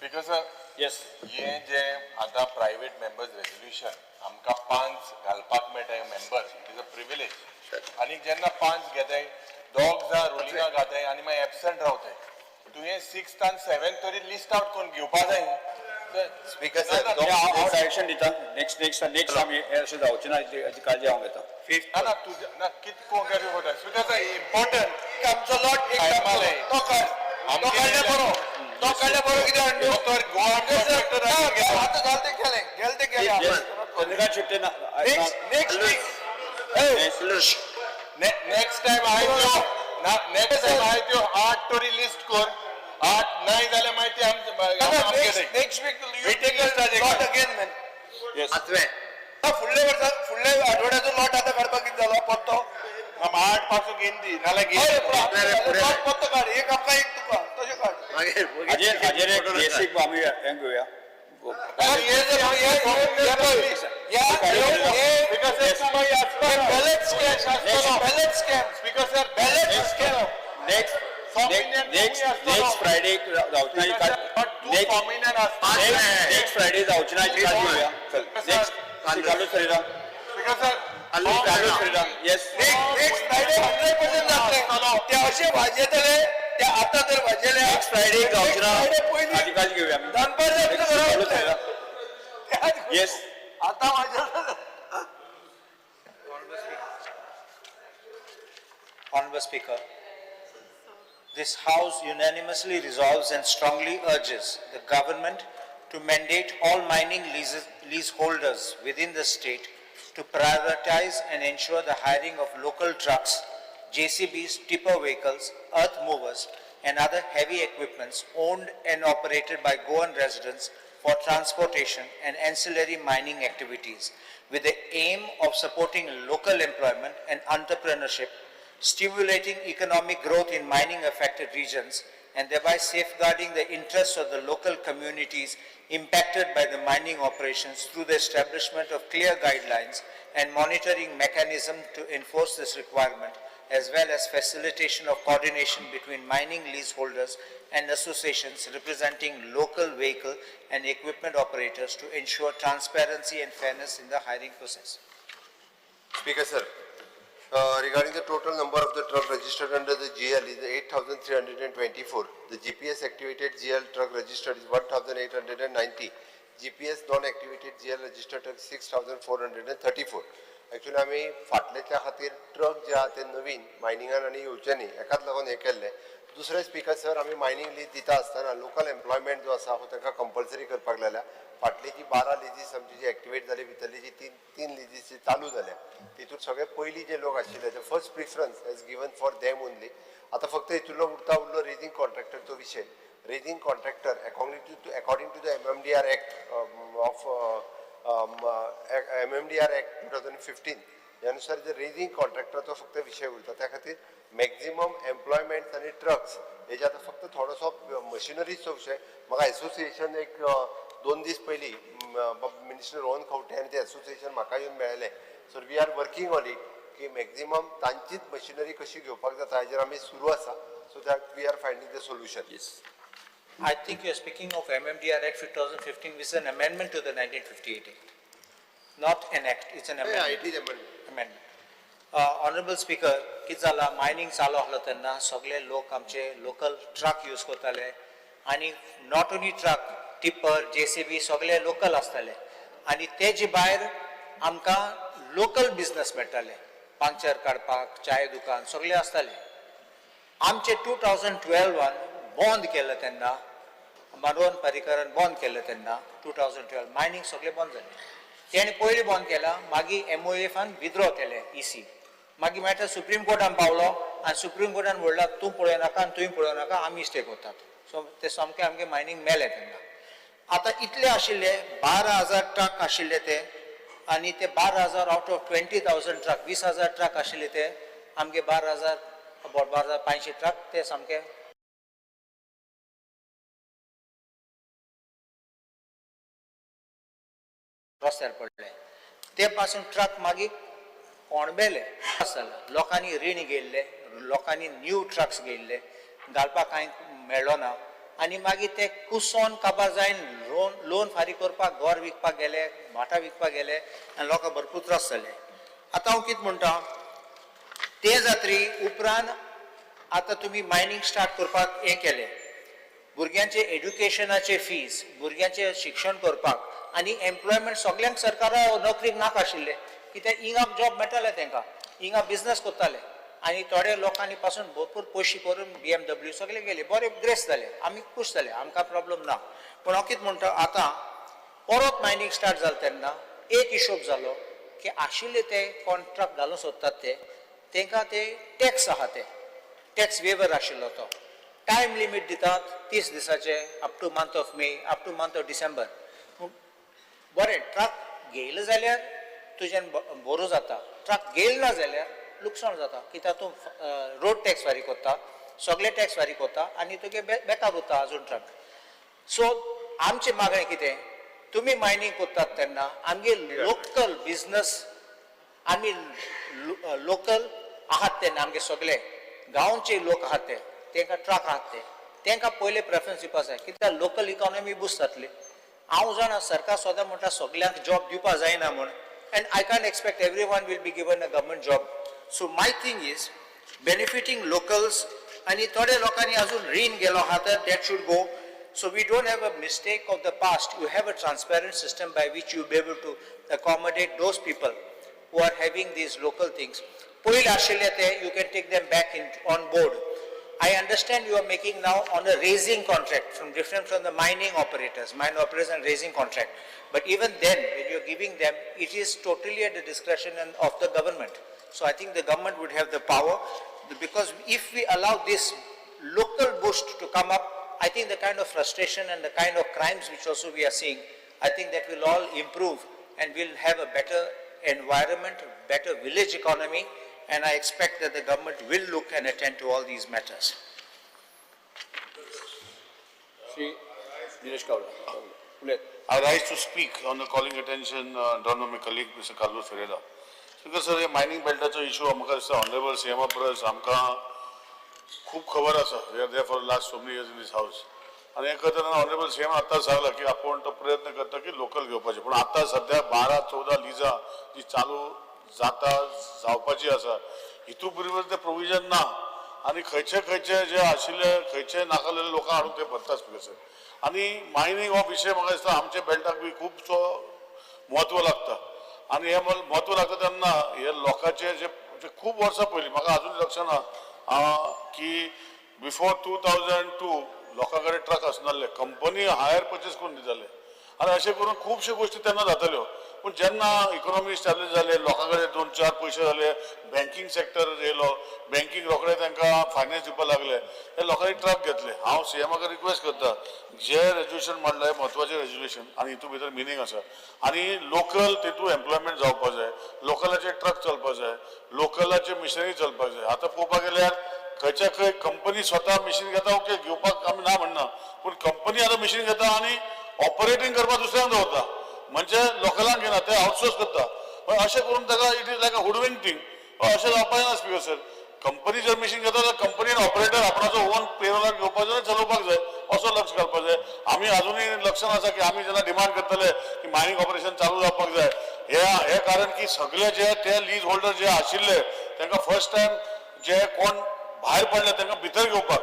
Speaker sir, येस. हे जे आतां private members resolution आमकां पांच घालपाक मेळटा member, it is a privilege. आनी जेन्ना पांच घेताय, दोग जाण रुलिंगा घाताय आनी मागीर एबसंट रावताय. तुवें सिक्स्थ आनी सेवेंथ तरी लिस्ट आउट करून घेवपा जाय. स्पीकर सर, ना, ना, हांव डायरेक्शन दिता. नेक्स्ट नेक्स्ट नेक्स्ट आमी हें अशें जावचें ना हाची काळजी हांव घेता. ना ना, तुझ्या ना कित कोण करता. Speaker sir, important. आमचो लॉट एक आयमाले. तो काड, तो काडल्या बरो, तो काडल्या बरो. कितें हाडलो? तर गोवा कॉन्ट्रॅक्टर. आतां जालें तें केलें, गेलें तें गेलें. Yes, Chandrakant Shetye ना. Next next week. Next time I त्यो ना, नेक्स्ट टायम I त्यो आठ तरी लिस्ट कर. आठ नाही जाल्यार मागीर ते आमचे next week We take a strategy. Lot again, man. Yes. पाचवें. फुडल्या वर्सा, फुडल्या आठवड्याचो लॉट आतां काडपाक कितें जालो पत्तो? आठ पासून घेन दी, नाल्यार हय, घेन. पूण आमकां लॉट पत्तो काड एक, आमकां एक, तुका तशें काड. मागीर हाजेर हाजेर एक बेसीक आमी हें घेवया. Ballot scam, ballot scam. Speaker sir, ballot scam. Next next next Friday जावची ना. नेक्स्ट नेक्स्ट फ्रायडे जावची ना हाची काळजी घेवया. चल, next. Carlos Ferreira. Speaker sir, Carlos Ferreira, yes. Next Friday 100% जातलें. ते अशे भाजयेतले ते आतां तर भाजयेले. नेक्स्ट फ्रायडे जावची ना फ्रायडे पयलीं हाची काळजी घेवया आमी. दनपारच्या आमच्या घरा कार्लोस वतले. फेरेरा, येस. आतां भाजयेतले. Honorable Speaker, this House unanimously resolves and strongly urges the government to mandate all mining leases, leaseholders within the state to prioritize and ensure the hiring of local trucks, JCBs, tipper vehicles, earth movers, and other heavy equipments owned and operated by Goan residents for transportation and ancillary mining activities, with the aim of supporting local employment and entrepreneurship, stimulating economic growth in mining-affected regions, and thereby safeguarding the interests of the local communities impacted by the mining operations through the establishment of clear guidelines and monitoring mechanism to enforce this requirement, as well as facilitation of coordination between mining leaseholders and associations representing local vehicle and equipment operators to ensure transparency and fairness in the hiring process. Speaker sir, regarding the total number of the truck registered under the GL is 8,324. The GPS activated GL truck registered is 1,890. GPS non-activated GL registered truck 6,434. Actually आमी फाटल्याच्या खातीर truck जे आहा ते नवीन मायनिंगान आनी येवचे न्ही हेकाच लागून हें केल्लें. दुसरें स्पीकर सर, आमी मायनींग लीज दिता आसतना लोकल एम्प्लॉयमेंट जो आसा हो तांकां कंपल्सरी करपाक लायल्या. फाटली जी 12 लिजीस आमची जी एक्टिवेट जाली, भितरली जी तीन तीन लिजीस जी चालू जाल्या, तितून सगळे पयलीं जे लोक आशिल्ले ते first preference has given for them only. आतां फक्त हितूंतलो उरता उरलो रेजिंग कॉन्ट्रॅक्टरचो विशय. Raising contractor according to the MMDR Act of MMDR Act 2015 ह्या नुसार जे रेजिंग कॉन्ट्रॅक्टराचो फक्त विशय उरता. त्या खातीर मॅक्झिमम एम्प्लॉयमेंट आनी ट्रक्स हेजे आतां फक्त थोडोसो मशिनरीचो विशय. म्हाका एसोसिएशन एक 2 दीस पयलीं मिनिस्टर रोहन खंवटे आनी ते एसोसिएशन म्हाका येवन मेळ्ळें. So we are working on it की मॅक्झिमम तांचीच मशिनरी कशी घेवपाक जाता हेजेर आमी सुरू आसा, so that we are finding the solution. Yes. I think you are speaking of MMDR Act 2015, which is an amendment to the 1958 Act. Not an act, it's an amendment. It is. Amendment. Honorable Speaker, कितें जाला, mining चालू आसलो तेन्ना सगळे लोक आमचे local truck use करताले आनी not only truck, tipper, JCB सगळे लोकल आसताले आनी तेजे भायर आमकां लोकल बिजनस मेळटाले, पंक्चर काडपाक, चाय दुकान सगळे आसताले. आमचे 2012न बंद केलें तेन्ना, मनोहर पर्रीकरान बंद केलें तेन्ना 2012 मायनींग सगळें बंद जालें. तेणें पयलीं बंद केलां, मागीर एमओएफान विथड्रॉ केलें इसी. मागीर मॅटर सुप्रीम कोर्टान पावलो आनी सुप्रीम कोर्टान म्हणलां, तूं पळयनाका आनी तुवें पळयनाका, आमी स्टे करतात. सो ते सामकें आमगे मायनींग मेलें तेन्ना. आतां इतले आशिल्ले, 12,000 ट्रक आशिल्ले ते आनी ते 12,000 out of 20,000 truck, 20,000 truck आशिल्ले ते आमगे 12,000, अबाउट 12,500 ट्रक ते सामके रस्त्यार पडले. ते पासून ट्रक मागीर कोणबेले आसताले. लोकांनी रीण घेयल्ले, लोकांनी न्यू ट्रक्स घेयल्ले, घालपाक कांय मेळ्ळो ना. आनी मागीर ते कुसोन काबार जायन लोन फारीक करपाक घर विकपाक गेले, भाटां विकपाक गेले आनी लोकांक भरपूर त्रास जाले. आतां हांव कितें म्हणटा, ते जात्री उपरांत आतां तुमी मायनींग स्टार्ट करपाक हें केलें, भुरग्यांचे एड्युकेशनाचे फीज, भुरग्यांचें शिक्षण करपाक आनी एम्प्लॉयमेंट सगल्यांक सरकारा नोकरीक नाका आशिल्लें, कित्याक हिंगा जॉब मेळटाले तेंकां, हिंगा बिजनस करताले आनी थोडे लोकांनी पासून भरपूर पयशे करून BMW सगळे गेले, बरे ग्रेस जाले, आमी खूश जाले, आमकां प्रॉब्लम ना. पूण हांव कितें म्हणटा, आतां परत मायनींग स्टार्ट जालें तेन्ना एक हिशोब जालो की आशिल्ले ते कॉन्ट्रॅक्ट घालूंक सोदतात ते तेंकां ते टॅक्स आहा, ते टॅक्स वेवर आशिल्लो तो टायम लिमीट दितात 30 दिसाचे, up to month of May, up to month of December. बरें, ट्रक घेयलो जाल्यार तुज्यान बरो जाता, ट्रक घेयलो ना जाल्यार लुकसाण जाता, कित्याक तूं रोड टॅक्स फारीक कोत्ता, सगळे टॅक्स फारीक कोत्ता आनी तुगे बेकार उरता आजून ट्रक. सो आमचें मागणें कितें, तुमी मायनींग कोत्तात तेन्ना आमगे लोकल बिजनस, आमी लोकल आहात तेन्ना आमगे सगळे गांवचे लोक आहात ते तेंकां ट्रक आहात ते तेंकां पयले प्रेफरन्स दिवपा जाय, कित्याक लोकल इकॉनॉमी बुस्ट जातली. हांव जाणा सरकार सदां म्हणटा सगल्यांक जॉब दिवपा जायना म्हूण, and I can't expect every one will be given a government job. So my thing is benefiting locals, आनी थोडे लोकांनी अजून रीण गेलो आहा तर that should go. So we don't have a mistake of the past. You have a transparent system by which you be able to accommodate those people who are having these local things. पयलीं आशिल्ले ते you can take them back in on board. I understand you are making now on a raising contract from different from the mining operators, mine operators and raising contract. But even then, when you are giving them, it is totally at the discretion of the government. So I think the government would have the power, because if we allow this local boost to come up, I think the kind of frustration and the kind of crimes which also we are seeing, I think that will all improve and we'll have a better environment, better village economy, and I expect that the government will look and attend to all these matters. Shri Dinesh Gawda उलयत. I rise to speak on the calling attention drawn by my colleague Mr. Carlos Ferreira. Speaker sir, हे mining बेल्टाचो issue म्हाका दिसता honourable सीएमा परस आमकां खूब खबर आसा. We are there for last so many years in this house. आनी हें करतना ऑनरेबल सीएम आतां सांगला की आपूण तो प्रयत्न करता की लोकल घेवपाचे, पूण आतां सद्या 12-14 लिजां जी चालू जाता जावपाची आसा, हितू बरोबर ते प्रोविजन ना आनी खंयचे खंयचे जे आशिल्ले खंयचे नाकालेले लोकांक हाडून ते भरता स्पीकर सर. आनी मायनींग हो विशय म्हाका दिसता आमच्या बेल्टाक बी खुबसो म्हत्व लागता आनी हें म्हत्व लागता तेन्ना हे लोकांचे जे जे खूब वर्सां पयलीं म्हाका आजून लक्षात ना की बिफोर 2002 लोकां कडेन ट्रक आसनासले, कंपनी हायर परचेस करून दिताले आनी अशें करून खुबश्यो गोश्टी तेन्ना जाताल्यो. पूण जेन्ना इकॉनॉमी इस्टॅब्लीश जाले, लोकां कडेन 2-4 पयशे जाले, बँकींग सॅक्टर येयलो, बँकींग रोखडे तांकां फायनान्स दिवपाक लागले, हे लोकांनी ट्रक घेतले. हांव सीएमाक रिक्वेस्ट करता, जे रेजोल्युशन मांडलें म्हत्वाचें रेजोल्युशन आनी हितून भितर मिनींग आसा आनी लोकल तितून एम्प्लॉयमेंट जावपा जाय, लोकलाचे ट्रक चलपा जाय, लोकलाचे मिशनरी चलपाक जाय. आतां पळोवपाक गेल्यार खंयच्या खंय कंपनी स्वता मिशीन घेता, ओके घेवपाक आमी ना म्हणना, पूण कंपनी आतां मिशीन घेता आनी ऑपरेटींग करपाक दुसऱ्यांक दवरता, म्हणजे लोकलांक घेना, ते आउटसोर्स करता. पण अशें करून ताका it is like a hoodwink thing. अशें जावपाक जायना स्पीकर सर. कंपनी जर मिशीन घेता जाल्यार कंपनीन ऑपरेटर आपणाचो ओन पेरोलाक घेवपाक जाय, चलोवपाक जाय, असो लक्ष घालपाक जाय. आमी अजुनूय लक्षान आसा की आमी जेन्ना डिमांड करतले की मायनींग ऑपरेशन चालू जावपाक जाय, हे कारण की सगळे जे ते लीज होल्डर जे आशिल्ले तांकां फर्स्ट टायम जे कोण भायर पडले तांकां भितर घेवपाक,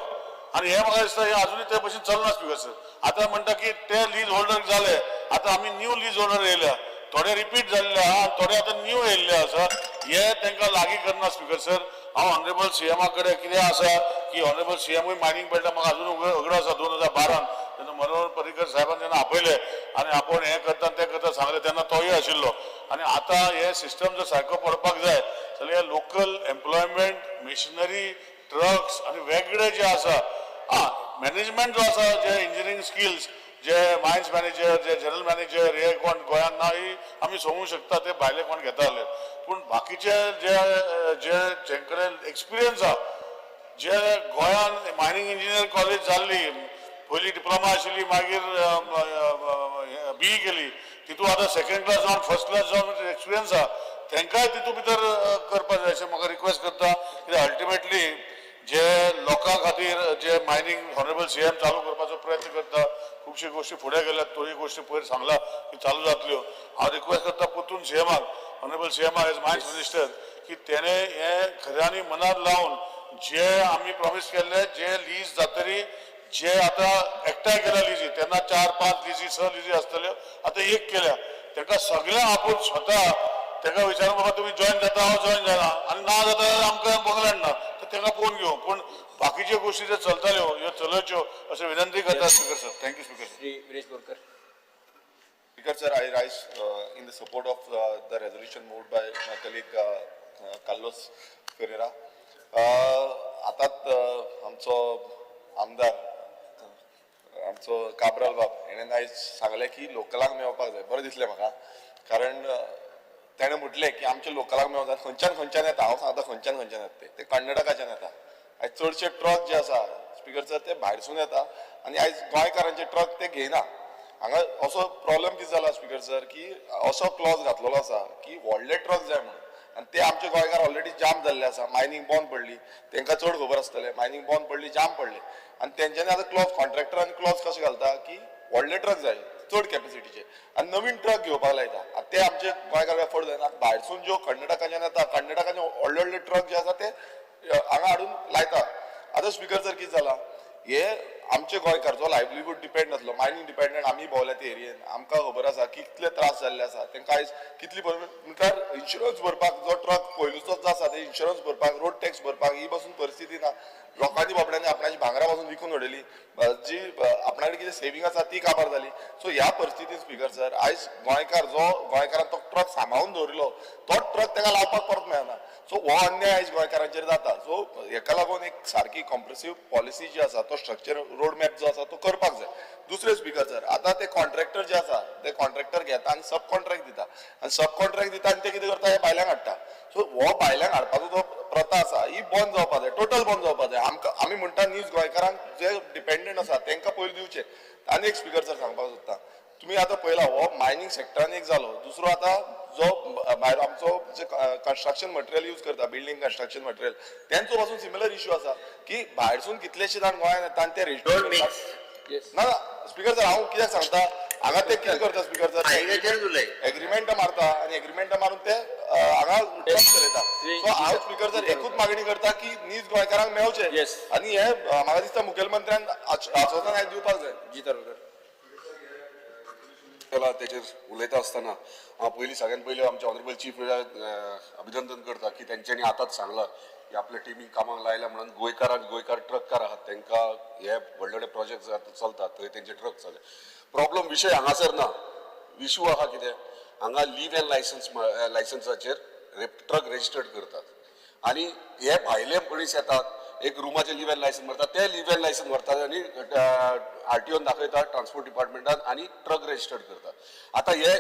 आनी हे म्हाका दिसता हे अजुनूय ते भशेन चलना स्पीकर सर. आतां म्हणटा की ते लीज होल्डर जाले, आतां आमी न्यू लीज होल्डर येयल्या, थोडे रिपीट जाल्ले आहा, थोडे आतां न्यू येयल्ले आसा, हे तांकां लागीं करना स्पीकर सर. हांव ऑनरेबल सीएमा कडेन कितें आसा की ऑनरेबल सीएमूय मायनींग बेल्टा म्हाका अजून उगडो आसा, 2012 तेन्ना मनोहर पर्रीकर साहेबान जेन्ना आपयले आनी आपूण हें करता तें करता सांगलें तेन्ना तोय आशिल्लो. आनी आतां हे सिस्टम जर सारको पडपाक जाय जाल्यार लोकल एम्प्लॉयमेंट, मिशनरी, ट्रक्स आनी वेगळे जे आसा मॅनेजमेंट जो आसा, जे इंजिनियरींग स्किल्स, जे मायन्स मॅनेजर, जे जनरल मॅनेजर, हे कोण गोंयांत ना ही आमी समजूंक शकता, ते भायले कोण घेता जाल्यार, पूण बाकीचे जे जे जें कडेन एक्सपिरियन्स आहा, जे गोंयान मायनींग इंजिनियर कॉलेज जाल्ली, पयली डिप्लोमा आशिल्ली, मागीर बीई केली, तितून आतां सेकंड क्लास जावन फर्स्ट क्लास जावन एक्सपिरियन्स आहा, तांकांय तितून भितर करपाक जाय अशें म्हाका रिक्वेस्ट करता. कित्याक अल्टिमेटली जे लोकां खातीर जे मायनींग ऑनरेबल सीएम चालू करपाचो प्रयत्न प्रयत्न करता. खुबश्यो गोश्टी फुडें गेल्यात, थोड्यो गोश्टी पयर सांगला की चालू जातल्यो. हांव रिक्वेस्ट करता परतून सीएमाक, ऑनरेबल सीएमाक एज मायन्स मिनिस्टर, की तेणे हें खऱ्यांनी मनार लावन जे आमी प्रॉमीस केल्ले, जे लीज जातरी, जे आतां एकठांय केल्या लिजी, तेन्ना चार पांच लिजी स लिजी आसतल्यो, आतां एक केल्या. तांकां सगळ्यांक आपूण स्वता ताका विचारून, बाबा तुमी जॉयन जाता, हांव जॉयन जायना आनी ना जाता जाल्यार आमकां बंगल्यान ना तर तांकां पळोवन घेवं, पूण बाकीच्यो गोश्टी ज्यो चलताल्यो ह्यो चलोवच्यो अशें विनंती करता Speaker sir. Thank you, Speaker sir. Shri Viresh Borkar. Speaker sir, I rise in the support of the resolution moved by my colleague Carlos Ferreira. आतांच आमचो आमदार, आमचो काब्राल बाब हेणें आयज सांगलें की लोकलांक मेळपाक जाय. बरें दिसलें म्हाका, कारण तेणें म्हटलें की आमच्या लोकलांक मेळोंक जाय. खंयच्यान खंयच्यान येता, हांव सांगता खंयच्यान खंयच्यान येता ते, ते कर्नाटकाच्यान येता. आयज चडशे ट्रक जे आसा स्पीकर सर, ते भायरसून येता आनी आयज गोंयकारांचे ट्रक ते घेयना. हांगा असो प्रॉब्लेम कितें जाला स्पीकर सर, की असो क्लॉज घातलेलो आसा की व्हडले ट्रक जाय म्हणून, आनी ते आमचे गोंयकार ऑलरेडी जाम जाल्ले आसा. मायनींग बंद पडली, तांकां चड खबर आसतलें, मायनींग बंद पडली, जाम पडले आनी तेंच्यांनी आतां क्लॉज, कॉन्ट्रॅक्टरान क्लॉज कशें घालता की व्हडले ट्रक जाय चड कॅपॅसिटीचे आनी नवीन ट्रक घेवपाक लायता. आतां ते आमचे गोंयकार एफोर्ड जायना. भायरसून ज्यो कर्नाटकाच्यान येता, कर्नाटकाचे व्हडले व्हडले ट्रक जे आसा ते हांगा हाडून लायता. आतां स्पीकर सर, कितें जाला, हे आमचे गोंयकार जो लायवलीहूड डिपेंड आसलो, मायनींग डिपेंडंट, आमी भोंवल्या ते एरियेन, आमकां खबर आसा कितले त्रास जाल्ले आसा तांकां आयज. कितली म्हटल्यार इन्शुरन्स भरपाक, जो ट्रक पयलूचोच जो आसा ते इन्शुरन्स भरपाक, रोड टॅक्स भरपाक ही पासून परिस्थिती ना. लोकांनी बाबड्यांनी आपणाची भांगरां पासून विकून उडयली, जी आपणा कडेन कितें सेवींग आसा ती काबार जाली. सो ह्या परिस्थितीन स्पीकर सर, आयज गोंयकार जो गोंयकारान तो ट्रक सांबाळून दवरिल्लो, तो ट्रक ताका लावपाक परत मेळना. सो हो अन्याय आयज गोंयकारांचेर जाता. सो हेका लागून एक सारकी कॉम्प्रेसीव पॉलिसी जी आसा, तो स्ट्रक्चर रोड मॅप जो आसा तो करपाक जाय. दुसरें स्पीकर सर, आतां ते कॉन्ट्रॅक्टर जे आसा ते कॉन्ट्रॅक्टर घेता आनी सब कॉन्ट्रॅक्ट दिता, आनी सब कॉन्ट्रॅक्ट दिता आनी ते कितें करता, हे भायल्यांक हाडटा. सो हो भायल्यांक हाडपाचो जो प्रथा आसा ही बंद जावपाक जाय, टोटल बंद जावपाक जाय. आमकां आमी म्हणटा नीज गोंयकारांक जे डिपेंडंट आसा तांकां पयलीं दिवचें. आनी एक स्पीकर सर सांगपाक सोदता, तुमी आतां पळयला हो मायनींग सेक्टरान एक जालो, दुसरो आतां जो भायर आमचो जे कन्स्ट्रक्शन मटेरियल यूज करता, बिल्डींग कन्स्ट्रक्शन मटेरियल, तेंचो पासून सिमिलर इश्यू आसा की भायरसून कितलेशे जाण गोंयांत येता आनी ते Don't register mix. ना स्पीकर सर, हांव कित्याक सांगता, हांगा ते कितें करता स्पीकर सर, मायनिंगाचेरूच उलय. एग्रीमेंट मारता आनी एग्रीमेंट मारून ते हांगा ट्रक चलयता. सो हांव स्पीकर सर एकूच मागणी करता की नीज गोंयकारांक मेळचें. आनी हे म्हाका दिसता मुखेलमंत्र्यान आश्वासन आयज दिवपाक जाय. जी तारुकर. केला तेचेर उलयता आसतना हांव पयलीं सगळ्यात पयलीं आमच्या ऑनरेबल चीफ अभिनंदन करता की तेंच्यांनी आतांच सांगलां की आपल्या टिमीक कामाक लायल्या म्हणून गोंयकारांक, गोंयकार ट्रककार आहात तांकां हे व्हडले व्हडले प्रोजेक्ट आतां चलतात थंय तेंचे ट्रक चलले. प्रॉब्लम विशय हांगासर ना. इशू आहा कितें, हांगा लीव अँड लायसन्स लायसन्साचेर ट्रक रजिस्टर्ड करतात आनी हे भायले मनीस येतात, एक रुमाचे लीव अँड लायसन्स व्हरतात, ते लीव अँड लायसन्स व्हरतात आनी आरटीओन दाखयतात ट्रान्सपोर्ट डिपार्टमेंटान आनी ट्रक रजिस्टर्ड करतात. आतां हे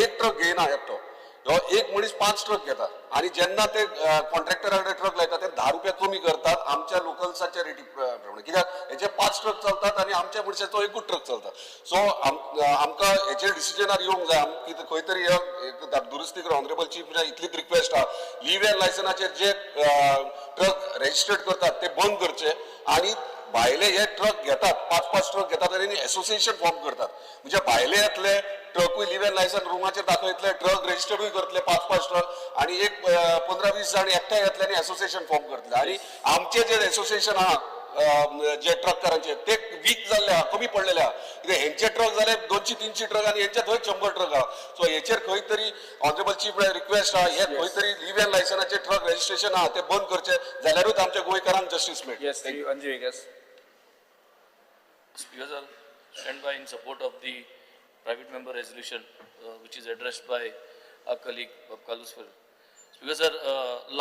एक ट्रक घेयना एकटो, हो एक मनीस पांच ट्रक घेता आनी जेन्ना ते कॉन्ट्रॅक्टरा कडेन ट्रक लायता ते 10 रुपया कमी करतात आमच्या लोकल्साच्या रेटी प्रमाणे, कित्याक हेचे पांच ट्रक चलतात आनी आमच्या मनशाचो एकूच ट्रक चलता. सो आमकां हेचेर डिसिजनार येवंक जाय. कितें खंय तरी एक दुरुस्ती कर. ऑनरेबल चीफ, इतलीच रिक्वेस्ट आहा, लीव अँड लायसनाचेर जे ट्रक रजिस्टर्ड करतात ते बंद करचे आनी भायले हे ट्रक घेतात, पांच पांच ट्रक घेतात आनी एसोसिएशन फॉर्म करतात. म्हणजे भायले येतले, ट्रकूय लीव अँड लायसन रुमाचेर दाखयतले, ट्रक रजिस्टर्डूय करतले पांच पांच ट्रक आनी एक 15-20 जाण एकठांय येतले आनी एसोसिएशन फॉर्म करतले. आनी आमचे जे एसोसिएशन आहा जे ट्रककारांचे, ते वीक जाल्ले आहा, कमी पडलेले आहा, कित्याक हेंचे ट्रक जाले 200-300 ट्रक आनी हेंचे थंय 100 ट्रक आहा. सो हेचेर खंय तरी ऑनरेबल चीफ रिक्वेस्ट आहा, हे खंय तरी लीव अँड लायसनाचे ट्रक रजिस्ट्रेशन आहा ते बंद करचे, जाल्यारूच आमच्या गोंयकारांक जस्टीस मेळटलें. Yes, Shri Anju Viegas. Speaker sir, stand by in support of the private member resolution which is addressed by our colleague Bob Carlos Ferreira. Speaker sir,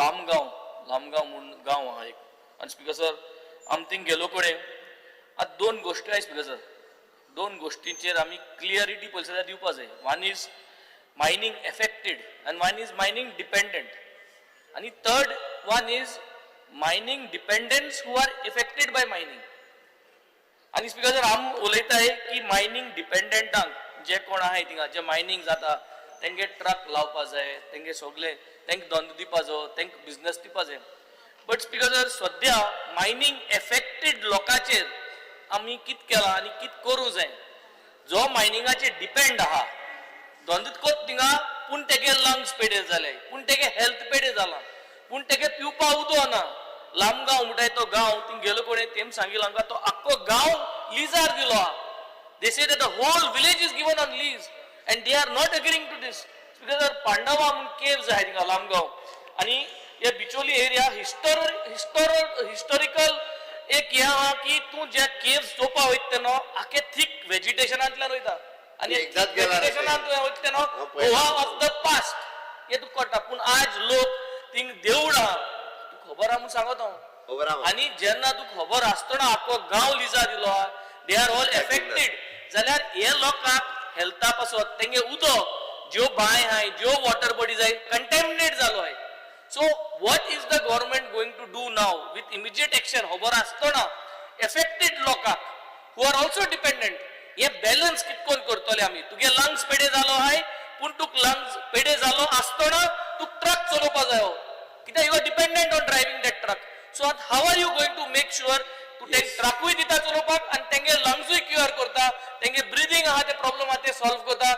Lamgaon, Lamgaon म्हूण गांव आहा एक, आनी स्पीकर सर आमी thing गेलो कडेन आतां दोन गोश्टी आहाय. स्पीकर सर, दोन गोश्टींचेर आमी क्लियरिटी पयली जाल्यार दिवपा जाय. One is mining affected and one is mining dependent आनी third one is mining dependents who are affected by mining. आनी स्पीकर सर, आम उलयताय की मायनींग डिपेंडंटांक जे कोण आहाय थिंगा, जे मायनींग जाता तेंगे ट्रक लावपा जाय, तेंगे सगळे तेंका धंदो दिवपा जायो, तेंका बिजनस दिवपा जाय. बट स्पीकर सर, सद्या मायनींग एफेक्टेड लोकांचेर आमी कित केलां आनी कित करूं जाय. जो मायनिंगाचेर डिपेंड आहा, दोनूच कोत थिंगा, पूण तेगे लंग्स पेडे जाले, पूण तेगे हेल्थ पेडे जाला, पूण तेगे पिवपा उदो ना. लामगांव म्हणटाय तो गांव, थिंग गेलो कोणे तेम सांगिल्लो आमकां, तो आख्खो गांव लिजार दिलो आहा. They say that the whole village is given on lease and they are not agreeing to this. Because Pandava म्हूण केव्स आहाय थिंगा लामगांव आनी हे बिचोली एरिया हिस्टोरिकल एक हें आहा की तूं जे केव्स चोवपा वयता तेन्ना आखे थीक वेजिटेशनांतल्यान वयता आनी एकदांच गेला रे ते. वेजिटेशनान तुवें वयता तेन्ना हांव पळयला. गोवा ऑफ the past हे तुका कळटा. पूण आज लोक थिंग देवूळ आहा, तुका खबर आहा म्हूण सांगत हांव. खबर आहा. आनी जेन्ना तुका खबर आसतना आख्खो गांव लिजा दिलो आहा, they are all affected. जाल्यार हे लोकांक हेल्था पासत तेंगे उदक, ज्यो बांय आहाय, ज्यो वॉटर बॉडीज आहाय, कंटेमिनेट जालो आहाय. So what is the government going to do now with immediate action? खबर आसतना एफेक्टेड लोकांक who are also dependent, hey balance कितकोन करतले आमी? तुगे लंग्स पेडे जालो आहाय, पूण तुक लंग्स पेडे जालो आसतना तुक ट्रक चलोवपा जायो, कित्याक you are dependent on driving that truck. So आतां how are you going to make sure तूं तेंक ट्रकूय दिता चलोवपाक आनी तेंगे लंग्सूय क्युअर करता, तेंगे ब्रिदींग आहा ते प्रॉब्लम आहा ते सॉल्व करता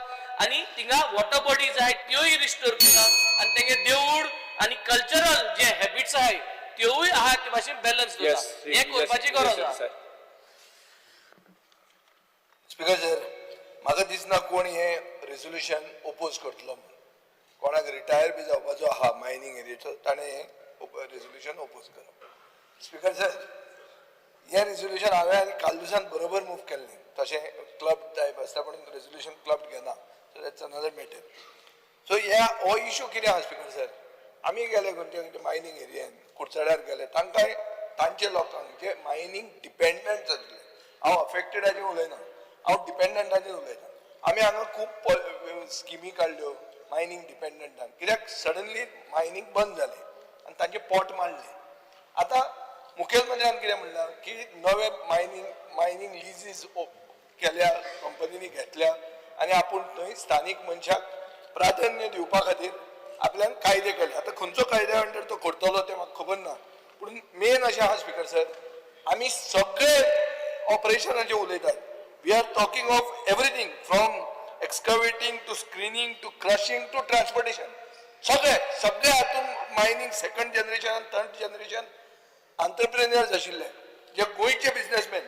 आनी थिंगा वॉटर बॉडीज आहाय त्योय रिस्टोर करता आनी तेंगे देवूळ आनी कल्चरल जे हॅबिट्स आहाय त्योय आहा ते भाशेन बॅलन्स दवरता. हें करपाची गरज आहा. स्पीकर सर, म्हाका दिसना कोण हें रेजोल्युशन ओपोज करतलो म्हूण. कोणाक रिटायर बी जावपाचो आहा मायनींग एरियेचो, ताणें हें रेजोल्युशन ओपोज करप. स्पीकर सर, हें रेजोल्युशन हांवें आनी कालदुसान बरोबर मूव केल्लें. तशें क्लब टायप आसता, पूण रेजोल्युशन क्लब घेना, so that's another matter. So ह्या हो इशू कितें आहा स्पीकर सर, आमी गेले खंयच्या खंयच्या मायनींग एरियान, कुडचड्यार गेले, तांकां तांचे लोकांक जे मायनींग डिपेंडंट जातले, हांव अफेक्टेडाचेर उलयना, हांव डिपेंडंटाचेर उलयता. आमी हांगा खूब स्किमी काडल्यो मायनींग डिपेंडंटांक, कित्याक सडनली मायनींग बंद जालें आनी तांचें पोट मारलें. आतां मुखेलमंत्र्यान कितें म्हणलां की नवे मायनींग लिजीज केल्या, कंपनींनी घेतल्या आनी आपूण थंय स्थानीक मनशाक प्राधान्य दिवपा खातीर आपल्यान कायदे केले. आतां खंयचो कायद्या अंडर तो करतलो तें म्हाका खबर ना, पूण मेन अशें आहा स्पीकर सर, आमी सगळे ऑपरेशनाचे उलयतात. We are talking of everything from excavating to screening to crushing to transportation. सगळे सगळे हातून मायनींग सेकंड जनरेशन आनी थर्ड जनरेशन आंतरप्रेन्युअर्स आशिल्ले जे गोंयचे बिजनेसमॅन,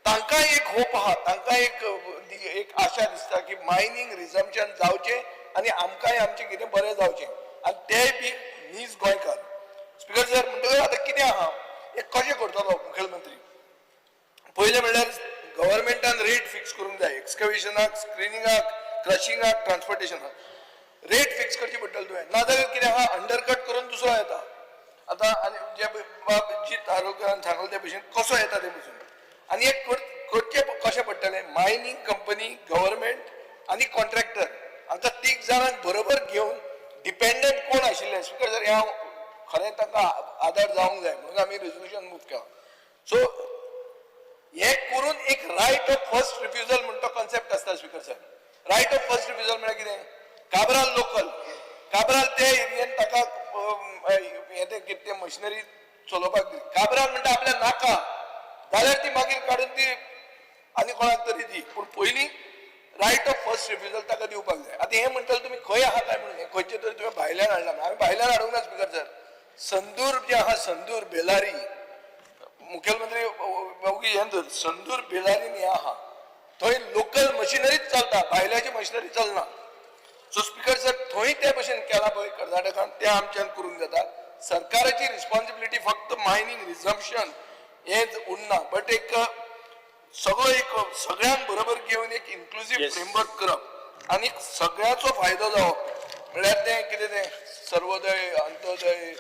तांकां एक होप आहा, तांकां एक आशा दिसता की मायनींग रिजम्पशन जावचें आनी आमकांय आमचें कितें बरें जावचें, आनी तेय बी नीज गोंयकार. स्पीकर सर, म्हणटकच आतां कितें आहा, हें कशें करतलो मुखेलमंत्री? पयलें म्हणल्यार गव्हर्मेंटान रेट फिक्स करूंक जाय एक्सकवेशनाक, स्क्रिनिंगाक, क्रशिंगाक, ट्रान्सपोर्टेशनाक रेट फिक्स करची पडटली तुवें. नाजाल्यार कितें आहा, अंडरकट करून दुसरो येता. आतां आनी जे बाब जीत आरोग्यान सांगलें ते भशेन कसो येता ते पसून आनी एक करचें कशें पडटलें, मायनींग कंपनी, गव्हर्मेंट आनी कॉन्ट्रॅक्टर हांकां तीग जाणांक बरोबर घेवन डिपेंडंट कोण आशिल्ले स्पीकर सर, हें हांव खरें तांकां आदार जावंक जाय म्हणून आमी रेजोल्युशन मूव केलां. सो हे करून एक रायट ऑफ फर्स्ट रिफ्युजल म्हणटा कॉन्सेप्ट आसता speaker sir. Right of first refusal म्हळ्यार कितें, काब्राल लोकल, काब्राल ते एरियेन ताका हें तें कितें तें मशिनरी चलोवपाक दिली. काब्राल म्हणटा आपल्या नाका जाल्यार ती मागीर काडून ती आनी कोणाक तरी दी, पूण पयलीं रायट ऑफ फर्स्ट रिफ्युजल ताका दिवपाक जाय. आतां हें म्हणटले तुमी खंय आहा काय म्हणून, हें खंयचे तरी तुवें भायल्यान हाडलां, आमी भायल्यान हाडूंक ना स्पीकर सर. संदूर जें आहा, संदूर बेलारी, मुखेलमंत्री ओगी हें धर, संदूर बेलारीन हें आहा, थंय लोकल मशिनरीच चलता, भायल्याची मशिनरी चलना. सो स्पीकर सर, थंय ते भशेन केलां पळय कर्नाटकान, तें आमच्यान करूंक जाता. सरकाराची रिस्पॉन्सिबिलिटी फक्त मायनींग रिजम्पशन हेंच उरना, बट एक सगळो एक सगळ्यांक बरोबर घेवन एक इन्क्लुजीव फ्रेमवर्क करप आनी सगळ्याचो फायदो जावप, म्हळ्यार तें कितें तें सर्वोदय, अंत्योदय,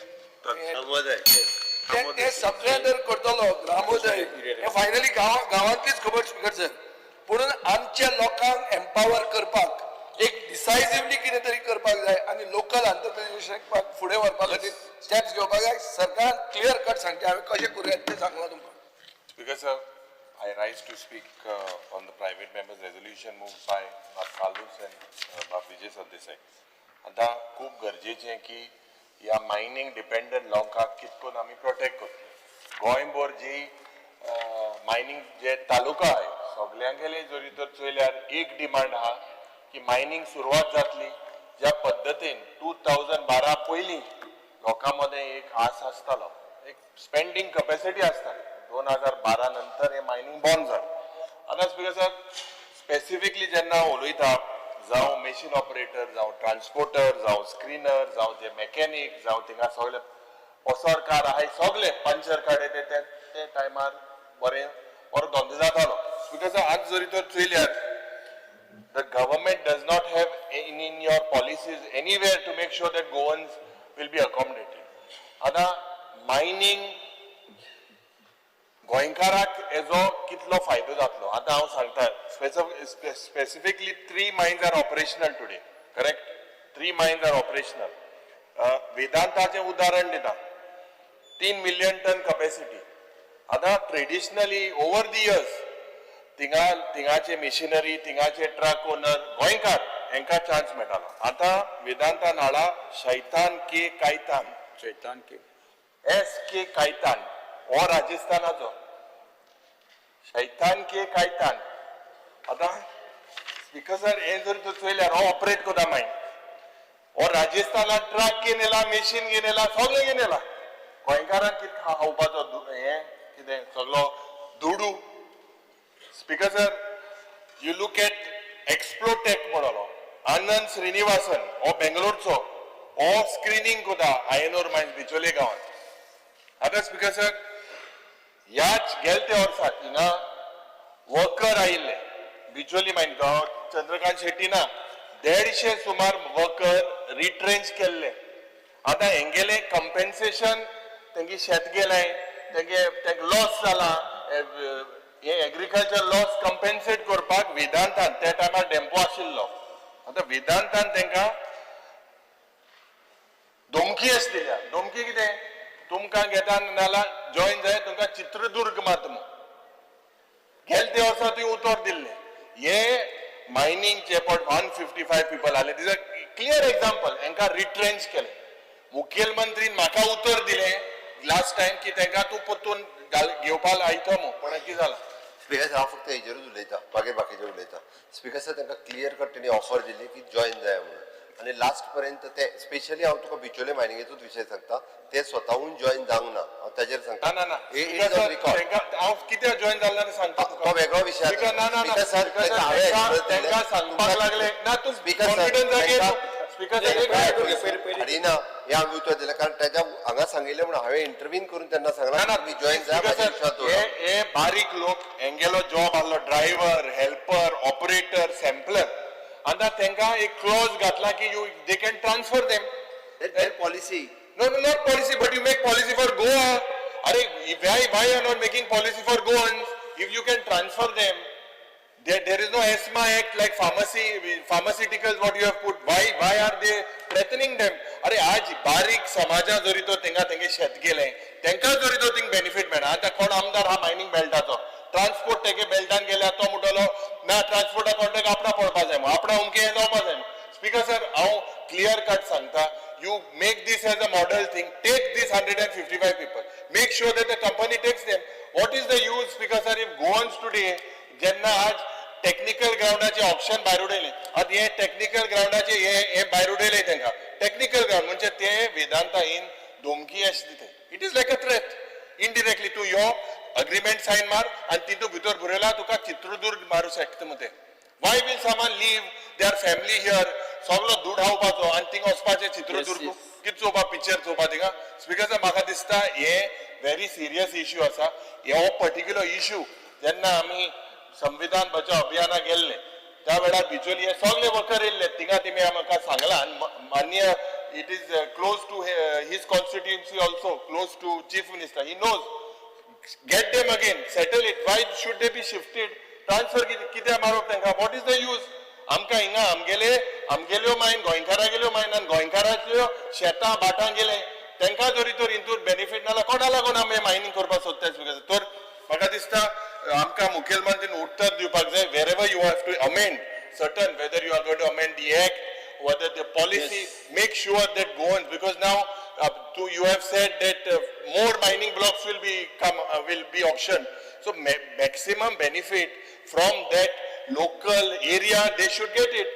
ते सगळें जर करतलो, ग्रामोदय, हें फायनली गांवांतलीच खबर स्पीकर सर. पुणून आमच्या लोकांक एम्पावर करपाक एक डिसायसिवली कितें तरी करपाक जाय आनी लोकल आंतरप्रेन्युअरशिपाक फुडें व्हरपा खातीर स्टेप्स घेवपाक जाय. सरकारान क्लियर कट सांगचें हांवें कशें करूया तें सांगलां तुमकां. Speaker sir, I rise to speak on the private members resolution moved by Bab Carlos and Bab Vijay Sardesai. आतां खूब गरजेचें की ह्या मायनींग डिपेंडंट लोकांक कितकोन आमी प्रोटेक्ट करतले. गोंयभर जी मायनींग जे तालुका आहाय सगल्यांगेले जरी तर चोयल्यार एक डिमांड आहा की मायनींग सुरवात जातली ज्या पद्दतीन 2012 पयलीं लोकां मदें एक आस आसतालो, एक स्पेंडींग कपॅसिटी आसताली. 2012 नंतर हे मायनींग बंद जालें. आतां स्पिकर सर, स्पेसिफिकली जेन्ना हांव उलयता, जावं मेशीन ऑपरेटर, जावं ट्रान्सपोर्टर, जावं स्क्रिनर, जावं जे मॅकॅनीक, जावं थिंगा सगळे पसरकार आहाय, सगळे पंचर काडे ते ते ते टायमार बरें बरो धंदो जातालो. स्पिकर सर, आज जरी तर चोयल्यार the government does not have in your policies anywhere to make sure that Goans will be accommodated. आतां मायनींग गोंयकाराक हेजो कितलो फायदो जातलो? आतां हांव सांगता, specifically three mines are operational today, correct? Three mines are operational. वेदांताचें उदाहरण दिता, 3 मिलियन टन कपॅसिटी. आतां ट्रेडिशनली ओवर the years थिंगा थिंगाचे मिशिनरी, थिंगाचे ट्रक ओनर गोंयकार हेंकां चान्स मेळटालो. आतां वेदांतान हाडा शैतान के कायतान. शैतान के. एस के कायतान हो राजस्थानाचो शैतान के कायतान. आतां स्पिकर सर, हें जर तूं चोयल्यार हो ऑपरेट करता मायन. हो राजस्थानात ट्रक घेवन येयला, मेशीन घेवन येयला, सगळें घेवन येयला. गोंयकारांक कितें खावपाचो हें कितें सगलो दुडू. Speaker sir, you look at Explotech म्हणलो आनंद श्रीनिवासन, हो बेंगलोरचो, हो स्क्रिनींग करता आयर्न ओर मायन्स बिचोले गांवांत. आतां स्पिकर सर, ह्याच गेल ते वर्सा हिंगा वर्कर आयिल्ले बिचोली मायन, चंद्रकांत शेट्टी ना, 150 सुमार वर्कर रिट्रेंच केल्ले. आतां हेंगेले कंपेन्सेशन, तेंगे शेत गेलें, तेंगे तेंका लॉस जाला, हे एग्रीकल्चर लॉस कंपेन्सेट करपाक वेदांतान, त्या टायमार डेम्पो आशिल्लो, आतां वेदांतान तेंकां धमकी अशी दिल्या. धमकी कितें? तुमकां घेता नाल्यार जॉयन जाय, तुमकां चित्रदुर्ग मारता म्हूण. गेले ते वर्सा तुवें उतर दिल्लें. हे मायनिंगचे पट 155 पिपल आले. This a clear example. हेंकां रिट्रेंच केले. मुखेलमंत्रीन म्हाका उतर दिलें लास्ट टायम की तेंकां तूं परतून घेवपाक लायतो म्हूण, पण कितें जालां? स्पिकर, हांव फक्त हेजेरूच उलयता, मागीर बाकीचे उलयता. स्पिकर सर, तांकां क्लियर कट तेणी ऑफर दिली की जॉयन जाय म्हणून आनी लास्ट पर्यंत ते, स्पेशली हांव तुका बिचोले मायनिंगेचोच विशय सांगता, ते स्वताहून जॉयन जावंक ना, हांव ताजेर सांगता. ना ना ना. It is on record. तेंकां हांव कित्याक जॉयन जालें ना सांगता तुका. तो वेगळो विशय. स्पिकर, ना ना ना. स्पिकर सर, स्पिकर सर, हांवें तेंकां सांगपाक लागले ना तूं स्पिकर सर, कॉन्फिडन्स तेंकां- स्पिकर सर, एक मिनिट. हाडिना हे आमी उतर दिलें, कारण ताच्या हांगा सांगिल्लें म्हणून हांवें इंटरवीन करून त्यांना सांगलां ना ना. तुमी जॉयन जाय, स्पिकर म्हाज्या सर, विश्वास हे दवरा. हे बारीक लोक, हेंगेलो जॉब आहलो ड्रायव्हर, हेल्पर, ऑपरेटर, सॅम्पलर. आतां तेंकां एक क्लॉज घातला की you they can transfer them. Their policy. No, no, not policy, but you make policy for Goa. Arey, why you are not making policy for Goans? If you can transfer them, there is no ESMA Act like pharmacy, pharmaceuticals what you have put. Why are they threatening them? अरे, आज बारीक समाजा जरी तो तेंगा तेंगे शेत गेले, तेंका जरी तो थिंग बेनिफीट मेळना. आतां कोण आमदार हा मायनींग बेल्टाचो, ट्रान्सपोर्ट तेगे बेल्टान गेल्यार तो म्हणटलो ना, ट्रान्सपोर्टा कॉन्ट्रॅक्ट आपणा पडपा जाय म्हूण, आपणा अमकें हें जावपा जाय. स्पिकर सर, हांव क्लियर कट सांगता, you make this as a model thing. Take this 155 people, make sure that the company takes them. What is the use, Speaker sir, if Goans today, जेन्ना आज टेक्निकल ग्राउंडाचे ऑप्शन भायर उडयले, आतां हे technical ग्राउंडाचे हे हे भायर उडयले तांकां. टेक्निकल ग्राउंड म्हणजे ते वेदांता इन धमकी अशें दिता. It is like a threat indirectly. तूं यो, अग्रीमेंट सायन मार आनी तितून भितर बरयला तुका चित्रदुर्ग मारू शकता मग ते. Why will someone leave their family here, सगलो दुड खावपाचो आनी थिंगा वचपाचें चित्रदुर्ग? कितें चोवपा? पिक्चर चोवपा थिंगा? स्पिकर साहेब, म्हाका दिसता हे व्हेरी सिरियस इश्यू आसा. हो पर्टिक्युलर इश्यू जेन्ना आमी संविधान बचाव अभियाना गेल्ले त्या वेळार बिचोली हे सगळे वर्कर येयल्ले थिंगा. तेमी आमकां सांगलां आनी माननीय, it is close to his constituency also, close to Chief Minister, he knows. Get them again, settle it. Why should they be shifted? Transfer कित्याक मारप तांकां? What is the use? आमकां हिंगा आमगेले आमगेल्यो मायन, गोंयकारागेल्यो मायन आनी गोंयकाराच्यो शेतां भाटां गेले, तांकां जरी तर हितून बेनिफीट ना जाल्यार कोणा लागून आमी मायनींग करपाक सोदता? तर म्हाका दिसता आमकां मुखेलमंत्रीन उत्तर दिवपाक जाय. Wherever you have to amend certain, whether you are going to amend the act, whether the policy, make sure that Goans, because now You have said that more mining blocks will be come will be auction, so maximum benefit from that local area they should get it.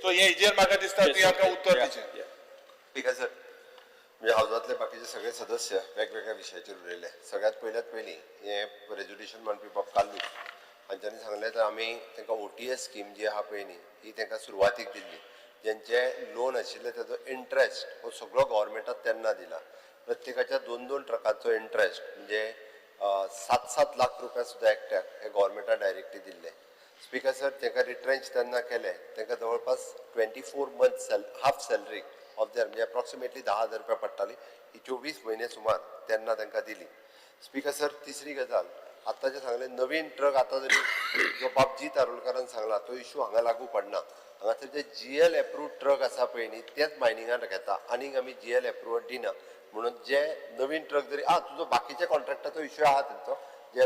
So हे हेजेर म्हाका दिसता तुवें आमकां उत्तर दिचें. Speaker sir, म्हणजे हावजांतले बाकीचे सगळे सदस्य वेगवेगळ्या विशयाचेर उलयले. सगळ्यात पयल्यात पयलीं हें रेजोल्युशन मांडपी बाब कार्लूस हांच्यांनी सांगलें, तर आमी तांकां ओटीएस स्कीम जी आहा पळय न्ही, ही तांकां सुरवातीक दिल्ली. जेंचे लोन आशिल्ले तेजो इंट्रस्ट हो सगळो गव्हर्मेंटान तेन्ना दिला. प्रत्येकाच्या दोन दोन ट्रकाचो इंट्रस्ट म्हणजे 7-7 लाख रुपया सुद्दां एकट्याक हे गव्हर्मेंटान डायरेक्टली दिल्ले. स्पीकर सर, तांकां रिट्रेंच तेन्ना केले, तांकां जवळपास 24 month half salary of their, म्हणजे एप्रॉक्सिमेटली 10,000 रुपया पडटाली, ही 24 म्हयने सुमार तेन्ना तांकां दिली. स्पीकर सर, तिसरी गजाल, आत्तां जें सांगलें नवीन ट्रक, आतां जरी जो बाब जीत आरोलकारान सांगला तो इशू हांगा लागू पडना. हांगासर जे जीएल एप्रूव्ड ट्रक आसा पळय न्ही, तेच मायनिंगान घेता. आनीक आमी जीएल एप्रुवल दिना म्हणून जे नवीन ट्रक जरी आं तुजो बाकीच्या कॉन्ट्रॅक्टाचो इशू आहा, तेंचो जे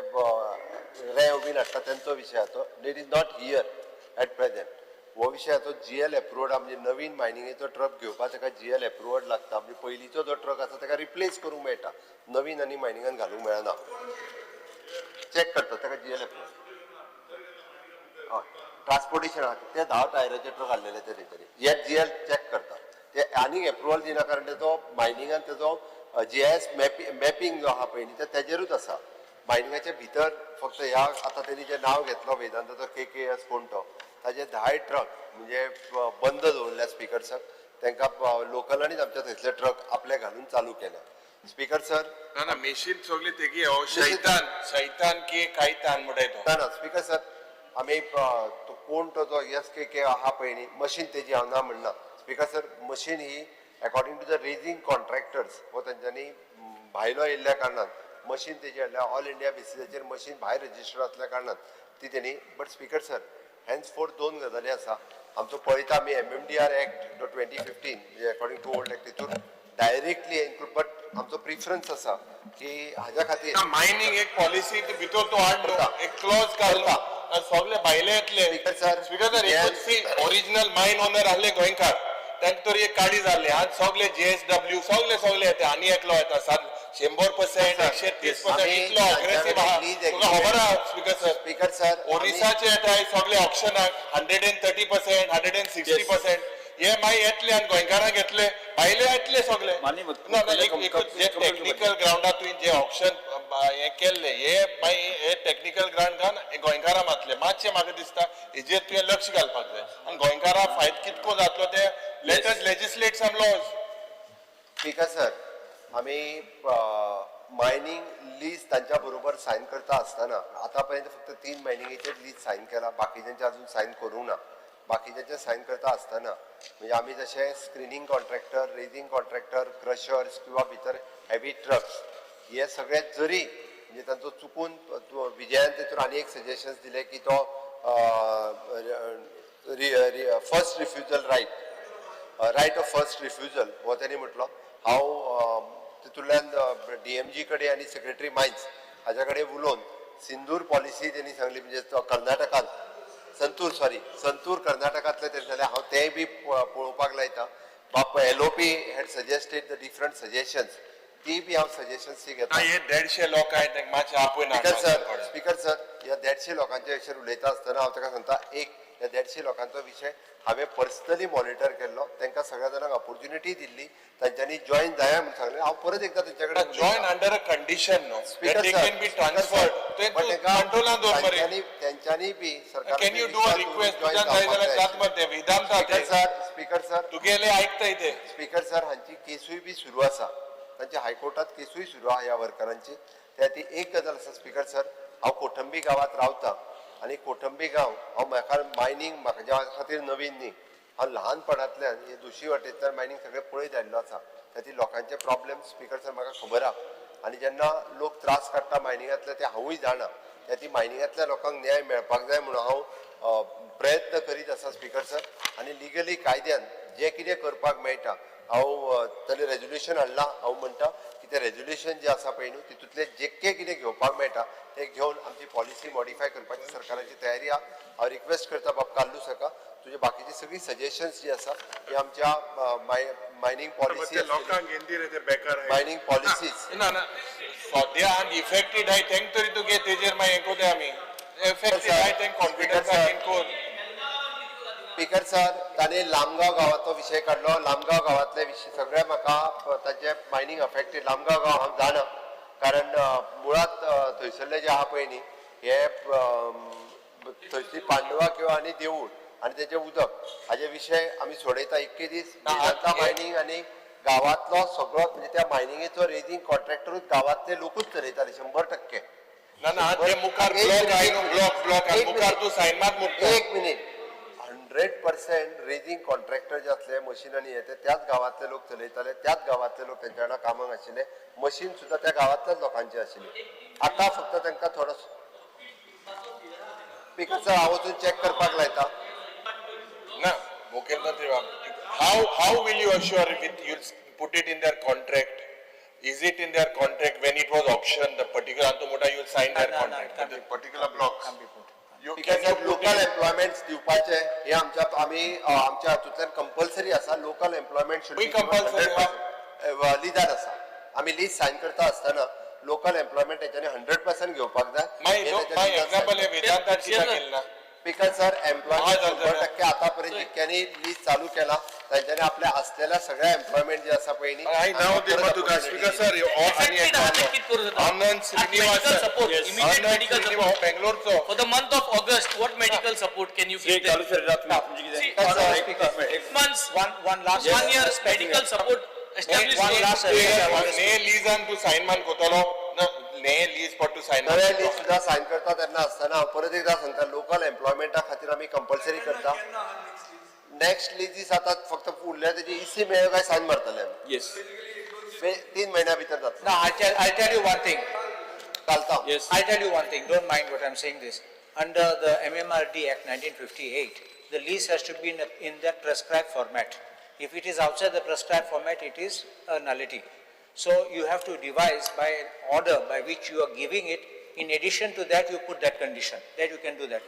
रेंव बीन हाडटा तेंचो विशय आहा तो, that is not here at present. हो विशय आहा तो जीएल एप्रुवड, म्हणजे नवीन मायनिंगेचो ट्रक घेवपाक ताका जीएल एप्रुवड लागता. म्हणजे पयलींचो जो ट्रक आसा ताका रिप्लेस करूंक मेळटा, नवीन आनी मायनिंगान घालूंक मेळना. चॅक करता ताका जीएल एप्रुवड. हय, ट्रान्सपोर्टेशन आहा ते 10 टायराचे ट्रक हाडलेले ते तेंच्यांनी हे जीएल चॅक करता. ते आनीक एप्रुवल दिना, कारण तेजो मायनिंगान तेजो जीआयएस मॅपिंग जो आहा पळय न्ही, ते तेजेरूच आसा. मायनिंगाच्या भितर फक्त ह्या आतां तेणी जें नांव घेतलो वेदांताचो केकेएस कोण तो, ताजे 10 ट्रक म्हणजे बंद दवरल्या. स्पीकर सर, तांकां लोकलांनीच आमच्या थंयसले ट्रक आपले घालून चालू केले, स्पीकर सर. ना ना, मेशीन सगळी तेगी हो शैतान शैतान की कायतान म्हणटाय तो. ना ना, स्पीकर सर, आमी तो कोण तो जो एस के के आहा पळय न्ही, मशीन तेजी हांव ना म्हणना. Speaker sir, machine he according to the raising contractors हो तेंच्यांनी भायलो येयल्ल्या कारणान मशीन तेजी हाडल्या. ऑल इंडिया बेसिसाचेर मशीन भायर रजिस्टर आसल्या कारणान ती तेणी. But speaker sir, henceforth दोन गजाली आसा. आमचो पळयता आमी एमएमडीआर एक्ट जो 2015, म्हणजे अकॉर्डिंग टू ओल्ड एक्ट, तितून डायरेक्टली इन्क्लूड, बट आमचो प्रिफरन्स आसा की हाज्या खातीर मायनिंग एक पॉलिसी भितर तूं हाड न्हू, एक क्लॉज घालता, सगळे भायले येतले. स्पीकर सर, स्पीकर सर, एकूच ओरिजिनल मायन ओनर आहले गोंयकार, तांकां तरी एक काडी जाल्ली. आज सगळे जेएसडब्ल्यू सगळे सगळे येता आनी एकलो येता 100%, 130%, इतलो अग्रेसिव्ह आहा, तुका खबर आहा स्पीकर सर. स्पीकर सर, ओरिसाचे येता सगळे ऑक्शनाक 130%, 160%. हे मागीर येतले आनी गोंयकारांक घेतले, भायले येतले सगळे. माननीय ना ना, एकूच जे टेक्निकल ग्राउंडार तुवें जे ऑक्शन हे केल्ले, हे मागीर हे टेक्निकल ग्राउंडान गोंयकारां मातले मातशें म्हाका दिसता हेजेर तुवें लक्ष घालपाक जाय आनी गोंयकारां फायदो कितको जातलो ते let us legislate some laws. Speaker sir, आमी मायनींग लीज तांच्या बरोबर सायन करता आसतना आतां पर्यंत फक्त तीन मायनिंगेचेर लीज सायन केला, बाकीच्यांचे अजून सायन करूंक ना. बाकीच्यांचे सायन करता आसतना म्हणजे आमी जशे screening contractor, raising contractor, crushers किंवा भितर हेवी ट्रक्स हे सगळे जरी म्हणजे तांचो चुकून विजयान तेतून आनी एक सजेशन्स दिले की तो first refusal right, right of first refusal हो त्यांनी म्हटलो. हांव तितूंतल्यान डीएमजी कडेन आनी सेक्रेटरी मायन्स हाज्या कडेन उलोवन सिंदूर पॉलिसी तेणी सांगली, म्हणजे तो कर्नाटकान संतूर, सॉरी, संतूर कर्नाटकांतले तेणी सांगलें, हांव तेंय बी पळोवपाक लायता. बाप LOP had suggested the different suggestions, ती बी हांव सजेशन्स ती घेता. हे 150 लोक आहेत तांकां मातशें आपय. स्पीकर सर, स्पीकर सर, ह्या 150 लोकांच्या विशयार उलयता आसतना हांव ताका सांगता, एक ह्या 150 लोकांचो विशय हांवें पर्सनली मॉनिटर केल्लो. तांकां सगळ्या जाणांक ऑपॉर्च्युनिटी दिल्ली, तांच्यांनी जॉयन जाया म्हूण सांगलें. हांव परत एकदां तेंच्या कडेन जॉयन अंडर अ कंडिशन न्हू, speaker they can be transferred. कंट्रोलान दवर मरे. तेंच्यांनी बी सरकार Can you do a request? तुज्यान जाय जाल्यार जात मरे ते Vedanta. Speaker sir, speaker sir, तुगेले आयकता ते. स्पीकर सर, हांची केसूय बी सुरू आसा. तांची हायकोर्टात केसूय सुरू आहा ह्या वर्करांची. त्या ती एक गजाल आसा स्पीकर सर, हांव कोठंबी गांवांत रावता आनी कोठंबी गांव हांव म्हाका मायनींग म्हाज्या खातीर नवीन न्ही. हांव ल्हानपणांतल्यान हे दुशी वाटेंतल्यान मायनींग सगळें पळयत आयिल्लो आसा. त्या लोकांचे प्रॉब्लेम स्पीकर सर म्हाका खबर आहा आनी जेन्ना लोक त्रास काडटा मायनिंगांतले ते हांवूय जाणा. त्या ती मायनिंगांतल्या लोकांक न्याय मेळपाक जाय म्हणून हांव प्रयत्न करीत आसा स्पीकर सर. आनी लिगली कायद्यान जें कितें करपाक मेळटा, हांव ताणें रेजोल्युशन हाडलां. हांव म्हणटा की तें रेजोल्युशन जें आसा पळय न्हू, तितूंतलें जे कितें घेवपाक मेळटा तें घेवन आमची पॉलिसी मॉडिफाय करपाची सरकाराची तयारी आहा. हांव रिक्वेस्ट करता बाब कार्लूस हाका तुजे बाकीची सगळी सजेशन्स जी आसा ही आमच्या मायनींग पॉलिसी, लोकांक घेन रे ते बेकार. Mining policies. ना ना, सद्या इफेक्टेड आहाय तेंक तरी तूं घे, तेजेर मागीर हें कोत्या आमी. इफेक्टेड आहाय तेंक कॉन्फिडन्सान कोर. स्पीकर सर, ताणें लामगांव गांवाचो विशय काडलो. लामगांव गांवांतले विशय सगळे म्हाका तांचे मायनींग अफेक्टेड लामगांव गांव हांव जाणा, कारण मुळात थंयसरले जे आहा पळय न्ही, हे थंयसली पांडवा किंवा आनी देवूळ आनी तेजें उदक हाजे विशय आमी सोडयता. इतके दीस वेदांता मायनींग आनी गांवांतलो सगळो, म्हणजे त्या मायनिंगेचो रेजिंग कॉन्ट्रॅक्टरूच गांवांतले लोकूच चलयताले 100%. ना ना, ते मुखार एक ब्लॉक मिनिट, आहाय न्हू, ब्लॉक ब्लॉक एक मुखार मिनिट. तूं सायन मात मुखार. एक मिनिट. 100% रेजिंग कॉन्ट्रॅक्टर जे आसले, मशीन आनी हे ते त्याच गांवांतले लोक चलयताले, त्याच गांवांतले लोक तेंच्या वांगडा कामाक आशिल्ले, मशीन सुद्दां त्या गांवांतल्याच लोकांचे आशिल्ले. आतां फक्त तांकां थोडो, स्पीकर सर, हांव वचून चॅक करपाक लायता. ना मुख्यमंत्री बाब, how will you assure with you put it in their contract? Is it in their contract when it was auction, the particular तूं म्हणटा you sign their ना, ना, contract? Particular block. You Because can you local employment दिवपाचे हे आमच्या आमी आमच्या हातूंतल्यान कंपल्सरी आसा लोकल एम्प्लॉयमेंट. खंय compulsory? लिजार आसा. आमी लीज सायन करता आसतना लोकल एम्प्लॉयमेंट तेंच्यांनी 100% घेवपाक जाय. मागीर मागीर एक्झाम्पल हे वेदांतात कित्याक केलें ना? स्पीकर सर, एम्प्लॉयमेंट हय, जाता. 100% आतापर्यंत जितक्यांनी लीज चालू केला तांच्यांनी आपल्या असलेल्या सगळ्या एम्प्लॉयमेंट जे आसा पळय न्ही. हांवें नांव दिवपा तुका स्पीकर सर. Affected आहा ते कित करूं जाता? आनंद Srinivasa. Medical support, immediate medical support. बेंगलोरचो. For the month of August, what medical support can you Shri give them? Carlos Ferreira, तुमी तुमचें कितें? See, एक months, One last. One year medical support established. One last request I want to ने लिजान तूं sign मान कोतलो ना, ने lease पट तूं सायन. नव्या लीज सुद्दां सायन करता तेन्ना आसतना हांव परत एकदा सांगता, लोकल एम्प्लॉयमेंटा खातीर आमी कंपल्सरी करता. नेक्स्ट लीजीस आतां फक्त उरल्या तेजी इसी मेळ्ळो काय सायन मारतले आमी. येस. 3 म्हयन्या भितर जातलो. Now, I'll tell you one thing. घालता. Yes. I'll tell you one thing, don't mind what I'm saying this. Under the MMRD Act 1958, the lease has to be in that prescribed format. If it is outside the prescribed format, it is a nullity. So you have to devise by an order by which you are giving it. In addition to that, you put that condition, that you can do that.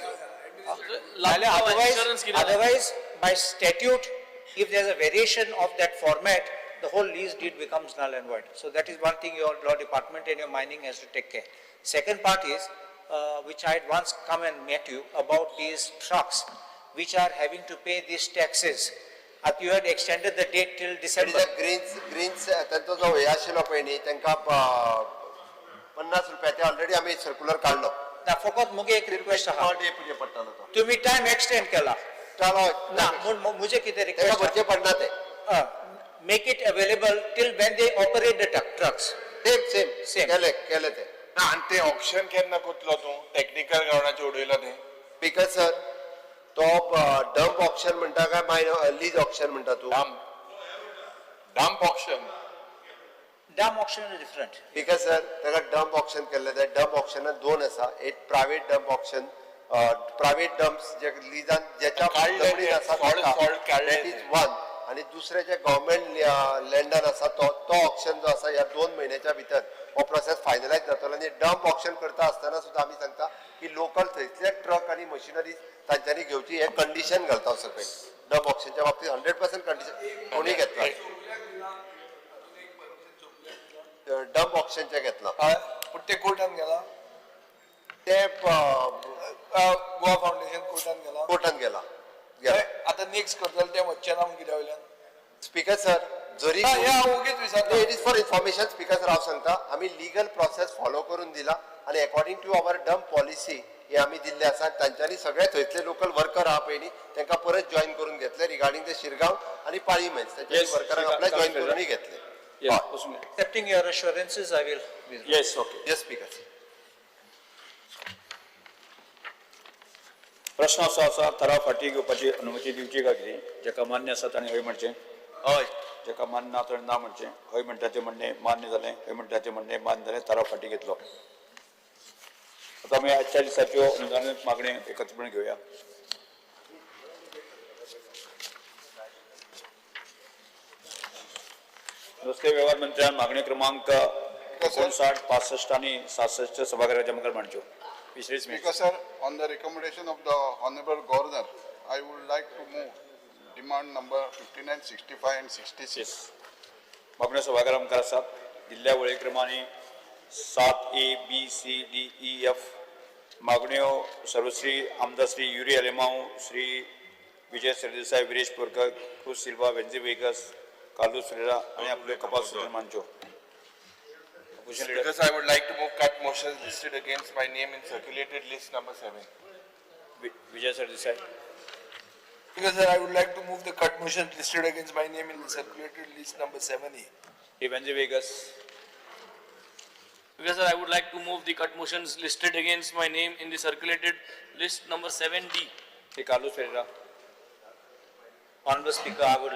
Otherwise, Insurance कितें? otherwise, by statute, if there's a variation of that format, the whole lease deed becomes null and void. So that is one thing your law department and your mining has to take care. Second part is, which I had once come and met you about these trucks, which are having to pay these taxes. You had extended the date till December. Greens Greens तांचो जो हे आशिल्लो पळय न्ही, तांकां 50 रुपया ते already आमी सर्कुलर काडलो. ना, फकत मुगे एक रिक्वेस्ट आहा. पर डे पुजे पडटालो तो. तुम्ही टायम एक्सटेंड केला. चालो. ना, म्हूण मुझे कितें तांकां रिक्वेस्ट, भरचे पडना ते. Make it available till when they operate the trucks. Same same. Same. केले केले ते. ना, आनी ते ऑप्शन केन्ना कोतलो तूं? टॅक्निकल ग्रावंडाचेर उडयलो तें. स्पीकर सर, तो डंप ऑप्शन म्हणटा काय मायन लीज ऑप्शन म्हणटा तूं? Dump auction. Dump auction is different. Speaker sir, ताका डंप ऑप्शन केल्ले ते डंप ऑप्शनात दोन आसा. एक private dump auction, private dumps जे लिजान ज्याच्या काडले ते, जमनीत आसा, सॉल्ट काडले that ते. Is one. आनी दुसरें जे गव्हर्मेंट लँडान आसा तो तो ऑप्शन जो आसा, ह्या 2 म्हयन्याच्या भितर हो प्रोसेस फायनलायज जातलो. आनी डंप ऑप्शन करता आसतना सुद्दां आमी सांगता की लोकल थंयसले ट्रक आनी मशिनरीज तांच्यांनी घेवची, हें कंडिशन घालता हांव सकयल. डंप ऑप्शनच्या बाबतीत 100% कंडिशन कोणी घेतला डंप ऑप्शनचें घेतला. हय, पूण ते कोर्टान गेला. ते गोवा फावंडेशन कोर्टान गेला. कोर्टान गेला गेला. आतां नेक्स्ट करतले ते वच्चे ना म्हूण कित्या वयल्यान? स्पीकर सर, जरी ना, हे हांव ओगीच विचारता. It is for information, Speaker sir. हांव सांगता, आमी लिगल प्रोसेस फॉलो करून दिला आनी according to our dump policy हे आमी दिल्ले आसा. तांच्यांनी सगळे थंयसले लोकल वर्कर आहा पळय न्ही, तांकां परत जॉयन करून घेतले. रिगार्डिंग ते शिरगांव आनी पाळी मायन्स, तांच्यांनी वर्करांक आपल्या जॉयन करूनय घेतले. येस, वचून घे. Accepting your assurances, I will withdraw. Yes, okay. Yes speaker. प्रश्न असो आसा, थराव फाटी घेवपाची अनुमती दिवची काय कितें? जेका मान्य आसा ताणें हय म्हणचें. हय. जेका मान्य ना ताणें ना म्हणचें. हय म्हणटा तें म्हणणें मान्य जालें. हय म्हणटा तें म्हणणें मान्य जालें. थराव फाटी घेतलो. आतां आमी आजच्या दिसाच्यो अनुदानीत मागण्यो एकत्रपणे घेवया. रस्ते व्यवहार मंत्र्यान मागणी क्रमांक 59, 65 आणि 67 सभागृहाच्या मुखार मांडच्यो. Fisheries Speaker sir, on the recommendation of the Honorable Governor, I would like to move demand number 59, 65 and 66. Yes. मागण्यो सभाघरा मुखार आसात. दिल्ल्या वळेक्रमांनी 7 A B C D E F मागण्यो सर्वश्री आमदार श्री युरी आलेमांव, श्री विजय सरदेसाय, विरेश बोरकर, क्रूज सिल्वा, वेन्झी वेगस, कार्लूस फेरेरा आनी आपल्यो कपास सूचना मांडच्यो. Opposition leader. Speaker sir, I would like to move cut motions listed against my name in circulated list number 7. Vijay Sardesai. Speaker sir, I would like to move the cut motion listed against my name in the circulated list number 7A. Shri Venzy Viegas. Speaker sir, I would like to move the cut motions listed against my name in the circulated list number 7D. Shri Carlos Ferreira. Honorable Speaker, I would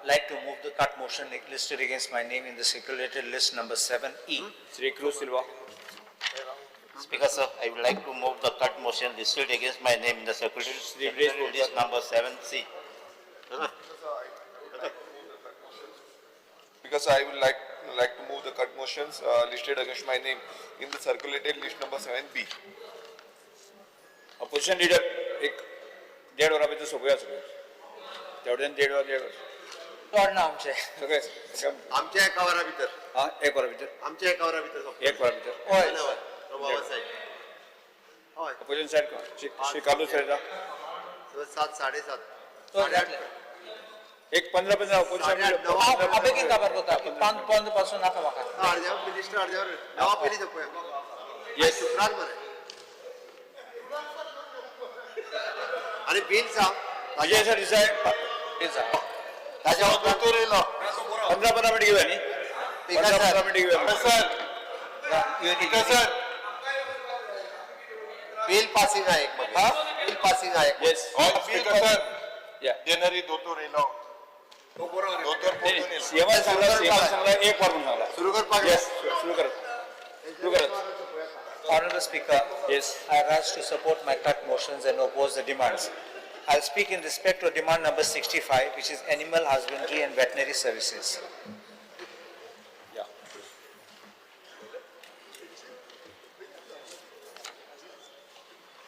like to move the cut motion listed against my name in the circulated list number 7E. Shri Cruz Silva. Speaker, sir, I would like to move the cut motion listed against my name in the circulated Shri Viresh list number 7C. Because I would like to move the cut motions listed against my name in the circulated list number 7B. Opposition leader एक देड वरां भितर सोंपोवया सगळें. तेवटेन देड वर देड वर चड ना आमचें. सगळें सगळें. आमच्या एका वरा भितर. आं, एक वरा भितर. आमच्या एका वरा भितर. एक वरा भितर. हय. हय. अपोजिशन सायड कोण? श्री कार्लूस फेरेरा. 7 7:30. जातलें. एक 15 15 अपोजिशन. साडे आठ, णव. हांव बेगीन काबार करता. 5 पासून नाका म्हाका. अर्द्या मिनिस्टर अर्द्यावर 9 पयलीं सोंपोवया. येस. शुक्रार मरे. आनी बील सांग. विजय सरदेसाय. ताच्या उपरांत दोतोर येयलो. 15 15 मिनट घेवया न्ही. 15 15 मिनट घेवया. Sir, speaker sir, bill passing आहे एक मागीर. बील पासिंग आहे एक. येस. स्पीकर सर, या. जेनरी दोतोर येयलो. दोतोर पोरतून येयलो. सीएमान सांगला, सीएमान सांगला एक वर म्हणून सांगला. सुरू करपाक. येस, सुरू करात, सुरू करात. Honorable Speaker, Yes. I rise to support my cut motions and oppose the demands. I'll speak in respect to demand number 65, which is animal husbandry and veterinary services. Yeah.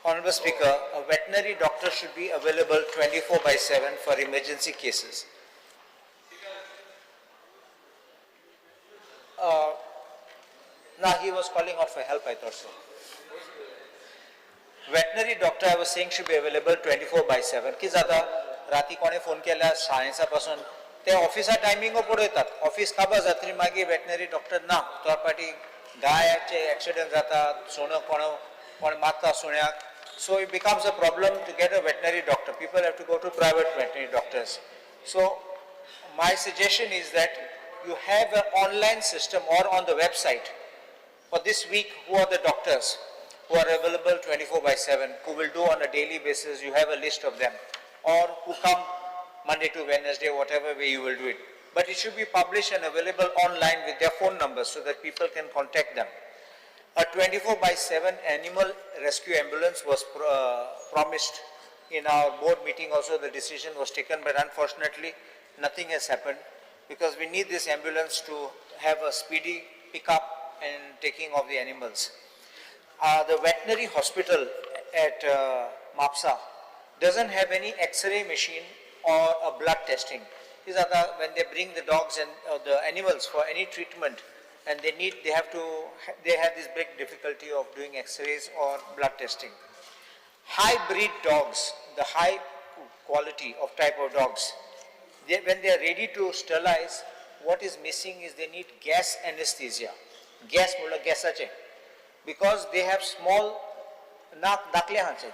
Honorable Speaker, a veterinary doctor should be available 24/7 for emergency cases. Now he was calling out for help, I thought so. Veterinary doctor, I was saying, should be available 24/7. की जाता राती कोणे phone केल्यार सायन्सा पासून ते ऑफिसा टायमिंगो पळयतात. Office काबार जातली मागीर वेटनरी डॉक्टर ना. तो पाटी गायाचे एक्सिडंट जाता, सुणो कोण कोण मारता सुण्याक. So it becomes a problem to get a veterinary doctor. People have to go to private veterinary doctors. So my suggestion is that you have an online system or on the website for this week, who are the doctors who are available 24/7, who will do on a daily basis, you have a list of them, or who come Monday to Wednesday, whatever way you will do it. But it should be published and available online with their phone numbers so that people can contact them. A 24/7 animal rescue ambulance was promised in our board meeting also. The decision was taken, but unfortunately nothing has happened because we need this ambulance to have a speedy pickup and taking of the animals. The veterinary hospital at Mapsa doesn't have any X-ray machine or a blood testing. These are the, when they bring the dogs and the animals for any treatment, and they need, they have to, they have this big difficulty of doing X-rays or blood testing. High breed dogs, the high quality of type of dogs, when they are ready to sterilize, what is missing is they need gas anesthesia. Gas म्हळ्यार गॅसाचे, because they have small नाक दाखले हांचे.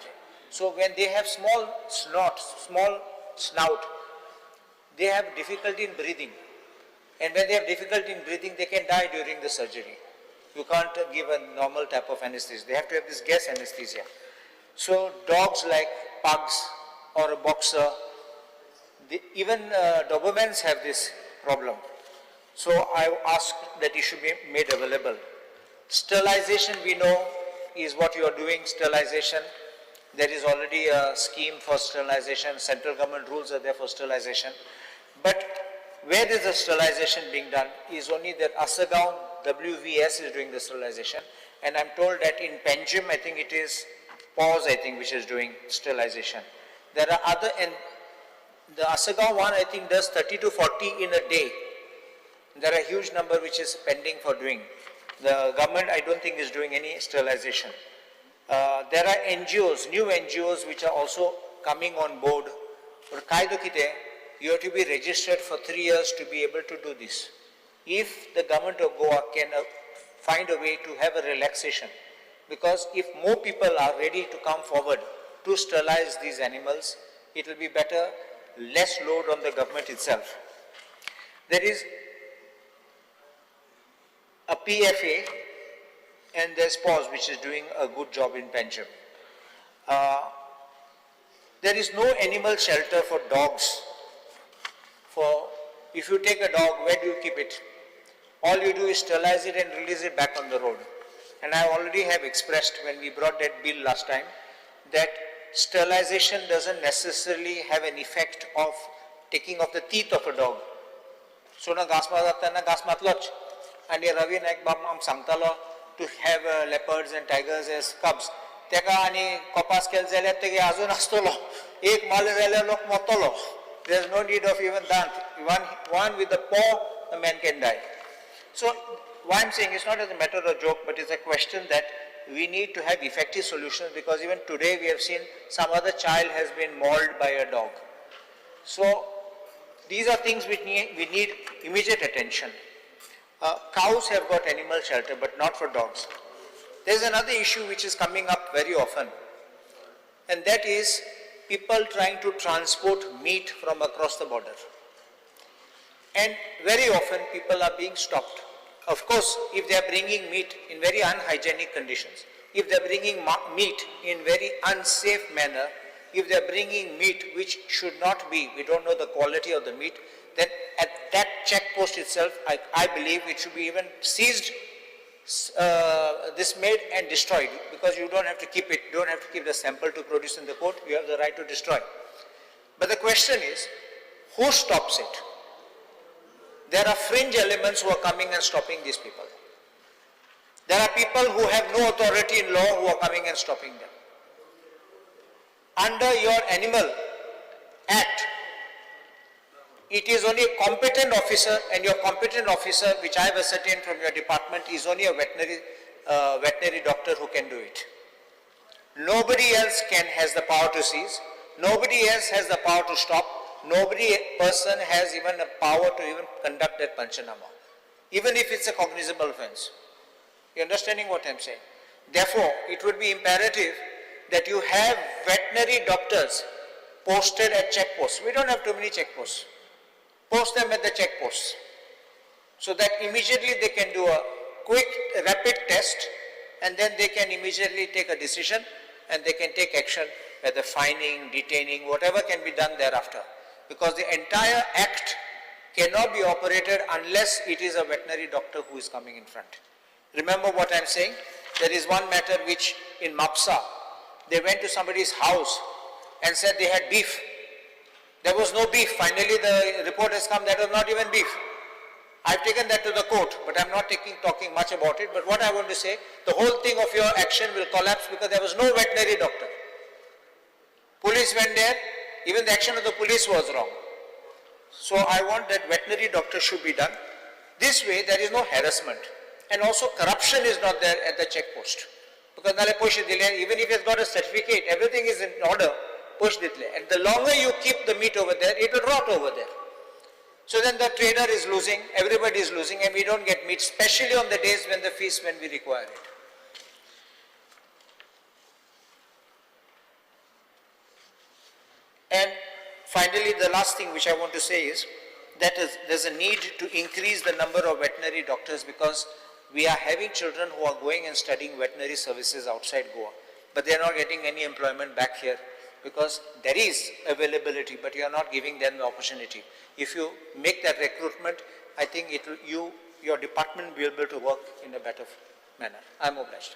So when they have small snot, small snout, they have difficulty in breathing. And when they have difficulty in breathing, they can die during the surgery. You can't give a normal type of anesthesia. They have to have this gas anesthesia. So dogs like pugs or a boxer, even Dobermans have this problem. So I ask that it should be made available. Sterilization, we know, is what you are doing, sterilization. There is already a scheme for sterilization. Central government rules are there for sterilization. But where is the sterilization being done is only that Assagao WVS is doing the sterilization. And I'm told that in Panjim, I think it is PAWS, I think, which is doing sterilization. There are other, and the Assagao one I think does 30 to 40 in a day. There are a huge number which is pending for doing. The government, I don't think, is doing any sterilization. There are NGOs, new NGOs which are also coming on board. But कायदो कितें, you have to be registered for 3 years to be able to do this. If the government of Goa can find a way to have a relaxation, because if more people are ready to come forward to sterilize these animals, it will be better, less load on the government itself. There is a PFA and there's PAWS, which is doing a good job in Panjim. There is no animal shelter for dogs. For if you take a dog, where do you keep it? All you do is sterilize it and release it back on the road. And I already have expressed when we brought that bill last time that sterilization doesn't necessarily have an effect of taking off the teeth of a dog. सुणो घांस मारता तेन्ना घांस मारतलोच. आनी रवी नायक बाब आमकां सांगतालो to have leopards and tigers as cubs. तेका आनी कपास केले जाल्यार तेगे आजून आसतलो, एक मारले जाल्यार लोक मरतलो. There is no need of even दांत. One with the paw, the man can die. So why I'm saying it's not as a matter of joke, but it's a question that we need to have effective solutions, because even today we have seen some other child has been mauled by a dog. So these are things which we need immediate attention. Cows have got animal shelter, but not for dogs. There's another issue which is coming up very often, and that is people trying to transport meat from across the border. And very often people are being stopped. Of course, if they are bringing meat in very unhygienic conditions, if they are bringing meat in very unsafe manner, if they are bringing meat which should not be, we don't know the quality of the meat, then at that check post itself, I believe it should be even seized, this made and destroyed, because you don't have to keep it, don't have to keep the sample to produce in the court, you have the right to destroy. But the question is, who stops it? There are fringe elements who are coming and stopping these people. There are people who have no authority in law who are coming and stopping them. Under your Animal Act, it is only a competent officer, and your competent officer, which I have ascertained from your department, is only a veterinary doctor who can do it. Nobody else has the power to seize. Nobody else has the power to stop. Nobody person has even a power to even conduct that panchanama, even if it's a cognizable offense. You understanding what I'm saying? Therefore, it would be imperative that you have veterinary doctors posted at checkposts. We don't have too many checkposts. Post them at the checkposts so that immediately they can do a quick, rapid test, and then they can immediately take a decision and they can take action, whether fining, detaining, whatever can be done thereafter. Because the entire act cannot be operated unless it is a veterinary doctor who is coming in front. Remember what I am saying? There is one matter which in Mapsa, they went to somebody's house and said they had beef. There was no beef. Finally, the report has come that was not even beef. I've taken that to the court, but I'm not talking much about it. But what I want to say, the whole thing of your action will collapse because there was no veterinary doctor. Police went there, even the action of the police was wrong. So I want that veterinary doctor should be done. This way, there is no harassment. And also corruption is not there at the checkpost. Because nale push dile, even if it's got a certificate, everything is in order, push ditle. And the longer you keep the meat over there, it will rot over there. So then the trader is losing, everybody is losing, and we don't get meat, especially on the days when the feast, when we require it. And finally, the last thing which I want to say is that is, there's a need to increase the number of veterinary doctors, because we are having children who are going and studying veterinary services outside Goa, but they are not getting any employment back here because there is availability, but you are not giving them the opportunity. If you make that recruitment, I think your department will be able to work in a better manner. I am obliged.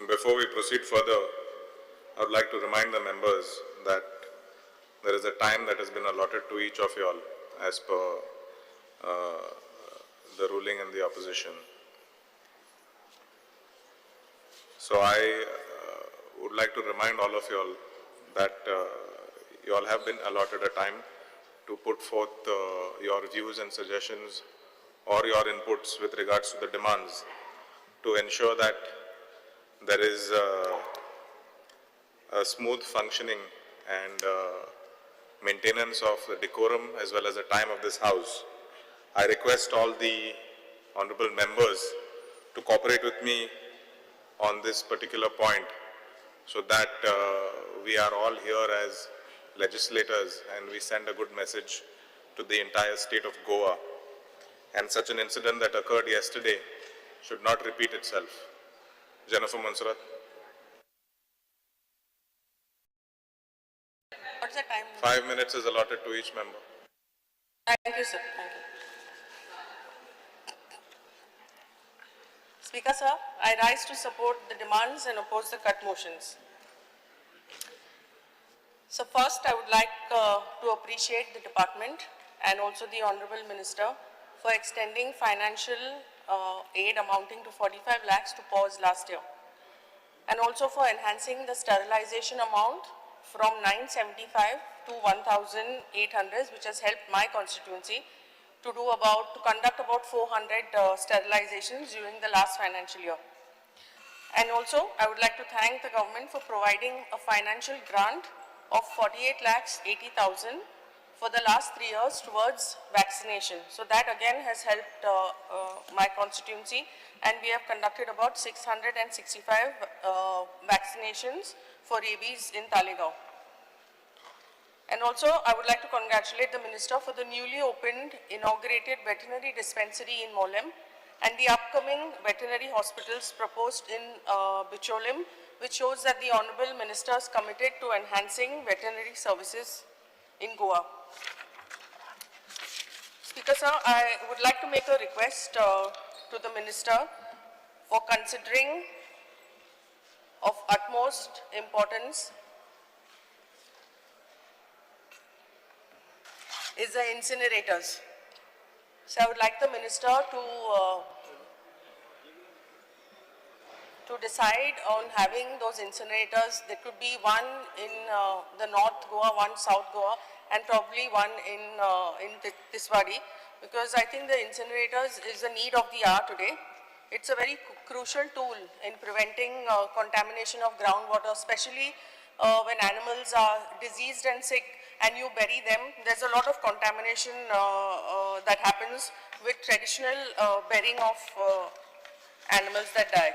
Before we proceed further, I would like to remind the members that there is a time that has been allotted to each of you all as per the ruling and the opposition. So I would like to remind all of you all that you all have been allotted a time to put forth your views and suggestions or your inputs with regards to the demands to ensure that there is a smooth functioning and maintenance of the decorum as well as the time of this house. I request all the honorable members to cooperate with me on this particular point so that we are all here as legislators and we send a good message to the entire state of Goa. And such an incident that occurred yesterday should not repeat itself. Jennifer Monserrate. What's the time? 5 minutes is allotted to each member. Thank you, sir. Thank you. Speaker, sir, I rise to support the demands and oppose the cut motions. So first, I would like to appreciate the department and also the Honorable Minister for extending financial aid amounting to 45 lakhs to PAWS last year, and also for enhancing the sterilization amount from 975 to 1,800, which has helped my constituency to conduct about 400 sterilizations during the last financial year. And also, I would like to thank the government for providing a financial grant of 48,80,000 for the last 3 years towards vaccination. So that again has helped my constituency, and we have conducted about 665 vaccinations for rabies in Taleigao. And also, I would like to congratulate the Minister for the newly opened, inaugurated veterinary dispensary in Mollem and the upcoming veterinary hospitals proposed in Bicholim, which shows that the Honorable Minister is committed to enhancing veterinary services in Goa. Speaker, sir, I would like to make a request to the Minister for considering of utmost importance is the incinerators. So I would like the Minister to decide on having those incinerators. There could be one in the North Goa, one South Goa, and probably one in Tiswadi, because I think the incinerators is the need of the hour today. It's a very crucial tool in preventing contamination of groundwater, especially when animals are diseased and sick and you bury them. There's a lot of contamination that happens with traditional burying of animals that die.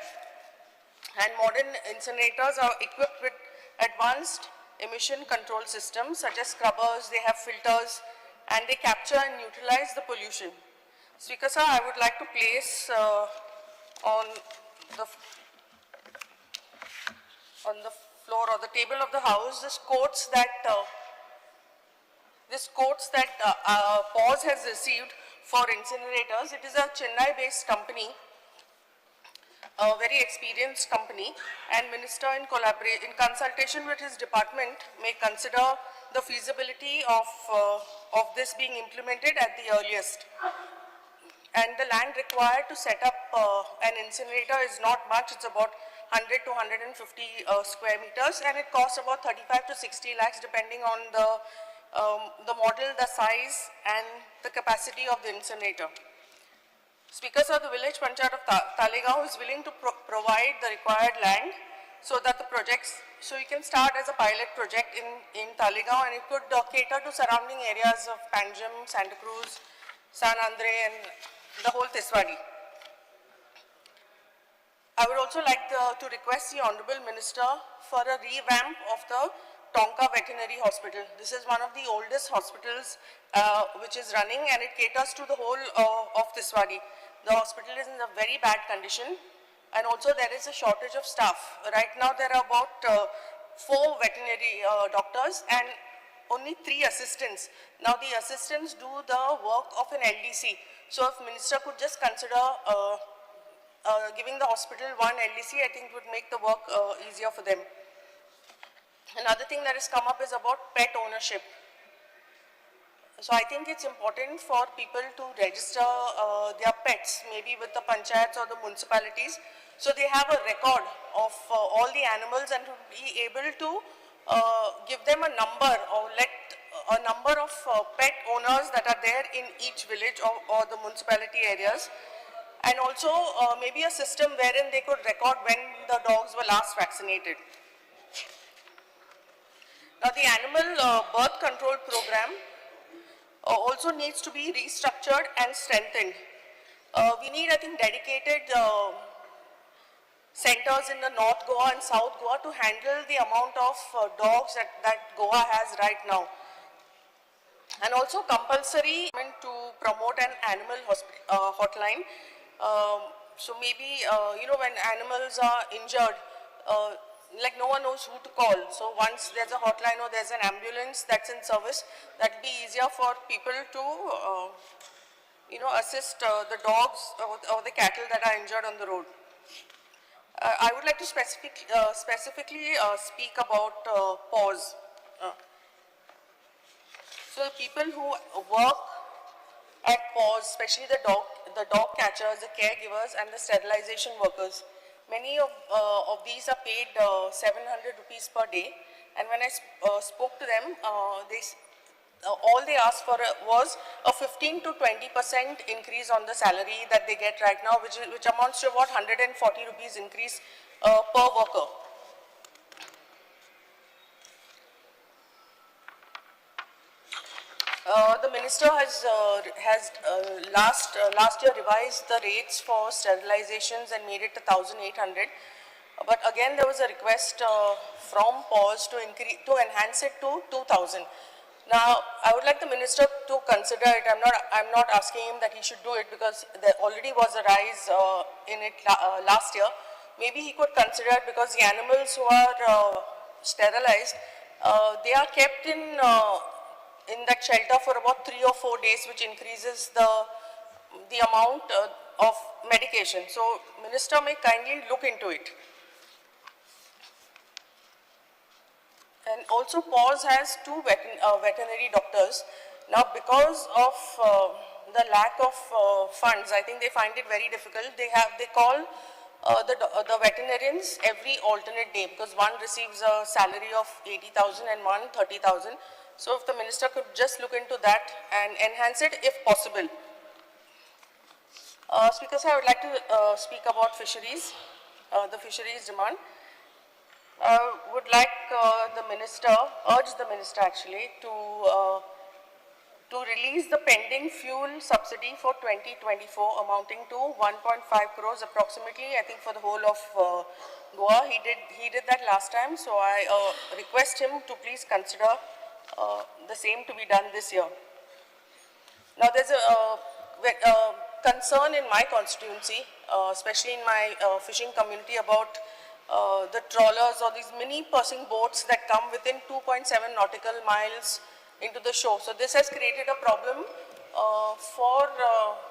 And modern incinerators are equipped with advanced emission control systems such as scrubbers, they have filters, and they capture and neutralize the pollution. Speaker sir, I would like to place on the floor or the table of the house this quotes that PAWS has received for incinerators. It is a Chennai-based company, a very experienced company, and Minister in consultation with his department may consider the feasibility of this being implemented at the earliest. And the land required to set up an incinerator is not much. It's about 100 to 150 square meters, and it costs about 35 to 60 lakhs depending on the model, the size, and the capacity of the incinerator. Speaker sir, the village panchayat of Taleigao is willing to provide the required land so that the projects, so you can start as a pilot project in Taleigao, and it could cater to surrounding areas of Panjim, Santa Cruz, San Andre, and the whole Tiswadi. I would also like to request the Honorable Minister for a revamp of the Tonka Veterinary Hospital. This is one of the oldest hospitals which is running, and it caters to the whole of Tiswadi. The hospital is in a very bad condition, and also there is a shortage of staff. Right now there are about 4 veterinary doctors and only 3 assistants. Now the assistants do the work of an LDC. So if Minister could just consider giving the hospital 1 LDC, I think it would make the work easier for them. Another thing that has come up is about pet ownership. So I think it's important for people to register their pets, maybe with the panchayats or the municipalities, So they have a record of all the animals and to be able to give them a number or let a number of pet owners that are there in each village or the municipality areas. And also maybe a system wherein they could record when the dogs were last vaccinated. Now the animal birth control program also needs to be restructured and strengthened. We need, I think, dedicated centers in the North Goa and South Goa to handle the amount of dogs that Goa has right now. And also compulsory to promote an animal hotline. So maybe, when animals are injured, like no one knows who to call. So once there's a hotline or there's an ambulance that's in service, that'll be easier for people to, assist the dogs or the cattle that are injured on the road. I would like to specifically speak about PAWS. So the people who work at PAWS, especially the dog catchers, the caregivers, and the sterilization workers, many of these are paid 700 rupees per day. And when I spoke to them, all they asked for was a 15 to 20% increase on the salary that they get right now, which amounts to about 140 rupees increase per worker. The minister has last year revised the rates for sterilizations and made it 1,800. But again, there was a request from PAWS to increase, to enhance it to 2,000. Now, I would like the minister to consider it. I'm not asking him that he should do it because there already was a rise in it last year. Maybe he could consider it because the animals who are sterilized, they are kept in that shelter for about 3 or 4 days, which increases the amount of medication. So, minister may kindly look into it. And also PAWS has 2 veterinary doctors. Now, because of the lack of funds, I think they find it very difficult. They call the veterinarians every alternate day because one receives a salary of 80,000 and one 30,000. So if the minister could just look into that and enhance it if possible. Speaker sir, I would like to speak about fisheries, the fisheries demand. I would like the minister, urge the minister actually, to release the pending fuel subsidy for 2024 amounting to 1.5 crores approximately, I think for the whole of Goa. He did that last time, so I request him to please consider the same to be done this year. Now there's a concern in my constituency, especially in my fishing community, about the trawlers or these mini purse seine boats that come within 2.7 nautical miles into the shore. So this has created a problem for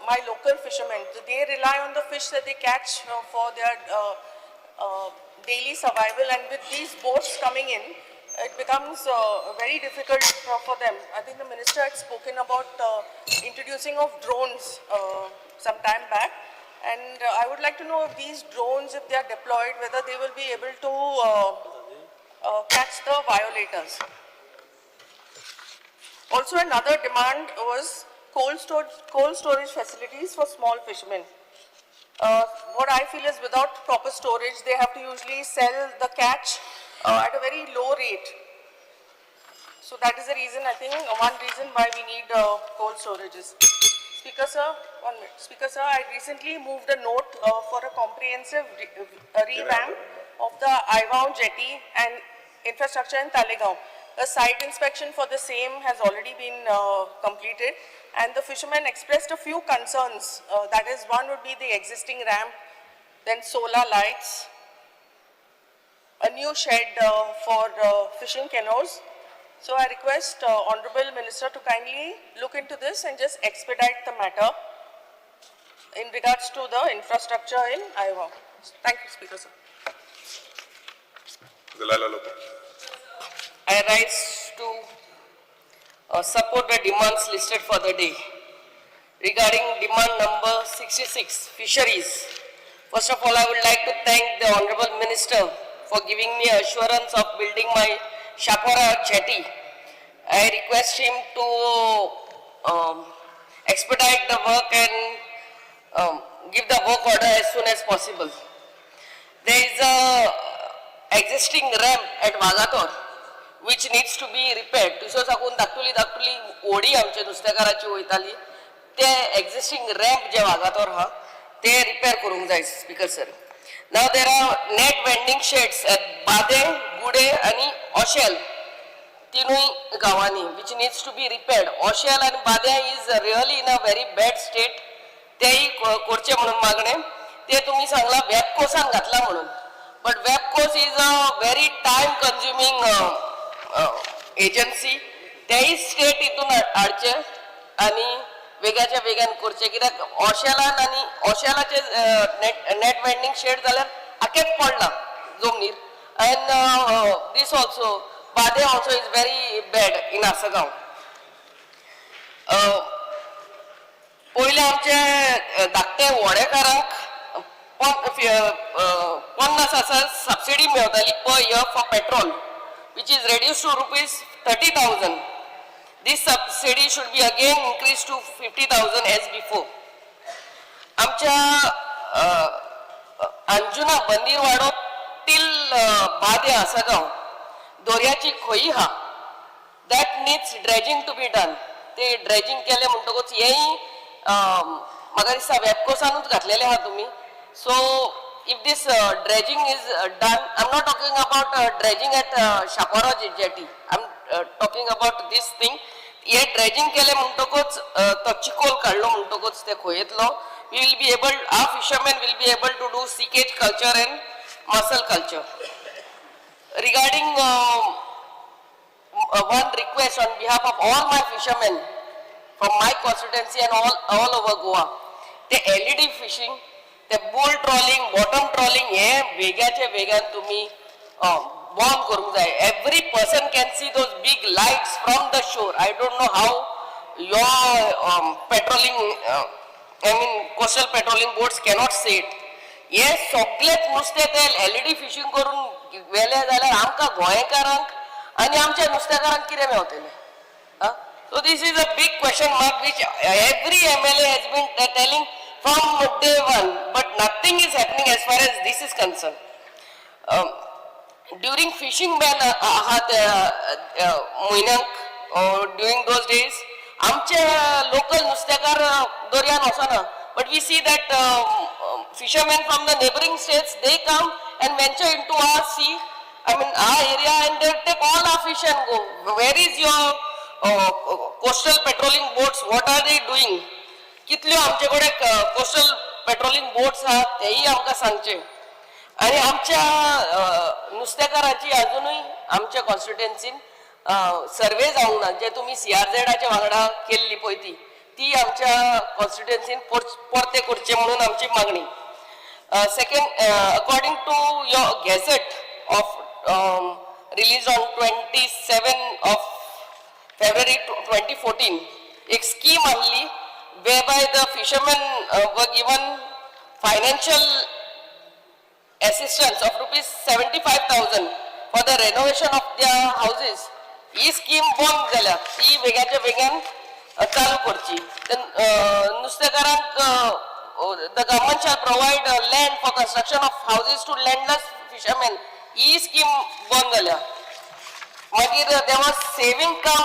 my local fishermen. So they rely on the fish that they catch for their daily survival, and with these boats coming in, it becomes very difficult for them. I think the minister had spoken about introducing of drones some time back, and I would like to know if these drones, if they are deployed, whether they will be able to catch the violators. Also, another demand was cold storage facilities for small fishermen. What I feel is without proper storage, they have to usually sell the catch at a very low rate. So that is the reason, I think, one reason why we need cold storages. Speaker sir, 1 minute. Speaker sir, I recently moved a note for a comprehensive revamp of the Aivao jetty and infrastructure in Taleigao. A site inspection for the same has already been completed, and the fishermen expressed a few concerns. That is, one would be the existing ramp, then solar lights, a new shed for fishing canoes. So I request Honorable Minister to kindly look into this and just expedite the matter in regards to the infrastructure in Aivao. Thank you, Speaker sir. Delilah Lobo. I rise to support the demands listed for the day. Regarding demand number 66, fisheries. First of all, I would like to thank the Honorable Minister for giving me assurance of building my Chapora jetty. I request him to expedite the work and give the work order as soon as possible. There is a existing ramp at Vagator which needs to be repaired. थंयसर साकून धाकटुली धाकटुली होडी आमचे नुस्तेकाराची वयताली, ते existing ramp जे वागातोर आहा ते repair करूंक जाय, Speaker sir. Now there are net vending sheds at Bade, Gude आनी ओशेल, तिनूय गांवांनी, which needs to be repaired. Oshel आनी Bade is really in a very bad state. तेय करचे म्हणून मागणें. ते तुमी सांगला वॅबकोसान घातला म्हणून, but WAPCOS is a very time consuming agency. तेय स्टेट हितून हाडचे आनी वेगाच्या वेगान करचे, कित्याक ओशेलान आनी ओशेलाचे नेट वेंडींग शेड जाल्यार आखेच पडला जमनीर, and this also, Bade also is very bad in Assagao. पयले आमचे धाकटे व्हडेकारांक 50 हजार subsidy मेवताली per year for petrol, which is reduced to ₹30,000. This subsidy should be again increased to 50,000 as before. आमच्या अंजुना बंदीरवाडो टील बादे आसगांव दोर्याची खोई हा, that needs dredging to be done. ते dredging केलें म्हणटकूच हेंय म्हाका दिसता वेबकोसानूच घातलेलें आहा तुमी. So if this dredging is done, I am not talking about dredging at Chapora jetty, I am talking about this thing. हे ड्रेजिंग केलें म्हणटकूच तो चिकोल काडलो म्हणटकूच ते खोयेंतलो, we will be able, our fishermen will be able to do sea cage culture and mussel culture. Regarding one request on behalf of all my fishermen from my constituency and all over Goa, ते LED fishing, ते bull trawling, bottom trawling हे वेगाच्या वेगान तुम्ही बंद करूंक जाय. Every person can see those big lights from the shore. I don't know how your patrolling, I mean coastal patrolling boats cannot see it. हे सगळेच नुस्तें ते एलईडी फिशींग करून व्हेले जाल्यार आमकां गोंयकारांक आनी आमच्या नुस्तेकारांक कितें मेवतलें? So this is a big question mark which every MLA has been telling from day one, but nothing is happening as far as this is concerned. During fishing ban आहा त्या म्हयन्याक, during those days आमचे local नुस्तेकार दर्यान वचना, but we see that fishermen from the neighboring states, they come and venture into our sea, I mean our area, and they take all our fish and go. Where is your coastal patrolling boats? What are they doing? कितल्यो आमचे कडेन coastal patrolling boats आहात तेय आमकां सांगचे. आनी आमच्या नुस्तेकारांची अजुनूय आमच्या कॉन्स्टिट्युएन्सीन सर्वे जावंक ना. जे तुमी सीआरझेडाच्या वांगडा केल्ली पळय ती ती आमच्या कॉन्स्टिट्युएन्सीन परते करचे म्हणून आमची मागणी. Second, according to your gazette of release on 27 of February 2014, एक स्कीम आणली whereby the fishermen were given financial assistance of ₹75,000 for the renovation of their houses. He scheme बंद जाल्या. ती वेगाच्या वेगान चालू करची. नुस्तेकारांक the government shall provide land for construction of houses to landless fishermen. He scheme बंद जाल्या. मागीर there was saving cum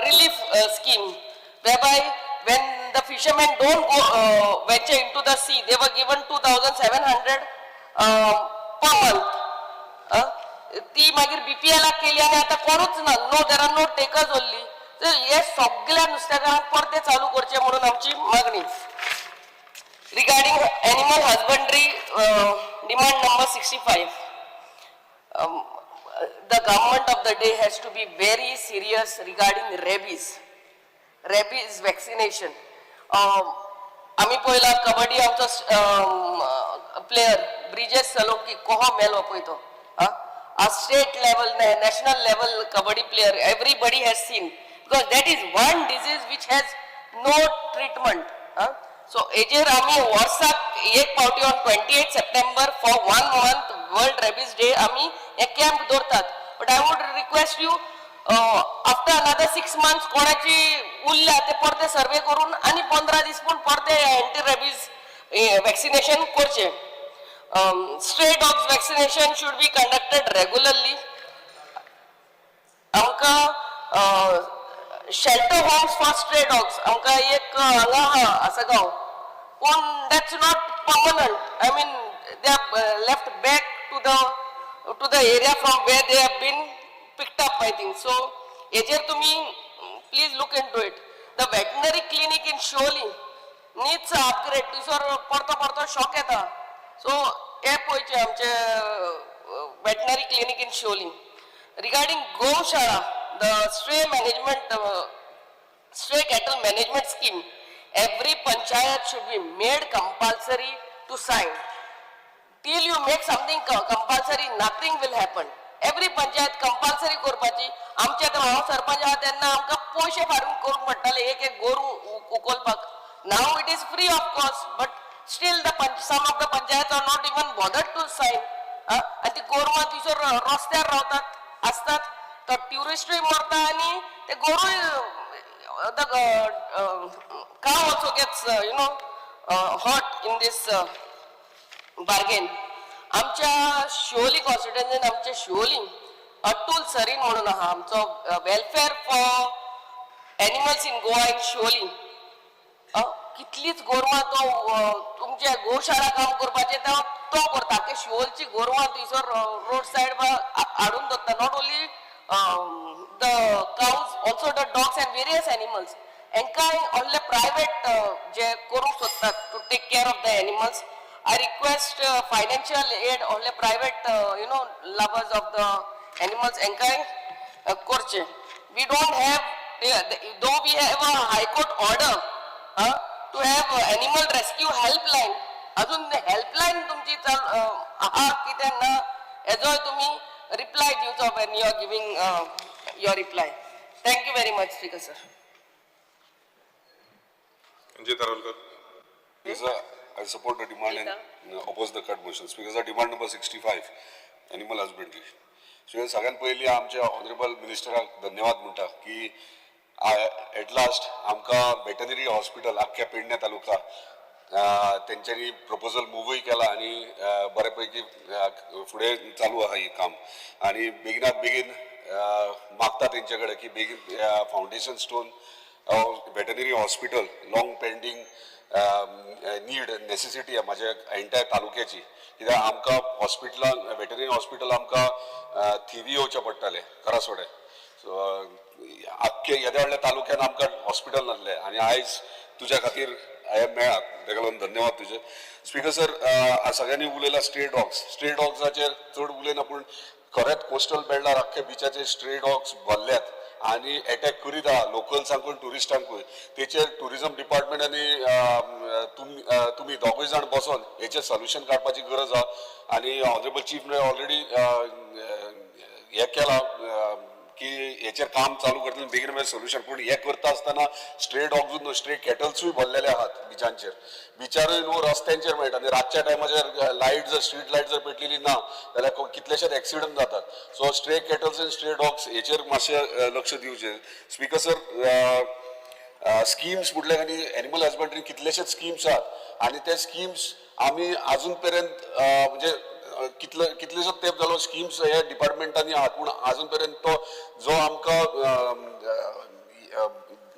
relief scheme whereby when the fishermen don't go venture into the sea, they were given 2700 per month. ती मागीर बीपीएलाक केली आनी आतां कोणूच ना. No, there are no takers only. तर हे सगळ्या नुस्तेकारांक परते चालू करचे म्हणून आमची मागणी. Regarding animal husbandry, demand number 65, the government of the day has to be very serious regarding rabies vaccination. आमी पळयला कबड्डी आमचो प्लेयर ब्रिजेश सोलंकी कोहो मेलो पळय तो. A state level, national level kabaddi player, everybody has seen, because that is one disease which has no treatment. So हेजेर आमी वर्साक एक फावटी on 28 September for one month World Rabies Day आमी हे कॅम्प दवरतात. But I would request you, after another 6 months कोणाची उरल्या ते परते सर्वे करून आनी 15 दीस पूण परते एंटी रेबीज वॅक्सिनेशन करचें. Stray dogs vaccination should be conducted regularly. आमकां shelter homes for stray dogs आमकां एक हांगा आहा आसगांव, पूण that's not permanent. I mean, they are left back to the area from where they have been picked up, I think. So हेजेर तुमी please look into it. The veterinary clinic in Siolim needs upgrade. थंयसर परतो परतो shock येता, so हे पळोवचें आमचे veterinary clinic in Siolim. Regarding Goshala, the stray cattle management scheme, every panchayat should be made compulsory to sign. Till you make something compulsory, nothing will happen. Every panchayat compulsory करपाची. आमचे आतां हांव सरपंच आहा तेन्ना आमकां पयशे फारीक करूंक पडटाले एक एक गोरू उखलपाक. Now it is free of cost, but still the some of the panchayat are not even bothered to sign. आनी ती गोरवां थंयसर रस्त्यार रावतात आसतात, तो ट्युरिस्टूय मरता आनी ते गोरूय, the cow also gets hurt in this bargain. आमच्या शिवोली कॉन्स्टिट्युएन्सीन आमच्या शिवोली अतुल सरीन म्हणून आहा, आमचो welfare for animals in Goa in Siolim. कितलीच गोरवां तो तुमच्या गोशाळा काम करपाचें तो तो करता की शिवोलची गोरवां थंयसर रोड सायड हाडून दवरता. Not only the cows, also the dogs and various animals. हांकां व्हडले प्रायवेट जे करूंक सोदतात to take care of the animals, I request financial aid व्हडले private lovers of the animals हांकांय करचें. We don't have, though we have a High Court order to have animal rescue helpline, अजून helpline तुमची चाल आहा कितें ना हेजोय तुमी reply दिवचो when you are giving your reply. Thank you very much, Speaker sir. Ranjit Arolkar. Speaker sir, I support the demand and oppose the cut motion. Speaker sir, demand number 65, animal husbandry. Speaker, सगळ्यात पयलीं आमच्या honourable मिनिस्टराक धन्यवाद म्हणटा की at last आमकां veterinary hospital आख्ख्या पेडणे तालुका तेंच्यांनी proposal मुवूय केला आनी बऱ्या पैकी फुडें चालू आहा हें काम आनी बेगिनात बेगीन मागता तेंचे कडेन की बेगीन foundation stone veterinary hospital, long pending need, necessity आहे माझ्या एंटायर तालुक्याची. कित्याक आमकां हॉस्पिटलान वेटनरी हॉस्पिटल आमकां थिवी येवचें पडटालें करासोडे. सो आख्खे येद्या व्हडल्या तालुक्यान आमकां हॉस्पिटल नासलें आनी आयज तुज्या खातीर हें मेळ्ळा, तेका लागून धन्यवाद तुजे. स्पीकर सर, सगळ्यांनी उलयला स्ट्रे डॉग्स. स्ट्रे डॉग्साचेर चड उलयना, पूण खरेंच कोस्टल बेल्टार आख्खे बिचाचेर स्ट्रे डॉग्स भरल्यात आनी एटॅक करीत आहा लोकल्सांकूय, ट्युरिस्टांकूय. तेचेर ट्युरिजम डिपार्टमेंट आनी तुमी दोगूय जाण बसोन हेचेर सोल्युशन काडपाची गरज आहा. आनी ऑनरेबल चीफ ऑलरेडी हें केलां की हेचेर काम चालू करतले बेगीन बेगीन सोल्युशन. पूण हें करता आसतना स्ट्रे डॉग्सूच न्हू, स्ट्रे कॅटल्सूय भरलेले आहात बिचांचेर. बिचारूय न्हू, रस्त्यांचेर मेळटा आनी रातच्या टायमाचेर लायट जर स्ट्रीट लायट जर पेटलेली ना जाल्यार कितलेशेच एक्सिडंट जातात. So stray cattles and stray dogs हेचेर मातशें लक्ष दिवचें. स्पीकर सर, स्किम्स म्हटल्यार आनी एनिमल हजबंड्री कितलेशेच स्किम्स आहात आनी ते स्किम्स आमी आजून पर्यंत म्हणजे कितले कितलेसोच तेंप जालो स्किम्स ह्या डिपार्टमेंटांनी आहात, पूण आजून पर्यंत तो जो आमकां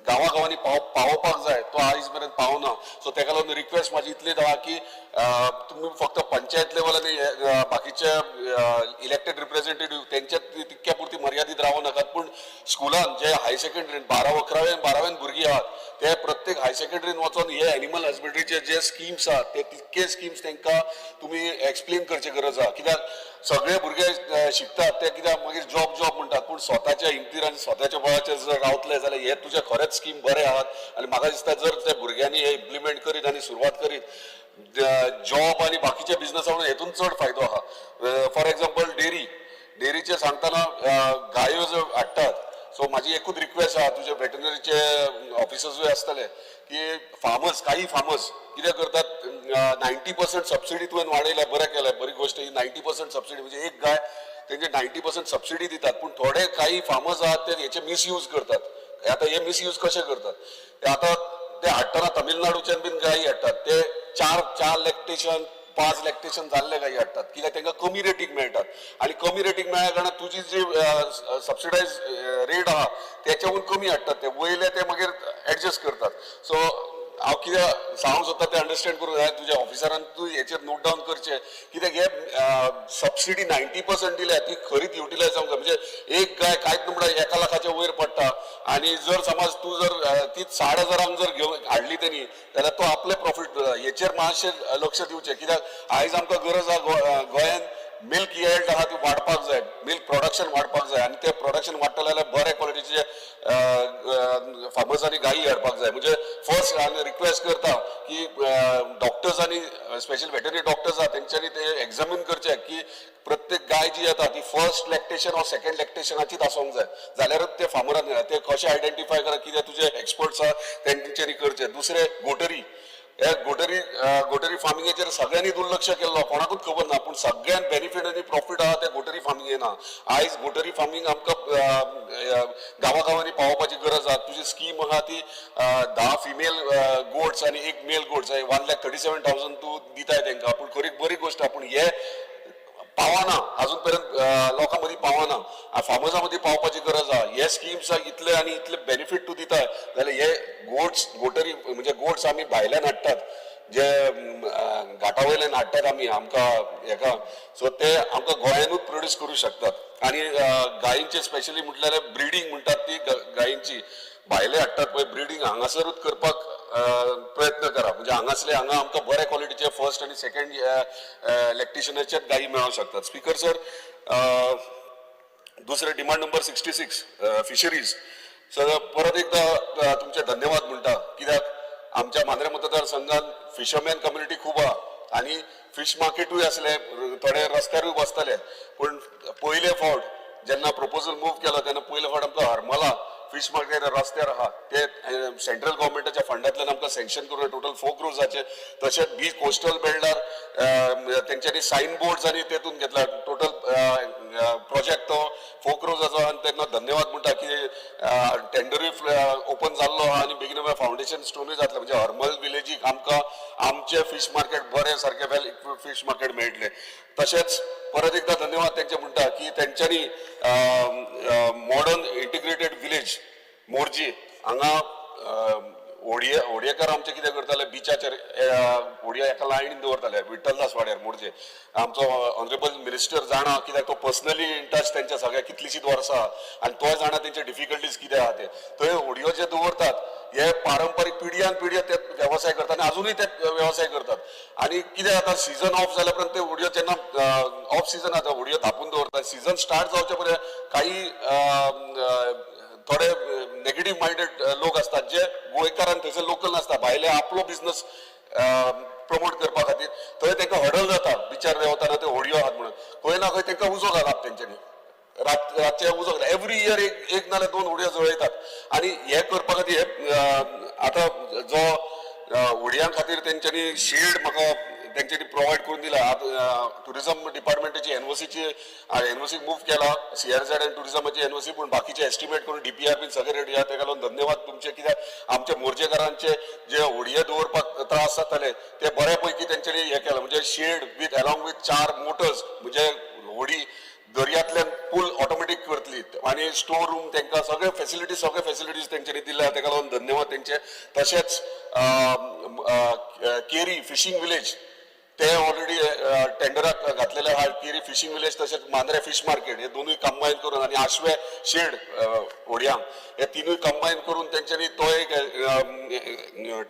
गांवा गांवांनी पावोवपाक जाय तो आयज मेरेन पावना. सो तेका लागून रिक्वेस्ट म्हाजी इतलीच आहा की तुमी फक्त पंचायत लेवल आनी बाकीचे इलेक्टेड रिप्रेझेंटेटिव्ह तेंच्या तितक्या पुरती मर्यादीत रावं नाकात, पूण स्कुलान जे हायर सेकंडरीन 12 11वेन 12वेन भुरगीं आहात ते प्रत्येक हायर सेकंडरीन वचोन हे एनिमल हजबंड्रीचे जे स्किम्स आहात ते तितके स्किम्स तांकां तुमी एक्सप्लेन करचे गरज आहा. कित्याक सगळे भुरगे शिकतात ते कित्याक मागीर जॉब जॉब म्हणटात, पूण स्वताच्या हिमतीर आनी स्वताच्या बळाचेर जर रावतले जाल्यार हे तुजे खरेंच स्कीम बरे आहात. आनी म्हाका दिसता जर ते भुरग्यांनी हे इम्प्लिमेंट करीत आनी सुरवात करीत, जॉब आनी बाकीच्या बिझनसा हेतून चड फायदो आहा. फॉर एग्जाम्पल, डेअरी, डेअरीचेर सांगतना गायो ज्यो हाडटात सो म्हाजी एकूच रिक्वेस्ट आहा तुजे वेटनरीचे ऑफिसर्सूय आसतले की फार्मर्स, काही फार्मर्स कितें करतात, 90% सबसिडी तुवें वाडयल्या, बरें केलें, बरी गोश्ट ही. 90% सबसिडी म्हणजे एक गाय तेंचे 90% सबसिडी दितात, पूण थोडे काही फार्मर्स आहात ते हेचे मिसयूज करतात. आतां हे मिसयूज कशे करतात, ते आतां ते हाडटना तमिळनाडूच्यान बीन गायी हाडटात, ते चार चार लॅक्टेशन, 5 लॅक्टेशन जाल्ले गायी हाडटात, कित्याक तांकां कमी रेटीक मेळटात आनी कमी रेटीक मेळ्ळ्या कारणान तुजी जी सबसिडायज रेट आहा तेच्याहून कमी हाडटात, ते वयले ते मागीर एडजस्ट करतात. सो हांव कितें सांगूंक सोदता तें अंडरस्टँड करूंक जाय तुज्या ऑफिसरान, तूं हेचेर नोट डावन करचें, कित्याक हे सबसिडी 90% दिल्या ती खरीच युटिलायज जावंक जाय. म्हणजे एक गाय कांयच न्हू म्हणल्यार 1 लाखाच्या वयर पडटा आनी जर समज तूं जर ती 6,500 जर घेवन हाडली तेणी जाल्यार तो आपले प्रॉफीट. हेचेर मातशें लक्ष दिवचें, कित्याक आयज आमकां गरज आहा गोंयान मिल्क येल्ड आहा ती वाडपाक जाय, मिल्क प्रोडक्शन वाडपाक जाय आनी तें प्रोडक्शन वाडटलें जाल्यार बऱ्या क्वॉलिटीचे फार्मर्सांनी गायी हाडपाक जाय. म्हणजे फर्स्ट हांव रिक्वेस्ट करता की डॉक्टर्स आनी स्पेशल वेटरनरी डॉक्टर्स आहा तेंच्यांनी ते एग्जामीन करचे की प्रत्येक गाय जी येता ती फर्स्ट लॅक्टेशन ऑर सेकंड लॅक्टेशनाचीच आसूंक जाय, जाल्यारच ते फार्मरान ते कशें आयडेंटिफाय करा, कित्याक तुजे एक्सपर्ट्स आहा तेंच्यांनी करचे. दुसरें गोटरी, हे गोटरी गोटरी फार्मिंगेचेर सगळ्यांनी दुर्लक्ष केल्लो, कोणाकूच खबर ना, पूण सगळ्यांत बेनिफीट आनी प्रॉफीट आहा ते गोटरी फार्मिंगेन आहा. आयज गोटरी फार्मींग आमकां गांवागांवांनी पावोवपाची गरज आहा. तुजी स्कीम आहा ती 10 फिमेल गोट्स आनी 1 मेल गोट्स, 1,37,000 तूं दिताय तेंकां, पूण खरी बरी गोश्ट आहा, पूण हे पावना अजून पर्यंत लोकां मदीं पावना, फार्मर्सां मदीं पावपाची गरज आहा. हे स्किम्स इतले आनी इतले बेनिफीट तूं दिता जाल्यार हे गोट्स गोटरी म्हणजे गोट्स आमी भायल्यान हाडटात, जे घाटा वयल्यान हाडटात आमी आमकां हेका, सो ते आमकां गोंयानूच प्रोड्यूस करूं शकतात. आनी गायींचे स्पेशली म्हटल्यार ब्रिडींग म्हणटात ती गायींची भायले हाडटात पळय, ब्रिडींग हांगासरूच करपाक प्रयत्न करा, म्हणजे हांगासले हांगा आमकां बऱ्या क्वॉलिटीचे फर्स्ट आनी सेकंड लॅक्टेशनाचेच गायी मेळोंक शकतात. स्पीकर सर, दुसरें डिमांड नंबर 66 फिशरीज. सर परत एकदा तुमचे धन्यवाद म्हणटा, कित्याक आमच्या मांद्रे मतदारसंघात फिशरमॅन कम्युनिटी खूब आहा आनी फिश मार्केटूय आसले, थोडे रस्त्यारूय बसताले, पूण पयले फावट जेन्ना प्रपोजल मूव केलो तेन्ना पयले फावट आमकां हरमला फिश मार्केट रस्त्यार आहा ते सेंट्रल गव्हर्मेंटाच्या फंडांतल्यान आमकां सँक्शन करून टोटल 4 क्रोर्साचे. तशेंच बी कोस्टल बेल्डार तेंच्यांनी सायन बोर्ड्स आनी तेतून घेतला, टोटल प्रोजेक्ट तो 4 क्रोर्साचो. आनी तेन्ना धन्यवाद म्हणटा की टेंडरूय ओपन जाल्लो आहा आनी बेगीन फावंडेशन स्टोनूय जातलें. म्हणजे हरमल विलेजीक आमकां आमचें फिश मार्केट बरें सारकें वेल इक्विप्ड फिश मार्केट मेळटलें. तशेंच परत एकदा धन्यवाद तेंचे म्हणटा की तेंच्यांनी मॉडर्न इंटिग्रेटेड विलेज मोरजी हांगा होडये होडयेकार आमचे कितें करताले, बिचाचेर होडये एका लायनीन दवरताले विठ्ठलदास वाड्यार मोरजे. आमचो ऑनरेबल मिनिस्टर जाणा, कित्याक तो पर्सनली इन टच तेंच्या सगळ्या कितलीशींच वर्सां आनी तोय जाणा तेंचे डिफिकल्टीज कितें आहा ते. थंय होडयो जे दवरतात हे पारंपारीक पिढयान पिढयो ते वेवसाय करतात आनी अजुनूय ते वेवसाय करतात. आनी कितें जाता, सिजन ऑफ जाल्या उपरांत ते होडयो जेन्ना ऑफ सिजन जाता होडयो धांपून दवरतात, सिजन स्टार्ट जावचे पयलीं काही थोडे नेगेटीव मायंडेड लोक असतात जे गोंयकारान थंयसर लोकल नासता, भायले आपलो बिजनस प्रमोट करपा खातीर थंय तांकां हडल जाता बिचार देंवतना ते होडयो आहात म्हणून खंय ना खंय तांकां उजो घालप, तेंच्यांनी रातचे उजो घालप. एवरी इयर एक नाल्यार 2 होडयो जळयतात. आनी हे करपा खातीर हे आतां जो होडयां खातीर तेंच्यांनी शेड म्हाका तेंच्यांनी प्रोवायड करून दिला. आतां टुरिजम डिपार्टमेंटाची एनओसीची एनओसी मूव केला, सीआरझेड आनी टुरिजमाची एनओसी, पूण बाकीचे एस्टिमेट करून डीपीआर बीन सगळे रेडी आहा. तेका लागून धन्यवाद तुमचे, कित्याक आमच्या मोरजेकारांचे जे होडये दवरपाक त्रास जाताले ते बऱ्या पैकी तेंच्यांनी हे केलां. म्हणजे shed with along with 4 motors, म्हणजे होडी दर्यांतल्यान पूल ऑटोमॅटीक करतली आनी स्टोर रूम तांकां सगळे फॅसिलिटीज, सगळे फॅसिलिटीज तेंच्यांनी दिल्या, तेका लागून धन्यवाद तेंचे. तशेंच केरी फिशींग विलेज ते ऑलरेडी टेंडराक घातलेले आहा, केरी फिशींग विलेज तशेंच मांद्रे फिश मार्केट हे दोनूय कंबायन करून आनी आशवे शेड होडयांक हे तिनूय कंबायन करून तेंच्यांनी तो एक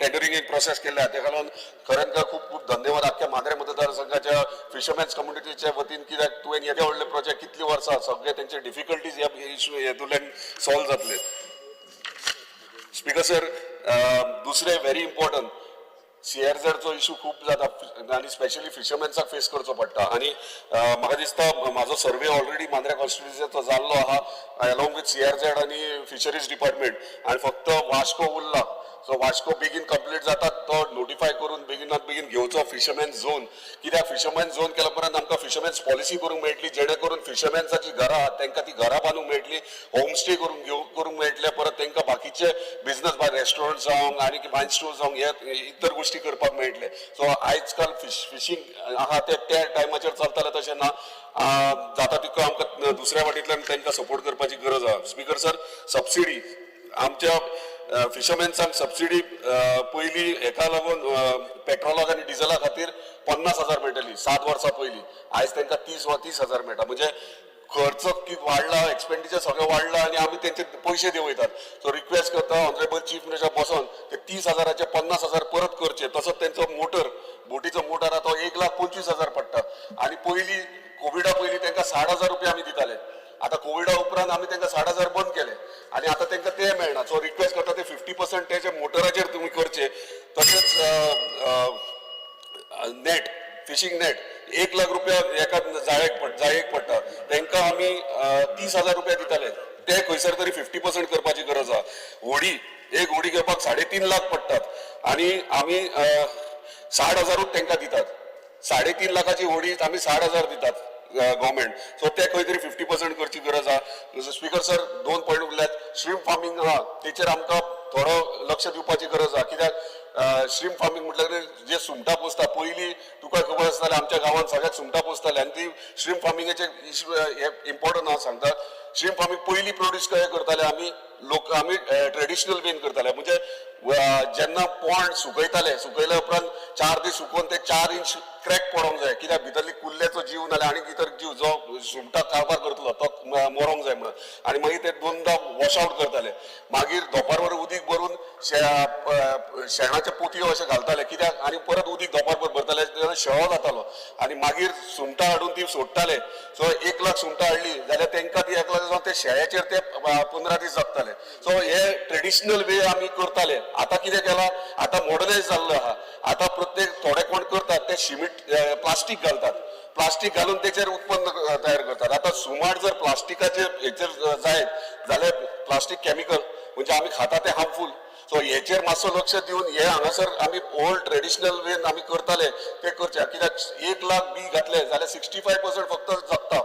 टेंडरींग एक प्रोसेस केल्ले आहा. तेका लागून खरेंच खूब खूब धन्यवाद आख्ख्या मांद्रे मतदारसंघाच्या फिशरमॅन्स कम्युनिटीच्या वतीन, कित्याक तुवें येदे व्हडले प्रोजेक्ट कितली वर्सां सगळे तेंचे डिफिकल्टीज ह्या इशू हेतूंतल्यान सॉल्व जातले. स्पीकर सर, दुसरें व्हेरी इम्पॉर्टंट, सीआरझेडचो इशू खूब जाता आनी स्पेशली फिशरमॅन्साक फेस करचो पडटा. आनी म्हाका दिसता म्हाजो सर्वे ऑलरेडी मांद्र्या कॉन्स्टिट्युन्सीचो जाल्लो आहा अलॉंग विथ सीआरझेड आनी फिशरीज डिपार्टमेंट, आनी फक्त वास्को उरला. सो वास्को बेगीन कंप्लीट जाता तो नोटिफाय करून बेगिनात बेगीन घेवचो फिशरमॅन झोन. कित्याक फिशरमॅन झोन केल्या उपरांत आमकां फिशरमॅन्स पॉलिसी करूंक मेळटली, जेणे करून फिशरमॅन्साची घरां आहात तांकां ती घरां बांदूंक मेळटली, होमस्टे करूंक घेवंक करूंक मेळटले, परत तांकां बाकीचे बिजनस बाय रेस्टॉरंट जावं आनी वायन स्टोर जावं हे इतर गोश्टी करपाक मेळटले. सो आयज काल फिशींग आहा ते त्या टायमाचेर चलताले तशें ना, जाता तितको आमकां दुसऱ्या वाटेंतल्यान तांकां सपोर्ट करपाची गरज आहा. स्पीकर सर, सबसिडी आमच्या फिशरमॅन्सांक सबसिडी पयलीं हेका लागून पेट्रोलाक आनी डिझला खातीर 50,000 मेळटली 7 वर्सां पयलीं, आयज तांकां 30 वा 30,000 मेळटा. म्हणजे खर्च कितें वाडला, एक्सपेंडिचर सगळें वाडला आनी आमी तेंचे पयशे देंवयतात. सो रिक्वेस्ट करता ऑनरेबल चीफ मिनिस्टर बसोन ते 30,000 50,000 परत करचे. तसोच तेंचो मोटर, बोटीचो मोटर आहा तो 1,25,000 पडटा आनी पयलीं कोविडा पयलीं तांकां 60,000 रुपया आमी दिताले. आतां कोविडा उपरांत आमी तांकां 60,000 बंद केले आनी आतां तांकां ते मेळना. सो रिक्वेस्ट करता ते 50% तेजे मोटराचेर तुमी करचे. तशेंच नेट, फिशींग नेट 1 लाख रुपया एका जाळेक पडटा, तांकां आमी 30,000 रुपया दिताले, ते खंयसर तरी 50% करपाची गरज आहा. होडी, एक होडी घेवपाक 3.5 लाख पडटात आनी आमी 60,000 तांकां दितात. 3.5 लाखाची होडी आमी 60,000 दितात गव्हर्मेंट. सो ते खंय तरी 50% करची गरज आहा. स्पीकर सर, 2 पॉयंट उरल्यात. श्रिम्प फार्मींग आहा तेचेर आमकां थोडो लक्ष दिवपाची गरज आहा. कित्याक श्रिम्प फार्मींग म्हटल्यार जे सुंगटां पोसता, पयलीं तुका खबर आसतालें आमच्या गांवांत सगळ्याक सुंगटां पोसताले आनी ती श्रिम्प फार्मिंगाचे इशू हे इम्पॉर्टंट हांव सांगता. श्रिम्प फार्मींग पयलीं प्रोड्यूस कशें करताले आमी लोक, आमी ट्रेडिशनल वेन करताले. म्हणजे जेन्ना पोंड सुकयताले, सुकयल्या उपरांत 4 दीस सुकोवन ते 4 इंच क्रॅक पडोंक जाय, कित्याक भितरली कुल्ल्याचो जीव नाल्यार आनी इतर जीव जो सुंगटां कारबार करतलो तो मरोंक जाय म्हणून. आनी मागीर ते 2दा वॉश आवट करताले. मागीर दोपारभर उदीक भरून शेणाच्यो पोतयो अशें घालताले, कित्याक आनी परत उदीक दोपारभर भरताले तेन्ना शेळो जातालो आनी मागीर सुंगटां हाडून ती सोडटाले. सो 1 लाख सुंगटां हाडली जाल्यार तांकां ती 1 लाख जावन ते शेळ्याचेर ते 15 दीस जगताले. सो हे ट्रेडिशनल वे आमी करताले. आतां कितें केलां, आतां मॉडर्नायज जाल्लो आहा. आतां प्रत्येक थोडे कोण करतात ते शिमीट प्लास्टीक घालतात, प्लास्टीक घालून तेचेर उत्पन्न तयार करतात. आतां सुमार जर प्लास्टिकाचेर हेचेर जायत जाल्यार प्लास्टीक केमिकल म्हणजे आमी खाता ते हार्मफूल. सो हेचेर मातसो लक्ष दिवन हे हांगासर आमी ओल्ड ट्रेडिशनल वेन आमी करताले ते करचे. कित्याक 1 लाख बी घातले जाल्यार 65% फक्त जगता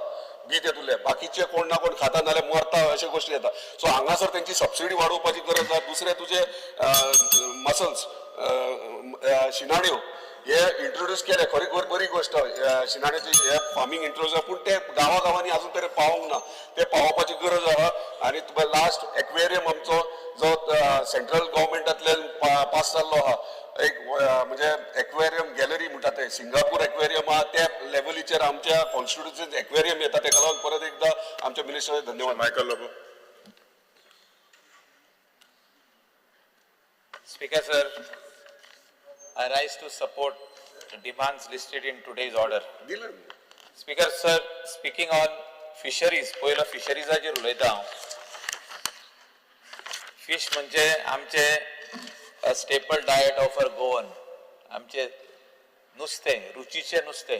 बी तेतुले, बाकीचे कोण ना कोण खाता नाल्यार मरता अश्यो गोश्टी येता. सो हांगासर तेंची सबसिडी वाडोवपाची गरज आहा. दुसरें तुजे मसल्स, शिनाण्यो हे इंट्रोड्यूस केले, खरी बरी गोश्ट शिनाण्याची हे फार्मींग इंट्रोड्यूस, पूण ते गांवा गांवांनी अजून तरी पावोंक ना, ते पावोवपाची गरज आहा. आनी तुका लास्ट एक्वेरियम आमचो जो सेंट्रल गव्हर्मेंटांतल्यान पास जाल्लो आहा, एक म्हणजे एक्वेरियम गॅलरी म्हणटा ते सिंगापूर एक्वेरियम आहा त्या लेवलीचेर आमच्या कॉन्स्टिट्युन्सीन एक्वेरियम येता. तेका लागून परत एकदा आमच्या मिनिस्टराक धन्यवाद. Michael Lobo. Speaker sir, I rise to support the demands listed in today's order. Speaker sir, speaking on fisheries, पयलो फिशरीजाचेर उलयता हांव. फिश म्हणजे आमचे staple diet of our Goan, आमचे नुस्तें, रुचीचें नुस्तें.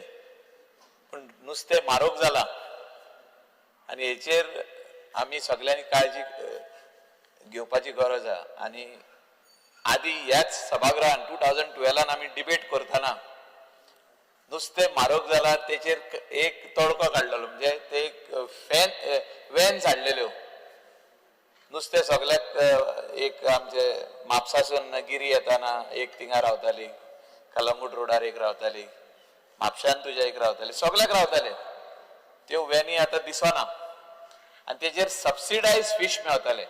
पूण नुस्तें म्हारग जालां आनी हेचेर आमी सगल्यांनी काळजी घेवपाची गरज आहा. आनी आदी ह्याच सभागृहान 2012 आमी डिबेट करतना नुस्तें म्हारग जालां तेचेर एक तोडको काडलेलो, म्हणजे ते एक फॅन वॅन्स हाडलेल्यो नुस्तें सगल्याक. एक आमचे म्हापसासून गिरी येताना एक थिंगा रावताली, कलंगूट रोडार एक रावताली, म्हापशान तुज्या एक रावताली, सगल्याक रावताले. त्यो वॅनी आतां दिसना आनी तेजेर सबसिडायज फीश मेळताले.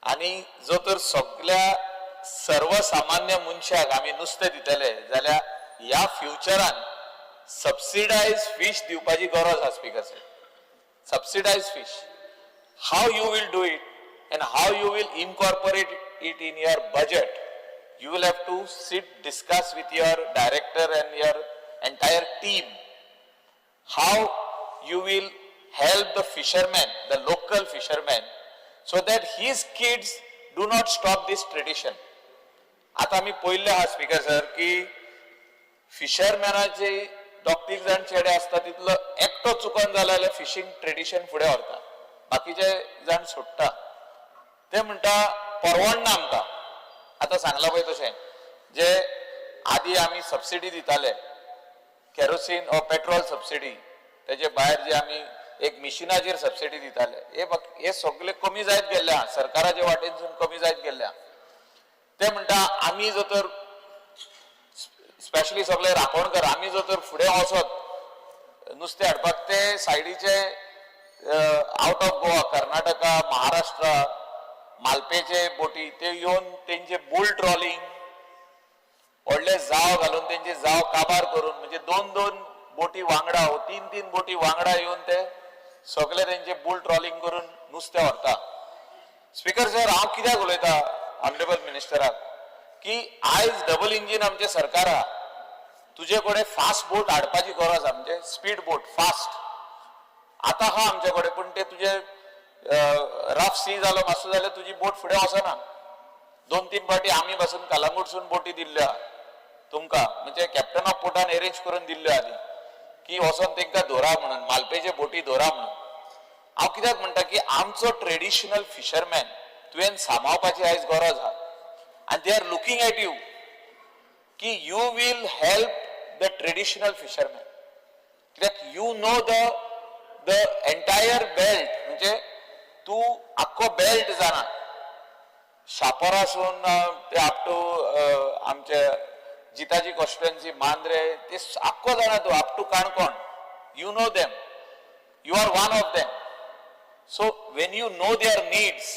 आनी जो तर सगल्या सर्वसामान्य मनशाक आमी नुस्तें दितले जाल्यार ह्या फ्युचरान सबसिडायज फीश दिवपाची गरज आसा. स्पीकर साहेब, subsidise fish, how you will do it and how you will incorporate it in your budget, you will have to sit, discuss with your director and your entire team how you will help the fishermen, the local fishermen, so that his kids do not stop this tradition. आतां आमी पयल्ले आहा speaker sir की फिशरमॅनाचे दोग तीग जाण चेडे आसता तितलो एकटो चुकोन जालो जाल्यार फिशींग ट्रेडिशन फुडें व्हरता, बाकीचे जाण सोडटा. ते म्हणटा परवडना आमकां. आतां सांगलां पळय तशें जे आदी आमी सबसिडी दिताले केरोसीन ओ पेट्रोल सबसिडी, तेजे भायर जे आमी एक मिशिनाचेर सबसिडी दिताले, हे हे सगळे कमी जायत गेल्ले आहा, सरकाराचे वाटेनसून कमी जायत गेल्ले आहा. ते म्हणटा आमी जर तर स्पेशली सगळे राखणकर आमी जर तर फुडें वचत नुस्तें हाडपाक ते सायडीचे आउट ऑफ गोवा, कर्नाटका, महाराष्ट्रा, मालपेचे बोटी ते येवन तेंचे बुल ट्रॉलिंग व्हडले जाव घालून तेंचे जाव काबार करून, म्हणजे दोन दोन बोटी वांगडा ओ तीन तीन बोटी वांगडा येवन ते सगळे तेंचे बुल ट्रॉलिंग करून नुस्तें व्हरता. स्पीकर सर, हांव कित्याक उलयता ऑनरेबल मिनिस्टराक की आयज डबल इंजीन आमचें सरकार आहा, तुजे कडेन फास्ट बोट हाडपाची गरज आहा, म्हणजे स्पीड बोट फास्ट आतां आहा आमचे कडेन, पूण ते तुजे रफ सी जालो मातसो जाल्यार तुजी बोट फुडें वचना. दोन तीन फावटी आमी पासून कलंगूटसून बोटी दिल्ल्यो आहा तुमकां, म्हणजे कॅप्टन ऑफ पोर्टान एरेंज करून दिल्ल्यो आदी की वचोन तेंकां धोरा म्हणून, मालपेचे बोटी धोरा म्हणून. हांव कित्याक म्हणटा की आमचो ट्रेडिशनल फिशरमॅन तुवें सांबाळपाची आयज गरज आहा, आनी they are looking at you की you will help the traditional fisherman, कित्याक you know the the entire belt, म्हणजे तूं आख्खो बेल्ट जाणा, शापोरासून ते अप टू आमचे जिताजी कॉन्स्टिट्युएन्सी मांद्रे ते आख्खो जाणा तूं, up to Canacona, you know them, you are one of them. So when you know their needs,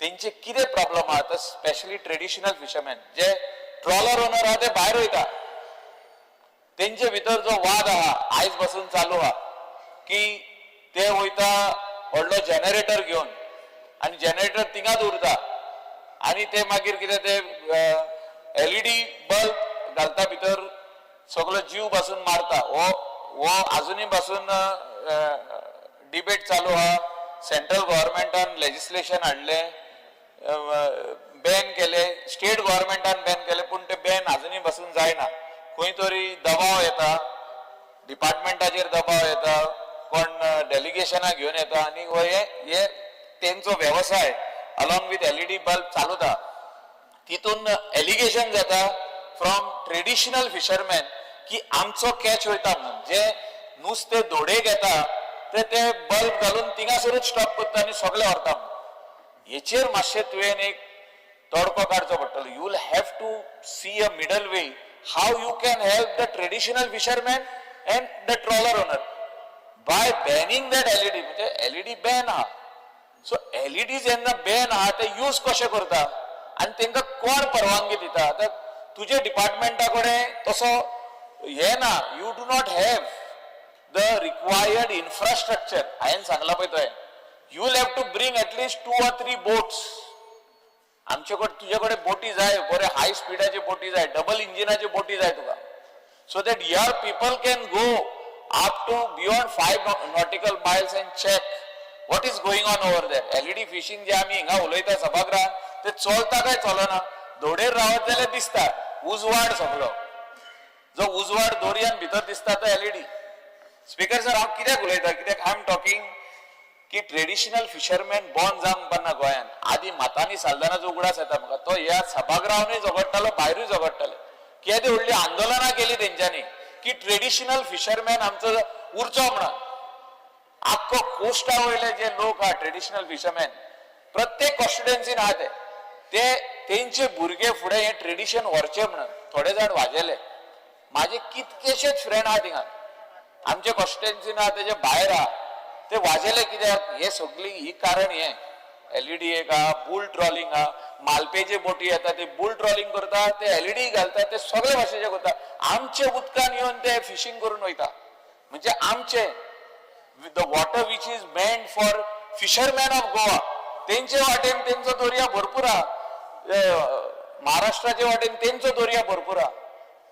तेंचे कितें प्रॉब्लम आहा, तर स्पेशली ट्रेडिशनल फिशरमॅन जे ट्रॉलर ओनर आहा ते भायर वयता, तेंचे भितर जो वाद आहा आयज पासून चालू आहा की ते वयता व्हडलो जनरेटर घेवन आनी जनरेटर थिंगाच उरता आनी ते मागीर कितें ते एलईडी बल्ब घालता भितर, सगलो जीव पासून मारता. हो हो आजुनूय पासून डिबेट चालू आहा. सेंट्रल गव्हर्मेंटान लेजिस्लेशन हाडलें, बॅन केले, स्टेट गव्हर्मेंटान बॅन केले, पूण ते बॅन आजुनूय पासून जायना. खंय तरी दबाव येता, डिपार्टमेंटाचेर दबाव येता, कोण डेलिगेशनां घेवन येता आनी हो हे तेंचो वेवसाय अलॉंग विथ एलईडी बल्ब चालूता. तितून एलिगेशन जाता फ्रॉम ट्रेडिशनल फिशरमॅन की आमचो कॅच वयता म्हणून, जे नुस्तें दोडेक येता ते ते बल्ब घालून थिंगासरूच स्टॉप करता आनी सगळे व्हरता म्हणून. हेचेर मातशें तुवें एक तोडको काडचो पडटलो. You will have to see a middle way how you can help the traditional fisherman and the trawler owner by banning that LED. म्हणजे एलईडी बॅन आहा, सो एलईडी जेन्ना बॅन आहा ते यूज कशें करता आनी तेंकां कोण परवानगी दिता? आतां तुजे डिपार्टमेंटा कडेन तसो हें ना, you do not have the required infrastructure. हांवें सांगलां पळय तुवें, you will have to bring at least 2 or 3 boats. आमचे कडेन तुजे कडेन बोटी जाय, बरे हाय स्पिडाचे बोटी जाय, डबल इंजिनाचे बोटी जाय तुका, so that your people can go up to beyond 5 nautical miles and check what is going on over there. LED fishing जे आमी हिंगा उलयता सभागृहात ते चलता काय चलना? दोडेर रावत जाल्यार दिसता उजवाड, सगलो जो उजवाड दोरयान भितर दिसता तो एलईडी. स्पीकर सर, हांव कित्याक उलयता, कित्याक I am talking की ट्रेडिशनल फिशरमॅन बॉन जावंक पडना गोंयान. आदी मातानी साल्दानाचो उगडास येता म्हाका, तो ह्या सभागृहानूय झगडटालो, भायरूय झगडटाले. केदी व्हडली आंदोलनां केली तेंच्यांनी की ट्रेडिशनल फिशरमॅन आमचो उरचो म्हणून. आख्खो कोस्टा वयले जे लोक आहा ट्रेडिशनल फिशरमॅन, प्रत्येक कॉन्स्टिट्युएन्सीन आहा ते, ते तेंचे भुरगे फुडें हें ट्रेडिशन व्हरचें म्हणून थोडे जाण वाजेले. माझे कितकेशेच फ्रेंड आहा थिंगा, आमचे कॉन्स्टिट्युएन्सीन आहा, तेजे भायर आहा, ते वाजेले. कित्याक हे सगळी ही कारण हे एलईडी एक आहा, बुल ट्रॉलिंग आहा, मालपेचे बोटी येता ते बुल ट्रॉलिंग करता, ते एलईडी घालता, ते सगळे भाशेचे करता. आमचे उदकान येवन ते फिशींग करून वयता, म्हणजे आमचे the water which is meant for fisherman of Goa, तेंचे वाटेन तेंचो दर्या भरपूर आहा, महाराष्ट्राचे वाटेन तेंचो दर्या भरपूर आहा,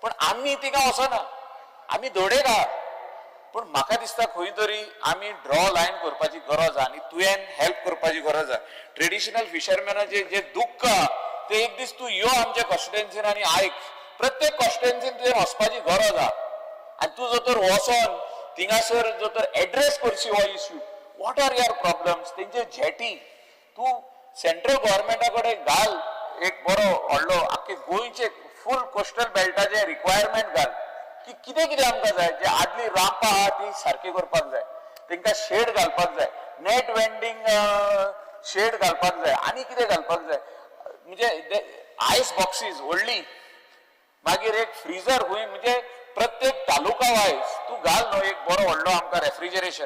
पण आमी थिंगा वचना, आमी धोडेक आहा. पूण म्हाका दिसता खंय तरी आमी ड्रॉ लायन करपाची गरज आहा आनी तुवें हेल्प करपाची गरज आहा. ट्रेडिशनल फिशरमॅनाचे जे दुख्ख आहा ते एक दीस तूं यो आमच्या कॉन्स्टिट्युएन्सीन आनी आयक. प्रत्येक कॉन्स्टिट्युएन्सीन तुवें वचपाची गरज आहा आनी तूं जर तर वचोन थिंगासर जर तर एड्रेस करशी हो issue, what are your problems, तेंचे जेटी तूं सेंट्रल गव्हर्मेंटा कडेन घाल एक बरो व्हडलो आख्खे गोंयचे फूल कोस्टल बेल्टाचे रिक्वायरमेंट घाल की कितें कितें आमकां जाय. जे आदली रांपां आहा ती सारकी करपाक जाय, तेंकां शेड घालपाक जाय, नेट वेंडींग शेड घालपाक जाय आनी कितें घालपाक जाय, म्हणजे आयस बॉक्सीस व्हडली, मागीर एक फ्रिजर खंय, म्हणजे प्रत्येक तालुका वायज तूं घाल न्हू एक बरो व्हडलो आमकां रेफ्रिजरेशन,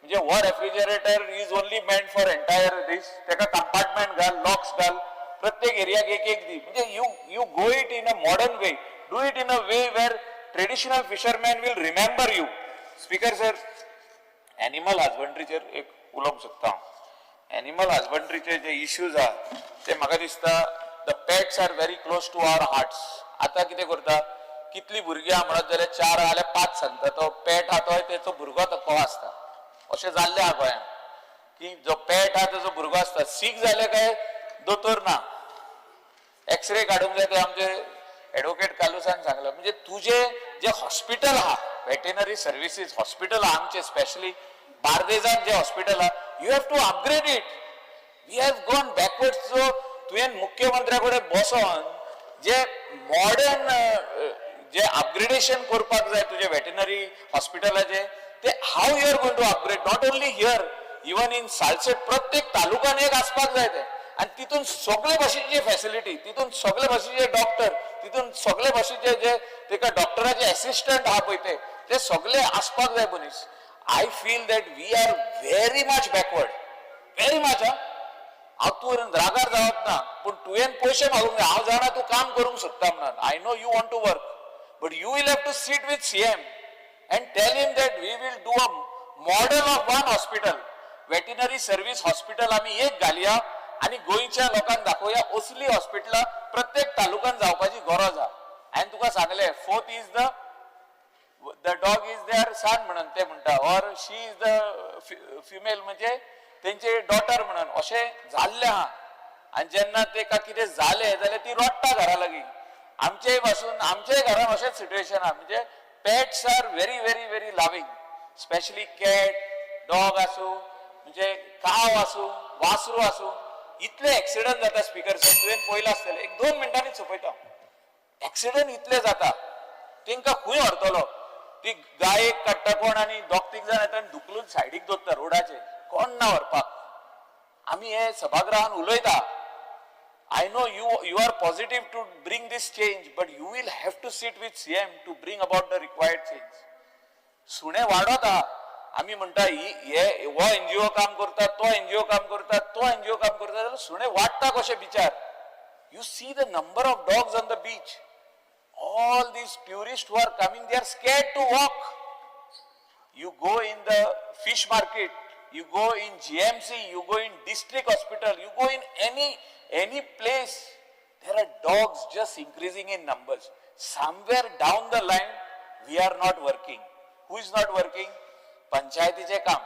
म्हणजे हो refrigerator is only meant for entire दीस, तेका कंपार्टमेंट घाल, लॉक्स घाल, प्रत्येक एरियाक एक एक दी, म्हणजे you go it in a modern way, do it in a way where traditional fisherman will remember you. Speaker sir, animal हजबंड्रीचेर एक उलोवंक सोदता हांव. एनिमल हजबंड्रीचे जे इश्यूज आहा ते म्हाका दिसता the pets are very close to our hearts. आतां कितें करता, कितली भुरगीं आहा म्हणत जाल्यार 4 आहा जाल्यार 5 सांगता, तो पेट आहा तो तेचो भुरगो तो आसता. अशें जाल्लें आहा गोंयांत की जो पेट आहा तेचो भुरगो आसता. सीक जाले काय दोतोर ना, एक्सरे काडूंक जाय, ते आमचे एडवोकेट कालुसान सांगला. म्हणजे तुजे जे हॉस्पिटल आहा, वेटेनरी सर्विसीस हॉस्पिटल आहा आमचे, स्पेशली बार्देजान जे हॉस्पिटल आहा, you have to upgrade it. We have gone backward. So तुवें मुख्यमंत्र्या कडेन बसोन जे मॉडर्न जे अपग्रेडेशन करपाक जाय तुजे वेटेनरी हॉस्पिटलाचे, ते how you are going to upgrade, not only here, even in Salcete, प्रत्येक तालुक्यान एक आसपाक जाय ते. आनी तितून सगळे भाशेची फॅसिलिटी, तितून सगळे भाशेचे डॉक्टर, तितून सगळे भाशेचे जे तेका डॉक्टराचे एसिस्टंट आहा पळय ते सगळे आसपाक जाय मनीस. I feel that we are very much backward, very much. हा, हांव तूं रागार जावप ना, पूण तुवें पयशे मागूंक जाय. हांव जाणा तूं काम करूंक सोदता म्हणून, I know you want to work, but you will have to sit with CM and tell him that we will do a model of one hospital, veterinary service hospital आमी एक घालया आनी गोंयच्या लोकांक दाखोवया असली हॉस्पिटलां प्रत्येक तालुक्यान जावपाची गरज आहा. हांवें तुका सांगलें, fourth is the dog is their son म्हणून ते म्हणटा, or she is the female म्हणजे तेंचे डॉटर म्हणून अशें जाल्लें आहा. आनी जेन्ना तेका कितें जालें जाल्यार ती रडटा घरा लागीं. आमचेय पासून आमच्याय घरान अशेंच सिट्युएशन आहा. म्हणजे pets are very very very loving, specially cat, dog आसूं, म्हणजे काव आसूं, वासरू आसूं, इतले एक्सिडंट जाता. स्पीकर सर, तुवें पळयलां आसतलें, एक 2 मिनटांनी सोंपयता. एक्सिडंट इतले जाता, तेंकां खंय व्हरतलो? ती गायेक काडटा कोण आनी दोग तीग जाण येता आनी धुकलून सायडीक दवरता रोडाचेर, कोण ना व्हरपाक. आमी हे सभागृहान उलयता. I know you are positive to bring this change, but you will have to sit with CM to bring about the required change. सुणे वाडत आहा. आमी म्हणटा ही हे हो एनजीओ काम करता, तो एनजीओ काम करता, तो एनजीओ काम करता, जाल्यार सुणे वाडटा कशे बिचार? You see the number of dogs on the beach. All these tourists who are coming, they are scared to walk. You go in the fish market, you go in GMC, you go in district hospital, you go in any place, there are dogs just increasing in numbers. Somewhere down the line, we are not working. Who is not working? पंचायतीचे काम,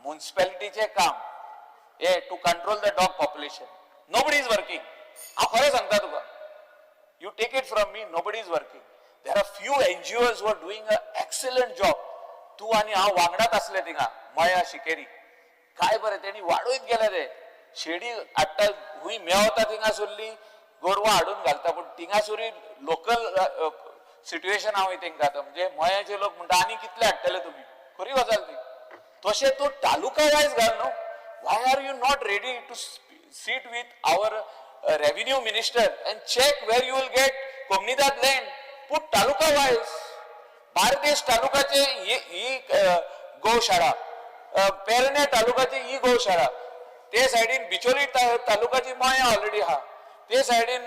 म्युन्सिपॅलिटीचे काम, हे to control the dog population. Nobody is working. हांव खरें सांगता तुका, you take it from me, nobody is working. There are few NGOs who are doing an excellent job. तूं आनी हांव वांगडाच आसले थिंगा मया शिकेरी, काय बरें तेणी वाडयत गेले. ते शेडी हाडटा, खूंय मेवता थिंगासरली गोरवां हाडून घालता, पूण थिंगासरूय लोकल सिट्युएशन आहा तेंकां आतां. म्हणजे मयाचे लोक म्हणटा आनी कितले हाडटले तुमी, खरी गजाल ती. तशें तूं तालुका वायज घाल न्हू. Why are you not ready to sit with our revenue minister and check where you will get Comunidade land? Put taluka wise. Bardez तालुकाचे ही गोशाळा, पेरणे तालुकाची ही गोशाळा, ते सायडीन बिचोली तालुकाची मया ऑलरेडी आहा, ते सायडीन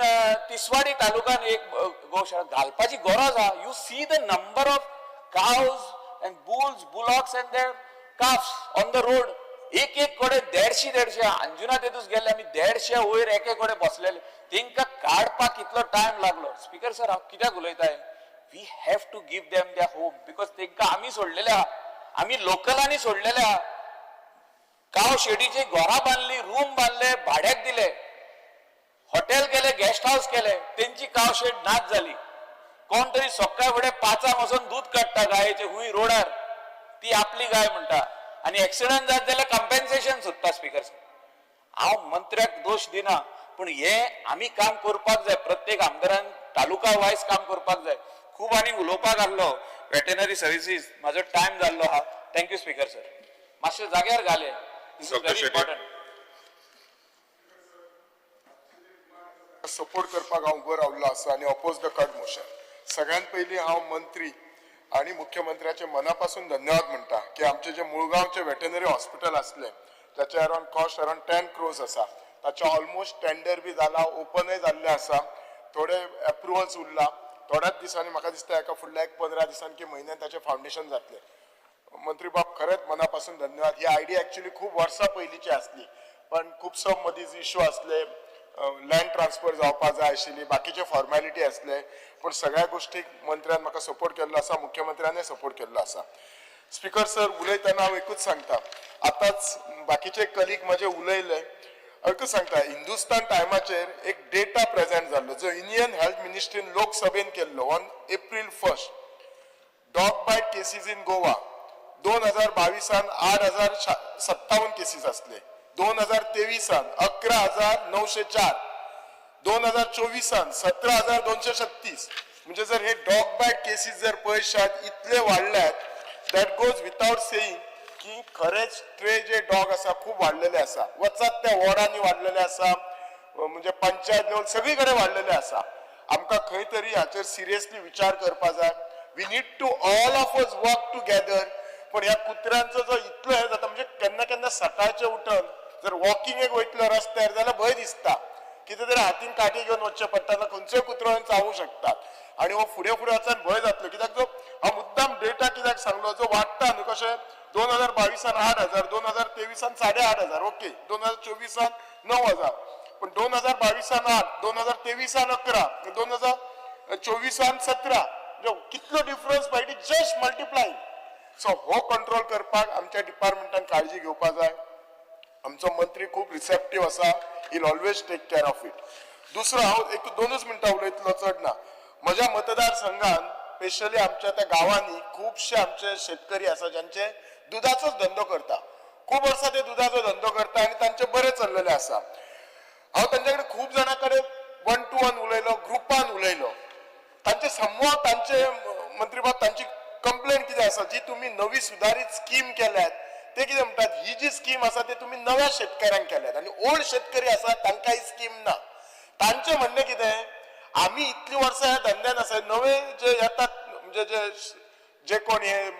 तिसवाडी तालुकान एक गोशाळा घालपाची गरज आहा. You see the number of cows and bulls, bullocks and their calves on the road. एक एक कडेन 150 150. अंजुना तेतूच गेले आमी, 150 वयर एके कडेन बसलेले, तेंकां काडपाक कितलो टायम लागलो. स्पीकर सर, हांव कित्याक उलयताय, we have to give them their home, because तेंकां आमी सोडलेले आहा, आमी लोकलांनी सोडलेले आहा. काव शेडीची घरां बांदली, रूम बांदले, भाड्याक दिले. हॉटेल केले, गेस्ट हाऊस केले, तेंची कावशेड नाच झाली. कोण तरी सकाळ फुडें 5 वचून दूध काडटा गायेचे हुंय रोडार, ती आपली गाय म्हणटा आनी एक्सिडंट जात जाल्यार कंपेन्सेशन सोदता. स्पीकर सर, हांव मंत्र्याक दोश दिना, पूण हे आमी काम करपाक जाय. प्रत्येक आमदारान तालुका वायज काम करपाक जाय. खूब आनी उलोवपाक आहलो वेटेनरी सर्विसीस, म्हाजो टायम जाल्लो आहा. Thank you speaker sir. मातशें जाग्यार घाले, this is Doctor very Shetty. Important. Support करपाक हांव उबो रावल्लो आसा आनी अपोज the cut motion. सगळ्यात पयलीं हांव मंत्री आनी मुख्यमंत्र्याचे मना पासून धन्यवाद म्हणटा की आमचे जे मुळगांवचे वेटनरी हॉस्पिटल आसले ताचे around cost around 10 crores आसा, ताचे ऑलमोस्ट टेंडर बी जाला, ओपनय जाल्ले आसा, थोडे एप्रुवल्स उरला. थोड्याच दिसांनी म्हाका दिसता एका फुडल्या एक 15 दिसान की म्हयन्यान ताचें फावंडेशन जातलें. मंत्री बाब, खरेंच मना पासून धन्यवाद. ही आयडिया एक्चुअली खूब वर्सां पयलींची आसली, पण खुबसो मदीं इशू आसले, लँड ट्रान्सफर जावपा जाय आशिल्ली, बाकीचे फॉर्मेलिटी आसले, पूण सगळ्या गोश्टीक मंत्र्यान म्हाका सपोर्ट केल्लो आसा, मुख्यमंत्र्यानय सपोर्ट केल्लो आसा. स्पीकर सर, उलयतना हांव एकूच सांगता, आतांच बाकीचे कलीग म्हजे उलयले, हांव एकूच सांगता, हिंदुस्तान टायमाचेर एक डेटा प्रेजेंट जाल्लो जो इंडियन हेल्थ मिनिस्ट्रीन लोकसभेन केल्लो on April 1. Dog bite cases in Goa 2022 8,057 cases असले, 2023 11,904, 2024 17,236. म्हणजे जर हे डॉग बायट केसीस जर पळयशात इतले वाडल्यात, that goes without saying की खरेंच स्ट्रे जे डॉग आसा खूब वाडलेले आसा. वचात त्या वॉर्डांनी वाडलेले आसा, म्हणजे पंचायत लेवल सगळी कडेन वाडलेले आसा. आमकां खंय तरी हाचेर सिरियसली विचार करपा जाय. We need to all of us work together. पण ह्या कुत्र्यांचो जो इतलो हे जाता, म्हणजे केन्ना केन्ना सकाळचे उठून जर वॉकिंगेक वयतलो रस्त्यार जाल्यार भंय दिसता, कितें तरी हातीन काठी घेवन वचचें पडटा, ना खंयचोय कुत्रो येवन चावूं शकता आनी हो फुडें फुडें वचून भंय जातलो. कित्याक जो हांव मुद्दाम डेटा कित्याक सांगलो, जो वाडटा न्हू, कशें 2022 8,000, 2023 8,500, ओके, 2024 9,000, पण 2022 8, 2023 11, 2024 17, म्हणजे कितलो डिफरन्स पळय, it just multiply. सो हो कंट्रोल करपाक आमच्या डिपार्टमेंटान काळजी घेवपा जाय. आमचो मंत्री खूब रिसेप्टीव आसा, he'll always take care of it. दुसरो, हांव एक दोनूच मिनटां उलयतलो, चड ना. म्हज्या मतदारसंघान स्पेशली आमच्या त्या गांवांनी खुबशे आमचे शेतकरी आसा ज्यांचे दुदाचोच धंदो करता, खूब वर्सां ते दुदाचो धंदो करता आनी तांचे बरें चल्लेलें आसा. हांव तांचे कडेन खूब जाणां कडेन वन टू वन उलयलो, ग्रुपान उलयलो. तांचे समूह, तांचे मंत्री बाब, तांची कंप्लेन कितें आसा, जी तुमी नवी सुदारीत स्कीम केल्यात, ते कितें म्हणटात, ही जी स्कीम आसा ते तुमी नव्या शेतकऱ्यांक केल्यात आनी ओल्ड शेतकरी आसा तांकां ही स्कीम ना. तांचें म्हणणें कितें, आमी इतलीं वर्सां ह्या धंद्यान आसा, नवे जे येतात म्हणजे जे जे कोण हे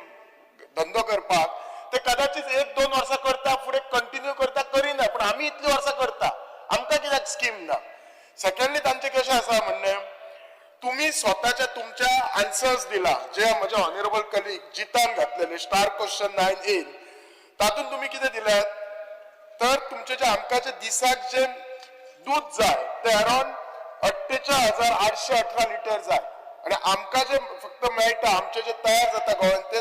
धंदो करपाक ते कदाचित 1-2 वर्सां करता, फुडें कंटिन्यू करता, करिना, पूण आमी इतलीं वर्सां करता, आमकां कित्याक स्कीम ना. सेकंडली तांचें कशें आसा म्हणणें, तुम्ही स्वताच्या तुमच्या आन्सर्स दिला जे म्हज्या ऑनरेबल कलीग जितान घातलेले स्टार क्वेश्चन 9A, तातूंत तुमी कितें दिल्यात तर तुमचे जे आमकां जे दिसाक जे दूध जाय ते अरावंड 48,818 लिटर जाय आनी आमकां जे फक्त मेळटा, आमचे जे तयार जाता गोंयांत ते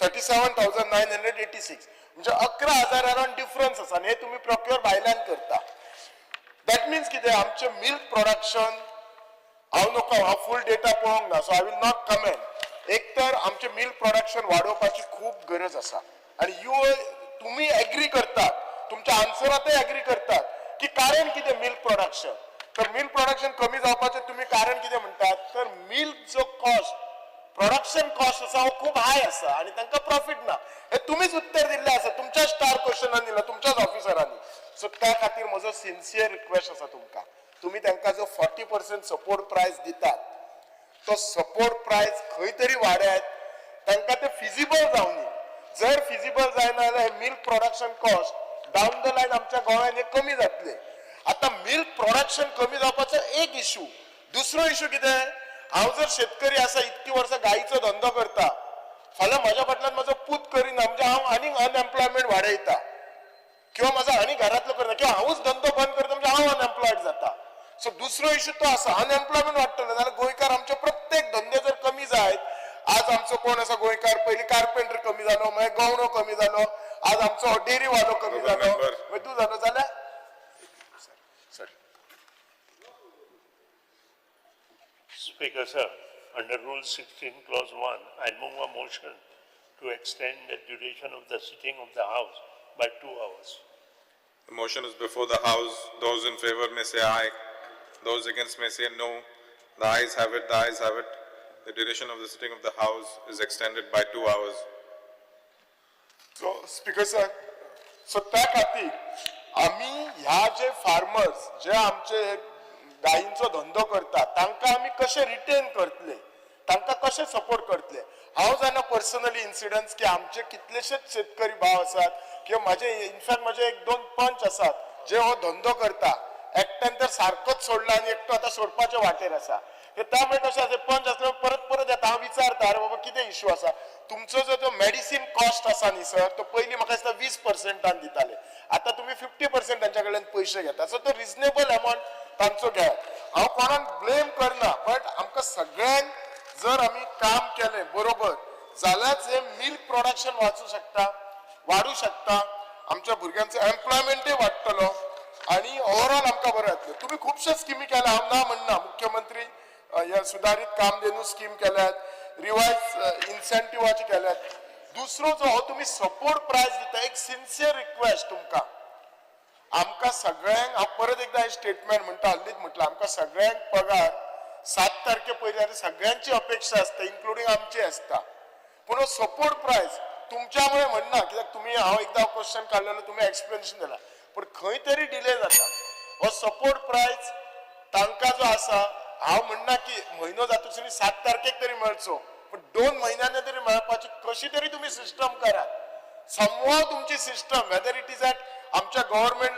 37,986, म्हणजे 11,000 अरावंड डिफरन्स आसा आनी हे तुमी प्रोक्युअर भायल्यान करता. That means कितें, आमचें मिल्क प्रोडक्शन, हांव नको, हांव फूल डेटा पळोवंक ना, so I will not comment. एक तर आमचें मिल्क प्रोडक्शन वाडोवपाची खूब गरज आसा आनी you तुमी एग्री करतात, तुमच्या आन्सरांतय एग्री करतात की कारण कितें मिल्क प्रोडक्शन, तर मिल्क प्रोडक्शन कमी जावपाचें तुमी कारण कितें म्हणटात, तर मिल्क जो कॉस्ट, प्रोडक्शन कॉस्ट आसा हो खूब हाय आसा आनी तांकां प्रॉफीट ना. हे तुमीच उत्तर दिल्लें आसा, तुमच्या स्टार क्वेश्चनान दिलां, तुमच्याच ऑफिसरांनी. सो त्या खातीर म्हजो सिन्सियर रिक्वेस्ट आसा तुमकां, तुमी तांकां जो 40% सपोर्ट प्रायस दितात तो सपोर्ट प्रायस खंय तरी वाडयात, तांकां ते फिजिबल जावनी. जर फिजिबल जायना जाल्यार milk production cost down the line आमच्या गोंयांत हे कमी जातले. आतां मिल्क प्रोडक्शन कमी जावपाचो एक इशू. दुसरो इशू कितें, हांव जर शेतकरी आसा, इतकी वर्सां गायीचो धंदो करता, फाल्यां म्हज्या फाटल्यान म्हजो पूत करिना म्हणजे हांव आनीक अनएम्प्लॉयमेंट वाडयता, किंवा म्हजो आनी घरांतलो करना, किंवा हांवूच धंदो बंद करता म्हणजे हांव अनएम्प्लॉयड जाता. सो दुसरो इशू तो आसा, अनएम्प्लॉयमेंट वाडटलें जाल्यार गोंयकार आमचे प्रत्येक धंदे जर कमी जायत, आज आमचो कोण आसा गोंयकार, पयलीं कार्पेंटर कमी जालो, मागीर गवणो कमी जालो, आज आमचो डेरीवालो कमी जालो, मागीर तूं जालो जाल्यार sorry. Speaker, sir, under Rule 16, Clause 1, I move a motion to extend the duration of the sitting of the House by 2 hours. The motion is before the House. Those in favor may say aye. Those against may say no. The ayes have it, the ayes have it. The duration of the sitting of the House is extended by 2 hours. So speaker sir, so त्या खातीर आमी ह्या जे farmers जे आमचे गायींचो धंदो करता तांकां आमी कशे रिटेन करतले, तांकां कशे सपोर्ट करतले. हांव जाणा पर्सनली इन्सिडंट्स की आमचे कितलेशेच शेतकरी भाव आसात किंवा म्हाजे इनफॅक्ट म्हाजे एक दोन पंच आसात जे हो धंदो करता. एकट्यान तर सारकोच सोडला आनी एकटो आतां सोडपाचे वाटेर आसा. त्यामुळे कशें आसा, पंच आसले परत परत येता, हांव विचारता अरे बाबा कितें इशू आसा तुमचो. जो तो मेडिसीन कॉस्ट आसा न्ही सर, तो पयलीं म्हाका दिसता 20%न दिताले, आतां तुमी 50% तांच्या कडल्यान पयशे घेता. सो तो रिजनेबल अमावंट तांचो घेयात. हांव कोणाक ब्लेम करना, बट आमकां सगळ्यांक जर आमी काम केलें बरोबर जाल्यारच हें मिल्क प्रोडक्शन वाचूं शकता, वाडूं शकता, आमच्या भुरग्यांचो एम्प्लॉयमेंटय वाडटलो आनी ओवरऑल आमकां बरें जातलें. तुमी खुबशे स्किमी केल्या, हांव ना म्हणना. मुख्यमंत्री ह्या सुदारीत कामधेनू स्कीम केल्यात, रिवायज इन्सेंटिवाचे केल्यात. दुसरो जो हो तुमी सपोर्ट प्रायस दिता, एक सिन्सियर रिक्वेस्ट तुमकां, आमकां सगळ्यांक हांव परत एकदां हें स्टेटमेंट म्हणटा, हल्लीच म्हटलां, आमकां सगळ्यांक पगार 7 तारखे पयलीं आनी सगळ्यांची अपेक्षा आसता, इन्क्लुडींग आमची आसता. पूण हो सपोर्ट प्रायस तुमच्या मुळे म्हणना, कित्याक तुमी हांव एकदां क्वेश्चन काडलेलो, तुमी एक्सप्लेनेशन दिला, पूण खंय तरी डिले जाता. हो सपोर्ट प्रायस तांकां जो आसा, हांव म्हणना की म्हयनो जातकच 7 तारखेक तरी मेळचो, पूण 2 म्हयन्यांनी तरी मेळपाची कशी तरी तुमी सिस्टम करात. समवाव तुमची system, whether it is at आमच्या government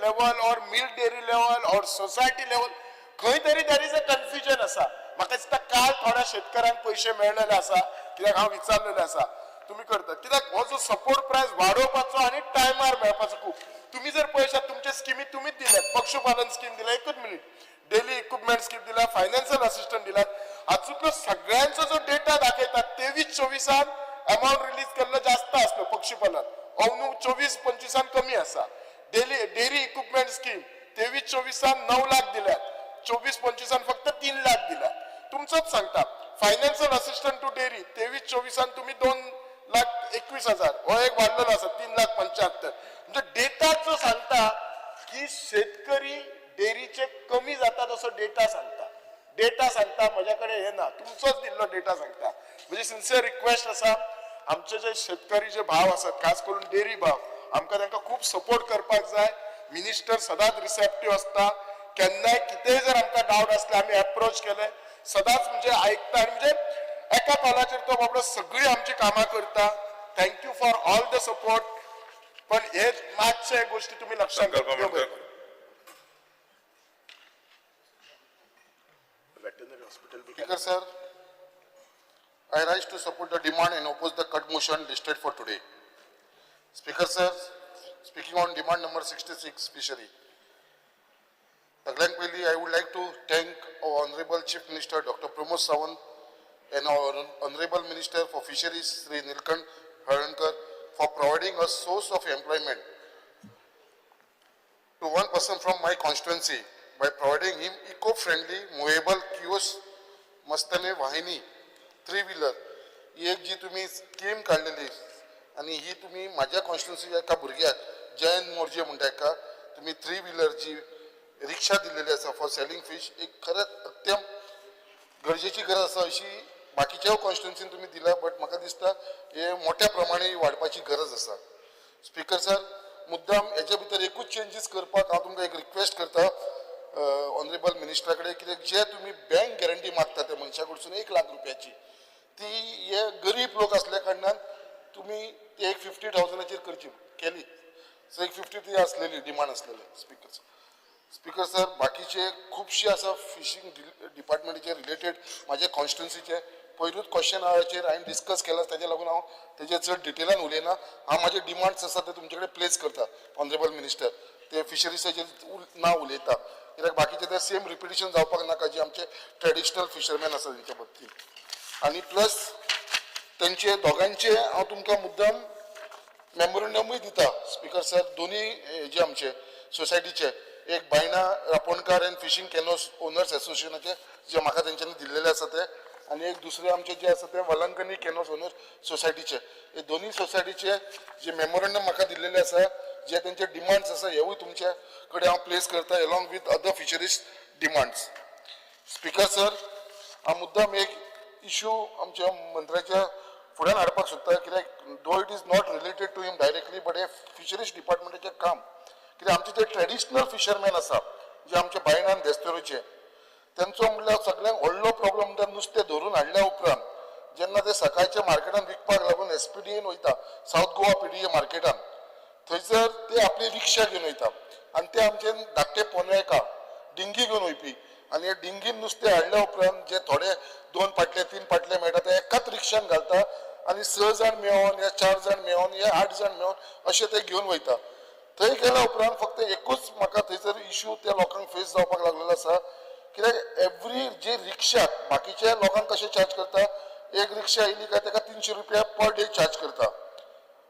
level or milk dairy level or society level, खंय तरी there is a confusion आसा. म्हाका दिसता काल थोड्या शेतकऱ्यांक पयशे मेळलेले आसा, कित्याक हांव विचारलेलें आसा तुमी करतात. कित्याक हो जो सपोर्ट प्रायस वाडोवपाचो आनी टायमार मेळपाचो खूब. तुमी जर पळयशात तुमचे स्किमी तुमीच दिल्यात, पक्षुपालन स्कीम दिल्या, एकूच मिनीट, डेली इक्विपमेंट स्कीम दिल्या, फायनान्शियल असिस्टंट दिल्यात. हातूंतलो सगळ्यांचो जो डेटा दाखयता 23-24 अमावंट रिलीज केल्लो जास्त आसलो पक्षुपालन, अंदू 24-25 कमी आसा. डेअरी इक्विपमेंट स्कीम 23-24 9 लाख दिल्यात, 24-25 फक्त 3 लाख दिल्यात. तुमचोच सांगता फायनान्शियल असिस्टंट टू डेअरी 23-24 तुम्ही 2,21,000, हो एक वाडलेलो आसा 3,75,000. म्हणजे डेटा जो सांगता की शेतकरी डेअरीचे कमी जातात असो डेटा सांगता. डेटा सांगता, म्हज्या कडेन हे ना, तुमचोच दिल्लो डेटा सांगता. म्हणजे सिन्सियर रिक्वेस्ट आसा, आमचे जे शेतकरी जे भाव आसात, खास करून डेअरी भाव, आमकां तांकां खूब सपोर्ट करपाक जाय. मिनिस्टर सदांच रिसेप्टीव आसता, केन्नाय कितेंय जर आमकां डावट आसले आमी एप्रोच केले, सदांच म्हणजे आयकता आनी म्हणजे एका कॉलाचेर तो बाबडो सगळीं आमची कामां करता. Thank you for all the support. पण हे मातशे गोष्टी तुमी लक्षात. Speaker sir, I rise to support the demand and oppose the cut motion listed for today. Speaker sir, speaking on demand number 66, fishery. सगळ्यांत पयलीं I would like to thank our Honorable Chief Minister Dr. Pramod Sawant and our Honorable Minister for Fisheries Shri Nilkanth Halarnkar for providing a source of employment to one person from my constituency by providing him eco-friendly movable kiosk Matsya Vahini three wheeler. ही एक जी तुम्ही scheme काडलेली आनी ही तुम्ही म्हाज्या कॉन्स्टिट्युन्सीच्या एका भुरग्याक जयंत मोर्जे म्हणटा एका तुम्ही थ्री व्हिलर जी रिक्षा दिलेली आसा फॉर सेलिंग फिश, एक खरेंच अत्यंत गरजेची गरज आसा अशी बाकीच्या कॉन्स्टिट्युन्सीन तुमी दिला, बट म्हाका दिसता हे मोठ्या प्रमाणे वाडपाची गरज आसा. स्पीकर सर, मुद्दाम हेच्या भितर एकूच चेंजीस करपाक हांव तुमकां एक रिक्वेस्ट करता ऑनरेबल मिनिस्टरा कडेन, कित्याक जे तुमी बँक गॅरंटी मागता त्या मनशा कडसून 1 लाख रुपयाची, ती हे गरीब लोक आसल्या कारणान तुमी ती एक 50,000 करची केली. सो एक 50 ती आसलेली डिमांड आसलेली. स्पीकर सर, बाकीचे खुबशे आसा फिशींग डिपार्टमेंटाचे रिलेटेड म्हाजे कॉन्स्टिट्युन्सीचे पयरूच क्वेश्चन आवराचेर हांवें डिस्कस केला, ताजे लागून हांव तेजेर चड डिटेलान उलयना. हांव म्हाजे डिमांड्स आसा ते तुमचे कडेन प्लेस करता ऑनरेबल मिनिस्टर, ते फिशरीजाचेर ना उलयता, कित्याक बाकीचे ते सेम रिपिटिशन जावपाक नाका जे आमचे ट्रेडिशनल फिशरमॅन आसा तेंच्या बाबतींत. आनी प्लस तेंचे दोगांचे हांव तुमकां मुद्दाम मेमोरंडमूय दिता स्पीकर सर, दोनी जे आमचे सोसायटीचे एक Baina Raponkar and fishing canoes owners एसोसिएशनाचे जे म्हाका तेंच्यांनी दिल्लेले आसा ते, आनी एक दुसरे आमचे जे आसा ते वलंकनी कॅनोस ओनर्स सोसायटीचे. हे दोनूय सोसायटीचे जे मेमोरंडम म्हाका दिल्लेले आसा, जे तेंचे डिमांड्स आसा, हेवूय तुमचे कडेन हांव प्लेस करता along with other fisheries demands. Speaker sir, हांव मुद्दाम एक इशू आमच्या मंत्र्याच्या फुड्यान हाडपाक सोदता, कित्याक though it is not related to him directly, but hey fisheries डिपार्टमेंटाचें काम. कित्याक आमचे जे ट्रेडिशनल फिशरमॅन आसा, जे आमच्या बायणान देस्तोरेचे, तेंचो म्हणल्यार सगळ्यांत व्हडलो प्रॉब्लम म्हणल्यार नुस्तें धरून हाडल्या उपरांत जेन्ना ते सकाळच्या मार्केटान विकपाक लागून एसपीडीएन वयता, सावथ गोवा पीडीए मार्केटान, थंयसर ते आपली रिक्षा घेवन वयता आनी ते आमचे धाकटे पोनेळका डिंगी घेवन वयपी, आनी हे डिंगीन नुस्तें हाडल्या उपरांत जे थोडे 2 पाटले 3 पाटले मेळटा ते एकाच रिक्षान घालता आनी 6 जाण मेळोन या 4 जाण मेळोन या 8 जाण मेळोन अशें ते घेवन वयता. थंय गेल्या उपरांत फक्त एकूच म्हाका थंयसर इशू त्या लोकांक फेस जावपाक लागलेलो आसा, कित्याक एवरी जे रिक्षाक बाकीच्या लोकांक कशें चार्ज करता, एक रिक्षा येयली काय ताका 300 रुपया पर डे चार्ज करता.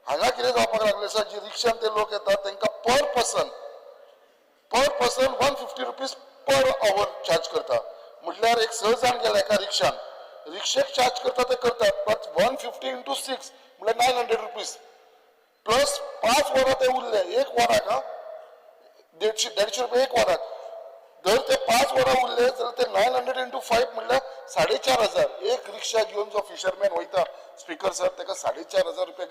हांगा कितें जावपाक लागलें आसा, जी रिक्षान ते लोक येतात तांकां per person 150 rupees per hour charge करता. म्हटल्यार एक 6 जाण गेले एका रिक्षान, रिक्षेक चार्ज करता ते करतात, बट 150 इंटू 6 म्हळ्यार 900 रुपीज प्लस 5 वरां ते उरले, एक वराक हा 150 रुपया एक वराक. जर ते 5 वरां उरले जाल्यार ते 900 इंटू 5 म्हळ्यार 4500. एक रिक्षा घेवन जो फिशरमॅन वयता स्पीकर सर, ताका 4500 रुपया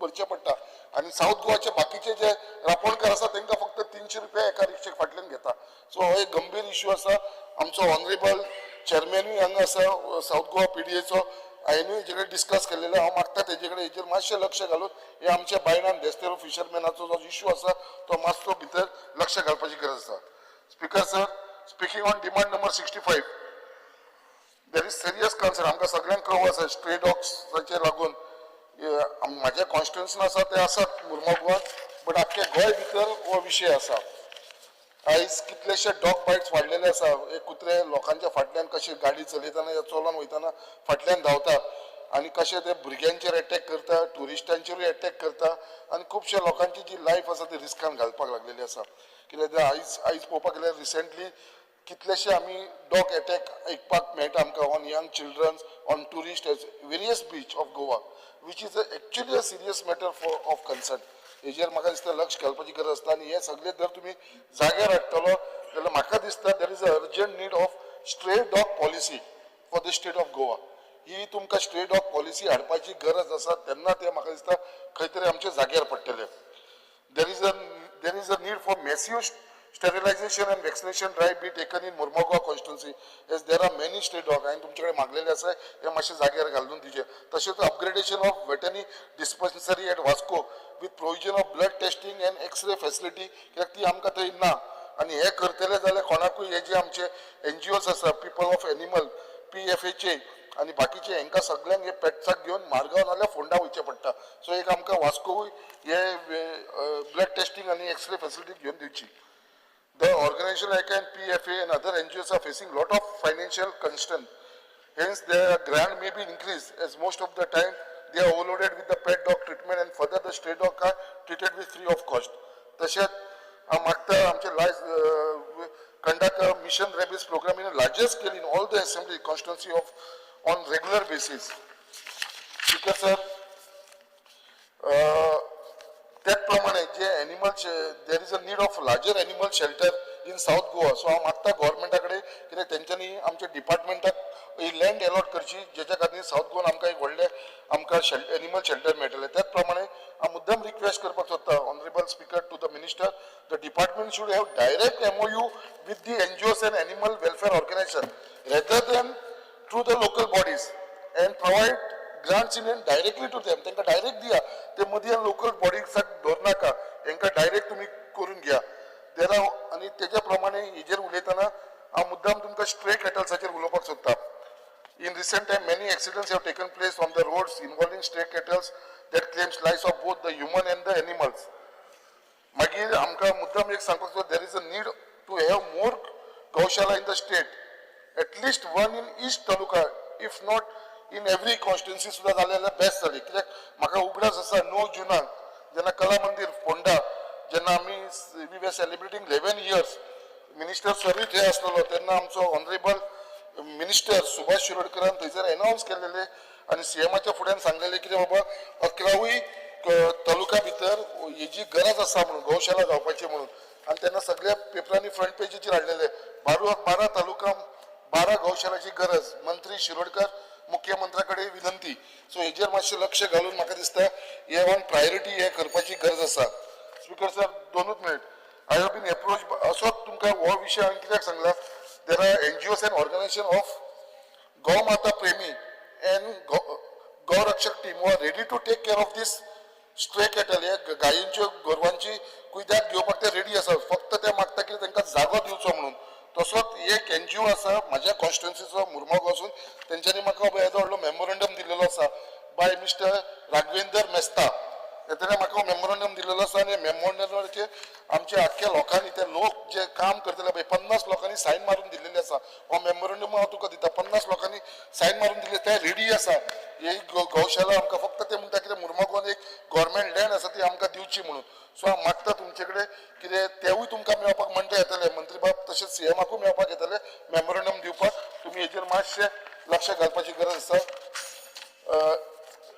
भरचे पडटा. आनी सावथ गोवाचे बाकीचे जे रापोणकार आसा तांकां फक्त 300 रुपया एका रिक्षेक फाटल्यान घेता. सो हो एक गंभीर इशू आसा. आमचो ऑनरेबल चेअरमॅनूय हांगा आसा सावथ गोवा पीडीएचो, हांवेनूय हेजे कडेन डिस्कस केल्लेलें. हांव मागता तेजे कडेन हेजेर मातशें लक्ष घालून हे आमच्या बायणान देस्तेरो फिशरमॅनाचो जो इशू आसा तो मातसो भितर लक्ष घालपाची गरज आसा. Speaker sir, speaking on demand number 65, there is serious concern. आमकां सगळ्यांक खबर आसा स्ट्रे डॉग्साचेर लागून म्हाज्या कॉन्स्टिट्युन्सीन आसा ते आसात मुर्मो, बट आख्खे गोंय भितर हो विशय आसा. आयज कितलेशे डॉग बायट्स वाडलेले आसा. एक कुत्रे लोकांच्या फाटल्यान कशे गाडी चलयतना या चलोन वयतना फाटल्यान धांवता आनी कशे ते भुरग्यांचेर एटॅक करता, ट्युरिस्टांचेरूय एटॅक करता आनी खुबशे लोकांची जी लायफ आसा ती रिस्कान घालपाक लागलेली आसा. कित्याक आयज पळोवपाक गेल्यार रिसेंटली कितलेशे आमी डॉग एटॅक आयकपाक मेळटा आमकां on young childrens, on tourist as various beach of Goa, which is actually a serious matter for of concern. हेजेर म्हाका दिसता लक्ष घालपाची गरज आसता आनी हे सगळे जर तुमी जाग्यार हाडटलो जाल्यार म्हाका दिसता there is a urgent need of stray dog policy for the state of Goa. ही तुमकां स्ट्रे डॉग पॉलिसी हाडपाची गरज आसा, तेन्ना ते म्हाका दिसता खंय तरी आमच्या जाग्यार पडटले. There is a need for massive sterilization and vaccination drive be taken in Mormugao constituency as there are many stray dog. हांवें तुमचे कडेन मागलेले आसा, हे मातशें जाग्यार घालून दिवचें. तशेंच upgradation of veterinary dispensary at Vasco with provision of blood testing and x-ray facility, कित्याक ती आमकां थंय ना. आनी हे करतले जाल्यार कोणाकूय हे जे आमचे एनजीओज आसा, पिपल ऑफ एनिमल, PFHA आनी बाकीचे, हांकां सगळ्यांक हे पेट्साक घेवन मारगांव नाजाल्यार फोंडा वयचें पडटा. सो एक आमकां वास्कोय हे ब्लड टेस्टींग आनी एक्सरे फॅसिलिटी घेवन दिवची. The organization like an PFA and other NGOs are facing lot of financial constraint. Hence, their grant may be increased as most of the time they are overloaded with the pet dog treatment and further the stray dog are treated with free of cost. तशेंच हांव मागता आमचे lies conduct a mission rabies program in a larger scale in all the assembly constituency of on regular basis. Speaker sir, त्याच प्रमाणे जे animal, there is a need of larger animal shelter in South Goa. So हांव मागता गव्हर्मेंटा कडेन कित्याक तेंच्यांनी आमच्या डिपार्टमेंटाक ही land allot करची, जेच्या खातीर सावथ गोवान आमकां एक व्हडलें आमकां एनिमल शेल्टर मेळटलें. त्याच प्रमाणे हांव मुद्दम रिक्वेस्ट करपाक सोदता honourable speaker to the minister, the department should have direct MOU with the NGOs and animal welfare organization rather than through the local bodies and provide grants in hand directly to them. तांकां direct दिया, ते मदीं local बॉडीसाक दवरनाका, तांकां direct तुमी करून घ्या. देर आनी तेज्या प्रमाणे हेजेर उलयतना हांव मुद्दाम तुमकां स्ट्रे कॅटल्साचेर उलोवपाक सोदता. In recent time, many accidents have taken place on the roads involving stray cattle that claims lives of both the human and the animals. मागीर आमकां मुद्दाम एक सांगपाक सोदता, there is a need to have more gaushala in the state, at least one in each taluka, if not in every constituency सुद्दां जालें जाल्यार best जालें. कित्याक म्हाका उगडास आसा 9 जुनाक जेन्ना कला मंदीर फोंडा जेन्ना आमी we were celebrating 11 years, minister सरूय थंय आसलेलो. तेन्ना आमचो ऑनरेबल मिनिस्टर सुभाष शिरोडकरान थंयसर एनावन्स केलेले आनी सीएमाच्या फुड्यान सांगलेले कितें बाबा, 11वूय तालुका भितर हेजी गरज आसा म्हणून, गौशाला जावपाची म्हणून. आनी तेन्ना सगळ्या पेपरांनी फ्रंट पेजीचेर हाडलेले, 12 तालुका 12 गौशालाची गरज, मंत्री शिरोडकर मुख्यमंत्र्या कडेन विनंती. सो हेजेर मातशें लक्ष घालून म्हाका दिसता हे ऑन प्रायोरिटी हे करपाची गरज आसा. स्पीकर सर, दोनूच minute. I have been approach असोच तुमकां हो विशय हांवें कित्याक सांगला, there are NGOs and organization of गौमाता Premi and गौरक्षक team who are ready to take care of this stray cattle. हे गायींच्यो, गोरवांची कुयदाद घेवपाक ते रेडी आसा. फक्त ते मागता की तांकां जागो दिवचो म्हणून. तसोच एक एनजीओ आसा म्हाज्या कॉन्स्टिट्युन्सीचो, मुर्मगांवसून. तेंच्यांनी म्हाका येदो व्हडलो मेमोरंडम दिल्लेलो आसा बाय मिस्टर राघवेंदर मेस्ता. तेणे म्हाका मेमोरंडम दिल्लेलो आसा आनी मेमोरंडमाचेर आमच्या आख्ख्या लोकांनी, ते लोक जे काम करतले पळय, 50 लोकांनी सायन मारून दिल्लेली आसा. हो मेमोरंडम हांव तुका दिता. 50 लोकांनी सायन मारून दिल्ले, ते रेडी आसा ही गौशाला आमकां. फक्त ते म्हणटा कितें, मुर्मगांवान एक गव्हर्मेंट लँड आसा, ती आमकां दिवची म्हणून. सो हांव मागता तुमचे कडेन कितें, तेवूय तुमकां मेळपाक मंडे येतले मंत्री बाब, तशेंच सीएमाकूय मेळपाक येतले मेमोरंडम दिवपाक. तुमी हेजेर मातशें लक्ष घालपाची गरज आसा.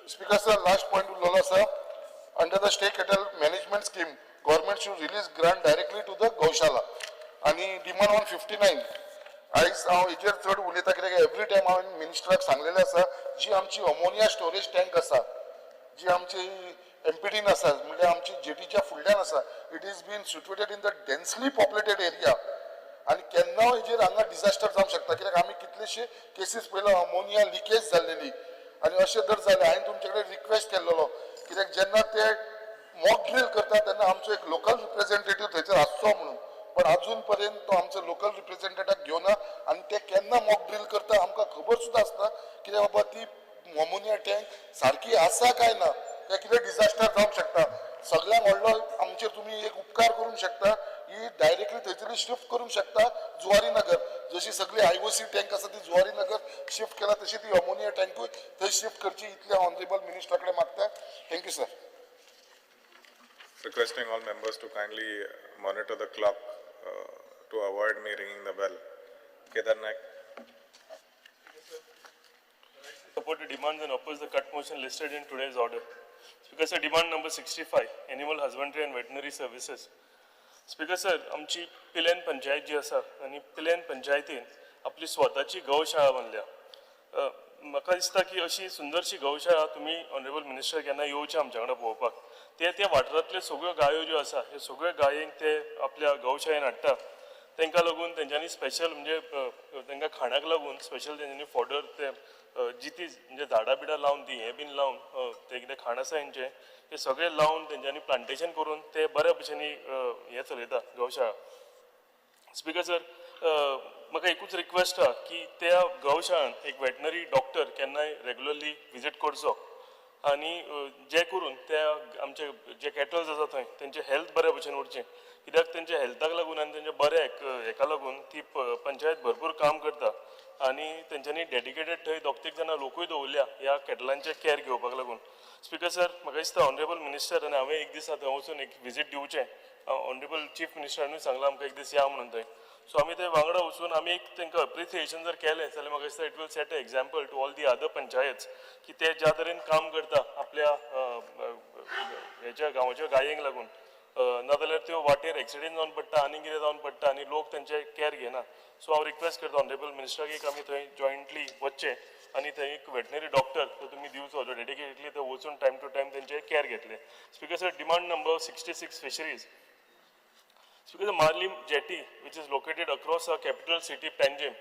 स्पीकर सर, लास्ट पॉयंट उरलेलो आसा. Under the stray cattle management scheme, government should release grant directly to the गौशाला. आनी डिमांड 159. आयज हांव हेजेर चड उलयता कित्याक एवरी टायम हांवें मिनिस्टराक सांगलेलें आसा, जी आमची अमोनिया स्टोरेज टँक आसा, जी आमची एमपीडीन आसा, म्हणजे आमची जेटीच्या फुडल्यान आसा, it is been situated in the densely populated area आनी केन्ना हेजेर हांगा डिझास्टर जावंक शकता, कित्याक आमी कितलेशे केसीस पळयला अमोनिया लिकेज जाल्लेली. आनी अशें जर जालें, हांवें तुमचे कडेन रिक्वेस्ट केल्लेलो, कित्याक जेन्ना ते मॉक ड्रील करता तेन्ना आमचो एक लोकल रिप्रेझेंटेटीव थंयसर आसचो म्हणून. पण अजून पर्यंत तो आमचो लोकल रिप्रेझेंटेटिव्ह घेवना आनी ते केन्ना मॉक ड्रील करता आमकां खबर सुद्दां आसना, कित्याक बाबा ती अमोनिया टँक सारकी आसा काय ना, काय कितें डिझास्टर जावंक शकता. सगळ्यांत व्हडलो आमचेर तुमी एक उपकार करूंक शकता, ही डायरेक्टली थंयसरली शिफ्ट करूंक शकता जुवारी नगर. जशी सगळी आयओसी टँक आसा ती जुवारी नगर शिफ्ट केला, तशी ती अमोनिया टँकूय थंय शिफ्ट करची, इतले ऑनरेबल मिनिस्टरा कडेन मागता. Thank you sir. Requesting all members to kindly monitor the clock to avoid me ringing the bell. Kedar Naik. Support the demands and oppose the cut motion listed in today's order. Speaker sir, demand number 65, Animal Husbandry and Veterinary Services. Speaker sir, आमची पिलेन पंचायत जी आसा आनी पिलेन पंचायतीन आपली स्वताची गौशाळा बांदल्या. म्हाका दिसता की अशी सुंदरशी गौशाळा, तुमी ऑनरेबल मिनिस्टर केन्ना येवचे आमच्या वांगडा पळोवपाक. ते त्या वाठारांतल्यो सगळ्यो गायो ज्यो आसा, ह्यो सगळ्यो गायेंक ते आपल्या गौशाळेन हाडटा. तांकां लागून तेंच्यांनी स्पेशल म्हणजे तांकां खाणाक लागून स्पेशल तेंच्यांनी फॉडर ते जिती म्हणजे झाडां बिडां लावन, ती हें बीन लावन, ते कितें खाण आसा तेंचें ते सगळें लावन, तेंच्यांनी प्लांटेशन करून ते बऱ्या भशेन हें चलयता गौशाळा. स्पीकर सर, म्हाका एकूच रिक्वेस्ट आहा की त्या गौशाळान एक वेटनरी डॉक्टर केन्नाय रेगुलरली विजीट करचो आनी जे करून त्या आमचे जे कॅटल्स आसा थंय तेंचे हेल्थ बऱ्या भशेन उरचें, कित्याक तेंच्या हेल्थाक लागून आनी तेंच्या बऱ्या हेका लागून ती पंचायत भरपूर काम करता आनी तेंच्यांनी डेडिकेटेड थंय दोग तीग जाणां लोकूय दवरल्या ह्या कॅटलांचे कॅर घेवपाक लागून. स्पीकर सर, म्हाका दिसता ऑनरेबल मिनिस्टर आनी हांवें एक दीस थंय वचून एक विजीट दिवचें. ऑनरेबल चीफ मिनिस्टरानूय सांगलां आमकां एक दीस या म्हणून थंय. सो आमी थंय वांगडा वचून आमी एक तांकां अप्रिसिएशन जर केलें जाल्यार म्हाका दिसता it will set a example to all the other panchayats की ते ज्या तरेन काम करता आपल्या हेच्या गांवाच्या गायेंक लागून. नाजाल्यार त्यो वाटेर एक्सिडेंट जावन पडटा आनी कितें जावन पडटा आनी लोक तेंचे कॅर घेना. सो हांव रिक्वेस्ट करता ऑनरेबल मिनिस्टराक, एक आमी थंय जॉयंटली वचचें आनी थंय एक वेटनरी डॉक्टर तो तुमी दिवचो, जो डेडिकेटली थंय वचून टायम टू टायम तेंचे कॅर घेतले. Speaker sir, demand number 66, fisheries. Speaker, the Marlim jetty, which is located across our capital city Panjim,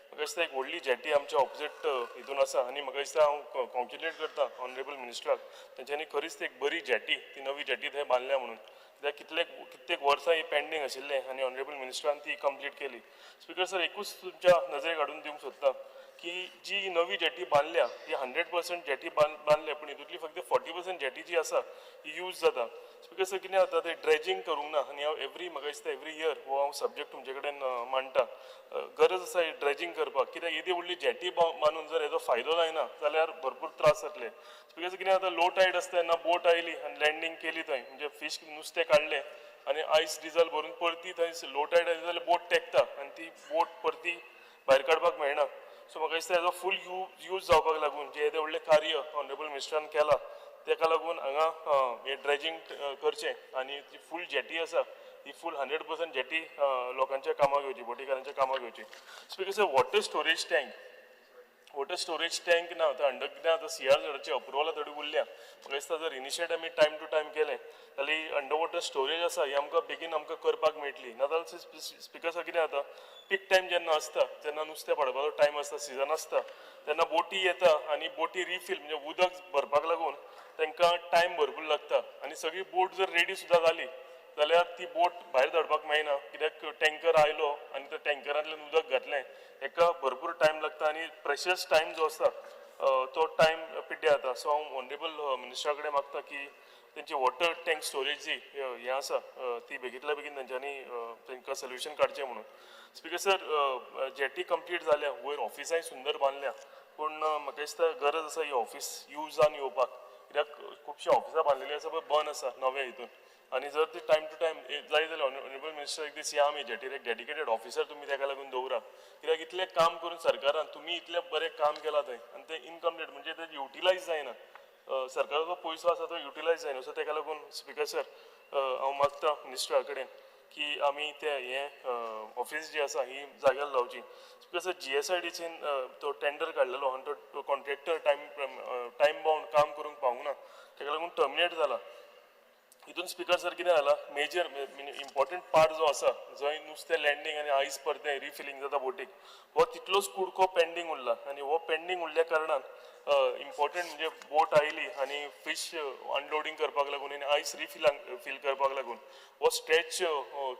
म्हाका दिसता एक व्हडली जेटी आमच्या ऑपोजीट हितून आसा आनी म्हाका दिसता हांव कॉंग्रेच्युलेट करता ऑनरेबल मिनिस्टराक, तेंच्यांनी खरीच ती एक बरी जेटी, ती नवी जेटी थंय बांदल्या म्हणून. कित्याक कितले कित्येक वर्सां ही पेंडींग आशिल्लें आनी ऑनरेबल मिनिस्टरान ती कंप्लीट केली. स्पीकर सर, एकूच तुमच्या नजरेक हाडून दिवंक सोदता की जी नवी जेटी बांदल्या ती 100% जेटी बांदल्या, पूण हितूंतली फक्त 40% जेटी जी आसा ही यूज जाता. स्पीकर सर, कितें जाता, ते ड्रेजिंग करूंक ना आनी हांव एवरी, म्हाका दिसता एवरी इयर हो हांव सब्जॅक्ट तुमचे कडेन मांडटा. गरज आसा ही ड्रेजिंग करपाक, कित्याक येदी व्हडली जेटी बांदून जर हेजो फायदो जायना जाल्यार भरपूर त्रास जातले. स्पीकर सर, कितें जाता, लो टायड आसता तेन्ना बोट आयली आनी लँडींग केली थंय, म्हणजे फीश नुस्तें काडलें. आनी आयस डिजल भरून परती थंय लो टायड आयली जाल्यार बोट तेकता आनी ती बोट परती भायर काडपाक मेळना. सो म्हाका दिसता हेजो फूल यूज जावपाक लागून जें येदें व्हडलें कार्य ऑनरेबल मिनिस्टरान केलां तेका लागून हांगा हें ड्रेजींग करचें आनी जी फूल जेटी आसा ही फूल 100% जेटी लोकांच्या कामाक येवची, बोटीकारांच्या कामाक येवची. Speaker sir, water storage tank, water storage tank ना आतां अंडर कितें आतां सीआरझेडाची अप्रुवल थोडी उरल्या. म्हाका दिसता जर इनिशिएट आमी टायम टू टायम केलें जाल्यार अंडर वॉटर स्टोरेज आसा ही आमकां बेगीन आमकां करपाक मेळटली. नाजाल्यार स्पिकर सर कितें जाता, पीक टायम जेन्ना आसता तेन्ना नुस्तें पडपाचो टायम आसता, सिजन आसता, तेन्ना बोटी येता आनी बोटी रिफील म्हणजे उदक भरपाक लागून तांकां टायम भरपूर लागता आनी सगळी बोट जर रेडी सुद्दां जाली जाल्यार ती बोट भायर धाडपाक मेळना, कित्याक टँकर आयलो आनी त्या टँकरांतल्यान उदक घातलें हेका भरपूर टायम लागता आनी प्रेशियस टायम जो आसता तो टायम पिड्ड्यार जाता. सो हांव ऑनरेबल मिनिस्टरा कडेन मागता की तेंची वॉटर टँक स्टोरेज जी हें आसा ती बेगींतल्या बेगीन तेंच्यांनी तांकां सोल्युशन काडचें म्हणून. स्पिकर सर, जेटी कंप्लीट जाल्या, वयर ऑफिसांय सुंदर बांदल्या, पूण म्हाका दिसता गरज आसा ही ऑफिस युजान येवपाक, कित्याक खुबशीं ऑफिसां बांदलेलीं आसा पळय बंद आसा नव्या हितून आनी जर ती टायम टू टायम जाय जाल्यार ऑनरेबल मिनिस्टर एक दीस या आमी जेटीर एक डेडिकेटेड ऑफिसर तुमी तेका लागून दवरा, कित्याक इतलें काम करून सरकारान तुमी इतलें बरें काम केलां थंय आनी तें इनकम्प्लीट म्हणजे तें युटिलायज जायना, सरकाराचो पयसो आसा तो युटिलायज जायना. सो तेका लागून स्पिकर सर हांव मागता मिनिस्टरा कडेन की आमी ते हें ऑफिस जी आसा ही जाग्यार लावची. स्पिकर सर, GSIDCन तो टेंडर काडलेलो आनी तो कॉन्ट्रॅक्टर टायम बाउंड काम करूंक पावूंक ना, तेका लागून टर्मिनेट जाला. हितून स्पिकर सर कितें जाला, मेजर इम्पॉर्टंट पार्ट जो आसा जंय नुस्तें लँडींग आनी आयस परतें रिफिलींग जाता बोटीक, हो तितलोच कुडको पेंडींग उरला आनी हो पेंडींग उरल्या कारणान इम्पॉर्टंट म्हणजे बोट आयली आनी फिश अनलोडींग करपाक लागून आनी आयस रिफिलांग फील करपाक लागून हो स्ट्रेच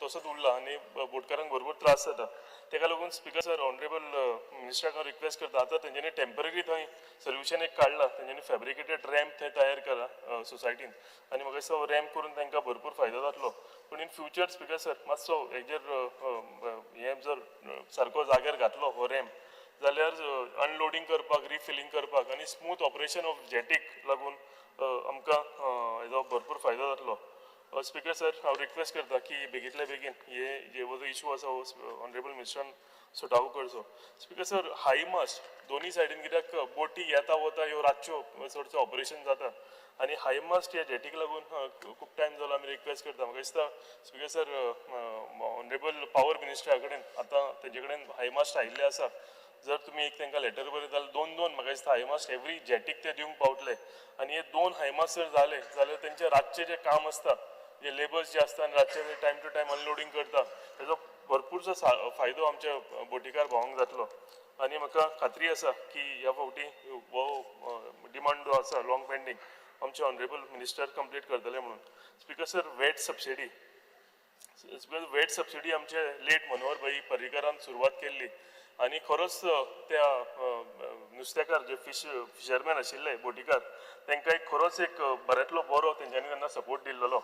तसोच उरला आनी बोटकारांक भरपूर त्रास जाता. तेका लागून स्पिकर सर ऑनरेबल मिनिस्टराक हांव रिक्वेस्ट करता, आतां तेंच्यांनी टेंपररी थंय सोल्युशन एक काडला, तेंच्यांनी फेब्रिकेटेड रॅम्प थंय तयार केला सोसायटीन आनी म्हाका दिसता हो रॅम्प करून तांकां भरपूर फायदो जातलो. पूण इन फ्युचर स्पिकर सर मातसो हेजेर हें जर सारको जाग्यार घातलो हो रॅम्प जाल्यार अनलोडींग करपाक, रिफिलींग करपाक आनी स्मूथ ऑपरेशन ऑफ जेटीक लागून आमकां हेजो भरपूर फायदो जातलो. स्पिकर सर हांव रिक्वेस्ट करता की बेगींतल्या बेगीन हे जे हो जो इशू आसा हो ऑनरेबल मिनिस्टरान सुटावो करचो. स्पिकर सर, हाय मास्ट दोनूय सायडीन कित्याक बोटी येता वता ह्यो रातच्यो चडचो ऑपरेशन जाता आनी हाय मास्ट ह्या जेटीक लागून खूब टायम जालो आमी रिक्वेस्ट करता. म्हाका दिसता स्पिकर सर ऑनरेबल पावर मिनिस्टरा कडेन आतां तेजे कडेन हाय मास्ट आयिल्ले आसा, जर तुमी एक तांकां लेटर बरयत जाल्यार दोन दोन म्हाका दिसता हायमास्ट एवरी जेटीक ते दिवंक पावतले आनी हे दोन हायमास्ट जर जाले जाल्यार तेंचे रातचें जें काम आसता, जे लेबर्स जे आसता आनी रातचे ते टायम टू टायम अनलोडींग करता, तेजो भरपूरसो फायदो आमच्या बोटीकार भावांक जातलो आनी म्हाका खात्री आसा की ह्या फावटी हो डिमांड जो आसा लॉंग पेंडींग आमचे ऑनरेबल मिनिस्टर कंप्लीट करतले म्हणून. Speaker sir, VAT subsidy, speaker VAT subsidy आमचे लेट मनोहर भाई पर्रीकरान सुरवात केल्ली आनी खरोच त्या नुस्तेकार जे फिशरमॅन आशिल्ले बोटीकार तांकां एक खरोच एक बऱ्यांतलो बरो तेंच्यांनी तेन्ना सपोर्ट दिल्लो.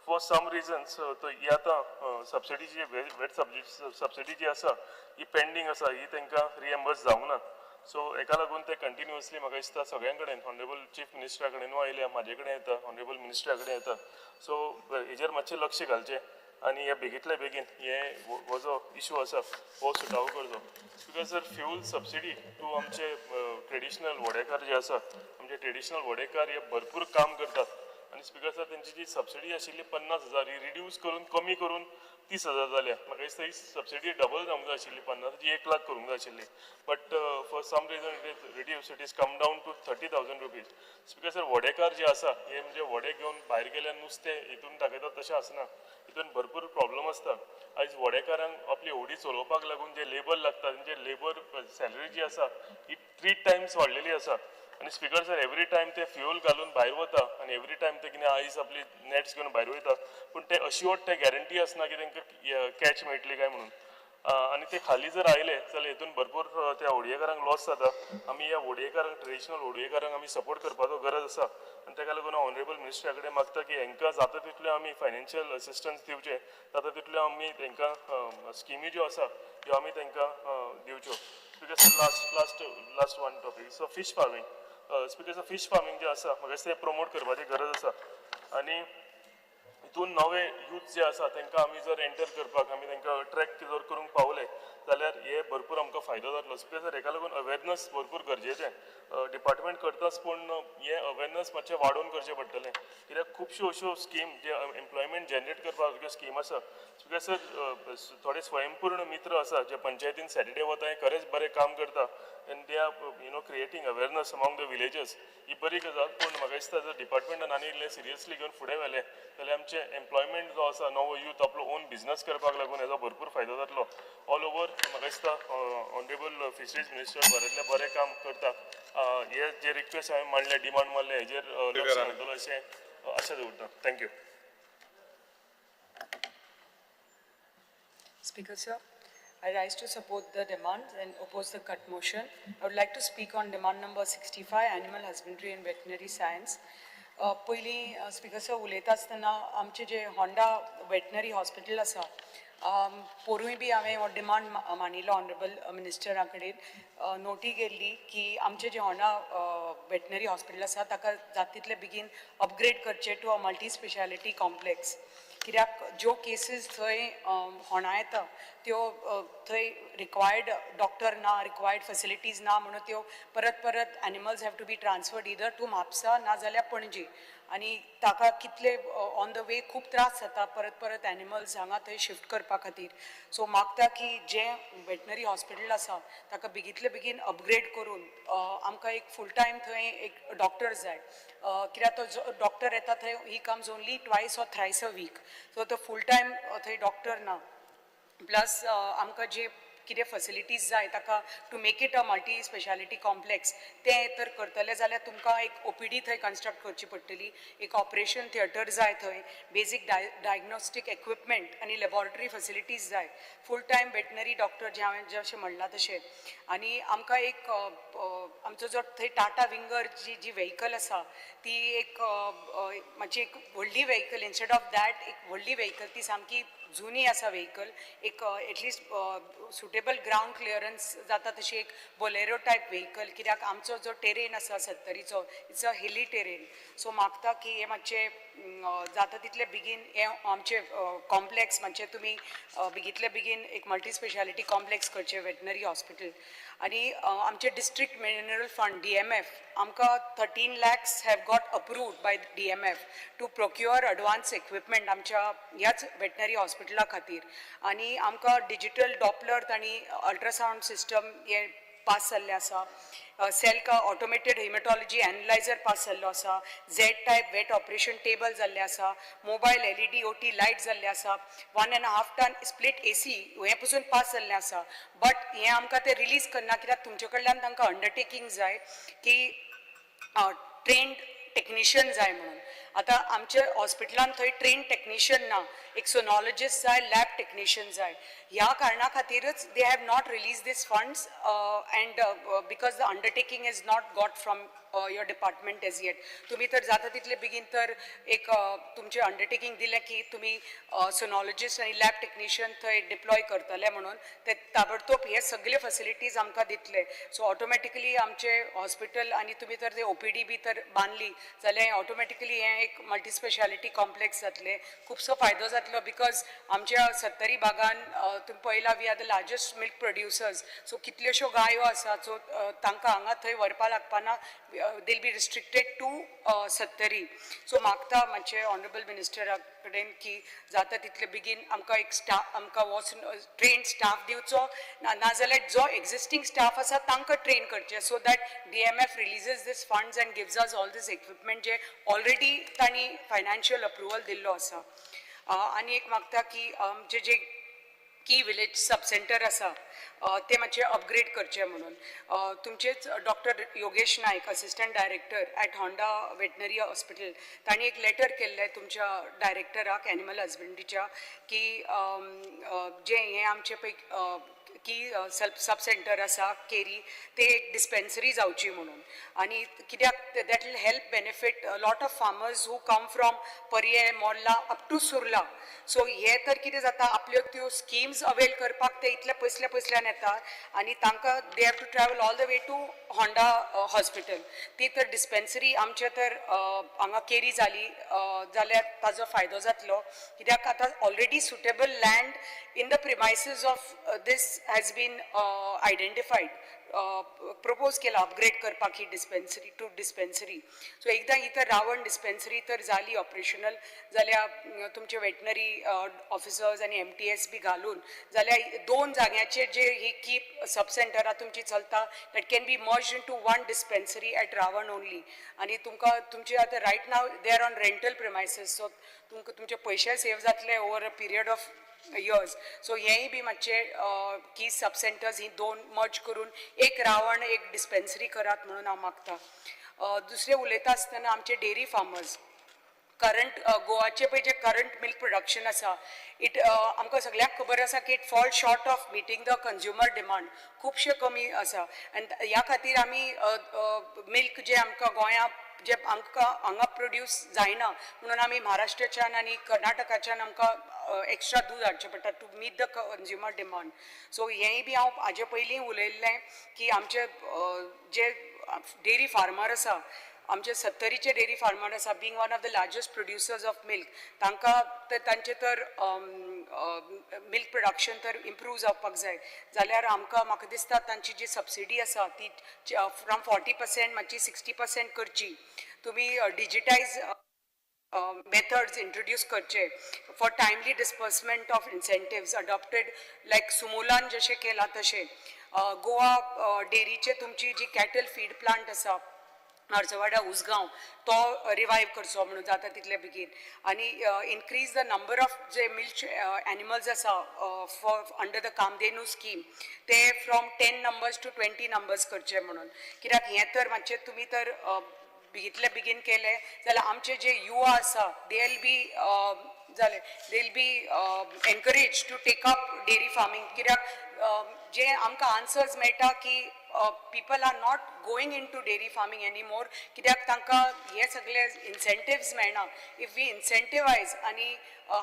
फॉर सम रिजन्स तो ही आतां सबसिडी जी वेट सबसिडी जी आसा ही पेंडींग आसा, ही तांकां रिएम्बर्स जावंक ना. सो हेका लागून ते कंटिन्युअसली म्हाका दिसता सगळ्यां कडेन ऑनरेबल चीफ मिनिस्टरा कडेनूय आयल्या, म्हाजे कडेन येता, ऑनरेबल मिनिस्टरा कडेन येता. सो हेजेर मातशें लक्ष घालचें आनी हे बेगींतल्या बेगीन हे हो जो इशू आसा हो सुटावो करचो. Because sir, fuel subsidy to आमचे ट्रेडिशनल व्हडेकार जे आसा, आमचे ट्रेडिशनल व्हडेकार हे भरपूर काम करतात आनी स्पिकर सर तेंची जी सबसिडी आशिल्ली 50,000 ही रिड्यूस करून कमी करून 30,000 जाल्या. म्हाका दिसता ही सबसिडी डबल जावंक जाय आशिल्ली, 50,000 1 लाख करूंक जाय आशिल्ली, but for some reason it is reduce, it is come down to 30,000 rupees. Speaker sir, व्हडेकार जे आसा हे म्हणजे व्हडे घेवन भायर गेल्यार नुस्तें हितून दाखयतात तशें आसना, हितून भरपूर प्रॉब्लम आसता. आयज व्हडेकारांक आपली होडी चलोवपाक लागून जे लेबर लागता तेंचे लेबर सॅलरी जी आसा ही 3 टायम्स वाडलेली आसा आनी स्पिकर सर एवरी टायम ते फ्युअल घालून भायर वता आनी एवरी टायम ते कितें आयस आपली नॅट्स घेवन भायर वयता, पूण ते अश्योर्ड ते गॅरंटी आसना की तांकां कॅच मेळटली काय म्हणून. आनी ते खाली जर आयले जाल्यार हितून भरपूर त्या होडयेकारांक लॉस जाता. आमी ह्या होडयेकारांक, ट्रेडिशनल होडयेकारांक आमी सपोर्ट करपाचो गरज आसा आनी ताका लागून हांव ऑनरेबल मिनिस्टरा कडेन मागता की हांकां जाता तितल्यो आमी फायनान्शियल असिस्टन्स दिवचें, जाता तितल्यो आमी तांकां स्किमी ज्यो आसा त्यो आमी तांकां दिवच्यो. Speaker sir, last last last one topic, so fish farming. Speaker sir, fish farming जें आसा म्हाका दिसता तें प्रमोट करपाची गरज आसा आनी हितून नवे यूथ जे आसा तांकां आमी जर एंटर करपाक आमी तांकां अट्रॅक्ट जर करूंक पावले जाल्यार हे भरपूर आमकां फायदो जातलो. स्पीकर सर, हेका लागून अवेरनस भरपूर गरजेचें. डिपार्टमेंट करताच, पूण हें अवेरनस मातशें वाडोवन करचें पडटलें, कित्याक खुबश्यो अश्यो स्कीम जे एम्प्लॉयमेंट जनरेट करपाक सारक्यो स्कीम आसा. स्पीकर सर, थोडे स्वयंपूर्ण मित्र आसा जे पंचायतीन सॅटर्डे वता, हें खरेंच बरें काम करता and they are creating awareness among the villages. ही बरी गजाल, पूण म्हाका दिसता जर डिपार्टमेंटान आनी इल्लें सिरियसली घेवन फुडें व्हेलें जाल्यार आमचें एम्प्लॉयमेंट जो आसा, नवो यूथ आपलो ओन बिजनस करपाक लागून हेजो भरपूर फायदो जातलो. ऑल ओवर म्हाका दिसता ऑनरेबल फिशरीज मिनिस्टर बऱ्यांतलें बरें काम करता. हे जे रिक्वेस्ट हांवें मांडले, डिमांड मारले, हेजेर लक्ष घालतलो अशें आशा दवरता. Thank you. Speaker sir, I rise to support the demands and oppose the cut motion. I would like to speak on demand number 65, Animal Husbandry and Veterinary Science. पयलीं स्पीकर सर, उलयता आसतना आमचे जे होंडा वेटनरी हॉस्पिटल आसा, पोरूय बी हांवें हो demand मांडिल्लो honourable मिनिस्टरा कडेन, नोटी केल्ली की आमचे जे होंडा वेटनरी हॉस्पिटल आसा ताका जाता तितले बेगीन अपग्रेड करचें to a multi speciality complex, कित्याक ज्यो केसीस थंय होंडा येता त्यो थंय रिक्वायर्ड डॉक्टर ना, रिक्वायर्ड फेसिलिटीज ना, म्हणून त्यो परत परत animals have to be transferred either to Mapusa ना जाल्यार पणजी आनी ताका कितले ऑन the वे खूब त्रास जाता परत परत एनिमल्स हांगा थंय शिफ्ट करपा खातीर. सो मागता की जें वेटनरी हॉस्पिटल आसा ताका बेगींतले बेगीन अपग्रेड करून आमकां एक फूल टायम थंय एक डॉक्टर जाय, कित्याक तो जो डॉक्टर येता थंय, he comes only twice or thrice a week, so तो फूल टायम थंय डॉक्टर ना. प्लस आमकां जे कितें फॅसिलिटीज जाय ताका to make it a multi speciality complex, तें तर करतले जाल्यार तुमकां एक ओपीडी थंय कन्स्ट्रक्ट करची पडटली, एक ऑपरेशन थिएटर जाय थंय, बेजीक डायग्नोस्टीक इक्विपमेंट आनी लॅबोरेटरी फॅसिलिटीज जाय, फूल टायम वेटनरी डॉक्टर जे हांवें जशें म्हणलां तशें. आनी आमकां एक आमचो जो थंय टाटा विंगर जी जी व्हेकल आसा ती एक मातशी एक व्हडली व्हेकल, इन्स्टेड ऑफ that एक व्हडली व्हेकल, ती सामकी जुनी आसा व्हेकल, एक at least suitable ground clearance जाता तशी एक बोलेरो टायप व्हेकल, कित्याक आमचो जो टेरेन आसा सत्तरीचो, it's a hilly terrain. So मागता की हे मातशें जाता तितले बेगीन हें आमचें कॉम्प्लेक्स मातशें तुमी बेगींतले बेगीन एक मल्टी स्पेशालिटी कॉम्प्लेक्स करचें वेटनरी हॉस्पिटल. आनी आमचे district mineral fund DMF आमकां 13 lakhs have got approved by DMF to procure advance equipment आमच्या ह्याच वेटनरी हॉस्पिटला खातीर. आनी आमकां डिजिटल डॉपलर तांणी अल्ट्रासावंड सिस्टम हे पास जाल्लें आसा, सेल्का ऑटोमेटेड हेमटॉलॉजी एनलायझर पास जाल्लो आसा, Z type vet operation table जाल्लें आसा, mobile LED OT light जाल्ले आसा, 1.5 ton split AC हें पसून पास जाल्लें आसा. बट हें आमकां तें रिलीज करना, कित्याक तुमचे कडल्यान तांकां अंडरटेकींग जाय की ट्रेन्ड टेक्निशियन जाय म्हणून. आतां आमच्या हॉस्पिटलान थंय ट्रेन टेक्निशियन ना, एक सोनॉलॉजिस्ट जाय, लॅब टेक्निशियन जाय. ह्या कारणा खातीरच they have not release this funds and because the undertaking is not got from your department as yet. तुमी तर जाता तितले बेगीन तर एक तुमचें अंडरटेकींग दिलें की तुमी सोनॉलॉजिस्ट आनी लॅब टेक्निशियन थंय डिप्लॉय करतले म्हणून, ते ताबडतोब हे सगळे फॅसिलिटीज आमकां दितले. सो ऑटोमॅटिकली आमचे हॉस्पिटल आनी तुमी तर ते ओपीडी बी तर बांदली जाल्यार ऑटोमॅटिकली हें एक मल्टी स्पेशालिटी कॉम्प्लेक्स जातलें, खुबसो फायदो जातलो, because आमच्या सत्तरी भागान तुमी पळयला, we are the largest milk producers, so कितल्योश्यो गायो आसात, सो तांकां हांगा थंय व्हरपा लागपाना, they'll be restricted to Sattari. So मागता मातशें ऑनरेबल मिनिस्टरा कडेन की जाता तितले बेगीन आमकां एक स्टाफ, आमकां वचून ट्रेन स्टाफ दिवचो, नाजाल्यार जो एक्झिस्टींग स्टाफ आसा तांकां ट्रेन करचें, so that DMF releases this funds and gives us all this equipment J already तांणी फायनान्शियल अप्रुवल दिल्लो आसा. आनी एक मागता की आमचे जे की विलेज सब सेंटर आसा ते मातशें अपग्रेड करचें म्हणून. तुमचेच doctor Yogesh Naik, assistant director at Honda veterinary hospital, तांणी एक लेटर केल्लें तुमच्या डायरेक्टराक एनिमल हजबंड्रीच्या की जें हें आमचें पळय की सब सेंटर आसा केरी, ते एक डिस्पेन्सरी जावची म्हणून. आनी कित्याक that will help benefit lot of farmers who come from Parye, Morla up to Surla. So हे तर कितें जाता, आपल्यो त्यो स्किम्स अवेल करपाक ते इतले पयसले पयसले प्लेसीसल्यान येता आनी तांकां they have to travel all the way to Honda hospital. ती तर डिस्पेन्सरी आमचे तर हांगा केरी जाली जाल्यार ताजो फायदो जातलो, कित्याक आतां already suitable land in the premises of this has been identified, propose केला अपग्रेड करपाक ही डिस्पेन्सरी टू डिस्पेन्सरी. सो एकदां ही तर रावण डिस्पेन्सरी तर जाली ऑपरेशनल जाल्यार तुमचे वेटनरी ऑफिसर्स आनी एमटीएस बी घालून जाल्यार दोन जाग्याचेर जे ही कीप सब सेंटरां तुमची चलता, that can be merge into one dispensary at Ravan only. आनी तुमकां तुमचे आतां right now they are on rental premises, so तुमकां तुमचे पयशे सेव जातले over a period of years. So हेंय बी मातशें की सब सेंटर्स ही दोन मर्ज करून एक रावण एक डिस्पेन्सरी करात म्हणून हांव मागता. दुसरें उलयता आसतना आमचे डेअरी फार्मर्स करंट गोवाचे पळय जे करंट मिल्क प्रोडक्शन आसा, it आमकां सगळ्यांक खबर आसा की it fall short of meeting the consumer demand, खुबशे कमी आसा. आनी ह्या खातीर आमी मिल्क जे आमकां गोंया जे आमकां हांगा प्रोड्यूस जायना म्हणून आमी महाराष्ट्राच्यान आनी कर्नाटकाच्यान आमकां एक्स्ट्रा दूद हाडचें पडटा to meet the consumer demand. So हेंय बी हांव हाजे पयलीं उलयल्लें की आमचे जे डेअरी फार्मर आसा, आमचे सत्तरीचे डेअरी फार्मर आसा, being one of the largest producers of milk, तांकां तर तांचें तर मिल्क प्रोडक्शन तर इम्प्रूव जावपाक जाय जाल्यार आमकां म्हाका दिसता तांची जी सबसिडी आसा ती फ्रॉम 40% मातशी 60% करची. तुमी डिजिटायज methods introduce करचे for timely disbursement of incentives adopted like सुमूलान जशें केलां तशें. गोवा डेअरीचे तुमची जी कॅटल फीड प्लांट आसा नरसवाडा उसगांव, तो रिवायव करचो म्हणून जाता तितले बेगीन. आनी increase the number of J milk animals आसा for under the Kamdhenu scheme, ते from 10 numbers to 20 numbers करचे म्हणून, कित्याक हें तर मातशें तुमी तर बेगीतले बेगीन केलें जाल्यार आमचे जे युवा आसा they will be जाले they will be encourage to take up dairy farming. कित्याक जे आमकां आन्सर्स मेळटा की people are not going into dairy farming any more, कित्याक तांकां हे सगळे इन्सेंटिव्स मेळना. If we इन्सेंटिवायज आनी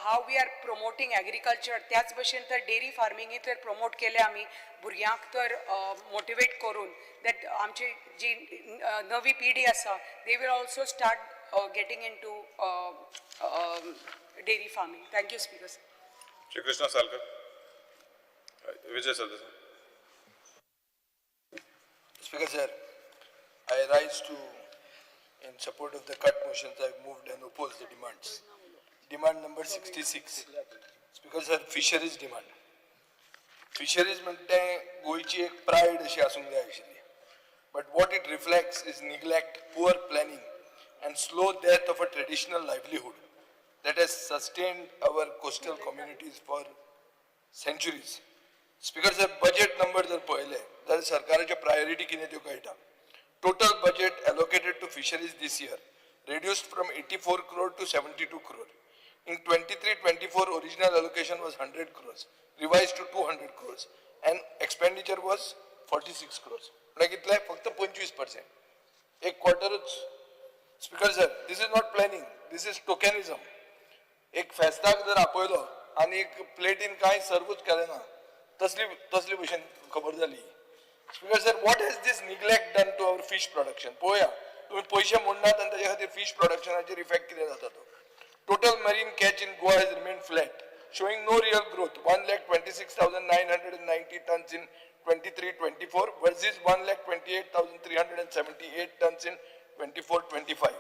how we are promoting agriculture, त्याच भशेन तर डेअरी फार्मिंगय तर प्रमोट केलें आमी भुरग्यांक तर मोटिवेट करून, that आमची जी नवी पिढी आसा they will also start getting into dairy farming. Thank you speaker sir. Shri Krishna Salkar. Vijay Sardesai. Speaker sir, I rise to in support of the cut motions I moved and oppose the demands. Demand number 66. Speaker sir, fisheries demand. Fisheries म्हणटा तें गोंयची एक pride अशी आसूंक जाय आशिल्ली, but what it reflects is neglect, poor planning and slow death of a traditional livelihood that has sustained our coastal communities for centuries. Speaker sir, budget number जर पळयले जाल्यार सरकाराच्यो प्रायोरिटी कितें त्यो कळटा. Total budget allocated to fisheries this year reduced from 84 crore to 72 crore. In 23-24, original allocation was 100 crores, revised to 200 crores, and expenditure was 46 crores. म्हळ्यार कितले? फक्त 25%, एक क्वॉर्टरूच. Speaker sir, this is not planning, this is tokenism. एक फेस्ताक जर आपयलो आनी एक प्लेटीन कांय सर्वूच केलें ना, तसली तसली भशेन खबर जाली. Speaker sir, what has this neglect done to our fish production? पळोवया, तुमी पयशे मोडनात आनी ताजे खातीर फीश प्रोडक्शनाचेर इफेक्ट कितें जाता तो. Total marine catch in Goa has remain flat, showing no real growth, 1,26,990 tons in 23-24 versus 1,28,378 tons in 24-25.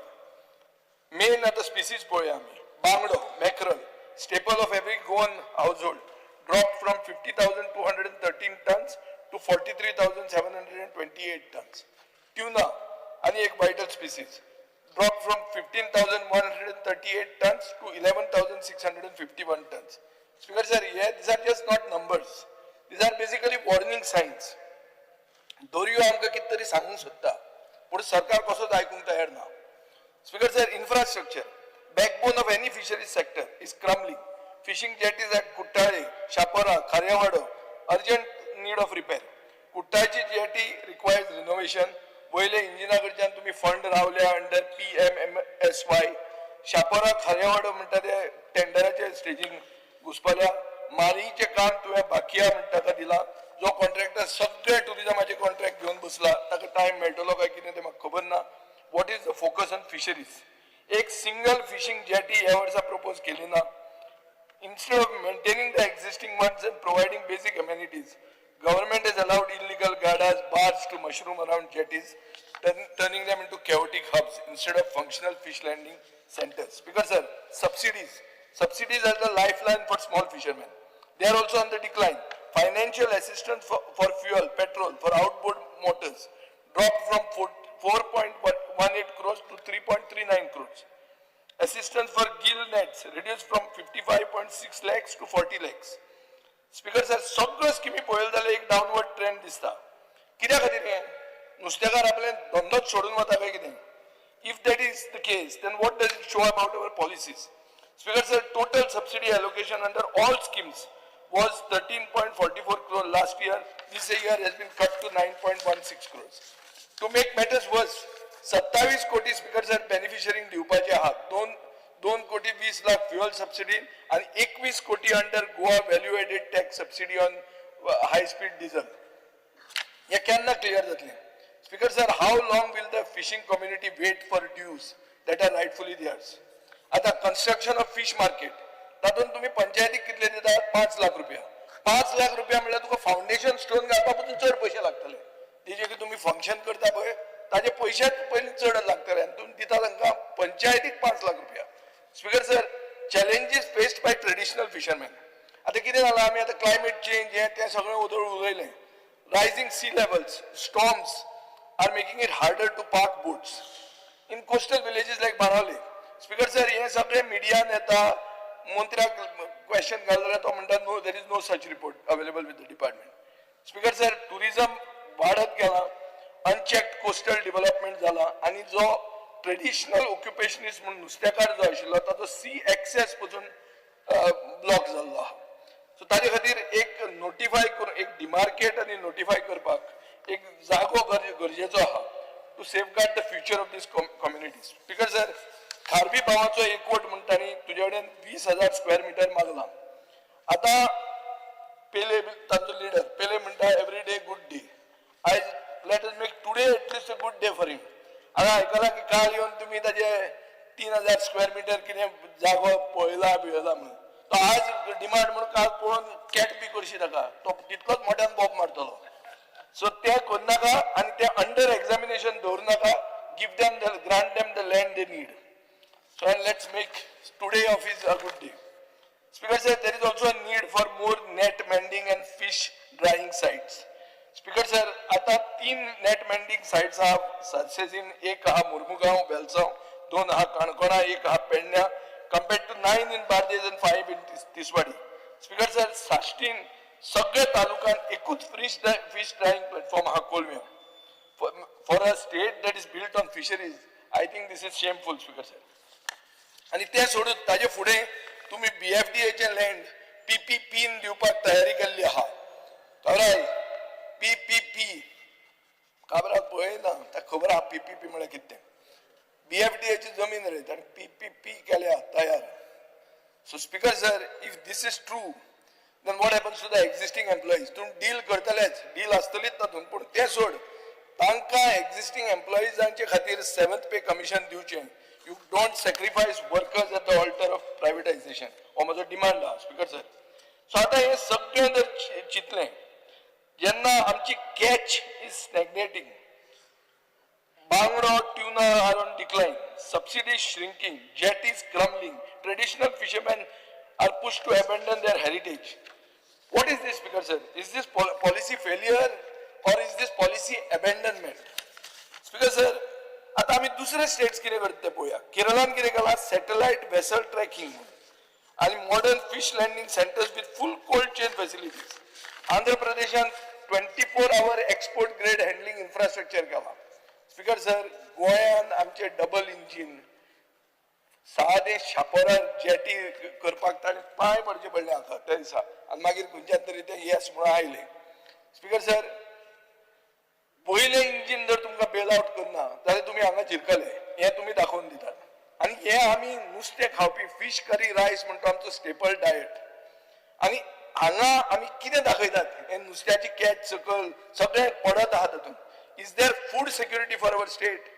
Main आतां स्पिसीज पळोवया आमी. बांगडो, mackerel, staple of every Goan household, drop from 50,213 tons to 43,728 tons. Tuna आनी एक vital species, drop from 15,138 tons to 11,651 tons. Speaker sir, हे these are just not numbers, these are basically warning signs. दर्यो आमकां कितें तरी सांगूंक सोदता, पूण सरकार कसोच आयकूंक तयार ना. Speaker sir, infrastructure, backbone of any fisheries sector, is crumbling. Fishing jetties at Kuttale, Chapora, Khariyawado, urgent need of repair. कुट्टाळची jetty requires renovation. वयले इंजिना कडच्यान तुमी फंड रावल्या under PMMSY. Chapora, Khariyawado म्हणटा ते टेंडराचे स्टेजीन घुसपल्या. मारीचे काम तुवें बाकिया म्हणटा ताका दिला, जो कॉन्ट्रॅक्टर सगळे टुरिजमाचे कॉन्ट्रॅक्ट घेवन बसला, ताका टायम मेळटलो काय कितें तें म्हाका खबर ना. What is the focus on fisheries? एक सिंगल फिशींग जेटी ह्या वर्सा प्रपोज केली ना. Instead of maintaining the existing ones and providing basic amenities, government has allowed illegal gadas, bars to mushroom around jetties, turning them into chaotic hubs instead of functional fish landing centers. Because sir, subsidies. Subsidies are the lifeline for small fishermen. They are also on the decline. Financial assistance for fuel, petrol, for outboard motors dropped from 4.18 crores to 3.39 crores. Assistance for gill nets reduced from 55.6 lakhs to 40 lakhs. Speaker sir, सगळ्यो स्किमी पळयले जाल्यार एक डावनवर्ड trend दिसता. कित्या खातीर हें? नुस्तेकार आपले धंदोच सोडून वता काय कितें? If that is the case, then what does it show about our policies? Speaker sir, total subsidy allocation under all schemes was 13.44 crore last year. This year has been cut to 9.16 crores. To make matters worse, 27 कोटी speaker sir बेनिफिशरींक दिवपाचे आहात. 2 कोटी 20 lakh fuel subsidy आणि 21 कोटी under Goa value added tax subsidy on high speed diesel. हे केन्ना clear जातलें? Speaker sir, how long will the fishing community wait for dues that are rightfully theirs? आता कन्स्ट्रक्शन ऑफ फिश मार्केट, तातूंत तुमी पंचायतीक कितले दितात? 5 लाख रुपया. 5 लाख रुपया म्हणल्यार तुका फावंडेशन स्टोन घालपा पसून चड पयशे लागतले. तेजे की तुमी फंक्शन करता पळय, ताजे पयशेच पयलीं चड लागतले आनी तुमी दिता तांकां पंचायतीक 5 लाख रुपया. Speaker sir, challenges faced by traditional fishermen. आतां कितें जालां, आमी आतां क्लायमेट चेंज हें तें सगळें उदळ उलयलें. Rising sea levels, storms are making it harder to park boats in coastal villages like Benaulim. Speaker sir, हे सगळे मिडियान येता. मंत्र्याक क्वेश्चन घाल जाल्यार तो म्हणटा, "No, there is no such report available with the department." Speaker sir, tourism वाडत गेला, अनचॅक्ड कोस्टल डेव्हलपमेंट जाला आनी जो ट्रेडिशनल ऑक्युपेशनिस्ट म्हणून नुस्तेकार जो आशिल्लो, ताचो सी एक्सेस पसून ब्लॉक जाल्लो आहा. सो ताजे खातीर एक नोटिफाय करून, एक डिमार्केट आनी नोटिफाय करपाक एक जागो गरजेचो आहा to safeguard the future of this communities. Speaker sir, खारवी भावाचो एकवट म्हणटा तांणी तुजे कडेन 20,000 स्क्वेअर मिटर मागला. आतां पेले, तांचो लिडर पेले म्हणटा, every day good day. आयज let us make today at least a good day for him. आतां आयकलां की काल येवन तुमी ताजे 3000 स्क्वेअर मिटर कितें जागो पळयला बिळयला म्हणून. तो आज डिमांड म्हणून काल पळोवन कॅट बी करशी ताका, तो तितलोच मोठ्यान बोब मारतलो. सो ते करनाका आनी ते अंडर एक्झामिनेशन दवरू नाका. Give them the grant them the land they need. So and let's make today of is a good day. Speaker sir, there is also a need for more net mending and fish drying sites. Speaker sir, आता तीन नेट mending sites आहा सातशेजीन. एक आहा मुर्मुगांव वेलसांव, दोन आहा काणकोणा, एक आहा पेडण्या, compared to nine in Bardez and five in Tiswadi. Speaker sir, साश्टीन सगळे तालुक्यान एकूच फिश ड्रायिंग प्लॅटफॉर्म आहा कोलव्यां. For a state that is built on fisheries, I think this is shameful, Speaker sir. आनी तें सोडून ताजे फुडें तुमी बीएफडीएचें लँड पीपीपीन दिवपाक तयारी केल्ली आहा. खबर पीपीपी काब्राल पळयना, ताका खबर आहा पीपीपी म्हळ्यार कितें तें. बीएफडीएची जमीन रे, ताणें पीपीपी केल्या तयार. So Speaker sir, if this is true, then what happens to the existing employees? तूं डील करतलेच, डील आसतलीच तातूंत, पूण तें सोड, तांकां एक्झिस्टींग एम्प्लॉइजांचे खातीर सेवन्थ पे कमिशन दिवचें. You don't sacrifice workers at the altar of privatization. हो म्हजो डिमांड आहा, स्पीकर सर. सो आतां हें सगळें जर चिंतलें, जेन्ना आमची कॅच is स्टॅग्नेटींग, बांगडो, tuna are on decline, subsidy shrinking, jetties crumbling, traditional fishermen are pushed to abandon their heritage. What is this, Speaker sir? Is this policy failure or is this policy abandonment? Speaker sir, आता आम्ही दुसरे states कितें करता ते पळोवया. केरळान कितें केलां? Satellite vessel tracking आणि modern fish landing centers with full cold chain facilities. Andhra प्रदेशान 24 hour export grade handling infrastructure केला. स्पीकर सर, गोंयान आमचे डबल इंजीन सादे शापोरार जेटी करपाक ताणें पांय पडचे पडले हाका त्या दिसा आनी मागीर खंयच्यान तरी ते येस म्हणून आयले. स्पीकर सर, पयलें इंजीन जर तुमकां बेल आवट करना जाल्यार तुमी हांगा जिरकले हें तुमी दाखोवन दितात. आनी हे आमी नुस्तें खावपी, फिश करी रायस म्हणटा, आमचो स्टेपल डायट आनी हांगा आमी कितें दाखयतात? हे नुस्त्याची कॅच सकयल सगळें पडत आहा तातूंत. Is there food security for our state?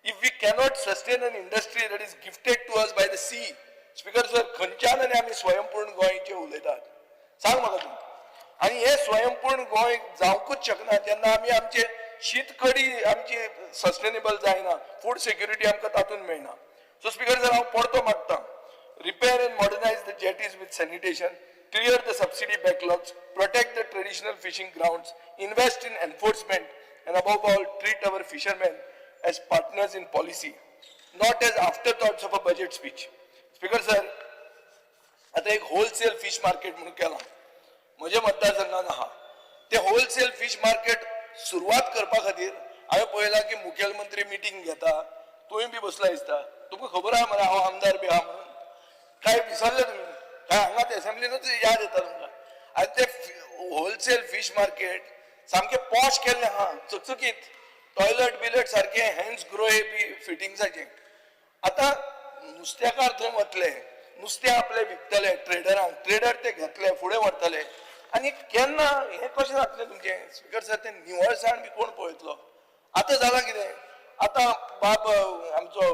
If we cannot sustain an industry that is gifted to us by the sea, speaker sir, खंयच्यान आनी आमी स्वयंपूर्ण गोंयचें उलयतात? सांग म्हाका तूं. आनी हें स्वयंपूर्ण गोंय जावंकूच शकना जेन्ना आमी आमचे शीत कडी आमची सस्टेनेबल जायना, फूड सेक्युरिटी आमकां तातूंत मेळना. सो स्पीकर सर, हांव परतो मागता, repair and modernize the jetties with sanitation, clear the subsidy backlogs, protect the traditional fishing grounds, invest in enforcement, and above all, treat our fishermen as partners in policy, not as afterthoughts of a budget speech. Speaker sir, आता एक wholesale fish market म्हणून केलां म्हज्या मतदारसंघान आहा. ते wholesale fish market सुरवात करपा खातीर हांवें पळयलां की मुखेलमंत्री मिटींग घेता, तुवें बी बसला दिसता. तुमकां खबर आहा मरे हांव आमदार बी आहा म्हणून? काय विसरले तुमी? काय हांगाच एसेंब्लीनूच याद येता तुमकां? आनी ते होलसेल फिश मार्केट सामकें पॉश केल्लें आहा, चकचकीत, टॉयलट बिलट सारकें, हॅन्स ग्रोहे बी फिटिंग्साचें. आतां नुस्तेकार थंय वतले, नुस्तें आपलें विकतले ट्रेडरांक, ट्रेडर ते घेतले फुडें व्हरतले. आनी केन्ना हें कशें जातलें तुमचें स्पीकर सर? तें निवळसाण बी कोण पळयतलो? आतां जालां कितें, आतां बाब आमचो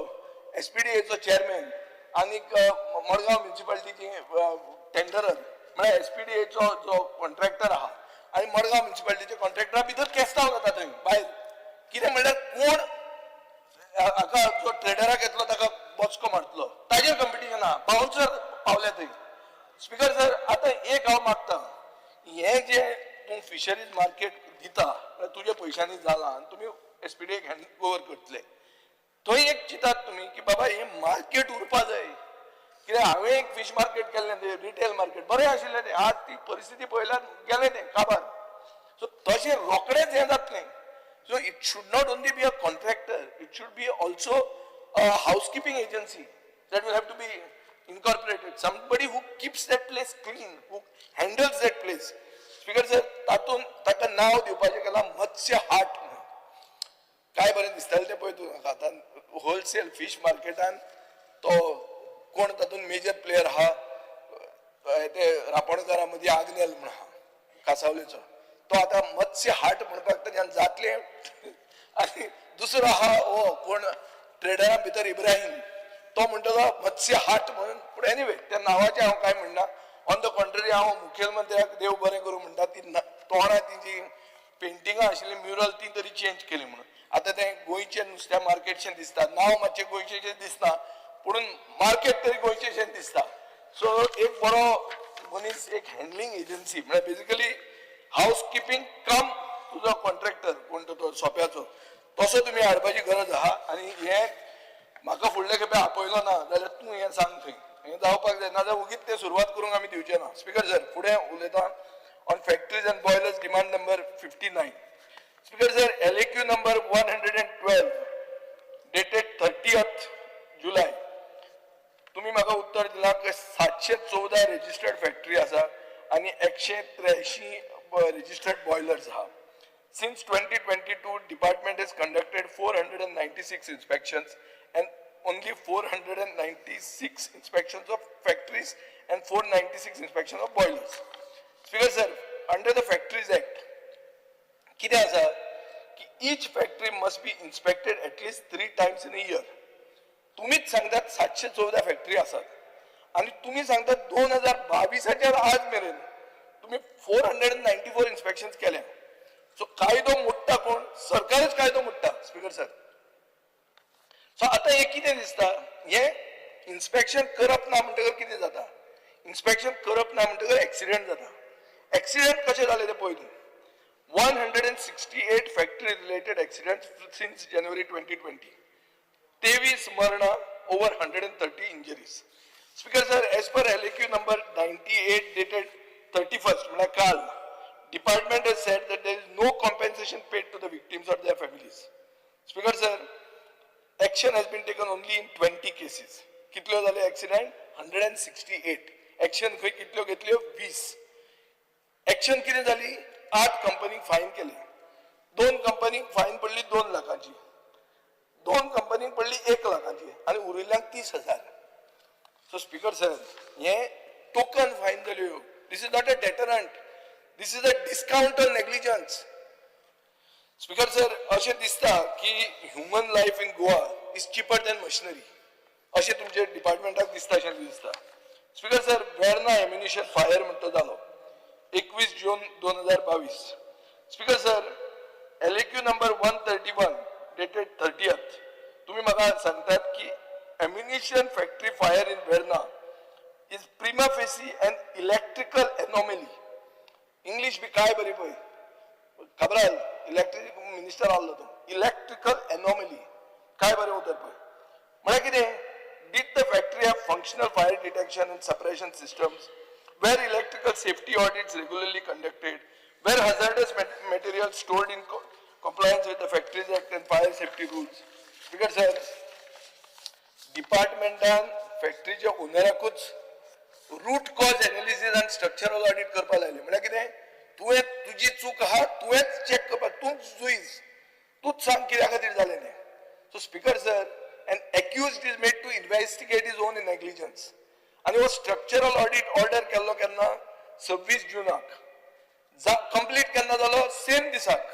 एसपीडीएचो चेअरमॅन आनीक मडगांव म्युनिसिपालिटीची टेंडरर, म्हळ्यार एसपीडीएचो जो कॉन्ट्रॅक्टर आहा आनी मडगांव म्युनिसिपालिटीचे कॉन्ट्रॅक्टरा भितर केस्तांव जाता थंय भायर. कितें म्हणल्यार कोण हाका जो ट्रेडराक येतलो ताका बचको मारतलो, ताजेर कंपिटिशन आहा. बाउन्सर पावल्या थंय. स्पीकर सर, आतां एक हांव मागता, हें जें तूं फिशरीज मार्केट दिता म्हळ्यार तुज्या पयशांनी जालां आनी तुमी एसपीडीएक हँड ओवर करतले, थंय एक चिंतात तुमी की बाबा हें मार्केट उरपा जाय. कित्याक हांवें एक फीश मार्केट केल्लें, तें रिटेल मार्केट बरें आशिल्लें तें. आज ती परिस्थिती पळयल्यार गेलें तें काबार. सो तशें रोखडेंच हें जातलें. So it should not only be a contractor, it should be also a housekeeping agency that will have to be incorporated. Somebody who keeps that place clean, who handles that place. Speaker sir, तातूंत ताका नांव दिवपाचें केलां मत्स्य हाट म्हणून. काय बरें दिसतालें तें पळय तूं. आतां होलसेल फिश मार्केटान तो कोण तातूंत मेजर प्लेयर आहा, ते रापणकारां मदीं आग्नेल म्हण आहा कासावलेचो, तो आतां मत्स्य हाट म्हणपाक ताच्यान जातलें? आनी दुसरो आहा हो कोण ट्रेडरां भितर इब्राहीम, तो म्हणटलो मत्स्य हाट म्हणून. पूण एनिवे, त्या नांवाचें हांव कांय म्हणना. ऑन the contrary, हांव मुखेलमंत्र्याक देव बरें करूं म्हणटा, ती तोंडां तिजी पेंटिंगां आशिल्ली म्युरल ती तरी चेंज केली म्हणून. आतां तें गोंयचें नुस्त्या मार्केटशें दिसता. नांव मातशें गोंयचें दिसना, पूण मार्केट तरी गोंयचेंशें दिसता. सो एक बरो मनीस, एक हँडलिंग एजन्सी, म्हळ्यार बेजिकली हावस किपींग कम तुजो कॉन्ट्रॅक्टर कोण तो, तो सोंप्याचो तसो तुमी हाडपाची गरज आहा. आनी हें म्हाका फुडले खेपे आपयलो ना जाल्यार तूं हें सांग थंय, हें जावपाक जाय, नाजाल्यार वगीत तें सुरवात करूंक आमी दिवचे ना. स्पीकर सर, फुडें उलयता on factories and boilers, demand number 59. Speaker sir, LAQ number 112 dated 30th July, तुम्ही म्हाका उत्तर दिलां की 714 रजिस्टर्ड फॅक्टरी आसा आनी 183 रजिस्टर्ड बॉयलर्स आहा. Since 2022, department has conducted 496 inspections and only 496 inspections of factories and 496 inspections of boilers. Speaker sir, under the Factories Act, कितें आसा की each factory must be inspected at least three times in a year. तुम्हीच सांगतात 714 factory आसात आनी तुम्ही सांगतात 2022च्या आज मेरेन तुम्ही 494 इन्स्पेक्शन केल्या. सो कायदो मोडटा कोण? सरकारच कायदो मोडटा स्पीकर सर. सो आतां हें कितें दिसता, हें इन्स्पेक्शन करप ना म्हणटकर कितें जाता? इन्स्पेक्शन करप ना म्हणटकर एक्सिडेंट जाता. एक्सिडेंट कशें जाले तें पळय तूं. 168 factory related accident since January 2020, 23 मरणां, over 130 injuries. Speaker sir, as per LAQ number 98 dated 31st, म्हळ्यार काल, department has said that there is no compensation paid to the victims or their families. Speaker sir, action has been taken only in 20 cases. कितल्यो जाले accident? 168. Action खंय कितल्यो घेतल्यो? 20. Action कितें जाली? आठ कंपनीक फायन केले. दोन कंपनीक फायन पडली 2 लाखाची, दोन कंपनीक पडली 1 लाखाची आनी उरिल्ल्यांक 30,000. सो स्पीकर सर, हे टोकन फायन जाल्यो. This is not a deterrent, this is a discount on negligence. Speaker sir, अशें दिसता की human life in Goa is cheaper than machinery, अशें तुमच्या डिपार्टमेंटाक दिसता अशें दिसता. Speaker sir, Verna ammunition fire म्हणटा जालो 21 जून 2022. Speaker sir, LAQ number 131 dated 30th तुम्ही म्हाका सांगतात की ammunition factory fire in Verna is prima facie an electrical anomaly. English बी काय बरी पळय खबराल, इलेक्ट्रिक मिनिस्टर आहलो तो, इलेक्ट्रिकल एनॉमली काय बरें उतर पळय. म्हळ्यार कितें, did the factory have functional fire detection and suppression systems, were electrical safety audits regularly conducted, were hazardous material stored in compliance with the Factories Act and fire safety rules. Speaker sir, डिपार्टमेंटान फॅक्टरीच्या ओनराकूच root cause analysis आनी structural audit करपाक लायलें. म्हळ्यार कितें, तुवें तुजी चूक आहा, तुवेंच चॅक करपाक, तूंच जुईज, तूंच सांग कित्या खातीर जालें तें. So speaker sir, an accused is made to investigate his own negligence. आनी हो स्ट्रक्चरल ऑडिट ऑर्डर केल्लो केन्ना, 26 जुनाक, कंप्लीट केन्ना जालो, सेम दिसाक,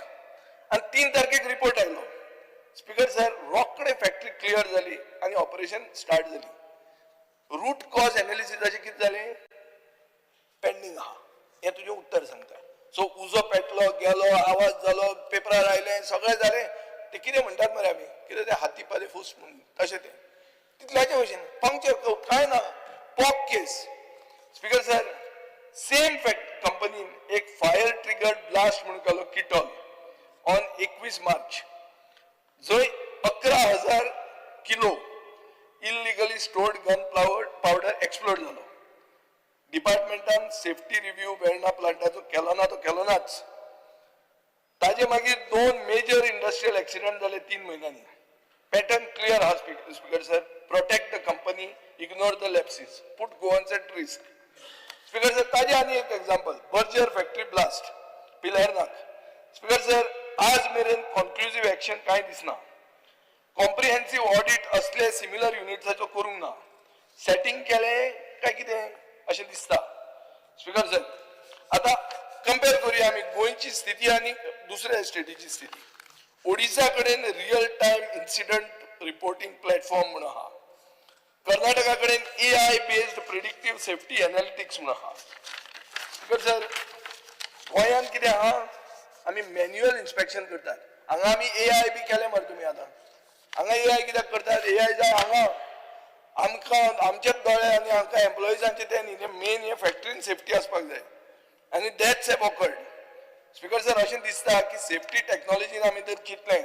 आनी 3 तारखेक रिपोर्ट आयलो. स्पीकर सर, रोखडे फॅक्टरी क्लियर जाली आनी ऑपरेशन स्टार्ट जाली. रूट कॉज एनालिसिसाचें कितें जालें, पेंडींग आहा, हें तुजें उत्तर सांगता. सो उजो पेटलो, गेलो, आवाज जालो, पेपरार आयलें, सगळें जालें. ते कितें म्हणटात मरे आमी, कितें ते हाती पाले फूस म्हणून, तशें तें तितल्याचे भशेन पंक्चर काय ना, POC case. Speaker sir, same fact कंपनीन एक फायर ट्रिगर्ड ब्लास्ट म्हणून केलो किटॉल ऑन 21 मार्च, जंय 11,000 kilo illegally stored gun powder explode जालो. डिपार्टमेंटान सेफ्टी रिव्ह्यू वेर्णा प्लांटाचो केलो ना, तो केलो नाच. ताजे मागीर 2 मेजर इंडस्ट्रियल एक्सिडंट जाले 3 म्हयन्यांनी. पॅटर्न क्लियर आहा speaker sir, protect the company, ignore the lapses, put Goans at risk. Speaker sir, ताजे आनी एक एग्जाम्पल, बर्जर फॅक्टरी ब्लास्ट पिलेर्नाक. स्पीकर सर, आज मेरेन कॉन्क्लुझीव एक्शन कांय दिसना. कॉम्प्रिहेन्सिव ऑडिट असले सिमिलर युनिट्साचो करूंक ना. सेटिंग केलें काय कितें अशें दिसता. स्पीकर सर, आतां कंपेर करुया आमी गोंयची स्थिती आनी दुसऱ्या स्टेटीची स्थिती. ओडिसा कडेन real time incident reporting platform म्हणून आहा. कर्नाटका कडेन AI based predictive safety analytics म्हणून आहा. स्पीकर सर, गोंयांत कितें आहा, आमी मॅन्युअल इन्स्पेक्शन करतात. हांगा आमी AI बी केलें मरे तुमी. आतां हांगा AI कित्याक करतात? AI जाय हांगा आमकां, आमचेच दोळे आनी हांकां एम्प्लॉइजांचे ते न्ही, ते मेन हे फॅक्टरीन सेफ्टी आसपाक जाय आनी deaths have occurred. Speaker sir, अशें दिसता की सेफ्टी टॅक्नॉलॉजीन आमी जर चिंतलें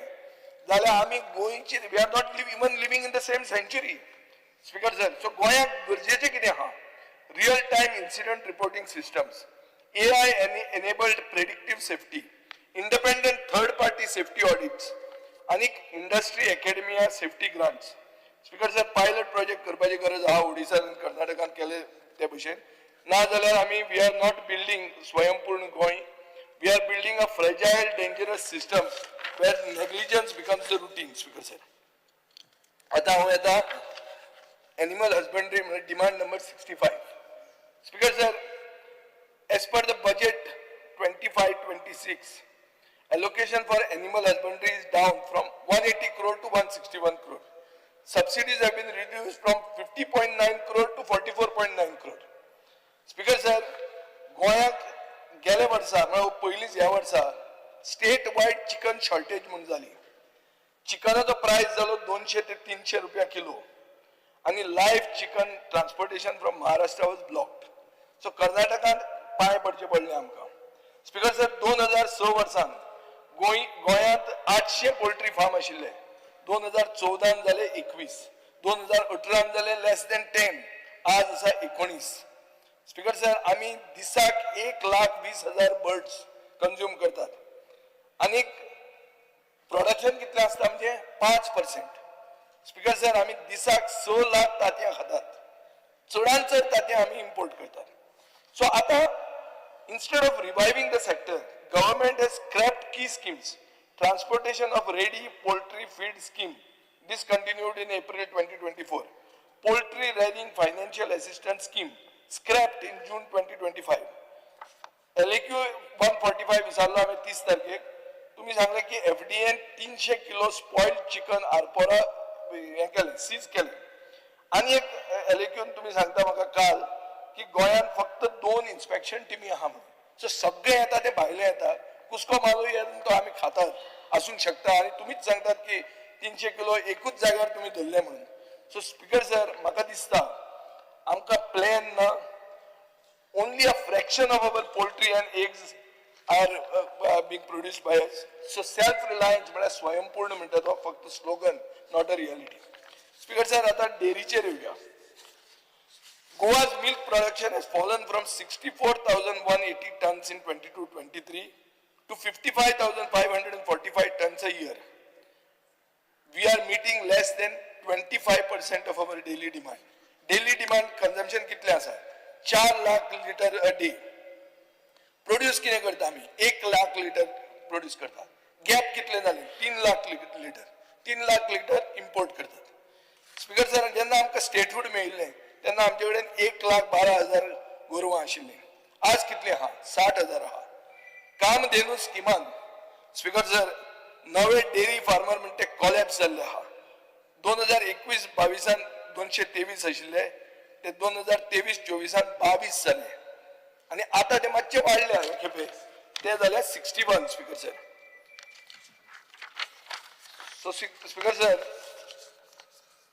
जाल्यार आमी गोंयची, we are not even living in the same century. Speaker sir, so गोंयाक गरजेचें कितें आहा, real time incident reporting systems, AI enabled predictive safety, independent third party safety audits आनी industry academia safety grants. Speaker sir, pilot project करपाची गरज आहा ओडिसा आनी कर्नाटकान केले ते भशेन. ना जाल्यार आमी we are not building Swayampurna Goa, we are building a fragile dangerous system where negligence becomes the routine. Speaker sir, आतां हांव येता एनिमल हजबंड्री म्हणजे demand number 65. Speaker sir, as per the budget 25-26, allocation for animal husbandry is down from 180 crore to 161 crore. Subsidies have been reduced from 50.9 crore to 44.9 crore. Speaker sir, गोंयाक गेल्या वर्सा म्हळ्यार पयलींच ह्या वर्सा स्टेट वायड चिकन शॉर्टेज म्हूण जाली. चिकनाचो प्रायस जालो 200 ते 300 रुपया किलो आनी live chicken transportation from Maharashtra was blocked. So कर्नाटकान पांय पडचे पडले आमकां. स्पीकर सर, 2006 वर्सान गोंयांत 800 पोल्ट्री फार्म आशिल्ले. 2014 जाले 21, 2018 जाले लेस देन 10, आज आसा 19. स्पीकर सर, आमी दिसाक 1,20,000 बर्ड्स कंज्यूम करतात आनी प्रोडक्शन कितलें आसता आमचें, 5%. स्पीकर सर, आमी दिसाक 6 लाख तांतयां खातात, चडान चड तांतयां आमी इम्पोर्ट करतात. सो आतां instead of reviving the sector, government has scrapped key schemes. Transportation of ready poultry feed scheme discontinued in April 2024. Poultry rearing financial assistance scheme scrapped in June 2025. LAQ 145 विचारलो हांवें 30 तारखेक, तुमी सांगलें की एफडीएन 300 किलो स्पॉयल्ड चिकन आरपोरा हें केलें, seize केलें. आनी एक एलएक्यून तुमी सांगता म्हाका काल की गोंयांत फक्त 2 इन्स्पेक्शन टिमी आहा म्हणून. सो सगळें येता तें भायलें येता, कुस्को मालूय येता तो आमी खातात आसूंक शकता. आनी तुमीच सांगतात की 300 किलो एकूच जाग्यार तुमी धरले म्हणून. सो स्पीकर सर, म्हाका दिसता आमकां प्लॅन ना. Only a fraction of our poultry and eggs are being produced by us. So self reliance म्हळ्यार स्वयंपूर्ण म्हणटा तो फक्त slogan, not a reality. Speaker sir, आतां डेअरीचेर येवया. Goa's milk production has fallen from 64,180 tons in 22-23 to 55,545 tons a year. We are meeting less than 25% of our daily demand. Daily demand consumption कितले आसा? 4 lakh litre a day. Produce कितें करता आमी? 1 lakh litre produce करता. Gap कितले जाले? 3 lakh litre. 3 lakh litre import करतात. Speaker sir, जेन्ना आमकां स्टेटहूड मेळिल्लें तेन्ना आमचे कडेन 1,12,000 गोरवां आशिल्लीं. आज कितलीं आहा? 60,000 आहा. कामधेनू स्किमान स्पीकर सर नवे डेअरी फार्मर म्हणटे कॉलॅप्स जाल्ले आहा. 2021-22 223 आशिल्ले, ते 2023-24 22 जाले आनी आतां ते मातशे वाडले हे खेपे, ते जाले 61. Speaker sir, so speaker sir,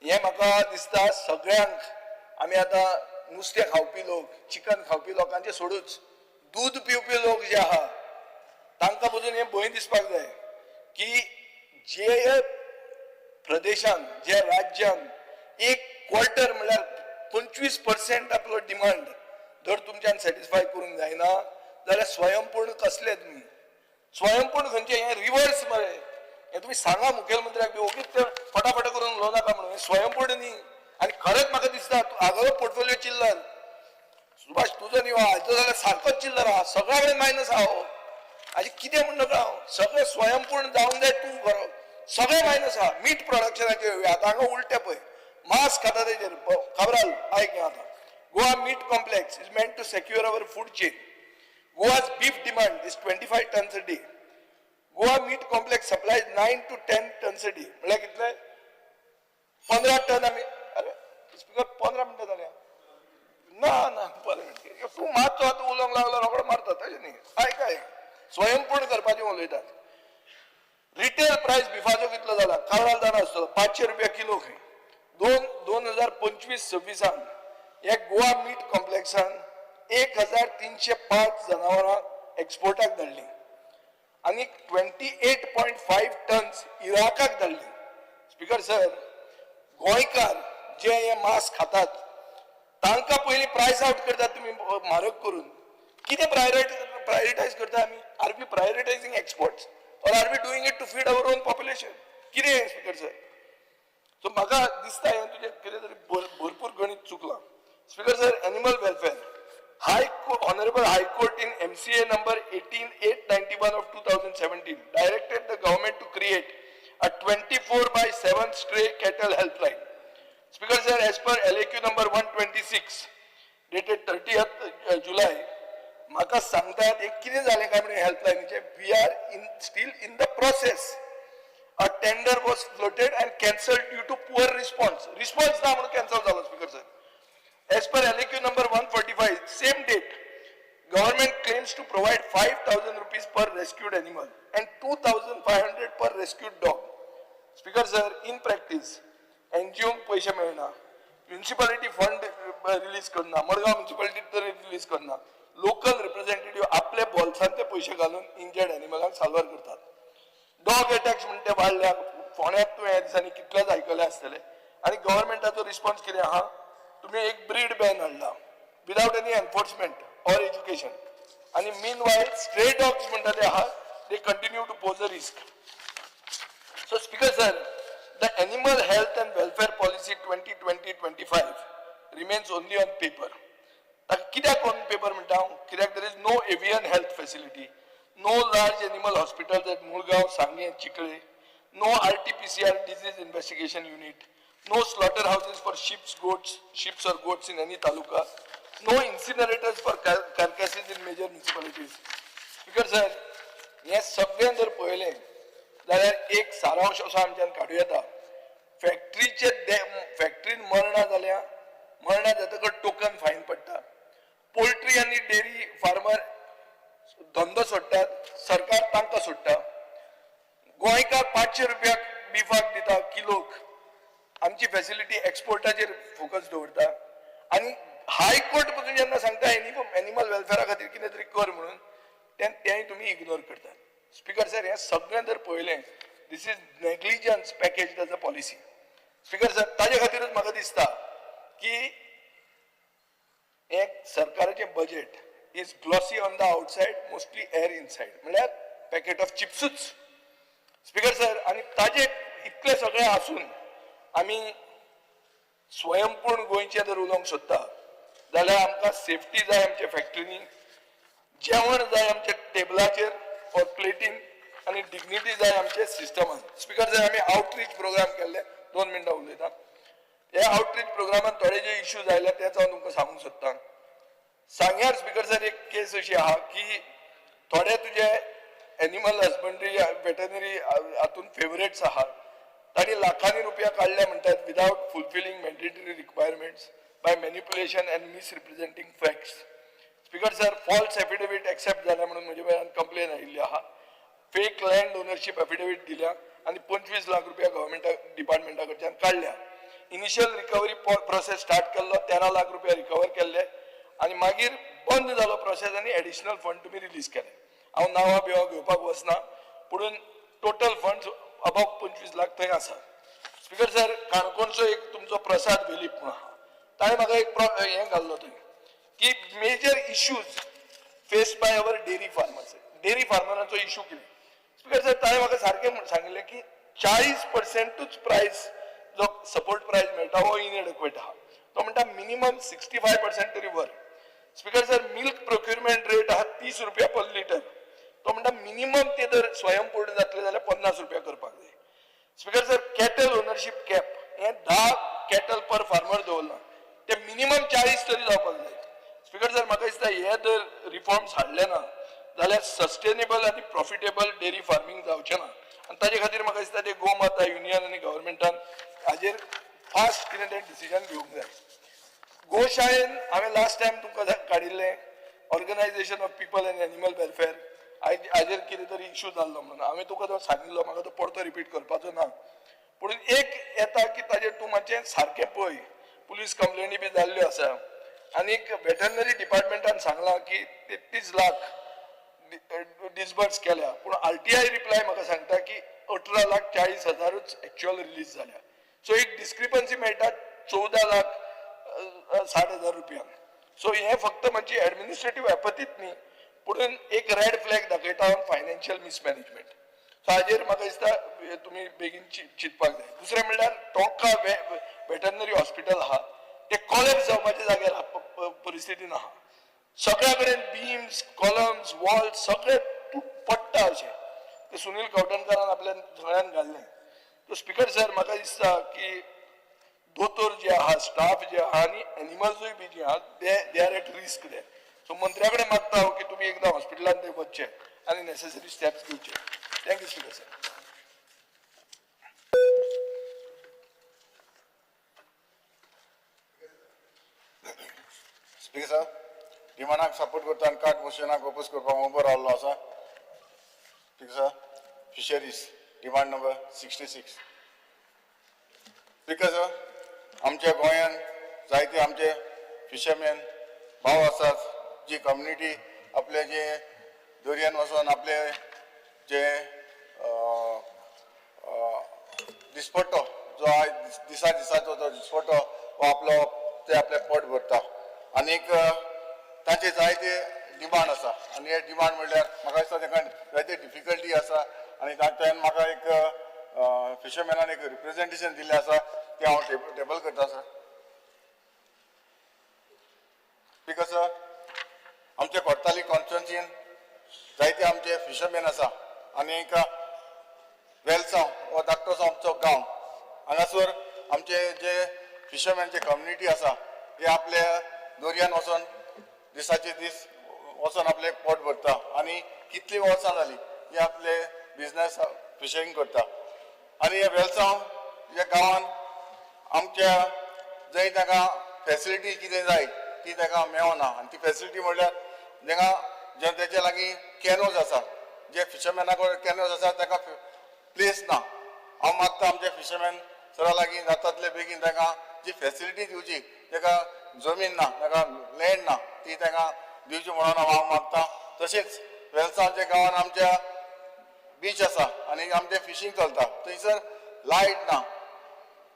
हें म्हाका दिसता सगळ्यांक आमी आतां नुस्तें खावपी लोक, चिकन खावपी लोकांचे सोडूच, दूद पिवपी लोक जे आहा तांकां पसून हें भंय दिसपाक जाय की जे प्रदेशान, जे राज्यान एक क्वॉर्टर म्हळ्यार 25% आपलो डिमांड जर तुमच्यान सॅटिस्फाय करूंक जायना जाल्यार स्वयंपूर्ण कसले तुमी? स्वयंपूर्ण खंयचे? हें रिवर्स मरे. हें तुमी सांगा मुखेलमंत्र्याक बी, ओगीच ते फटाफट करून उलोवं नाका म्हणून. हें स्वयंपूर्ण न्ही. आनी खरेंच म्हाका दिसता आगळो पोर्टफोलियो चिल्लर सुभाष तुजो न्ही, हाजो जाल्यार सारकोच चिल्लर आहा, सगळ्या कडेन मायनस आहा हो. आनी कितें म्हण नकळो हांव, सगळें स्वयंपूर्ण जावन जाय तूं बरो, सगळें मायनस आहा. मीट प्रोडक्शनाचेर येवया आतां. हांगा उलटें पळय, मांस खाता तेजेर खबराल आयक हें आतां. Goa meat complex is meant to secure our food chain. Goa's beef demand is 25 tons a day. Goa meat complex supplies 9 to 10 tons a day. म्हळ्यार कितले? 15 टन आमी. अरे स्पीकर, 15 मिनटां जाल्या ना ना 15 मिनटां. तूं मातसो आतां उलोवंक लागलो रोकडो मारता, तशें न्ही. आयक आयक, स्वयंपूर्ण करपाचें उलयतात. रिटेल प्रायस बिफाचो कितलो जाला कावराल जाणा आसतलो, 500 रुपया किलो खंय. 2025-26 हे गोवा मीट कॉम्प्लेक्सान 1305 जनावरां एक्सपोर्टाक धाडली आनी 28.5 टन्स इराकाक धाडली. स्पीकर सर, गोंयकार जे हे मांस खातात तांकां पयलीं प्रायस आवट करतात तुमी म्हारग करून. कितें प्रायोरिटायज करता आमी? Are we prioritizing exports or are we doing it to feed our own population? कितें स्पीकर सर? सो म्हाका दिसता हें तुजें कितें तरी भरपूर गणीत चुकलां. Speaker sir, animal welfare, high honourable high court in MCA number 18891 of 2017 directed the government to create a 24/7 stray cattle helpline. Speaker sir, as per LAQ number 126 dated 30th July, म्हाका सांगतात एक कितें जालें काय म्हणून हेल्पलायनीचें, we are in still in the process. A tender was floated and cancelled due to poor response. Response ना म्हणून cancel जालो. Speaker sir, as per LAQ number 145, same date, government claims to provide 5,000 rupees per rescued animal and 2,500 per rescued dog. Speaker sir, in practice, NGO पयशे मेळना, municipality fund release करना, Madgaon municipality तर release करना, local representative आपले बोल्सांत ते पयशे घालून इंजर्ड एनिमलांक साल्वार करतात. डॉग अटॅक्स म्हणटे वाडल्या फोंड्यात, तुवें ह्या दिसांनी कितलेच आयकले आसतले. आनी गव्हर्मेंटाचो रिस्पॉन्स कितें आहा? तुमी एक ब्रीड बॅन हाडला without any enforcement or education, आनी मीन वायल स्ट्रे डॉग्स म्हणटा ते आहा, they continue to pose a risk. So speaker sir, the animal health and welfare policy 2020-25 remains only on paper. ताका कित्याक ऑन पेपर म्हणटा हांव? कित्याक there is no avian health facility, no large animal hospitals at Murgaon, Sanguem, Chikhale, no RT-PCR disease investigation unit, no slaughter houses for sheeps or goats in any taluka. No incinerators for carcasses in major municipalities. Speaker sir, हें सगळें जर पळयलें जाल्यार एक सारांश असो आमच्यान काडूं येता. फॅक्ट्रीचे फॅक्ट्रीन मरणां जाल्या, मरणां जातकच टोकन फायन पडटा. पोल्ट्री आनी डेरी फार्मर धंदो सोडटात, सरकार तांकां सोडटा. गोंयकार 500 रुपयाक बिफाक दिता किलोक. आमची फॅसिलिटी एक्सपोर्टाचेर फोकस दवरता आनी हायकोर्ट पसून जेन्ना सांगता एनिमल वेलफेअरा खातीर कितें तरी कर म्हणून, तेंय तुमी इग्नोर करतात. स्पीकर सर, हें सगळें जर पळयलें, this is negligence package as a policy. Speaker sir, ताजे खातीरूच म्हाका दिसता की एक सरकाराचें budget is glossy on the outside, mostly air inside, म्हणल्यार पॅकेट ऑफ चिप्सूच. स्पीकर सर, आनी ताजे इतलें सगळें आसून आमी स्वयंपूर्ण गोंयचें जर उलोवंक सोदता जाल्यार आमकां सेफ्टी जाय आमच्या फॅक्टरीनी, जेवण जाय आमच्या टेबलाचेर ऑर प्लेटीन, आनी डिग्निटी जाय आमच्या सिस्टमान. स्पीकर सर, आमी आउटरीच प्रोग्राम केल्ले, 2 मिनटां उलयता. ह्या आउटरीच प्रोग्रामान थोडे जे इश्यूज आयले तेच हांव तुमकां सांगूंक सोदता. सांग्यार स्पीकर सर एक केस अशी आहा की थोडे तुजे एनिमल हजबंड्री वेटनरी हातून फेवरेट्स आहा, तांणी लाखांनी रुपया काडले म्हणटात without fulfilling mandatory requirements by manipulation and misrepresenting facts. Speaker sir, false affidavit accept जाल्या म्हणून म्हजे वयल्यान कंप्लेन आयिल्ली आहा. फेक लँड ओनरशीप एफिडेवीट दिल्या आनी 25 लाख रुपया गव्हर्मेंटा डिपार्टमेंटा कडच्यान काडल्या. इनिशियल रिकवरी प्रोसेस स्टार्ट केल्लो, 13 लाख रुपया रिकवर केल्ले आनी मागीर बंद जालो प्रोसेस आनी एडिशनल फंड तुमी रिलीज केले. हांव नांवां बिवां घेवपाक वचना, पूण टोटल फंड्स अबाव 25 लाख थंय आसा. स्पीकर सर, काणकोणचो एक तुमचो प्रसाद वेलीप म्हणून आहा, ताणें म्हाका एक हें घाल्लो थंय की major issues faced by our dairy farmers. Dairy फार्मरांचो issue कितें? स्पीकर सर, ताणें म्हाका सारकें सांगिल्लें की 40% प्रायस जो सपोर्ट प्रायस मेळटा हो इनएडिक्वेट आहा. तो म्हणटा मिनिमम 65% तरी वर. Speaker sir, milk procurement rate आहा 30 रुपया पर लिटर. तो म्हणटा मिनिमम ते जर स्वयंपूर्ण जातले जाल्यार 50 रुपया करपाक जाय. Speaker sir, cattle ownership cap हें 10 कॅटल पर फार्मर दवरलां, ते मिनिमम 40 तरी जावपाक जाय. स्पीकर सर, म्हाका दिसता हे जर रिफॉर्म्स हाडले ना जाल्यार सस्टेनेबल आनी प्रॉफिटेबल डेअरी फार्मींग जावचें ना. आनी ताजे खातीर म्हाका दिसता ते गोमाता युनियन आनी गव्हर्मेंटान हाजेर फास्ट कितें तें डिसिजन घेवंक जाय. गोशाळेन हांवें लास्ट टायम तुमकां काडिल्लें organisation of people and animal welfare हाजेर कितें तरी इशू जाल्लो म्हणून हांवें तुका तो सांगिल्लो, म्हाका तो परतो रिपीट करपाचो ना. पूण एक येता की ताजेर तूं मातशें सारकें पळय, पुलीस कंप्लेनी बी जाल्ल्यो आसा आनीक वेटरनरी डिपार्टमेंटान सांगलां की 33 लाख डिसबर्स केल्या, पूण आरटीआय रिप्लाय म्हाका सांगता की 18,40,000 एक्चुअल रिलीज जाल्या. सो एक डिस्क्रिपन्सी मेळटा 14,60,000 रुपयांक. सो हें फक्त म्हणजे एडमिनिस्ट्रेटीव एपतीत न्ही, पूण एक रेड फ्लॅग दाखयता ऑन फायनान्शियल मिसमॅनेजमेंट. सो हाजेर म्हाका दिसता तुमी बेगीन चिंतपाक जाय. दुसरें म्हणल्यार टोंका वेटरनरी हॉस्पिटल आहा ते कॉलेप्स जावपाच्या जाग्यार परिस्थितीन आहा. सगळ्या कडेन बीम्स, कॉलम्स, वॉल्स सगळे पडटा अशें ते सुनील कवठणकारान आपल्या सगळ्यान घाल्लें. सो स्पीकर सर, म्हाका दिसता की दोतोर जे आहा, स्टाफ जे आहा आनी एनिमल्सूय बी जे आहा, they are at risk there. So मंत्र्या कडेन मागता हांव की तुमी एकदां हॉस्पिटलान थंय वचचें आनी नेसेसरी स्टेप्स घेवचे. Thank you speaker sir. Speaker sir, डिमांडाक support करता आनी कार्ट मोशनाक ओपोज करपाक उबो रावल्लो आसा. Speaker sir, fisheries demand number 66. Speaker sir, आमच्या गोंयान जायते आमचे फिशरमॅन भाव आसात जी कम्युनिटी आपले जे दर्यान वचोन आपले जे दिसपट्टो जो आयज दिसा दिसाचो जो दिसपट्टो हो आपलो ते आपले पोट भरता आनीक तांचे जायते डिमांड आसा आनी हे डिमांड म्हणल्यार म्हाका दिसता तांकां जायते डिफिकल्टी आसा आनी तांच्यान म्हाका एक फिशरमॅनान एक रिप्रेजेंटेशन दिल्लें आसा तें हांव टेबल करता सर. Because आमच्या कोर्ताली कॉन्स्टिट्युएन्सीन जायते आमचे फिशरमॅन आसा आनी एक वेलसांव हो धाकटोसो आमचो गांव हांगासर आमचे जे फिशरमॅनचे कम्युनिटी आसा हे आपले दर्यान वचोन दिसाचे दीस वचोन आपले पोट भरता आनी कितलीं वर्सां जालीं ते आपले बिजनस फिशींग करता. आनी हे वेलसांव ह्या गांवान आमच्या जंय ताका फेसिलिटी कितें जाय ती ताका मेळना आनी ती फेसिलिटी म्हणल्यार तांकां जनतेच्या लागीं कॅनोज आसा, जे फिशरमॅना कडेन कॅनोज आसा ताका प्लेस ना. हांव मागता आमच्या फिशरमॅन सरा लागीं जाता बेगीन ताका जी फेसिलिटी दिवची, ताका जमीन ना, ताका लँड ना, ती ताका दिवची म्हणून हांव मागता. तशेंच वेलसांवच्या गांवान आमच्या बीच आसा आनी आमचें फिशींग चलता, थंयसर लायट ना,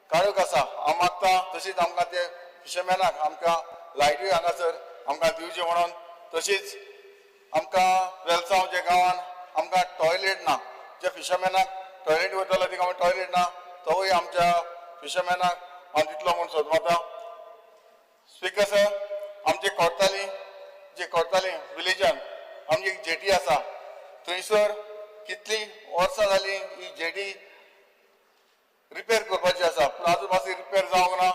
काळोख आसा. हांव मागता तशीच आमकां ते फिशरमॅनाक आमकां लायटूय हांगासर आमकां दिवची म्हणून. तशीच आमकां वेलसांवच्या गांवान आमकां टॉयलेट ना, जे फिशरमॅनाक टॉयलेट वयतालो तिका टॉयलेट ना, तोवूय आमच्या फिशरमॅनाक हांव दितलो म्हूण सोदता. स्पिकर सर, आमचे कोर्ताली जे कोर्ताली विलेजान आमची एक जेटी आसा, थंयसर कितलीं वर्सां जालीं ही जेटी रिपेर करपाची आसा, पूण आजून पासून रिपेर जावंक ना.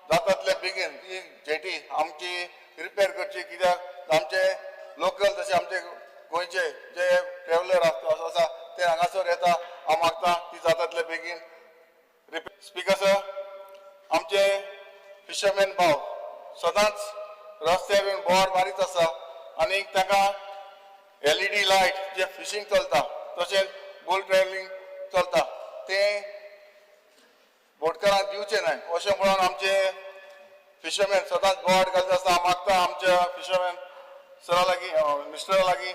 जाता तितले बेगीन ही जेटी आमची रिपेर करची, कित्याक आमचे लोकल तशें आमचे गोंयचे जे ट्रेवलर आसा ते हांगासर येता. हांव मागता ती जाता तितले बेगीन रिपेर. स्पिकर सर, आमचे फिशरमॅन भाव सदांच रस्त्यार बीन बोवाळ मारीत आसा आनी तांकां LED light जे फिशींग चलता तशेंच बोट ट्रॅवलिंग चलता तें बोटकारांक दिवचें न्हय अशें म्हणून आमचे फिशरमॅन सदांच बोवाळ घालता आसता. हांव मागता आमच्या फिशरमॅन सरा लागीं, मिनिस्टरा लागीं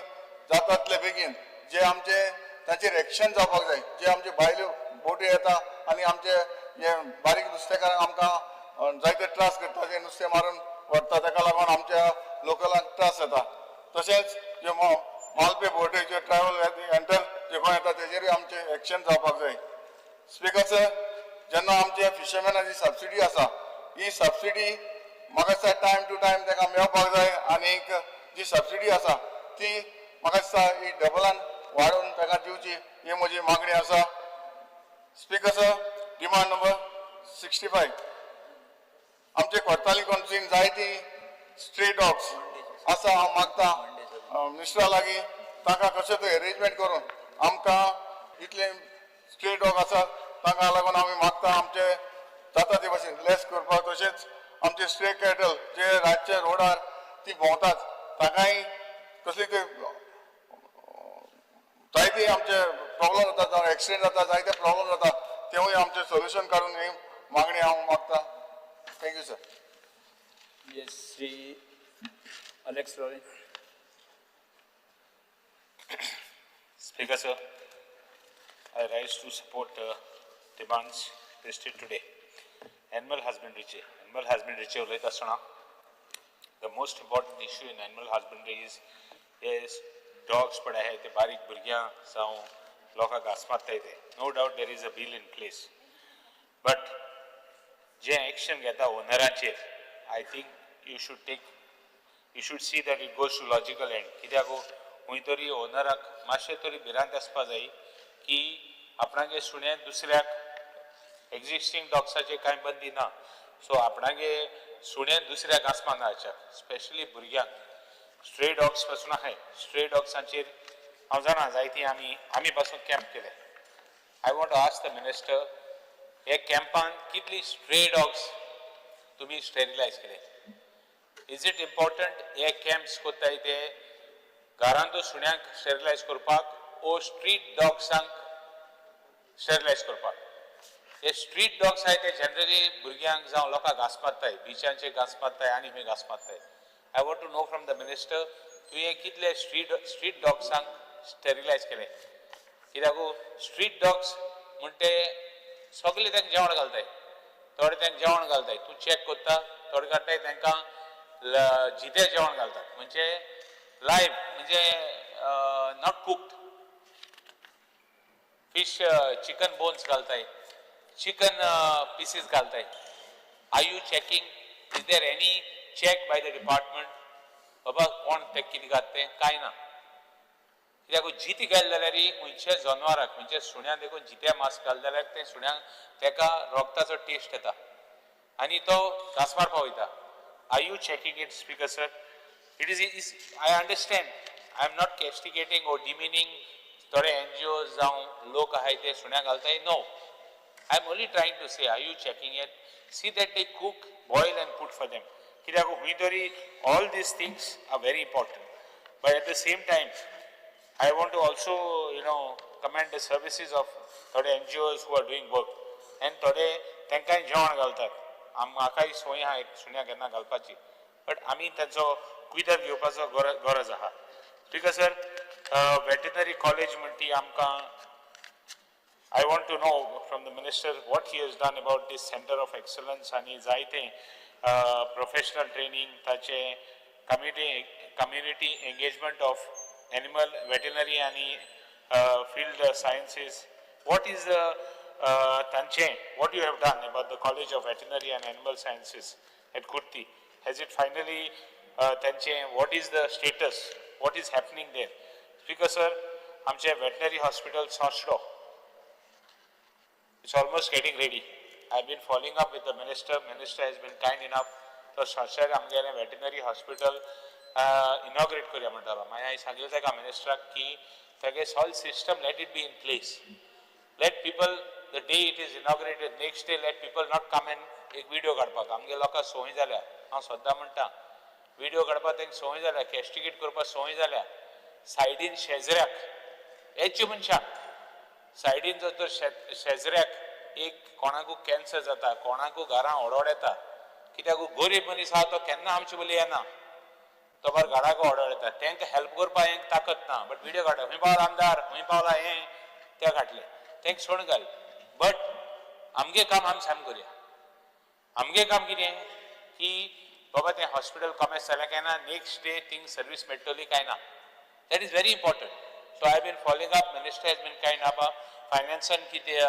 जाता तितले बेगीन जे आमचे तांचेर एक्शन जावपाक जाय. जे आमचे भायल्यो बोटी येता आनी आमचे हे बारीक नुस्तेकारांक आमकां जायते त्रास करता, जे नुस्तें मारून व्हरता, ताका लागून आमच्या लोकलांक त्रास जाता. तशेंच जे मालपे बोटी जे ट्रॅवल एंटर जे कोण येता तेजेरूय आमचें एक्शन जावपाक जाय. स्पिकर सर, जेन्ना आमचे फिशरमॅनाची सबसिडी आसा, ही सबसिडी म्हाका दिसता टायम टू टायम ताका मेळपाक जाय आनीक जी सबसिडी आसा ती म्हाका दिसता ही डबलान वाडोवन ताका दिवची, ही म्हजी मागणी आसा. स्पिकर सर, डिमांड नंबर 65, आमचे कोर्ताली कॉन्स्टिट्युएन्सीन जायती स्ट्रे डॉग्स आसा. हांव मागता मिनिस्टरा लागीं तांकां कशें तरी एरेंजमेंट करून आमकां इतले स्ट्रे डॉग आसा तांकां लागून आमी मागता आमचे जाता ते भाशेन लेस करपाक. तशेंच आमचे स्ट्रे कॅटल जे रातचे रोडार ती भोंवतात तांकांय कसली ते जायते आमचे प्रॉब्लम जाता, जावं एक्सिडेंट जाता, जायते प्रॉब्लम जाता, तेवूय आमचे सोल्युशन काडून ही मागणी हांव मागता. Thank you sir. Yes, Shri Alex Roy. Speaker sir, I rise to support demands listed today. Animal husbandry, animal husbandry उलयता आसतना the most important issue in animal husbandry is dogs पळय आहाय ते बारीक भुरग्यांक जावं लोकांक घांस मारताय ते. No doubt there is a bill in place, but J action घेता ओनरांचेर, I think you should take, you should see that it goes to logical end. कित्याक खंय तरी ओनराक मातशें तरी भिरांत आसपा जाय की आपणागे सुण्यान दुसऱ्याक एग्जिस्टींग डॉग्साचेर कांय बंदी ना, सो आपणागे सुण्यान दुसऱ्याक घांस मारना हाच्याक, स्पेशली भुरग्यांक. स्ट्रे डॉग्स पासून आहाय, स्ट्रे डॉग्सांचेर हांव जाणा जायती आमी पासून कॅम्प केले. I want to ask the minister, हे कॅम्पान कितली स्ट्रे डॉग्स तुमी स्टेरिलायज केले? Is it important हे कॅम्प्स कोत्ताय ते घरांतू सुण्यांक स्टेरिलायज करपाक ओ स्ट्रीट डॉग्सांक स्टेरिलायज करपाक? हे स्ट्रीट डॉग्स आहाय ते जनरली भुरग्यांक जावं लोकांक घांस मारताय, बिचांचेर घांस मारताय आनी खंय घांस मारताय. I want to know from the minister, तुवें कितले स्ट्रीट डॉग्सांक स्टेरिलायज केले? कित्याक स्ट्रीट डॉग्स म्हण ते सगळे तांकां जेवण घालताय, थोडे तांकां जेवण घालताय, तूं चॅक करता, थोडे काडटाय तांकां जिते जेवण घालतात, म्हणजे लायव्ह, म्हणजे not cooked fish, chicken bones घालताय, चिकन पिसीस घालताय. Are you checking? Is there any check by the department? बाबा कोण ते कितें घात तें कांय ना. कित्याक जिती घाल जाल्यार खंयच्या जनवराक, खंयच्या सुण्या देखून जिते मांस घाल जाल्यार ते सुण्यांक तेका रोगताचो टेस्ट येता आनी तो घांस मारपा वयता. Are you checking it, Speaker sir? It is I understand, I am not castigating or demeaning थोडे एनजीओ जावं लोक आहाय ते सुण्याक घालताय. No, I am only trying to say, are you checking it? See that they cook, boil and put for them. कित्याक खंय तरी all these things are very important. But at the same time I want to also, you know, commend the services of थोडे NGOs who are doing work. And थोडे तांकांय जेवण घालतात. म्हाकाय संवय आहा एक सुण्या केन्ना घालपाची, बट आमी तांचो कुयदाद घेवपाचो गरज आहा. स्पीकर सर, वेटनरी कॉलेज म्हणटी आमकां I want to know from the minister what he has done about this centre of excellence आनी जायते प्रोफेशनल ट्रेनींग, ताचे community engagement of animal veterinary आनी field sciences. What is the तांचे what you have done about the college of veterinary and animal sciences at Curti? Has it finally तांचे what is the status, what is happening there? Speaker sir, आमचे veterinary hospital Sanstro, it's almost getting ready. I have been following up with the minister. Minister has been kind enough. तो सोंश्यार आमगेलें veterinary hospital inaugurate करुया म्हणटालो. मागीर हांवें सांगलें ताका मिनिस्टराक की तागे whole system let it be in place. Let people the day it is inaugurated next day let people not come and एक विडियो काडपाक. आमगे लोकांक संवय जाल्या, हांव सद्दां म्हणटा विडियो काडपाक तांकां संवय जाल्या, कॅस्टिगेट करपाक संवय जाल्या. सायडीन शेजऱ्याक हेच मनशाक सायडीन जर तर शेजऱ्याक एक कोणाकू कॅन्सर जाता, कोणाकू घरां ओडोड येता, कित्याक गरीब मनीस आहा तो केन्ना आमचे बोली येना, तो बार घराक ऑर्डर येता, तांकां हेल्प करपाक हेंक ताकत ना, बट विडियो काडटा, खंय पावला आमदार, खंय पावला हें ते काडले, तांकां सोडून घाल. बट आमगे काम आमी साम करुया. आमगे काम कितें की बाबा तें हॉस्पिटल कॉमेस जालें काय ना, नेक्स्ट डे थिंग सर्वीस मेळटली काय ना, that is very important. So I been following up. Minister has been kind up. फायनान्सान कितें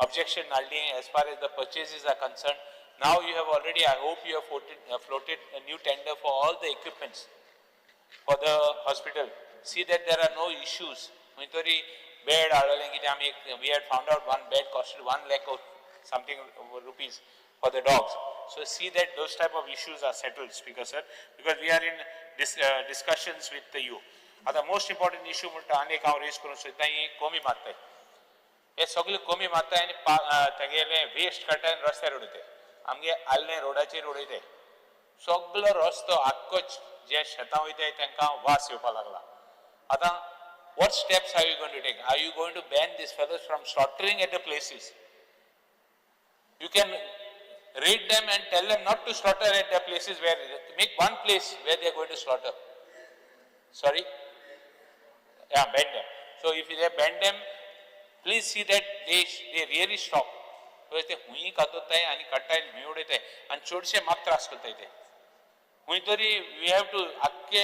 ऑब्जेक्शन हाडली as far as the purchases are concern. Now you have already, I hope you have floated a new tender for all the equipments for the hospital. See that there are no issues. खंय bed हाडलें कितें आमी, we had found out one bed costed 1 lakh or something rupees for the dogs. So see that those type of issues are settled, Speaker sir, because we are in discussions with the you. आतां most important issue म्हणटा आनी एक हांव rays करूंक सोदता, ही कोमी मारताय, हे सगळे कोमी मारताय आनी तेगेले वेस्ट काडटाय आनी रस्त्यार उडयताय. आमगे आल्ले रोडाचेर उडयताय, सगलो रस्तो आख्खोच जे शेतां वयताय तांकां वास येवपाक लागला. आतां what steps are you going to take? Are you going to ban these fellows from slaughtering at the places? You can raid them and tell them not to slaughter at the places where, make one place where they are going to slaughter. Sorry? Yeah, ban them. So if they ban them, please see that they really stop. Because ते हुंय कातोताय आनी काडटाय आनी हुंय उडयताय आनी चडशे म्हाका त्रास करताय ते. हुंय तरी we have to आख्खे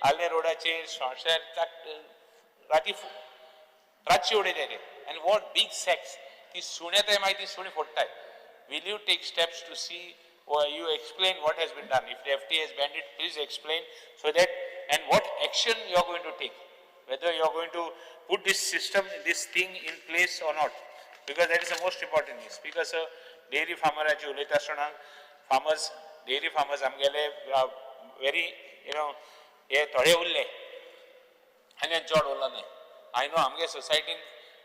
आले रोडाचेर सोंश्यार राती रातचे उडयताय ते. आनी what big sex ती सुण येताय मागीर ती सुणी फोडटाय. Will you take steps to see, or you explain what has been done? If the FDA has banned it, please explain so that, and what action you are going to take, whether you are going to put this system, this thing in place or not, because that is the most important thing. Speaker sir, dairy farmer आची उलयता आसतना farmers, dairy farmers आमगेले very, you know, हे थोडे उरले आनी चड उरलो न्हय. I know आमगे सोसायटीन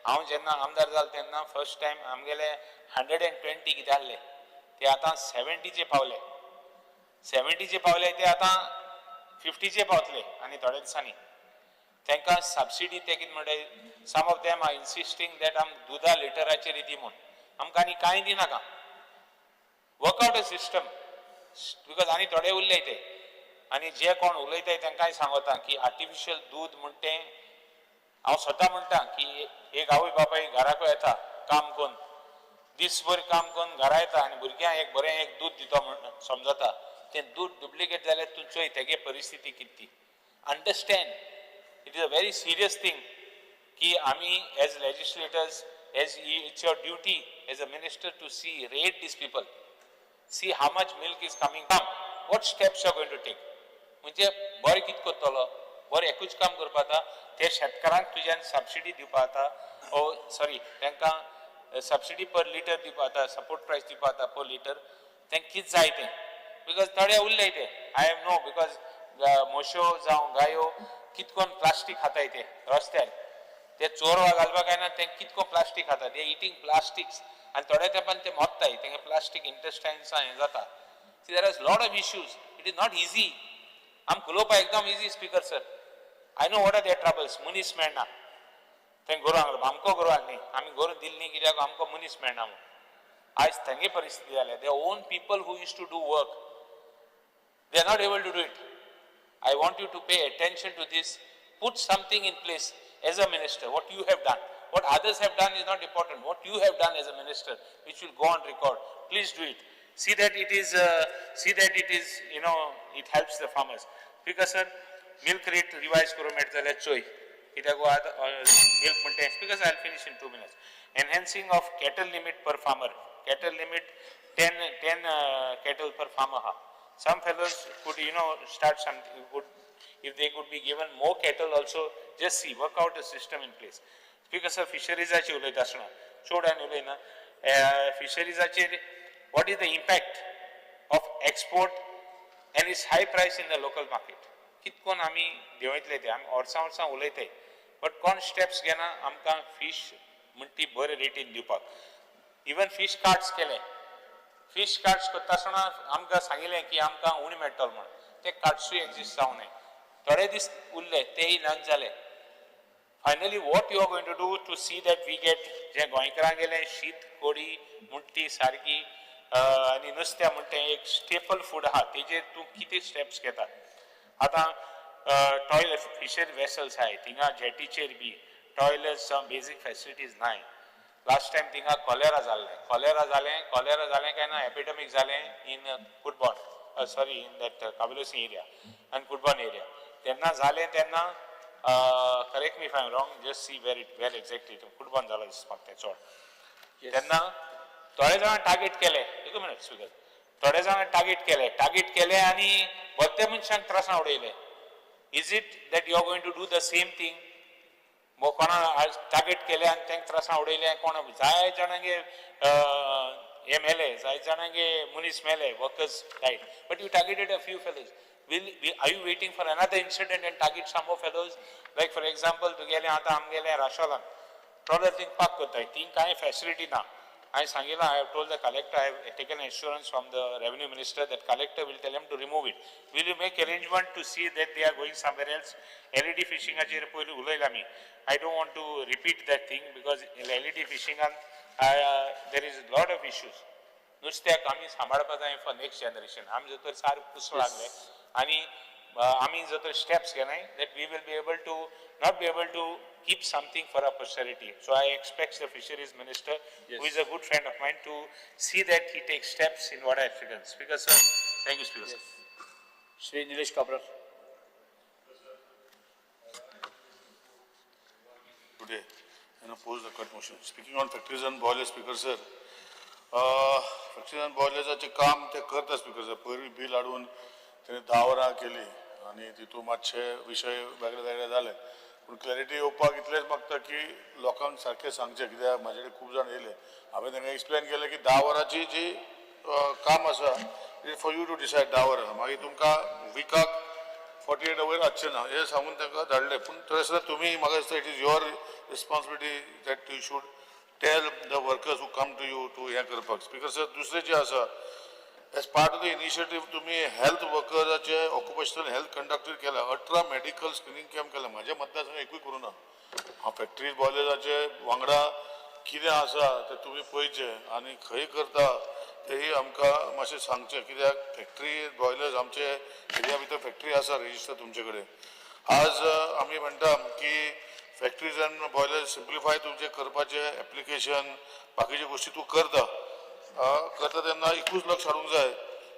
हांव जेन्ना आमदार जालो तेन्ना फर्स्ट टायम आमगेले 120 कितें आहले ते आतां 70चे पावले, 70चे पावले ते आतां 50चे पावतले आनी थोड्या दिसांनी तांकां सबसिडी ते कितें म्हणटाय, some of them are insisting that आम दुदा लिटराचेर दी म्हूण, आमकां आनी कांय दिनाका. Work out a system, because आनी थोडे उरले ते. आनी जे कोण उलयताय तांकांय सांगता की आर्टिफिशियल दूद म्हण तें हांव स्वता म्हणटा की एक आवय बापाय घराक येता काम करून, दीसभर काम करून घरा येता आनी भुरग्यांक एक बरें एक दूद दिता म्हण समजता, तें दूद डुप्लिकेट जाल्यार तूं चोय तेगे परिस्थिती कितें ती. Understand it is a very serious thing की आमी as legislators, as it's your duty as a minister to see, rate these people, see how much milk is coming from, what steps you are going to take. म्हणजे बरें कितें करतलो, बरें एकूच काम करपा जाता, ते शेतकारांक तुज्यान सबसिडी दिवपा जाता, ओ सॉरी तांकां सबसिडी पर लिटर दिवपा जाता, सपोर्ट प्रायस दिवपा जाता पर लिटर, तांकां कितें जाय तें. Because थोडे उरले ते I am no because म्हश्यो जावं गायो कितकोन प्लास्टीक खाताय ते रस्त्यार ते चोरवा घालपाक जायना ते कितको प्लास्टीक खाता ते इटींग प्लास्टिक्स आनी थोड्या तेंपान ते मोत्ताय तेंगे प्लास्टीक इंटेस्टायन्सां हें जाता. See there is lot of issues. It is not easy. आमकां उलोवपाक एकदम easy speaker sir. I know what are their troubles. मनीस मेळना थंय गोरवांक आमकां गोरवांक न्ही आमी गोरवां दिली न्ही कित्याक आमकां मनीस मेळना म्हूण. आयज थंगे परिस्थिती जाल्या. Their own people who use to do work they are not able to do it. I want you to pay attention to this. Put something in place as a minister, what you have done. What others have done is not important. What you have done as a minister, which will go on record, please do it. See that it is, you know, it helps the farmers. Because sir, milk rate revise करूं मेळटा जाल्यार चोय कित्याक आतां milk म्हणटा because I will finish in 2 minutes. Enhancing of cattle limit per farmer. Cattle limit 10 cattle per farmer. Some fellows could, you know, start something, could, if they could be given more cattle also, just see, work out a system in place. Speaker sir, fisheries उलयता आसतना चड आनी उलयना. Fisheries what is the impact of export and its high price in the local market? कितकोन आमी देंवयतले ते आमी वर्सां वर्सां उलयताय बट कोण स्टेप्स घेना आमकां फिश म्हण ती बरे रेटीन दिवपाक. इवन फिश कार्ड्स केले. फिश कार्ड्स करता आसतना आमकां सांगिल्लें की आमकां उणें मेळटलो म्हण ते कार्ड्सूय एक्झिस्ट जावं न्हय. थोडे दीस उरले तेय ना जाले. Finally what you are going to do to see that we get जें गोंयकारांगेलें शीत कोडी म्हण ती सारकी आनी नुस्त्या म्हण तें एक स्टेपल फूड आहा तेजेर तूं कितें स्टेप्स घेता. आतां टॉयलेट फिशरी वेसल्स आहाय थिंगा जेटीचेर बी टॉयलेट्स जावं बेजीक फेसिलिटीज नाय. लास्ट टायम थिंगा कॉलेरा जाल्लें. कॉलेरा जालें काय ना एपिडेमीक जालें in Cutbona sorry in that Cavelossim area आनी कुटबॉन एरिया तेन्ना जालें तेन्ना correct me if I am wrong, just see where it where exactly Cutbona जालो दिसता म्हाका तें चड. तेन्ना थोडे जाणां टार्गेट केले. एक मिनट स्पीकर. थोडे जाणां टार्गेट केले आनी भलते मनशांक त्रासां उडयले. Is it that you are going to do the same thing? कोणा टार्गेट केले आनी तांकां त्रासां उडयले कोण जाय जाणांगे हे मेले जाय जाणांगे मनीस मेले workers died but you targeted a few fellows. Are you waiting for another incident and target some more fellows? Like for example तुगेलें आतां आमगेलें राशोलान ट्रॉलर थिंग पार्क करताय थिंग कांय फेसिलिटी ना. हांवें सांगिलां I have told the collector I have taken assurance from the revenue minister that collector will tell him to remove it. Will you make arrangement to see that they are going somewhere else? LED फिशिंगाचेर पयलीं उलयला आमी. I don't want to repeat that thing because LED फिशिंगान there is lot of issues. नुस्त्याक आमी सांबाळपा जाय for next generation. आमी जर तर सारकें कुसो लागले आनी आमी जर तर steps घेनाय that we will be able to not be able to keep something for our posterity. So I expect the fisheries minister, yes, who is a good friend of mine, to see that he takes steps in what I have written. Speaker sir, thank you, Speaker sir. Yes. Shri Nilesh Cabral. Today, and oppose the cut motion. Speaking on factories and boilers, Speaker sir, factories and boilers काम ते करता Speaker sir. पयलीं bill हाडून तेणे 10 वरां केली आनी तितून मातशे विशय वेगळे वेगळे जाले. पूण क्लॅरिटी येवपाक इतलेंच मागता की लोकांक सारकें सांगचें कित्याक म्हाजे कडेन खूब जाण येयले हांवें तांकां एक्सप्लेन केलें की 10 वरांची जी काम आसा it for you to decide 10 वरां मागीर तुमकां विकाक 48 वयर आसचें ना हें सांगून तांकां धाडलें. पूण थंय आसतना तुमी म्हाका दिसता it is your responsibility that you should tell the workers who come to you to हें करपाक. स्पीकर सर दुसरें जें आसा as part of the initiative तुमी हेल्थ वर्कर्साचे ऑक्युपेशनल हेल्थ कंडक्टर केला 18 मेडिकल स्क्रिनींग कॅम्प केला. म्हाज्या मतदारसंघात एकूय करूं ना. हांव फॅक्टरी बॉयलर्साचे वांगडा कितें आसा तें तुमी पळयचें आनी खंय करता तेंय आमकां मातशें सांगचें कित्याक फॅक्टरी बॉयलर्स आमचे एरिया भितर फॅक्टरी आसा रजिस्टर तुमचे कडेन. आज आमी म्हणटा की फॅक्टरीज एंड बॉयलर्स सिम्प्लिफाय तुमचें करपाचें एप्लिकेशन बाकीच्यो गोश्टी तूं करता करता तेन्ना एकूच लक्ष हाडूंक जाय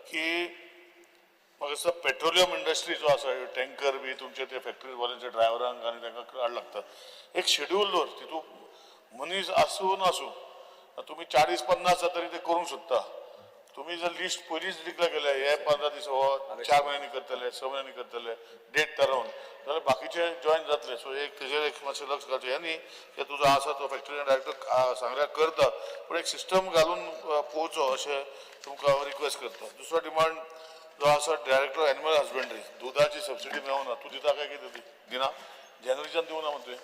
की म्हाका दिसता पेट्रोलियम इंडस्ट्री जो आसा टँकर बी तुमचे ते फॅक्टरी वाल्यांचे ड्रायव्हरांक आनी तांकां काड लागता एक शेड्यूल दवर तितून मनीस आसूं नासूं तुमी 40-50 जाता तरी ते करूंक सोदता. तुमी जर लिस्ट पयलींच डिक्लेर केल्या हे 15 दीस हो 4 म्हयन्यांनी करतले, 6 म्हयन्यांनी करतले, डेट थारोवन जाल्यार बाकीचे जॉयन जातले. सो एक तेजेर एक मातशें लक्ष घालचें. हें न्ही की तुजो आसा तो फॅक्टरी डायरेक्टर सांगल्यार करता, पूण एक सिस्टम घालून पळोवचो अशें तुमकां हांव रिक्वेस्ट करता. दुसरो डिमांड जो आसा डायरेक्टर एनिमल हजबंड्री, दुदाची सबसिडी मेळना. तूं दिता काय कितें ती दिना? जानेवारीच्यान दिवना मग तुवें,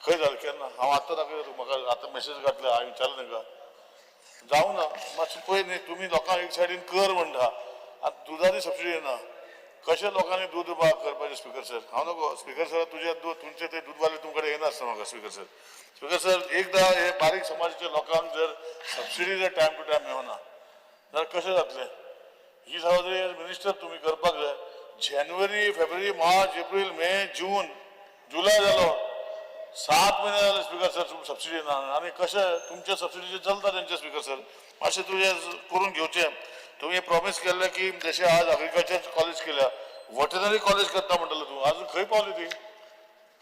खंय जालें केन्ना? हांव आतां दाखयता तुका, म्हाका आतां मॅसेज घातल्या, हांवें विचारलें तांकां जावं ना. मातशें पळय न्ही तुमी लोकांक एक सायडीन कर म्हणटा, आतां दुदाची सबसिडी येना, कशें लोकांनी दूद करपाचें स्पिकर सर? हांव नको स्पिकर सर, तुजे दूद तुमचे ते दूदवाले तुमकडे येनासता म्हाका स्पिकर सर. स्पिकर सर, एकदां हे बारीक समाजाच्या लोकांक जर सबसिडी जर टायम टू टायम मेळना जाल्यार कशें जातलें? ही जबाबदारी एज मिनिस्टर तुमी करपाक जाय. जानेवारी, फेब्रुवारी, मार्च, एप्रील, मे, जून, जुलय जालो, 7 म्हयने जाले स्पिकर सर सबसिडी ना. आनी कशें तुमचे सबसिडीचेर चलता तेंचे स्पिकर सर? मातशें तुजें करून घेवचें. तुमी प्रॉमीस केल्लें की जशें आज एग्रीकल्चर कॉलेज केल्या, वेटनरी कॉलेज करता म्हणटलें तूं, आजून खंय पावली ती?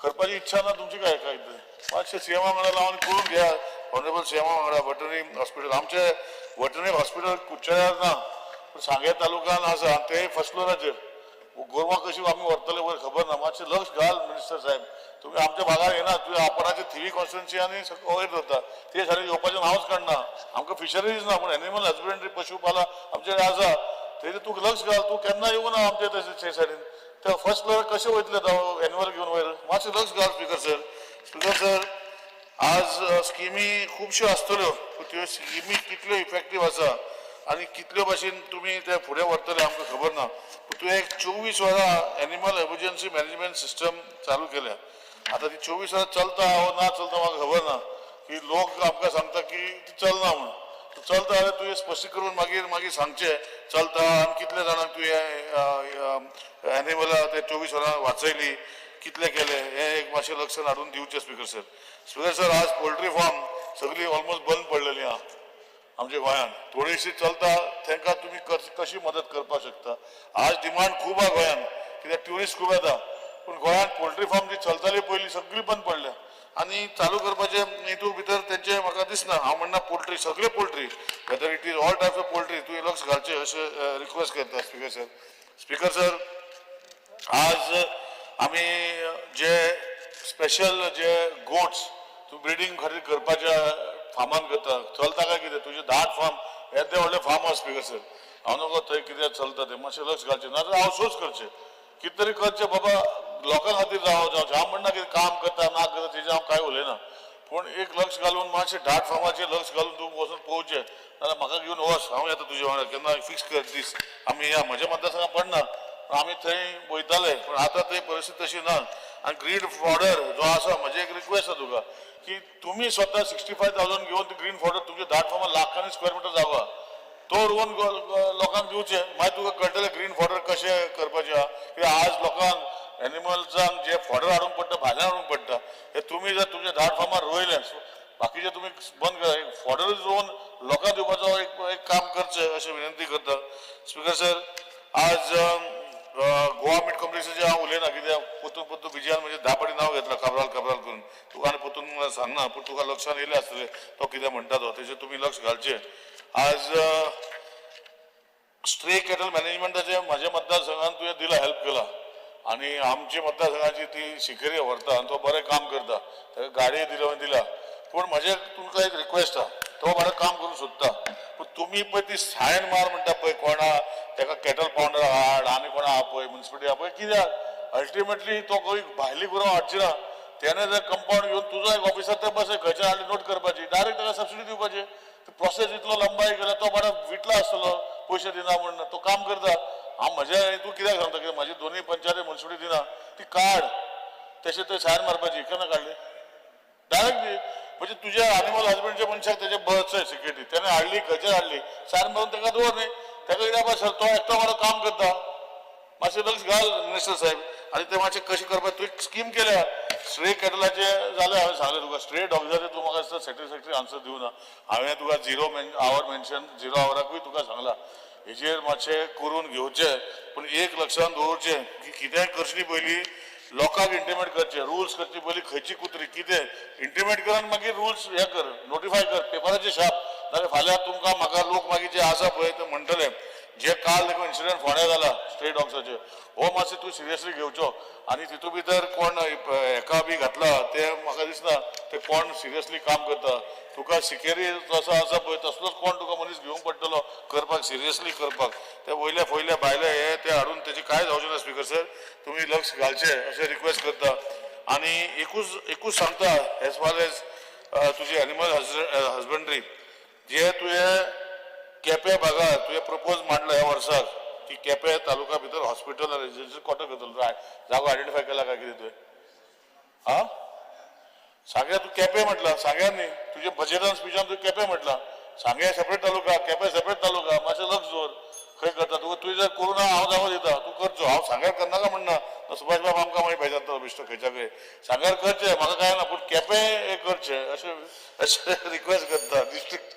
करपाची इच्छा ना तुमची काय काय ते? मातशें सीएमा वांगडा लावन करून घेया, ऑनरेबल सीएमा वांगडा वेटनरी हॉस्पिटल. आमचें वेटनरी हॉस्पिटल कुडचड्यार ना, पूण सांगें तालुक्यान आसा, ते फर्स्ट फ्लोराचेर. गोरवां कशी आमी व्हरतले वयर खबर ना. मातशें लक्ष घाल मिनिस्टर साहेब, तुमी आमच्या भागार येना, तुवें आपणाचे थिवी कॉन्स्टिट्युन्सी आनी वयर दवरता, ते सारकें येवपाचें नांवच काडना. आमकां फिशरीज ना, पूण एनिमल हजबंड्री पशुपालन आमचे कडेन आसा, तेजेर तूं लक्ष घाल. तूं केन्ना येवना आमचे ते सायडीन, ते फर्स्ट फ्लोर कशें वयतले एनिमल घेवन वयर? मातशें लक्ष घाल स्पिकर सर. स्पिकर सर, आज स्किमी खुबश्यो आसतल्यो, पूण त्यो स्किमी कितल्यो इफेक्टीव आसा आनी कितल्यो भाशेन तुमी ते फुडें व्हरतले आमकां खबर ना. पूण तुवें एक 24 वरां एनिमल एमर्जन्सी मॅनेजमेंट सिस्टम चालू केल्या, आतां ती 24 वरां चलता वो ना चलता म्हाका खबर ना, की लोक आमकां सांगता की ती चलना म्हूण. चलता जाल्यार तुवें स्पश्ट करून मागीर मागीर सांगचें चलता आनी कितले जाणांक तुवें एनिमला ते 24 वरां वाचयली, कितले केले, हें एक मातशें लक्षान हाडून दिवचें स्पिकर सर. स्पिकर सर, आज पोल्ट्री फार्म सगळी ऑलमोस्ट बंद पडलेली आहा आमच्या गोंयांत, थोडीशी चलता, तांकां तुमी कशी मदत करपाक शकता? आज डिमांड खूब आहा गोंयांत, कित्याक ट्युरिस्ट खूब येता, पूण गोंयांत पोल्ट्री फार्म जी चलताली पयलीं सगळी बंद पडल्या आनी चालू करपाचें हितू भितर तेंचें म्हाका दिसना. हांव म्हणना पोल्ट्री, सगळे poultry, whether it is all types of poultry, तुवें लक्ष घालचें अशें रिक्वेस्ट करता स्पिकर सर. स्पिकर सर, आज आमी जे स्पेशल जे गोट्स तूं ब्रिडींग खातीर करपाच्या फार्मान करता, चलता काय कितें? तुजें धाट फार्म येदें व्हडलें फार्म आसा स्पिकर सर, हांव नको थंय कितें चलता तें मातशें लक्ष घालचें, नाजाल्यार आवटसोर्स करचें, कितें तरी करचें बाबा लोकां खातीर जावं जावचें. हांव म्हणना कितें काम करता ना करता तेजें हांव कांय उलयना, पूण एक लक्ष घालून मातशें धाट फार्माचेर लक्ष घालून तूं वचून पळोवचें, नाजाल्यार म्हाका घेवन वच, हांव येता तुजे वांगडा, केन्ना फिक्स कर दीस, आमी या. म्हज्या मतदारसंघात पडना, आमी थंय वयताले, पूण आतां थंय परिस्थिती तशी ना. आनी ग्रीन फॉर्डर जो आसा, म्हजें एक रिक्वेस्ट आसा तुका की तुमी स्वता 65,000 घेवन ती ग्रीन फॉर्डर तुमच्या धाट फार्मार लाखांनी स्क्वेअर मिटर जागो आहा, तो रोवन लोकांक दिवचें, मागीर तुका कळटलें ग्रीन फॉर्डर कशें करपाचें आहा. कित्याक आज लोकांक एनिमल्सांक जे फॉर्डर हाडूंक पडटा, भायल्यान हाडूंक पडटा, हे तुमी जर तुमच्या धाट फार्मार रोयलें, बाकीचे तुमी बंद करा, एक फॉर्डर रोवन लोकांक दिवपाचो एक काम करचें अशें विनंती करता. स्पिकर सर, आज गोवा मीट कॉम्प्लेक्साचेर हांव उलयना, कित्याक पोतून पोतून विजयान म्हणजे 10 फावटी नांव घेतलां काब्राल काब्राल करून, तुका आनी पोतून सांगना, पूण तुका लक्षान येयलें आसतलें तो कितें म्हणटा तो, तेजेर तुमी लक्ष घालचें. आज स्ट्रे कॅटल मॅनेजमेंटाचें म्हाज्या मतदारसंघान तुवें दिला, हेल्प केला, आनी आमच्या मतदारसंघाची ती शिकेरी व्हरता आनी तो बरें काम करता, ताका गाडी दिला. पूण म्हजें तुमकां एक रिक्वेस्ट आहा, तो बरें काम करूंक सोदता, पूण तुमी पळय ती सायन मार म्हणटा पळय कोणा ताका कॅटल पावंडर हाड आनी कोणा आपय, मुन्सिपालिटी आपय, कित्याक अल्टिमेटली तो खंय भायली गोरवां हाडची ना, तेणें जर कंपावंड घेवन तुजो एक ऑफिसर थंय बसय, खंयच्यान हाडली नोट करपाची, डायरेक्ट ताका सबसिडी दिवपाची. प्रोसेस इतलो लंबाय केला, तो बरो विटला आसतलो पयशे दिना म्हूण, तो काम करता. हांव म्हज्या तूं कित्याक सांगता कित्याक म्हाजी दोनूय पंचायती मुन्सिपालिटी दिना, ती काड तशें थंय सायन मारपाची, केन्ना काडली डायरेक्ट दी. म्हणजे तुज्या एनिमल हजबंडच्या मनशाक तेजे बस सिक्युरिटी तेणें हाडली, खंयच्यान हाडली, सायन मारून ताका दवर न्ही, ताका कित्याक सर तो एकटो बरो काम करता. मातशें लक्ष घाल मिनिस्टर साहेब, आनी ते मातशें कशें करपाक तुवें स्कीम केल्या स्ट्रे कॅटलाचें जालें, हांवें सांगलें तुका स्ट्रे डॉग्साचें तूं म्हाका सॅटिस्फॅक्टरी आन्सर दिवना. हांवें तुका झिरो our mention zero आवराकूय तुका सांगलां, हेजेर मातशें करून घेवचें, पूण एक लक्षान दवरचें की कितेंय करचे पयलीं लोकांक इंटिमेट करचें, रुल्स करचे पयलीं खंयची कुत्री कितें इंटिमेट कर आनी मागीर रुल्स हें कर, नोटिफाय कर पेपराचेर छाप, नाजाल्यार फाल्यां तुमकां म्हाका लोक मागीर जे आसा पळय ते म्हणटले. जे काल देखून इन्सिडंट फोंड्या जाला स्ट्रे डॉग्साचे, हो मातशें तूं सिरियसली घेवचो. आनी तितू भितर कोण हेका बी घातला ते म्हाका दिसना ते कोण सिरियसली काम करता. तुका सिकेरी जसो आसा पळय तसलोच कोण तुका मनीस घेवंक पडटलो करपाक, सिरियसली करपाक. ते वयल्या फयल्या भायले हे ते हाडून तेजे कांय जावचें ना. स्पीकर सर, तुमी लक्ष घालचें अशें रिक्वेस्ट करता. आनी एकूच सांगता, एज फार एज तुजी एनिमल हजबंड्री जे तुवें केपें भागार तुवें प्रपोज मांडला ह्या वर्साक की केपें तालुका भितर हॉस्पिटल रेजिडेन्शियल क्वॉर्टर करतलो, जागो आयडेंटिफाय केला काय कितें तुवें? आं, सांग्या तूं केपें म्हटलां, सांग्या न्ही, तुजे बजेटान स्पिचान तुवें केपें म्हटलां. सांग्या सेपरेट तालुका, केपें सेपरेट तालुका, मातशें लक्ष दवर खंय करता तुका. तुवें जर करूं ना हांव जागो दिता, तूं करचो. हांव सांग्यार करनाका म्हणना, सुभाष बाब आमकां मागीर बेजारतलो बेश्टो खंयच्या खंय. सांग्यार करचें म्हाका कांय ना, पूण केपें हें करचें अशें अशें रिक्वेस्ट करता. डिस्ट्रिक्ट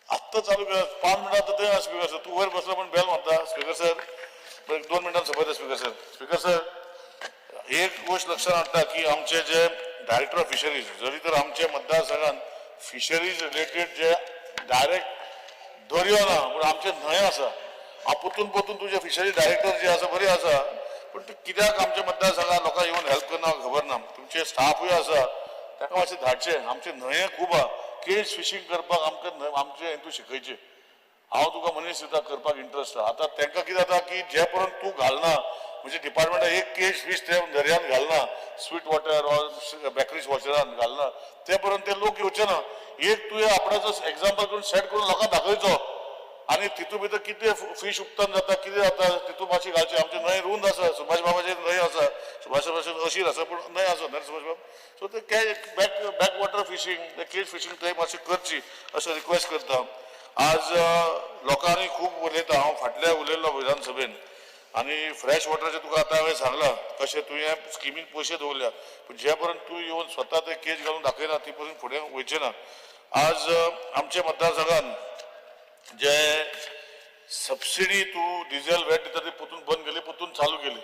आत्तां चालू केला, 5 मिनटां आतां थंय. स्पीकर सर, तूं वयर बसलो म्हण बेल मारता. स्पीकर सर, 2 मिनटां सोंपयता. स्पीकर सर, स्पीकर सर, एक गोश्ट लक्षात हाडटा की आमचे जे डायरेक्टर ऑफ फिशरीज, जरी तर आमचे मतदारसंघात फिशरीज रिलेटेड जे डायरेक्ट दर्यो ना, पूण आमचे न्हंय आसा. हांव परतून परतून तुजे फिशरीज डायरेक्टर जे आसा बरी आसा, पूण ते कित्याक आमच्या मतदारसंघात लोकांक येवन हेल्प करना खबर ना. तुमचे स्टाफूय आसा, ताका मातशें धाडचें. आमचे न्हंये खूब आहा, केज फिशींग करपाक आमकां आमचे हितून शिकयचें. हांव तुका मनीस दिता करपाक इंट्रस्ट आहा. आतां तांकां कितें जाता की जे पर्यंत तूं घालना, म्हणजे डिपार्टमेंटाक एक केज फीश ते दर्यांत घालना, स्वीट वॉटर ऑर बेकरीज वॉटरान घालना, ते पर्यंत ते लोक येवचे ना. एक तुवें आपणाचो एग्जाम्पल करून सेट करून लोकांक दाखयचो आनी तितू भितर कितें फीश उत्पन्न जाता, कितें जाता तितू मातशी घालची. आमची न्हंय रूंद आसा, सुभाष बाबाची न्हंय आसा, सुभाष बाबाची अशीर आसा, पूण न्हंय आसा न्हय सुभाष बाब. सो ते बॅक वॉटर फिशींग, ते केज फिशींग थंय मातशी करची अशें रिक्वेस्ट करता. आज लोकांनी खूब उलयता, हांव फाटल्या उलयल्लो विधानसभेन आनी फ्रेश वॉटराचें तुका आतां हांवें सांगलां कशें तुवें स्किमीन पयशे दवरल्या, पूण जे पर्यंत तूं येवन स्वता ते केज घालून दाखयना ती पर्यंत फुडें वयचें ना. आज आमच्या मतदारसंघान जे सबसिडी तूं डिझेल वेट दिता ती परतून बंद केली, परतून चालू केली.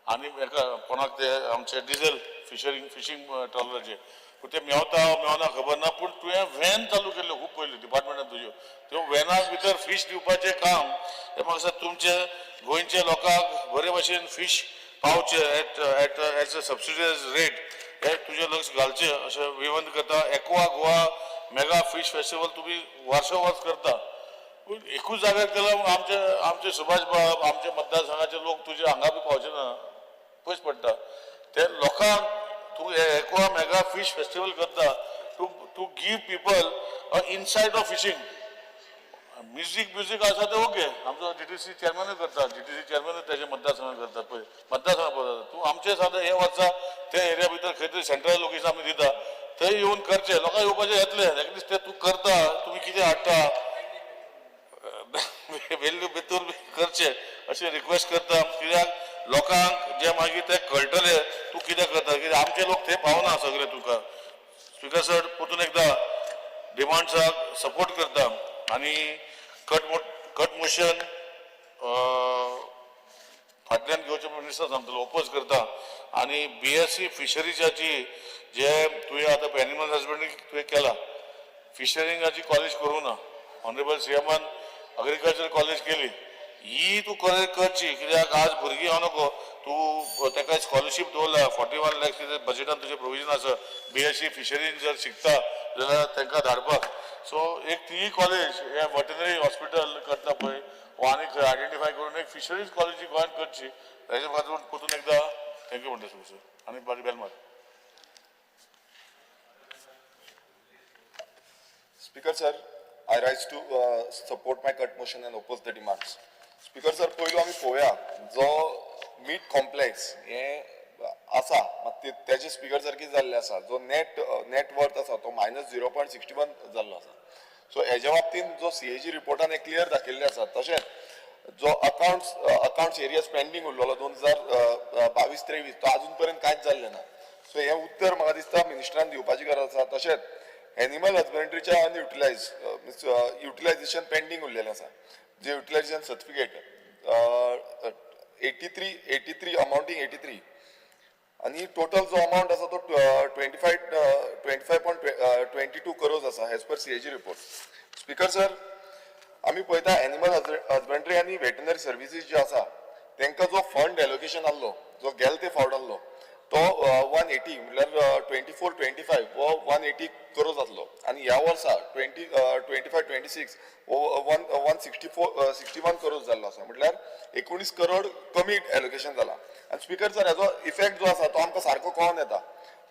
आनी एका कोणाक ते आमचे डिझेल फिशींग ट्रॉलराचे, पूण ते मेवता मेवना खबर ना, पूण तुवें व्हॅन चालू केल्ल्यो खूब पयलीं डिपार्टमेंटान तुज्यो, त्यो व्हॅनाक भितर फीश दिवपाचें काम हें म्हाका दिसता तुमचे गोंयचे लोकांक बरे भशेन फीश पावचे at at as a subsidise rate, हें तुजें लक्ष घालचें अशें विनवणी करता. Aqua Goa mega fish festival तुमी वर्सो वर्स करता, पूण एकूच जाग्यार केला म्हूण आमचे आमचे सुभाष बाब आमचे मतदारसंघाचे लोक तुजे हांगा बी पावचे ना, पयस पडटा. ते लोकांक तूं एक्वा मेगा फीश फेस्टिवल करता to give people a insight of fishing. Music आसा ते ओके, आमचो जीटीसी चेअरमॅनूय करता, जीटीसी चेअरमॅनूय तेजे मतदारसंघात करता पळय, मतदारसंघात पळयता. तूं आमचे सादें हे वर्सा ते एरिया भितर खंय तरी सेंट्रल लोकेशन आमी दिता थंय येवन करचें, लोकांक येवपाचें येतलें. एटलिस्ट ते तूं करता, तुमी कितें हाडटा वेल्यू भितर करचें अशें रिक्वेस्ट करता. कित्याक लोकांक जे मागीर ते कळटले तूं कितें करता, कित्याक आमचे लोक थंय पावना सगळे तुका. स्पीकर सर, परतून एकदां डिमांड्साक सपोर्ट करता आनी कट मोशन फाटल्यान घेवचें मिनिस्टर सांगतलो, ओपोज करता. आनी बीएससी फिशरीजाची जे तुवें आतां एनिमल हजबंडरी तुवें केला, फिशरिंगाची कॉलेज करूं ना, ऑनरेबल सीएमान अग्रिकल्चर कॉलेज केली, ही तूं करची. कित्याक आज भुरगीं येवं नको, तूं ताका स्कॉलरशीप दवरला 41 लॅक्स कितें बजेटान तुजें प्रोविजन आसा, बीएससी फिशरीन जर शिकता जाल्यार तांकां धाडपाक. सो एक ती कॉलेज हे वेटनरी हॉस्पिटल करता पळय, वा आनी खंय आयडेंटिफाय करून एक फिशरीज कॉलेजी गोंयांत करची. ताच्या बाजून परतून एकदां thank you म्हणटा सर, आनी बारी बेल मार. Speaker sir, I rise to support my cut motion and oppose the demands. Speaker sir, पयलू आमी पळोवया जो मीट कॉम्प्लेक्स हे आसा, मात तेजे स्पीकर सर कितें जाल्लें आसा, जो नेट वर्थ आसा तो -0.61 जाल्लो आसा. सो हेज्या बाबतींत जो सीएजी रिपोर्टान हे क्लियर दाखयल्लें आसा. तशेंच जो अकाउंट्स एरिया पेंडींग उरलेलो 2022-23 तो आजून पर्यंत कांयच जाल्लें ना. सो हें उत्तर म्हाका दिसता मिनिस्टरान दिवपाची गरज आसा. तशेंच एनिमल हजबंड्रीच्या अनयुटिलायज मिन्स युटिलायझेशन पेंडींग उरलेलें आसा, जे युटिलायझेशन सर्टिफिकेट 83 अमाउंटींग 83 आनी टोटल जो अमाउंट आसा तो 25.22 करोज आसा as per CAG report. Speaker sir, आमी पळयता एनिमल हजबंड्री आनी वेटनरी सर्विसीस ज्यो आसा तांकां जो फंड एलोकेशन आहलो, जो गेल ते फावट आहलो तो 180 म्हणल्यार 24-25 हो 180 करोड जातलो आनी ह्या वर्सा 2025-26 हो 164 61 करोड जाल्लो आसा, म्हटल्यार 19 करोड कमी एलोकेशन जाला. आनी स्पिकर सर, हेजो इफेक्ट जो आसा तो आमकां सारको कळोन येता.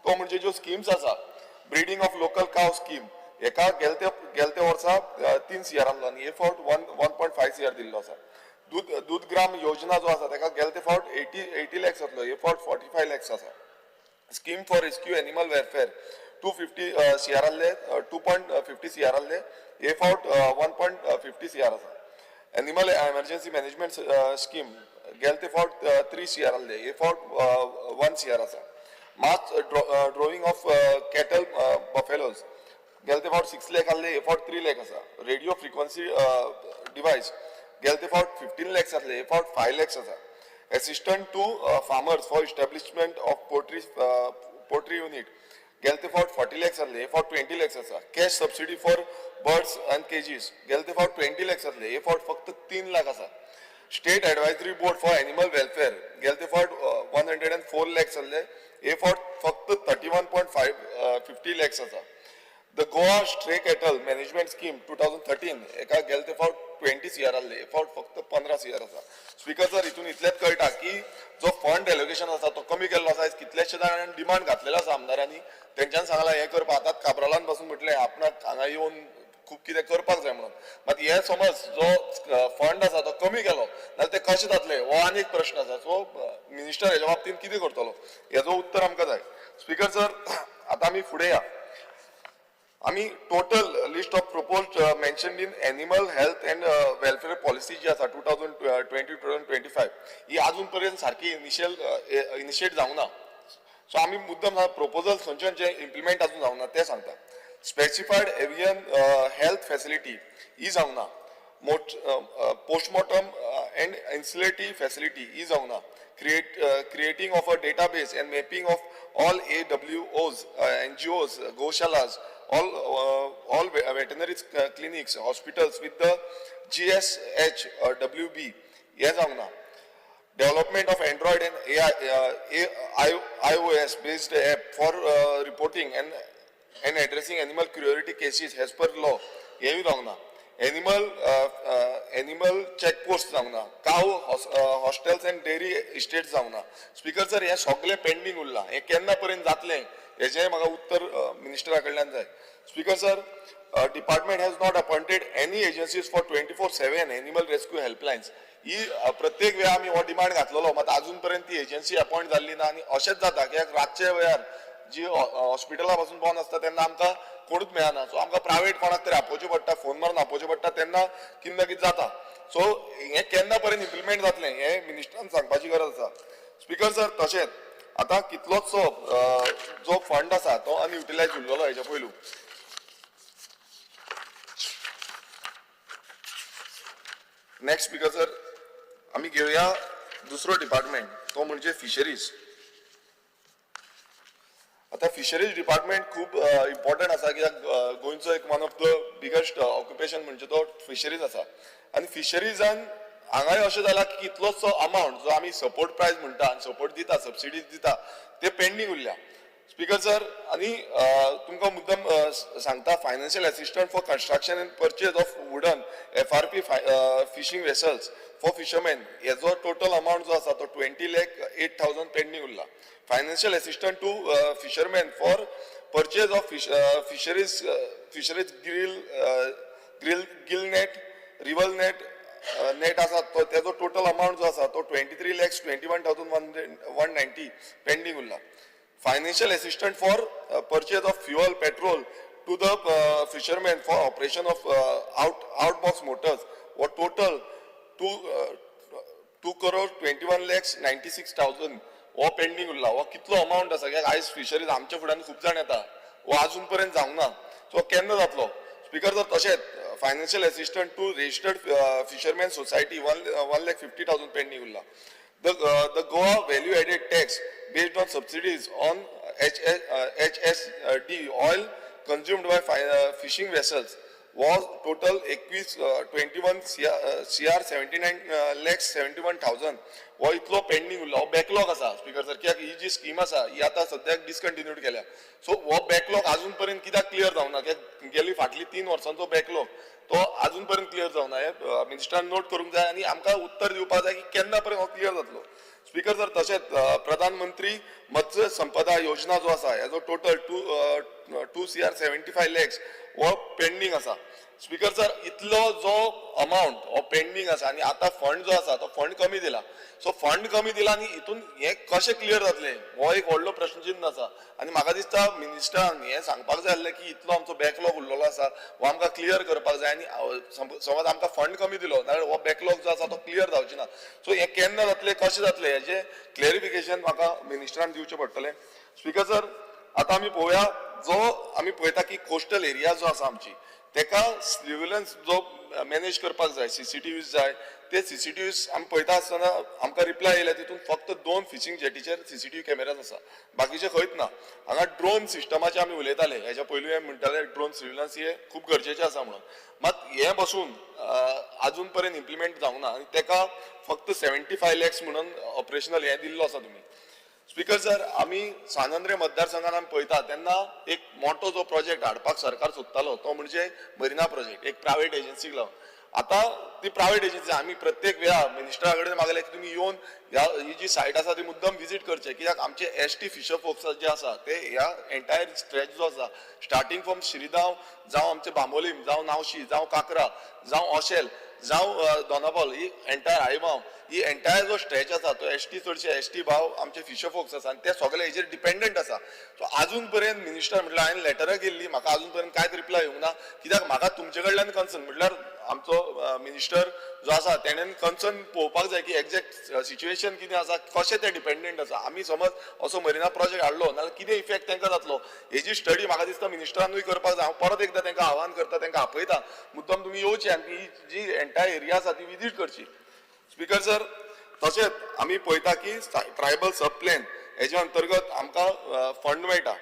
तो म्हणजे ज्यो स्किम्स आसा, breeding of local cow scheme, हेका गेलते वर्सा 3 सीआर आहलो आनी हे फावट 1.5 सीआर दिल्लो आसा. दूध ग्राम योजना जो आसा ताका गेलते फावट 80 लॅक्स जातलो, हे फावट 45 लॅक्स आसा. Scheme for rescue animal welfare 250 CR आहले, 2.50 सीआर आहले, हे फावट 1.50 सीआर आसा. एनिमल एमर्जन्सी मॅनेजमेंट स्कीम गेले ते फावट 3 सीआर आहले, हे फावट 1 सीआर आसा. Mass droving of cattle buffaloes गेले ते फावट 6 लॅक आहले, हे फावट 3 लॅक आसा. रेडिओ फ्रिक्वन्सी डिवायस गेले ते फावट 15 लॅक्स आसले, हे फावट 5 लॅक्स आसा. Assistant to farmers for establishment of poultry unit गेले ते फावट 40 लॅक्स आसले, हे फावट 20 लॅक्स आसा. Cash subsidy for birds and cages गेले ते फावट 20 लॅक्स आसले, हे फावट फक्त 3 लाख आसा. State advisory board for animal welfare गेले ते फावट 104 लॅक्स आसले, हे फावट फक्त 31.5 50 लॅक्स आसा. The Goa stray cattle management scheme 2013 एका गेले ते फावट 20 सीआर आहले, हे फावट फक्त 15 सीआर आसा. स्पिकर सर, हितून इतलेंच कळटा की जो फंड एलोकेशन आसा तो कमी केल्लो आसा. आयज कितलेशे जाणांनी डिमांड घातलेलो आसा आमदारांनी, तेंच्यान सांगलां हें करपाक. आतां काब्रालान पासून म्हटलें आपणाक हांगा येवन खूब कितें करपाक जाय म्हणून. मात हे समज जो फंड आसा तो कमी केलो जाल्यार ते कशें जातले हो आनी एक प्रश्न आसा. सो मिनिस्टर हेज्या बाबतींत कितें करतलो हेजो उत्तर आमकां जाय. स्पिकर सर, आतां आमी फुडें या. आमी total list of propose mention in animal health and welfare policy जी आसा 2020 2025, ही अजून पर्यंत सारकी इनिशिएट जावंक ना. सो आमी मुद्दम प्रपोजल खंयचे खंयचे इम्प्लिमेंट अजून जावंक ना ते सांगता. स्पेसिफायड एवियन हेल्थ फॅसिलिटी ही जावंक ना. Postmortem and ancillary facility ही जावंक ना. Creating of a database and mapping of all AWOs, NGOs, goshalas, all veterinary clinics, hospitals with the GSH WB हे जावंक ना. Development of Android and AI, iOS based app for reporting and addressing animal cruelty cases as per law हेंय जावंक ना. Animal check post जावंक ना. Cow hostels and dairy estate जावंक ना. स्पिकर सर, हें सगळें पेंडींग उरलां. हें केन्ना पर्यंत जातलें हेजें म्हाका उत्तर मिनिस्टरा कडल्यान जाय. Speaker sir, department has not appointed any agencies for 24/7 animal rescue helplines. ही प्रत्येक वेळा आमी हो डिमांड घातलेलो, मात अजून पर्यंत ती एजन्सी अपॉयंट जाल्ली ना. आनी अशेंच जाता कित्याक रातच्या वेळार जी हॉस्पिटला पासून बंद आसता तेन्ना आमकां कोणूच मेळना. सो आमकां प्रायवेट कोणाक तरी आपोवचें पडटा, फोन मारून आपोवचें पडटा, तेन्ना कितें ना कितें जाता. सो हें केन्ना पर्यंत इम्प्लिमेंट जातलें हें मिनिस्टरान सांगपाची गरज आसा. स्पिकर सर, तशेंच आतां कितलोचसो जो फंड आसा तो अनयुटिलायज उरलेलो हेच्या पयलू. नेक्स्ट स्पिकर सर, आमी घेवया दुसरो डिपार्टमेंट, तो म्हणजे फिशरीज. आतां फिशरीज डिपार्टमेंट खूब इम्पॉर्टंट आसा कित्याक गोंयचो एक one of the biggest occupation म्हणजे तो फिशरीज आसा. आनी फिशरीजान हांगाय अशें जालां की कितलोसो अमावंट जो आमी सपोर्ट प्रायस म्हणटा आनी सपोर्ट दिता, सबसिडीज दिता, ते पेंडींग उरल्या. स्पिकर सर, आनी तुमकां मुद्दम सांगता, financial assistant for construction and purchase of wooden FRP fishing vessels for fishermen हेजो टोटल अमावंट जो आसा तो 20,08,000 pending उरला. Financial assistant to fishermen for purchase of fisheries gill net, rival net आसा तो तेजो टोटल अमावंट जो आसा तो 23,21,190 pending उरला. Financial assistant for purchase of fuel petrol to the fishermen for operation of outboard motors हो total 2 crore 21 lakhs 96,000 हो pending उरला. हो कितलो अमावंट आसा कित्याक आयज फिशरीज आमच्या फुड्यान खूब जाण येता, हो अजून पर्यंत जावंक ना. सो केन्ना जातलो स्पिकर सर? तशेंच financial assistant to registered fishermen society 1,50,000 pending उरला. The Goa value added tax based on subsidies on HSD oil consumed by fishing vessels. हो टोटल 21 21 CR 79,71,000 हो इतलो पेंडींग उरला. हो बॅकलॉग आसा स्पीकर सर, कित्याक ही जी स्कीम आसा ही आतां सद्याक डिसकंटिन्यूड केल्या. सो हो बॅकलॉग अजून पर्यंत कित्याक क्लियर जावना, कित्याक गेली फाटली 3 वर्सांचो बॅकलॉग तो अजून पर्यंत क्लियर जावना, हें मिनिस्टरान नोट करूंक जाय आनी आमकां उत्तर दिवपाक जाय की केन्ना पर्यंत हो क्लियर जातलो. स्पीकर सर, तशेंच प्रधानमंत्री मत्स्य संपदा योजना जो आसा हेजो टोटल 2 CR 75 lakhs हो पेंडींग आसा. स्पीकर सर, इतलो जो अमावंट हो पेंडींग आसा आनी आतां फंड जो आसा तो फंड कमी दिला. सो फंड कमी दिला आनी हितून हें कशें क्लियर जातलें हो एक व्हडलो प्रश्नचिन्न आसा. आनी म्हाका दिसता मिनिस्टरान हें सांगपाक जाय आसलें की इतलो आमचो बॅकलॉग उरलेलो आसा हो आमकां क्लियर करपाक जाय आनी समज आमकां फंड कमी दिलो जाल्यार हो बॅकलॉग जो आसा तो क्लियर जावची ना. सो हें केन्ना जातलें, कशें जातलें हेजें क्लॅरिफिकेशन म्हाका मिनिस्टरान दिवचें पडटलें. स्पीकर सर, आतां आमी पळोवया जो आमी पळयता की कोस्टल एरिया जो आसा आमची तेका सर्वेलन्स जो मॅनेज करपाक जाय, सीसीटीव्हीज जाय, ते सीसीटीव्हीज आमी पळयता आसतना आमकां रिप्लाय येयल्या तितून फक्त 2 फिशींग जेटीचेर सीसीटीव्ही कॅमेराज आसा, बाकीचे खंयच ना. हांगा ड्रोन सिस्टमाचे आमी उलयताले, हेच्या पयलूय आमी म्हणटाले ड्रोन सर्वेलन्स हे खूब गरजेचें आसा म्हणून, मात हें बसून आजून पर्यंत इम्प्लिमेंट जावंक ना आनी तेका फक्त 75 लॅक्स म्हणून ऑपरेशनल हें दिल्लो आसा तुमी. स्पीकर सर, आमी सांत आंद्रे मतदारसंघान आमी पळयता तेन्ना एक मोठो जो प्रोजेक्ट हाडपाक सरकार सोदतालो तो म्हणजे मरिना प्रोजेक्ट, एक प्रायवेट एजन्सीक लावन. आतां ती प्रायवेट एजन्सी आमी प्रत्येक वेळा मिनिस्टरा कडेन मागलें की तुमी येवन ह्या ही जी सायट आसा ती मुद्दम विजीट करचे, कित्याक आमचे एस टी फिशर फोक्स जे आसा ते ह्या एंटायर स्ट्रेच जो आसा स्टार्टींग फ्रॉम श्रीगांव जावं आमचे बांबोलीम जावं नावशी जावं काकरा जावं ओशेल जावं दोनापावल ही एंटायर आळीबाव ही एंटायर जो स्ट्रेच आसा तो एस टी चडशे एस टी भाव आमचे फिशर फोक्स आसा आनी ते सगळे हेजेर डिपेंडंट आसा. सो आजून पर्यंत मिनिस्टर म्हटल्यार हांवें लेटरां केल्ली, म्हाका आजून पर्यंत कांयच रिप्लाय येवंक ना, कित्याक म्हाका तुमचे कडल्यान कन्सर्न म्हटल्यार आमचो मिनिस्टर जो आसा तेणेन कन्सर्न पळोवपाक जाय की एग्जॅक्ट सिच्युएशन कितें आसा, कशें ते डिपेंडंट आसा. आमी समज असो मरिना प्रोजेक्ट हाडलो नाल्यार कितें इफेक्ट तांकां जातलो हेजी स्टडी म्हाका दिसता मिनिस्टरानूय करपाक जाय. हांव परत एकदां तांकां आव्हान करता, तांकां आपयता मुद्दम तुमी येवचे आनी ही जी एंटायर एरिया आसा ती विजीट करची. स्पीकर सर, तशेंच आमी पळयता की ट्रायबल सब प्लॅन हेच्या अंतर्गत आमकां फंड मेळटा.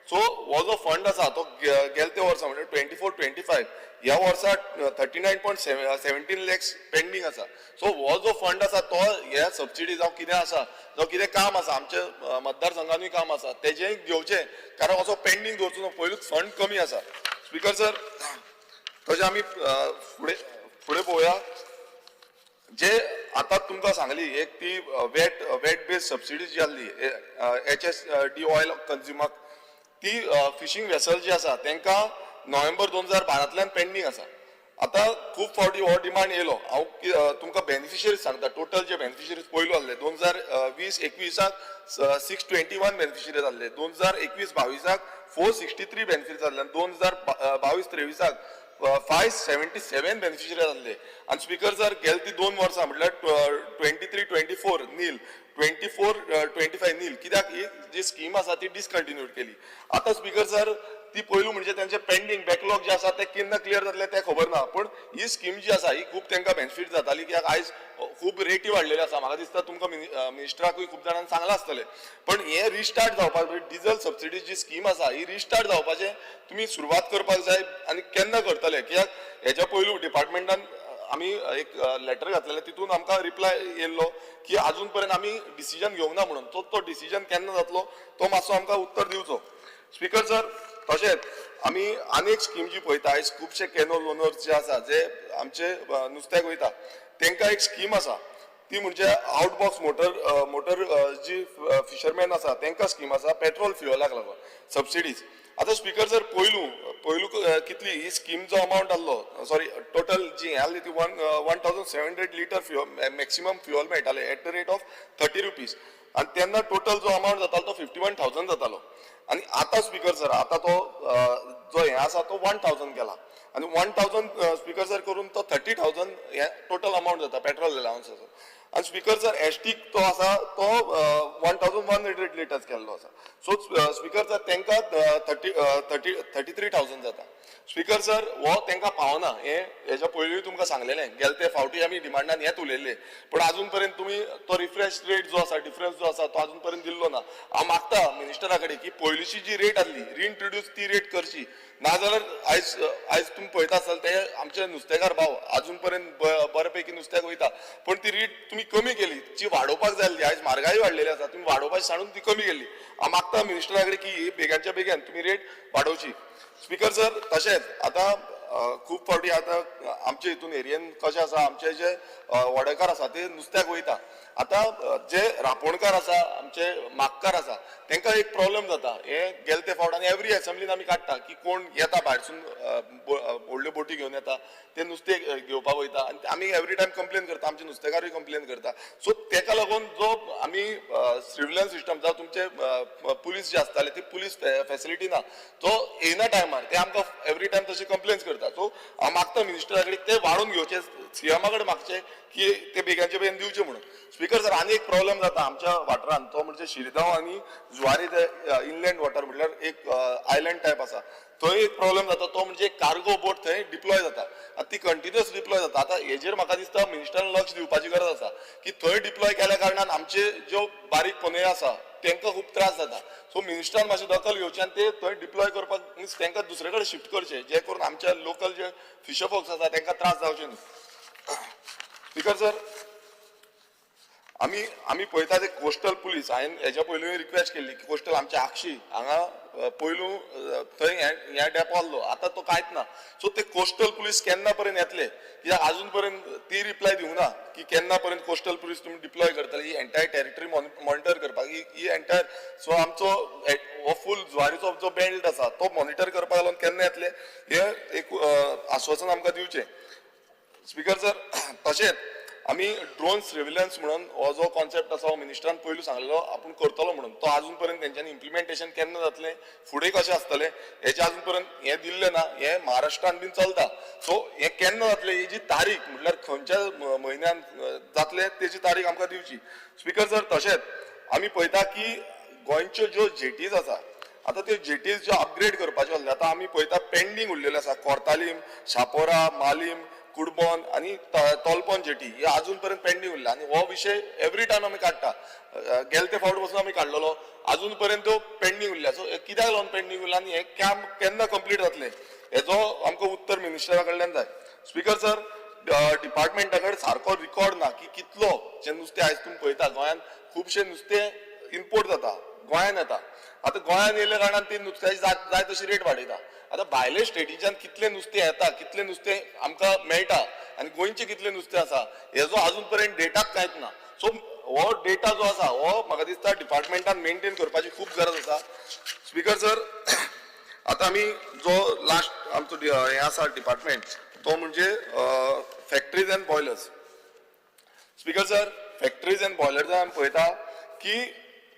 सो हो जो फंड आसा तो गेले ते वर्सा म्हणजे 24-25 ह्या वर्सा 39.17 लॅक्स पेंडींग आसा. सो हो जो फंड आसा तो ह्या सबसिडी जावं कितें आसा जावं कितें काम आसा आमच्या मतदारसंघानूय काम आसा तेजें घेवचें, कारण असो पेंडींग दवरचो ना, पयलूच फंड कमी आसा. स्पीकर सर, तशें आमी फुडें फुडें पळोवया जे आतां तुमकां सांगली एक ती वॅट बेस्ड सबसिडी जी आसली एचएसडी ऑयल कंज्युमाक ती फिशींग वेसल जी आसा तांकां नोव्हेंबर 2012तल्यान पेंडींग आसा. आतां खूब फावटी हो डिमांड येयलो. हांव तुमकां बेनिफिशरीज सांगता, टोटल जे बेनिफिशरीज पयलो आहले 2020-21 621 बेनिफिशरीज आहले, 2021-22 463 बेनिफिशरीज आहले आनी 2022-23 577 बेनिफिशरीज आहले. आनी स्पीकर सर, गेले ती 2 वर्सां म्हटल्यार 23-24 नील, 24-25 नील, कित्याक ही जी स्कीम आसा ती डिसकंटिन्यूड केली. आतां स्पीकर सर, ती पयलू म्हणजे तेंचे पेंडींग बॅकलॉग जे आसा ते केन्ना क्लियर जातले तें खबर ना, पूण ही स्कीम जी आसा ही खूब तांकां बेनिफीट जाताली, कित्याक आयज खूब रेटी वाडलेल्यो आसा. म्हाका दिसता तुमकां मिनिस्टराकूय खूब जाणांनी सांगलां आसतलें, पण हें रिस्टार्ट जावपाक डिजल सबसिडी जी स्कीम आसा ही रिस्टार्ट जावपाचें तुमी सुरवात करपाक जाय आनी केन्ना करतले, कित्याक हेच्या पयलू डिपार्टमेंटान आमी एक लेटर घातलेलें तितून आमकां रिप्लाय येयल्लो की आजून पर्यंत आमी डिसिजन घेवंक ना म्हणून. तो डिसिजन केन्ना जातलो तो मातसो आमकां उत्तर दिवचो. स्पीकर सर, तशेंच आमी आनी एक स्कीम जी पळयता आयज खुबशे कॅनल ओनर्स जे आसा जे आमचे नुस्त्याक वयता तांकां एक स्कीम आसा ती म्हणजे आउटबॉक्स मोटर मोटर जी फिशरमॅन आसा तांकां स्कीम आसा पेट्रोल फ्युअलाक लागून सबसिडीज. आतां स्पीकर सर, पयलू पयलू कितली ही स्कीम जो अमावंट आहलो, सॉरी टोटल जी हें आहली ती 1700 litre fuel maximum fuel मेळटालें at the rate of 30 rupees आनी तेन्ना टोटल जो अमावंट जातालो तो 51,000 जातालो. आनी आतां स्पीकर सर, आतां तो जो हें आसा तो 1000 केला आनी 1000 स्पीकर सर करून तो 30,000 हें टोटल अमावंट जाता पेट्रोल अलावन्साचो. आनी स्पीकर सर, एस टीक तो आसा तो 1100 लिटर्स केल्लो आसा. सो स्पीकर सर, तांकां 33,000 जाता. स्पीकर सर, हो तांकां पावना हें हेच्या पयलीं तुमकां सांगलेलें, गेले ते फावटी आमी डिमांडान हेंच उलयल्ले, पूण आजून पर्यंत तुमी तो रिफ्रेश रेट जो आसा डिफरन्स जो आसा तो अजून पर्यंत दिल्लो ना. हांव मागता मिनिस्टरा कडेन की पयलींची जी रेट आसली रिइंट्रोड्यूस ती रेट करची, नाजाल्यार आयज आयज तुमी पळयता आसतले ते आमचे नुस्तेकार भाव अजून पर्यंत बरे पैकी नुस्त्याक वयता, पूण ती रेट तुमी कमी केली जी वाडोवपाक जाय आसली. आयज म्हारगाय वाडलेली आसा, तुमी वाडोवपाची सांडून ती कमी केली. हांव मागता मिनिस्टरा कडेन की बेगानच्या बेगीन तुमी रेट वाडोवची. स्पीकर सर, तशेंच आतां खूब फावटी आतां आमच्या हितून एरियेन कशें आसा, आमचे जे वडेकार आसा ते नुस्त्याक वयता. आतां जे रांपोणकार आसा, आमचे मागकार आसा, तांकां एक प्रॉब्लम जाता. हे गेले ते फावट आनी एवरी एसेंब्लीन आमी काडटा की कोण येता भायरसून व्हडल्यो बोटी घेवन येता, ते नुस्तें घेवपाक वयता आनी आमी एवरी टायम कंप्लेन करता, आमचे नुस्तेकारूय कंप्लेन करता. सो तेका लागून जो आमी सर्विलन्स सिस्टम जावं तुमचे पुलीस जे आसताले ती पुलीस फॅसिलिटी ना, तो येयना टायमार, ते आमकां एवरी टायम तशे कंप्लेन्स करता. सो हांव मागता मिनिस्टरा कडेन ते वाडोवन घेवचे, सीएमा कडेन मागचे की ते बेगानचे बेगीन दिवचे म्हणून. स्पीकर सर, आनी एक प्रॉब्लम जाता आमच्या वाठारान, तो म्हणजे शिरगांव आनी जुवारी ते इनलँड वॉटर म्हटल्यार एक आयलँड टायप आसा, थंय एक प्रॉब्लम जाता, तो म्हणजे कार्गो बोट थंय डिप्लॉय जाता आनी ती कंटिन्युअस डिप्लॉय जाता. आतां हेजेर म्हाका दिसता मिनिस्टरान लक्ष दिवपाची गरज आसा की थंय डिप्लॉय केल्या कारणान आमचे ज्यो बारीक पनयो आसा तांकां खूब त्रास जाता. सो मिनिस्टरान मातशें दखल घेवची आनी ते थंय डिप्लॉय करपाक मिन्स तांकां दुसरे कडेन शिफ्ट करचे, जे करून आमच्या लोकल जे फिशर फोक्स आसा तांकां त्रास जावचे न्हू. स्पीकर सर, आमी आमी पळयता ते कोस्टल पुलीस, हांवें हेच्या पयलूय रिक्वेस्ट केल्ली की कोस्टल आमच्या आक्षी हांगा पयलू थंय हे डेपो आहलो, आतां तो कांयच ना. सो ते कोस्टल पुलीस केन्ना पर्यंत येतले, कित्याक आजून पर्यंत ती रिप्लाय दिवंक ना की केन्ना पर्यंत कोस्टल पुलीस तुमी डिप्लॉय करतले ही एंटायर टेरिटरी मॉनिटर करपाक, ही एंटायर. सो आमचो हो फूल जुवारीचो जो बेल्ट आसा तो मॉनिटर करपाक लागून केन्ना येतले हे एक आश्वासन आमकां दिवचें. स्पीकर सर, तशेंच आमी ड्रोन सर्विलन्स म्हणून हो जो कॉन्सेप्ट आसा हो मिनिस्टरान पयलू सांगलेलो आपूण करतलो म्हणून, तो आजून पर्यंत तेंच्यांनी इम्प्लिमेंटेशन केन्ना जातलें, फुडें कशें आसतलें हेचें आजून पर्यंत हें दिल्लें ना. हें महाराष्ट्रान बीन चलता, सो हें केन्ना जातलें हेजी तारीख म्हटल्यार खंयच्या म्हयन्यान जातलें तेजी तारीख आमकां दिवची. स्पीकर सर, तशेंच आमी पळयता की गोंयच्यो ज्यो जेटीज आसा, आतां त्यो जेटीज ज्यो अपग्रेड करपाच्यो आसल्यो, आतां आमी पळयता पेंडींग उरलेल्यो आसा. कोर्तालीम, शापोरा, मालीम, कुडबोन आनी तोलपोन जेटी हे अजून पर्यंत पेंडींग उरल्या आनी हो विशय एवरी टायम आमी काडटा. गेले ते फावट पसून आमी काडलेलो, अजून पर्यंत त्यो पेंडींग उरल्या. सो कित्याक लागून पेंडींग उरल्या आनी हें काम केन्ना कंप्लीट जातलें हेजो आमकां उत्तर मिनिस्टरा कडल्यान जाय. स्पीकर सर, डिपार्टमेंटा कडेन सारको रिकॉर्ड ना की कितलो जें नुस्तें आयज तुमी पळयता गोंयांत खुबशें नुस्तें इम्पोर्ट जाता, गोंयांत येता. आतां गोंयांत येयल्या कारणान ती नुस्त्याची जाय तशी रेट वाडयता. आतां भायले स्टेटीच्यान कितलें नुस्तें येता, कितलें नुस्तें आमकां मेळटा आनी गोंयचें कितलें नुस्तें आसा हेजो अजून पर्यंत डेटाच कांयच ना. सो हो डेटा जो आसा हो म्हाका दिसता डिपार्टमेंटान मेंटेन करपाची खूब गरज आसा. स्पीकर सर, आतां आमी जो लास्ट आमचो हें आसा डिपार्टमेंट तो म्हणजे factories and boilers. Speaker sir, factories and boilers आमी पळयता की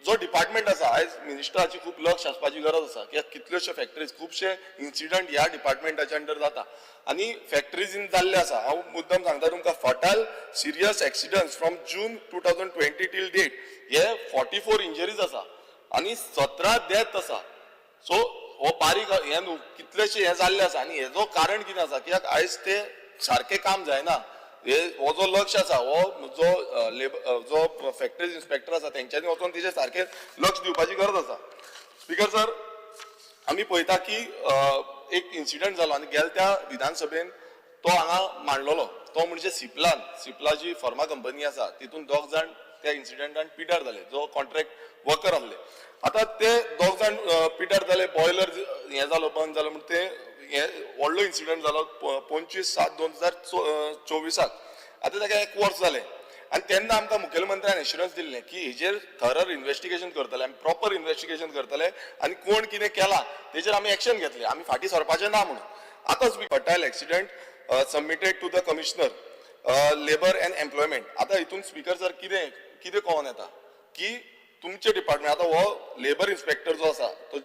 जो डिपार्टमेंट आसा, आयज मिनिस्टराची खूब लक्ष आसपाची गरज आसा कित्याक कितल्योश्यो फॅक्टरीज, खुबशे इन्सिडंट ह्या डिपार्टमेंटाच्या अंडर जाता आनी फॅक्टरीजीन जाल्ले आसा. हांव मुद्दम सांगता तुमकां, fatal serious accidents from June 2020 till date हे 44 इंजरीज आसा आनी 17 डेथ आसा. सो हो बारीक हें न्हू, कितलेशे हें जाल्ले आसा आनी हेजो कारण कितें आसा, कित्याक आयज ते सारकें काम जायना. हे हो जो लक्ष आसा हो जो लेबर जो फॅक्टरीज इन्स्पेक्टर आसा तेंच्यांनी वचोन तेजेर सारकें लक्ष दिवपाची गरज आसा. स्पीकर सर, आमी पळयता की एक इन्सिडंट जालो आनी गेल्या त्या विधानसभेन तो हांगा मांडलेलो, तो म्हणजे सिप्लान, सिप्ला जी फर्मा कंपनी आसा तितून दोग जाण त्या इन्सिडंटान पिड्यार जाले, जो कॉन्ट्रॅक्ट वर्कर आसले. आतां ते दोग जाण पिड्यार जाले, बॉयलर हें जालो बंद जालो म्हण ते हे व्हडलो इन्सिडंट जालो 25/7/2024. आतां ताका एक वर्स जालें आनी तेन्ना आमकां मुखेलमंत्र्यान एश्युरन्स दिल्लें की हेजेर थरर इन्वेस्टिगेशन करतले आमी, प्रॉपर इन्वेस्टिगेशन करतले आनी कोण कितें केलां तेजेर आमी एक्शन घेतले, आमी फाटीं सरपाचें ना म्हणून. आतां fatal accident submitted to the commissioner labour and employment. आतां हितून स्पीकर सर कितें कितें कळोन येता की तुमचे डिपार्टमेंट आतां हो लेबर इन्स्पेक्टर जो आसा तो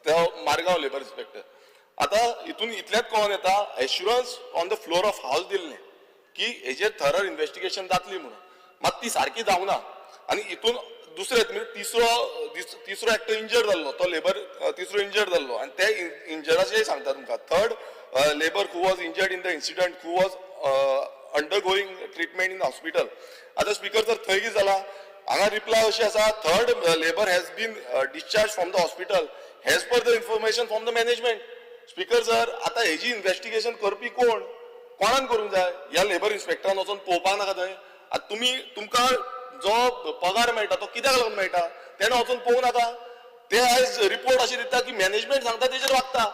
तो मारगांव लेबर इन्स्पेक्टर, आतां हितून इतलेंच कळोन येता assurance on the floor of house दिल्लें की हेजेर थरर इन्वेस्टिगेशन जातली म्हणून, मात ती सारकी जावना. आनी हितून दुसरें म्हणजे तिसरो एकटो इंजर्ड जाल्लो, तो लेबर तिसरो इंजर्ड जाल्लो आनी ते इंजराचेय सांगता तुमकां. Third labour who was injured in the incident who was undergoing treatment in hospital. आतां स्पीकर सर थंय कितें जाला, हांगा रिप्लाय अशी आसा, third labour has been discharge from the hospital as per the information from the management. Speaker sir, आतां हेजी investigation करपी कोण, कोणान करूंक जाय? ह्या लेबर इन्स्पेक्टरान वचोन पळोवपाक नाका थंय? आतां तुमी तुमकां जो पगार मेळटा तो कित्याक लागून मेळटा तेणें वचोन पळोवंक नाका? ते आयज रिपोर्ट अशें दिता की मॅनेजमेंट सांगता तेजेर वागता.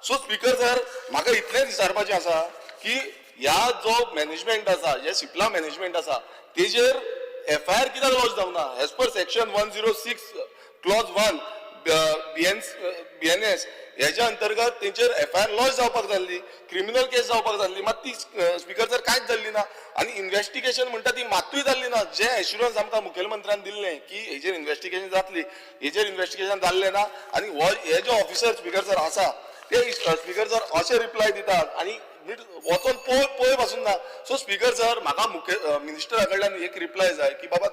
सो स्पीकर सर, म्हाका इतलेंच विचारपाचें आसा की ह्या जो मॅनेजमेंट आसा, जे सिप्ला मॅनेजमेंट आसा, तेजेर एफआयआर कित्याक लॉज जावना? As per section 106 clause 1 BNS हेच्या अंतर्गत तेंचेर एफआयआर लॉज जावपाक जाल्ली, क्रिमिनल केस जावपाक जाल्ली, मात ती स्पीकर सर कांयच जाल्ली ना. आनी इन्व्हेस्टिगेशन म्हणटा ती मातूय जाल्ली ना. जे एश्युरन्स आमकां मुखेलमंत्र्यान दिल्लें की हेजेर इन्व्हेस्टिगेशन जातली, हेजेर इन्व्हेस्टिगेशन जाल्लें ना. आनी हो हे जे ऑफिसर स्पीकर सर आसा ते स्पीकर सर अशे रिप्लाय दितात आनी वचोन पळय पळय पासून ना. सो स्पीकर सर, म्हाका मुखे मिनिस्टरा कडल्यान एक रिप्लाय जाय की बाबा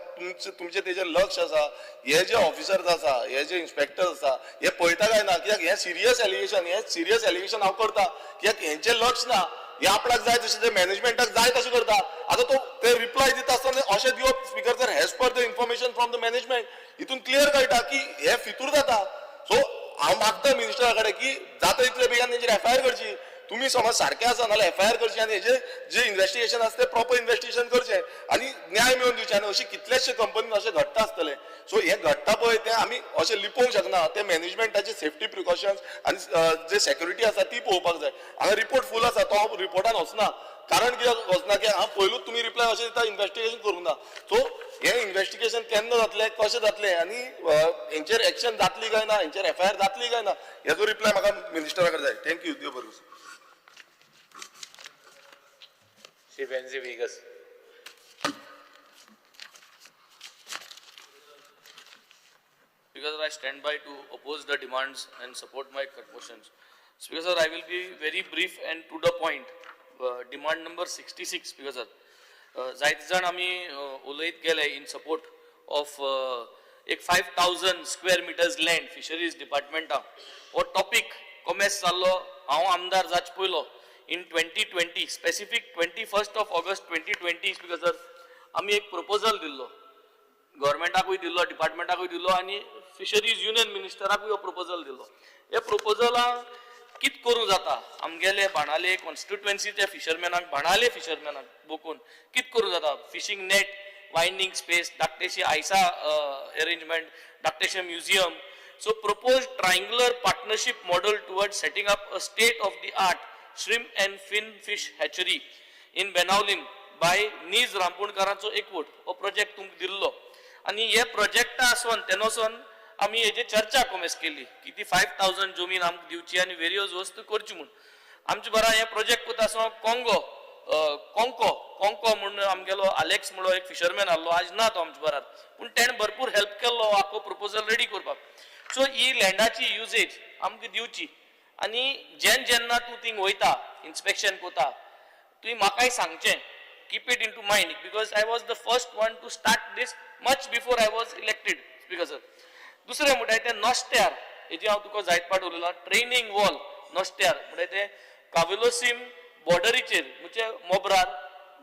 तुमचें तेजेर लक्ष आसा, हे जे ऑफिसर्स आसा, हे जे इन्स्पेक्टर्स आसा, हे पळयता काय ना? कित्याक हे सिरियस एलिगेशन, हे सिरियस एलिगेशन हांव करता कित्याक हेंचें लक्ष ना, हे आपणाक जाय तशें ते मॅनेजमेंटाक जाय तशें करता. आतां तो ते रिप्लाय दिता आसतना अशें दिवप speaker sir, as per the information from the management, हितून क्लियर कळटा की हे फितूर जाता. सो हांव मागता मिनिस्टरा कडेन की जाता तितले बेगीन तेंचेर एफआयआर करची. तुमी समज सारकें आसा नाल्यार एफआयआर करची आनी हेजें जें इन्व्हेस्टिगेशन आसा तें प्रॉपर इन्व्हेस्टिगेशन करचें आनी न्याय मेळोवन दिवचें. आनी अशें कितलेशे कंपनीन अशें घडटा आसतलें. सो हें घडटा पळय तें आमी अशें लिपोवंक शकना. तें मॅनेजमेंटाचे सेफ्टी प्रिकॉशन्स आनी जे सेक्युरिटी आसा ती पळोवपाक जाय. हांगा रिपोर्ट फूल आसा, तो हांव रिपोर्टान वचना, कारण कित्याक वचना की हांव पयलूच तुमी रिप्लाय अशें दिता इन्व्हेस्टिगेशन करूंक ना. सो हें इन्व्हेस्टिगेशन केन्ना जातलें, कशें जातलें आनी हेंचेर एक्शन जातली काय ना, हेंचेर एफआयआर जातली काय ना, हेजो रिप्लाय म्हाका मिनिस्टरा कडेन जाय. Thank you, देव बरें करूं. Shri Venzy Viegas. Because I stand by to oppose the demands and support my cut motions. Speaker sir, I will be very brief and to the point. Demand number 66, Speaker sir. जायते जाण आमी उलयत गेले in support of एक 5,000 square meters land fisheries डिपार्टमेंटाक. हो topic कॉमेस जाल्लो हांव आमदार जावचे पयलो in 2020, specific 21st of August 2020. Speaker sir, आमी एक प्रपोजल दिल्लो, गव्हर्मेंटाकूय दिल्लो, डिपार्टमेंटाकूय दिल्लो आनी फिशरीज युनियन मिनिस्टराकूय हो प्रपोजल दिल्लो. हे प्रपोजलां कित करूं जाता आमगेले बाणाले कॉन्स्टिट्युएन्सीच्या फिशरमॅनाक, बाणाले फिशरमॅनाक बोकून कित करूं जाता? फिशींग नेट वायंडींग स्पेस, धाकटेशी आयसा अरेंजमेंट, धाकटेशें museum. So propose triangular partnership model toward setting up a state of the art shrimp and fin fish hatchery in Benaulim by नीज रामपूणकारांचो एकवट. हो प्रोजेक्ट तुमकां दिल्लो आनी हे प्रोजेक्टा आसोन तेनोसोन आमी हेजेर चर्चा कोमेस केली की ती 5,000 जमीन आमकां दिवची आनी वेरियस वस्तू करची म्हूण. आमचे बरा हे प्रोजेक्ट कोता आसतना कोंगो कोंको कोंको म्हूण आमगेलो आलेक्स म्हणलो एक फिशरमॅन आहलो, आज ना तो आमचे बरार, पूण तेणें भरपूर हेल्प केल्लो आख्खो प्रपोजल रेडी करपाक. सो ही लँडाची युजेज आमकां दिवची आनी जेन्ना जेन्ना तूं थिंग वयता इन्स्पेक्शन कोता तुवें म्हाकाय सांगचें, keep it into mind, because I was the first one to start this much before I was elected. Speaker sir, दुसरें म्हणटाय तें नोस्त्यार, हेजी हांव तुका जायत पाट उलयलां, ट्रेनींग वॉल नोस्त्यार म्हणटाय तें कावेलोसीम बॉर्डरीचेर, म्हणजे मोबरार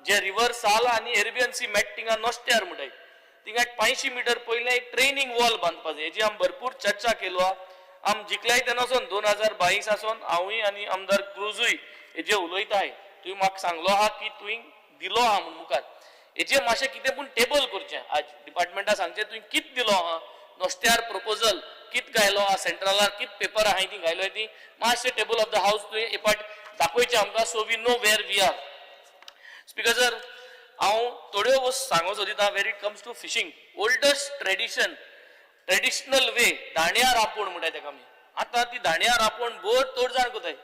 जे रिवर साल आनी एरेबियन सी मेट थिंगा नोस्त्यार म्हणटाय, थिंगा 500 मिटर पयलें एक ट्रेनींग वॉल बांदपा जाय. हेजी आमी भरपूर चर्चा केलो आहा. आम जिखल्याय तेन्ना वचोन 2022 आसोन हांवूय आनी आमदार क्रुजूय हेजे उलयताय. तुवें म्हाका सांगलो आहा की तुवें दिलो आहा म्हूण मुखार हेजे मातशें कितें पूण टेबल करचें. आज डिपार्टमेंटा सांगचें तुवें कित दिलो आहा नुस्त्यार प्रपोजल, कित घायलो आहा सेंट्रलार, कित पेपर आहाय ती घायलो ती मातशें टेबल ऑफ the house तुवें एक पाट दाखोवचें आमकां, so we know where we are. Speaker sir, हांव थोड्यो वस्तू सांगूंक सोदिता where it comes to fishing. Oldest tradition, traditional way, दांड्या रांपोण म्हणटाय तेका आमी. आतां ती दांड्या रांपोण भर चड जाण करताय.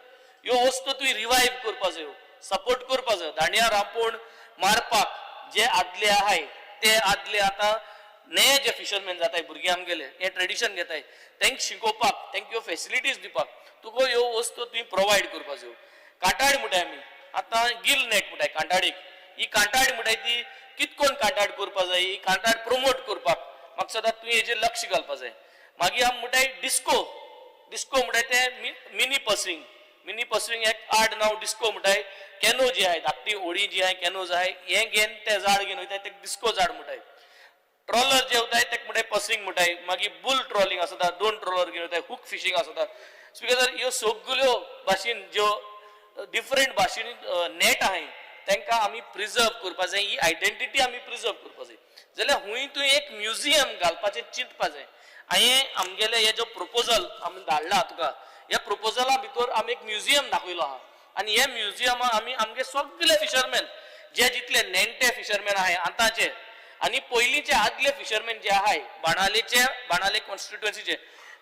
ह्यो वस्तू तुवें रिवायव करपा जायो, सपोर्ट करपा जायो. दांड्या रांपोण मारपाक जे आदले आहाय ते आदले आतां नये जे फिशरमॅन जाताय, भुरगे आमगेले हे ट्रेडिशन घेताय, तेंक शिकोवपाक, तेंक ह्यो फेसिलिटीज दिवपाक तुका ह्यो वस्तू तुवें प्रोवायड करपा जायो. कांटाळ म्हणटाय आमी आतां, गिल नेट म्हणटाय कांटाळीक. ही कांटाळ म्हणटाय ती कितकोन कांटाळ करपा जाय, ही कांटाळ प्रमोट करपाक म्हाका सदां तुवें हेजेर लक्ष घालपा जाय. मागीर आमी म्हणटाय डिस्को, डिस्को म्हणटाय ते मिनी पसरींग, मिनी पसरींग एक आड नांव डिस्को म्हणटाय. कॅनो जी आहाय, धाकटी होडी जी आहाय, कॅनोज आहाय, हें घेवन ते जाळ घेवन वयताय, ते डिस्को जाळ म्हणटाय. ट्रॉलर जे वताय तेका म्हणटाय पसिंग म्हणटाय, मागीर बुल ट्रॉलिंग आसता, दोन ट्रॉलर घेवन वताय, हूक फिशींग आसता. स्पीकर सर, ह्यो सगल्यो भाशेन ज्यो डिफरंट भाशेन नेट आहाय तांकां आमी प्रिजर्व करपा जाय, ही आयडेंटिटी आमी प्रिजर्व करपा जाय. जाल्यार हुंय तूं एक म्युझियम घालपाचें चिंतपा जाय. हांवें आमगेले हे जो प्रोपोजल आमी धाडला तुका, ह्या प्रोपोजला भितर आमी एक म्युझियम दाखयलो आहा आनी हे म्युझियमा आमी आमगे सगले फिशरमॅन जे जितले नेणटे फिशरमॅन आहाय आतांचे आनी पयलींचे आदले फिशरमॅन जे आहाय बाणालेचे, बाणाले कॉन्स्टिट्युएन्सीचे,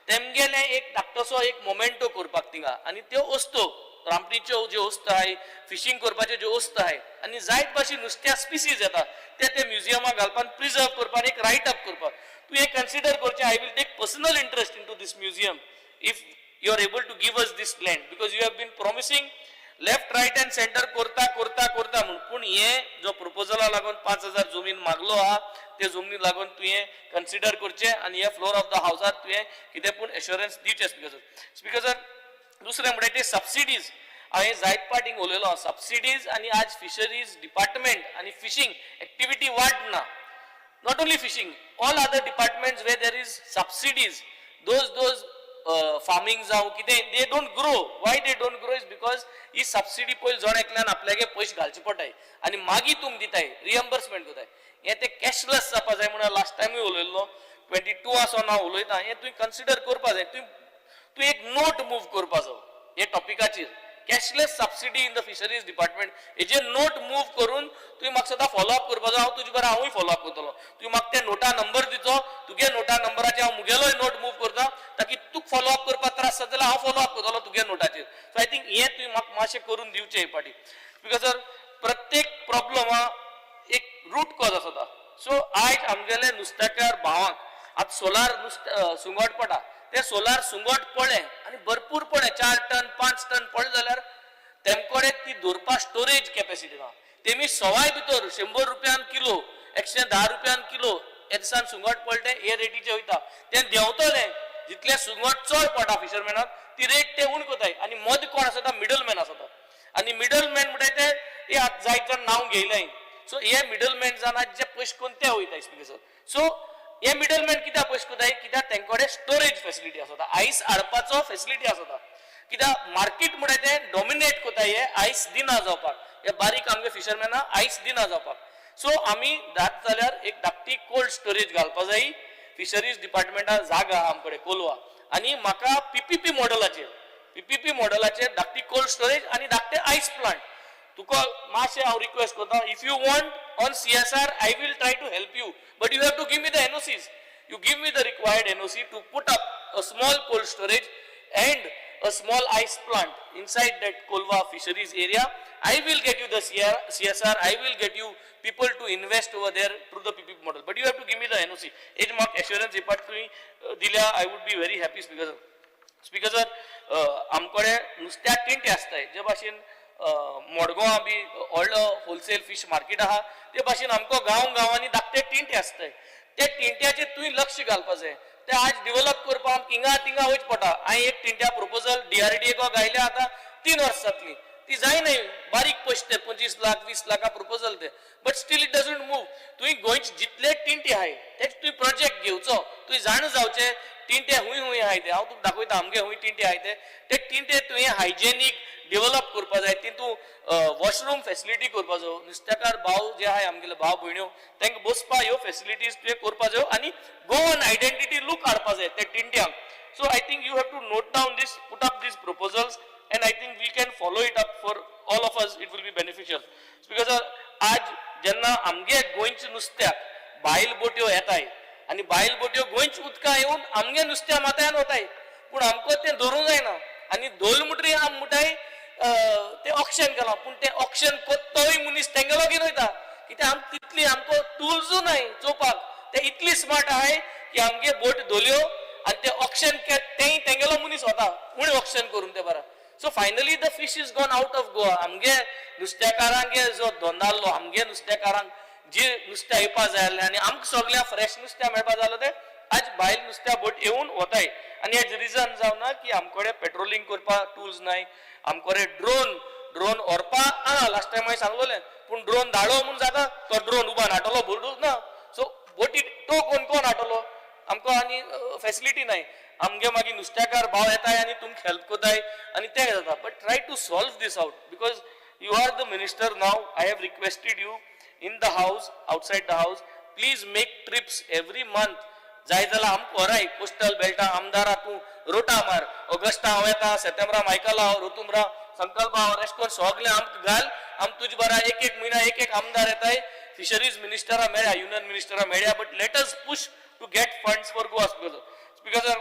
तेमगेले एक धाकटोसो एक मोमेंटो करपाक थिंगा आनी त्यो वस्तू रांपणीच्यो ज्यो वस्तू आहाय, फिशींग करपाच्यो ज्यो वस्तू आहाय आनी जायत भाशेन नुस्त्या स्पिसीज येता ते ते म्युझियमाक घालपाक, प्रिजर्व करपाक, एक रायट अप करपाक तूं हें कन्सिडर करचें. I will take personal interest into this museum if you are able to give us this land, because you have been promising left, right and center करता करता करता म्हूण, पूण हे जो प्रोपोजला लागून 5,000 जमीन मागलो आहा ते जमनी लागून तुवें कन्सिडर करचें आनी हे फ्लोर ऑफ the हावसार तुवें कितें पूण एश्योरन्स दिवचें. स्पीकर सर, स्पीकर सर, दुसरें म्हणल्यार ते सबसिडीज. हांवें जायत पाटींग उलयलो सबसिडीज आनी आज फिशरीज डिपार्टमेंट आनी फिशींग एक्टिविटी वाडना. Not only fishing, all other departments where there is subsidies, those farming जावं कितें, they don't grow. Why they don't grow is because he subsidy पयलीं जण एकल्यान आपल्यागे पयशे घालचे पडटाय आनी मागीर तुम दिताय, रिएम्बर्समेंट करताय. हें तें कॅशलेस जावपा जाय म्हणून लास्ट टायमूय उलयल्लो. 22 आसो हांव उलयता, हें तुवें कन्सिडर करपा जाय. तुवें तूं एक नोट मूव करपाचो हे टॉपिकाचेर, cashless subsidy in the fisheries department. हेजेर नोट मूव करून तुवें म्हाका सदां फॉलो अप करपाचो. हांव तुजे बरोबर हांवूय फॉलो अप करतलो. तुवें म्हाका त्या नोटा नंबर दिचो, तुगे नोटा नंबराचेर हांव मुगेलोय नोट मूव करता, ताकी तुका फॉलो अप करपाक त्रास जाता जाल्यार हांव फॉलो अप करतलो तुगे नोटाचेर. सो I think हें तुवें म्हाका मातशें करून दिवचें हे फाटी. Because sir, प्रत्येक प्रॉब्लमा एक रूट कॉज आसता. सो आयज आमगेले नुस्तेकार भावांक आतां सोलार नुस्तें सुंगट पडटा, ते सोलार सुंगट पडलें आनी भरपूर पडलें, 4 टन 5 टन पडलें जाल्यार तेमकोडे ती दवरपा स्टोरेज कॅपेसिटी ना. तेमी सवाय भितर 100 रुपयान किलो, 110 रुपयान किलो हे दिसान सुंगट पडलें हे रेटीचे वयता. तें देंवतलें जितलें सुंगट चड पडटा फिशरमॅनाक ती रेट ते उण करताय आनी मदीं कोण आसता? मिडलमॅन आसता आनी मिडलमॅन म्हणटाय ते हे आतां जायत जाण नांव घेयलें. सो हे मिडलमॅन जाण आयज जे पयशे करून ते वयता. स्पीकर सर, सो हे मिडलमॅन कित्याक पयशे करताय? कित्याक तेंकोडे स्टोरेज फेसिलिटी आसता, आयस हाडपाचो फेसिलिटी आसता. कित्याक मार्केट म्हणटाय ते डॉमिनेट करताय, हे आयस दिना जावपाक, हे बारीक आमगे फिशरमॅनाक आयस दिना जावपाक. सो आमी जात जाल्यार एक धाकटी कोल्ड स्टोरेज घालपा जाय. फिशरीज डिपार्टमेंटान जागा आहा आमकडे कोलवा आनी म्हाका पीपीपी मॉडलाचेर, पीपीपी मॉडलाचेर धाकटी कोल्ड स्टोरेज आनी धाकटे आयस प्लांट. तुका मातशें हांव रिक्वेस्ट करता, if you want on CSR, I will try to help you, but you have to give me the NOCs. You give me the required NOC to put up a small cold storage and a small ice plant inside that Kolwa fisheries area. I will get you the CSR, I will get you people to invest over there through the PPP model. But you have to give me the NOC. Age mark assurance report तुवें दिल्या, I would be very happy, Speaker sir. Speaker sir, आमकडे नुस्त्याक टिंटे आसताय, जे भाशेन मडगांवां बी व्हडलो wholesale fish market आहा, ते भाशेन आमकां गांव गांवांनी धाकटे टिंटे आसताय. ते टिंट्याचेर तुवें लक्ष घालपा जाय. ते आज डेव्हलप करपाक आमकां हिंगा थिंगा वयच पडटा. हांवें एक टिंट्या प्रपोजल डीआरडीए गायल्या, आतां 3 वर्सां जातलीं, ती जायनाय. बारीक पयशे ते, 25 लाख 20 लाखा प्रपोजल ते, but still it doesn't move. तुवें गोंयचे जितले टिंटे आहाय तेच तुवें प्रोजेक्ट घेवचो. तुवें जाणा जावचें टिंटे हुंय हुंय आहाय ते. हांव तुका दाखयता आमगे हुंय टिंटे आहाय ते. ते टिंटे तुवें हायजेनीक डेव्हलप करपा जाय. तितू वॉशरूम फेसिलिटी करपा जायो. नुस्तेकार भाव जे आहाय आमगेले भाव भयण्यो तांकां बसपा ह्यो फेसिलिटीज तुवें करपा जायो आनी गोवन आयडेंटिटी लूक हाडपा जाय ते टिंट्यांक. So I think you have to note down this, put up these proposals, and I think we can follow it up. For all of us it will be beneficial. Because आज जेन्ना आमगे गोंयच्या नुस्त्याक बायल बोट्यो येताय आनी बायल बोट्यो गोंयच्या उदकां येवन आमगे नुस्त्या माथ्यान वताय, पूण आमकां तें धरूंक जायना आनी धोल म्हणटरी आम म्हणटाय तें ऑक्शन केलां, पूण तें ऑक्शन तोय मनीस तेंगेलो घेवन वयता. कित्याक आम तितली आमकां टुल्सूय नाय चोवपाक. ते इतली स्मार्ट आहाय की आमगे बोट धोल्यो आनी ते ऑक्शन तेंय तेंगेलो मनीस वता उणें ऑक्शन करून ते बरा. So finally the fish is gone out of Goa. आमगे नुस्तेकारांगे जो धंदो आहलो, आमगे नुस्तेकारांक जे नुस्तें येवपा जाय आहलें आनी आमकां सगळ्यांक फ्रेश नुस्तें मेळपा जाय आसलें, तें आज बायल नुस्त्या बोट येवन वताय. आनी हेज रिजन जावन ना की आमकडे पेट्रोलिंग करपाक टुल्स नाय. आमकडे ड्रोन ड्रोन व्हरपा आहा, लास्ट टायम हांवें सांगलोलें, पूण ड्रोन धाडो म्हूण जाता, तो ड्रोन उबा नाटलो भरडूच ना. सो बोटी टो आमकां आनी फॅसिलिटी नाय. आमगे मागीर नुस्त्याकार भाव येताय आनी तुमकां हेल्प कोताय आनी तें जाता. But try to solve this out because you are the minister now. I have requested you in the house, outside the house, please make trips every month. जाय जाल्यार आमकां व्हराय कोस्टल बेल्टा आमदारा तूं रोटा मार. ऑगस्टा हांव येता, सेप्टेंबरा मायकल हांव, रोतुमरा संकल्प हांव, रेस्कोन सगळें आमकां घाल. आम तुजे बरा एक एक म्हयना एक एक आमदार येताय, फिशरीज मिनिस्टरा मेळ्या, युनियन मिनिस्टरा मेळ्या, but let us push to get funds for Goa. Speaker sir,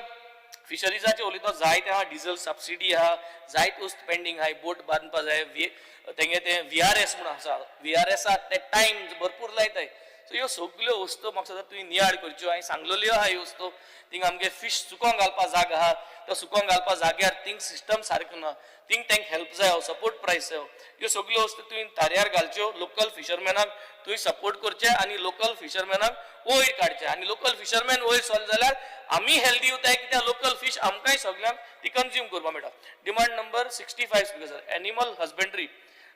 फिशरीजाचे उलयता जायते आहा, डिझल सबसिडी आहा, जायत वस्त पेंडींग आहा, बोट बांदपा जाय, तेंगे तें व्ही आर एस म्हणून आसा, व्ही आर एसाक ते टायम भरपूर लायताय. सो ह्यो सगल्यो वस्तू म्हाका दिसता तुवें नियाळ करच्यो. हांवें सांगलेल्यो आहा ह्यो वस्तू. थिंग आमगे फिश सुकोंक घालपा जागा आहा, तो सुकोंक घालपा जाग्यार थिंग सिस्टम सारको ना, थिंग तांकां हेल्प जायो, सपोर्ट प्रायस जायो. ह्यो सगल्यो वस्तू तुवें तारयार घालच्यो. लोकल फिशरमॅनाक तुवें सपोर्ट करचें आनी लोकल फिशरमॅनाक वयर काडचें आनी लोकल फिशरमॅन वयर सरले जाल्यार आमी हेल्दी उरताय, कित्याक लोकल फीश आमकांय सगल्यांक ती कंज्यूम करपाक मेळटा. Demand number 65, speaker sir, animal husbandry.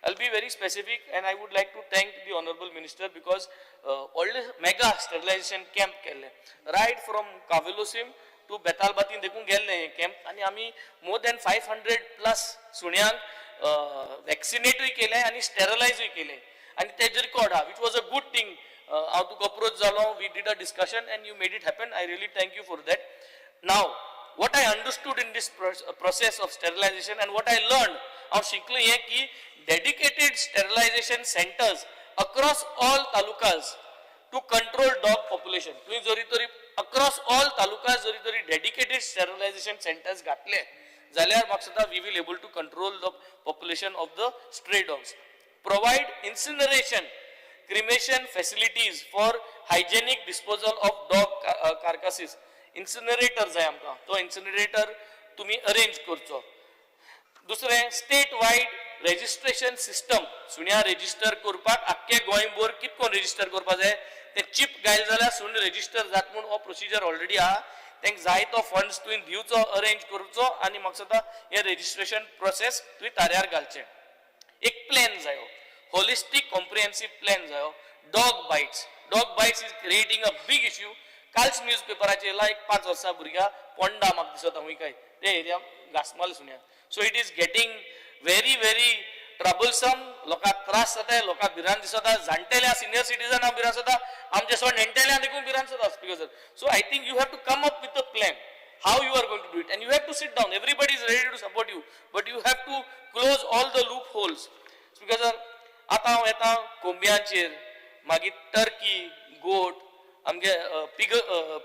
I'll be very specific and I would like to thank the Honorable Minister because व्हडले mega sterilization camp केल्ले right from Cavelossim to Betalbatim देखून गेल्ले हे कॅम्प आनी आमी more than 500 plus सुण्यांक वॅक्सिनेटूय केले आनी स्टेरलायजूय केले आनी तेजे रिकॉर्ड आहा, which was a good thing. हांव तुका अप्रोच जालो, we did a discussion and you made it happen. I really thank you for that. Now what I understood in this process of sterilization and what I learned, हांव शिकलो हें की dedicated sterilization centers across all talukas to control dog population. तुवें जरी तरी across all talukas जरी तरी dedicated sterilization centers घातले जाल्यार म्हाका दिसता we will able to control the population of the stray dogs. Provide incineration, cremation facilities for hygienic disposal of dog carcasses. Incinerator जाय आमकां, तो इन्सिनरेटर तुमी अरेंज करचो. दुसरें, स्टेट वायड रेजिस्ट्रेशन सिस्टम. सुण्या रेजिस्टर करपाक आख्खे गोंयभर कितको रेजिस्टर करपाक जाय, ते चिप घायले जाल्यार सुण रेजिस्टर जात म्हूण हो प्रोसिजर ऑलरेडी आहा. तांकां जाय तो फंड्स तुवें दिवचो, अरेंज करचो आनी म्हाका दिसता हें रेजिस्ट्रेशन प्रोसेस तुवें ताऱ्यार घालचें. एक प्लॅन जायो, होलिस्टीक कॉम्प्रिहेन्सीव प्लॅन जायो. Dog bites, dog bites is creating a big issue. कालच न्यूज पेपराचेर येयला, एक 5 वर्सां भुरग्या पोंडा म्हाका दिसता खंय काय ते एरिया घास मारले सुण्याक. So it is getting very very troublesome. लोकांक त्रास जाताय, लोकांक भिरांत दिसता, जाणटेल्या सिनियर सिटीजनाक भिरांत जाता, आमच्या सो नेणटेल्यांक देखून भिरांत जाता. Speaker sir, so I think you have to come up with a plan how you are going to do it, and you have to sit down. Everybody is ready to support you, but you have to close all the loopholes. Speaker sir, आतां हांव येता कोंबयांचेर, मागीर Turkey, गोट, आमगे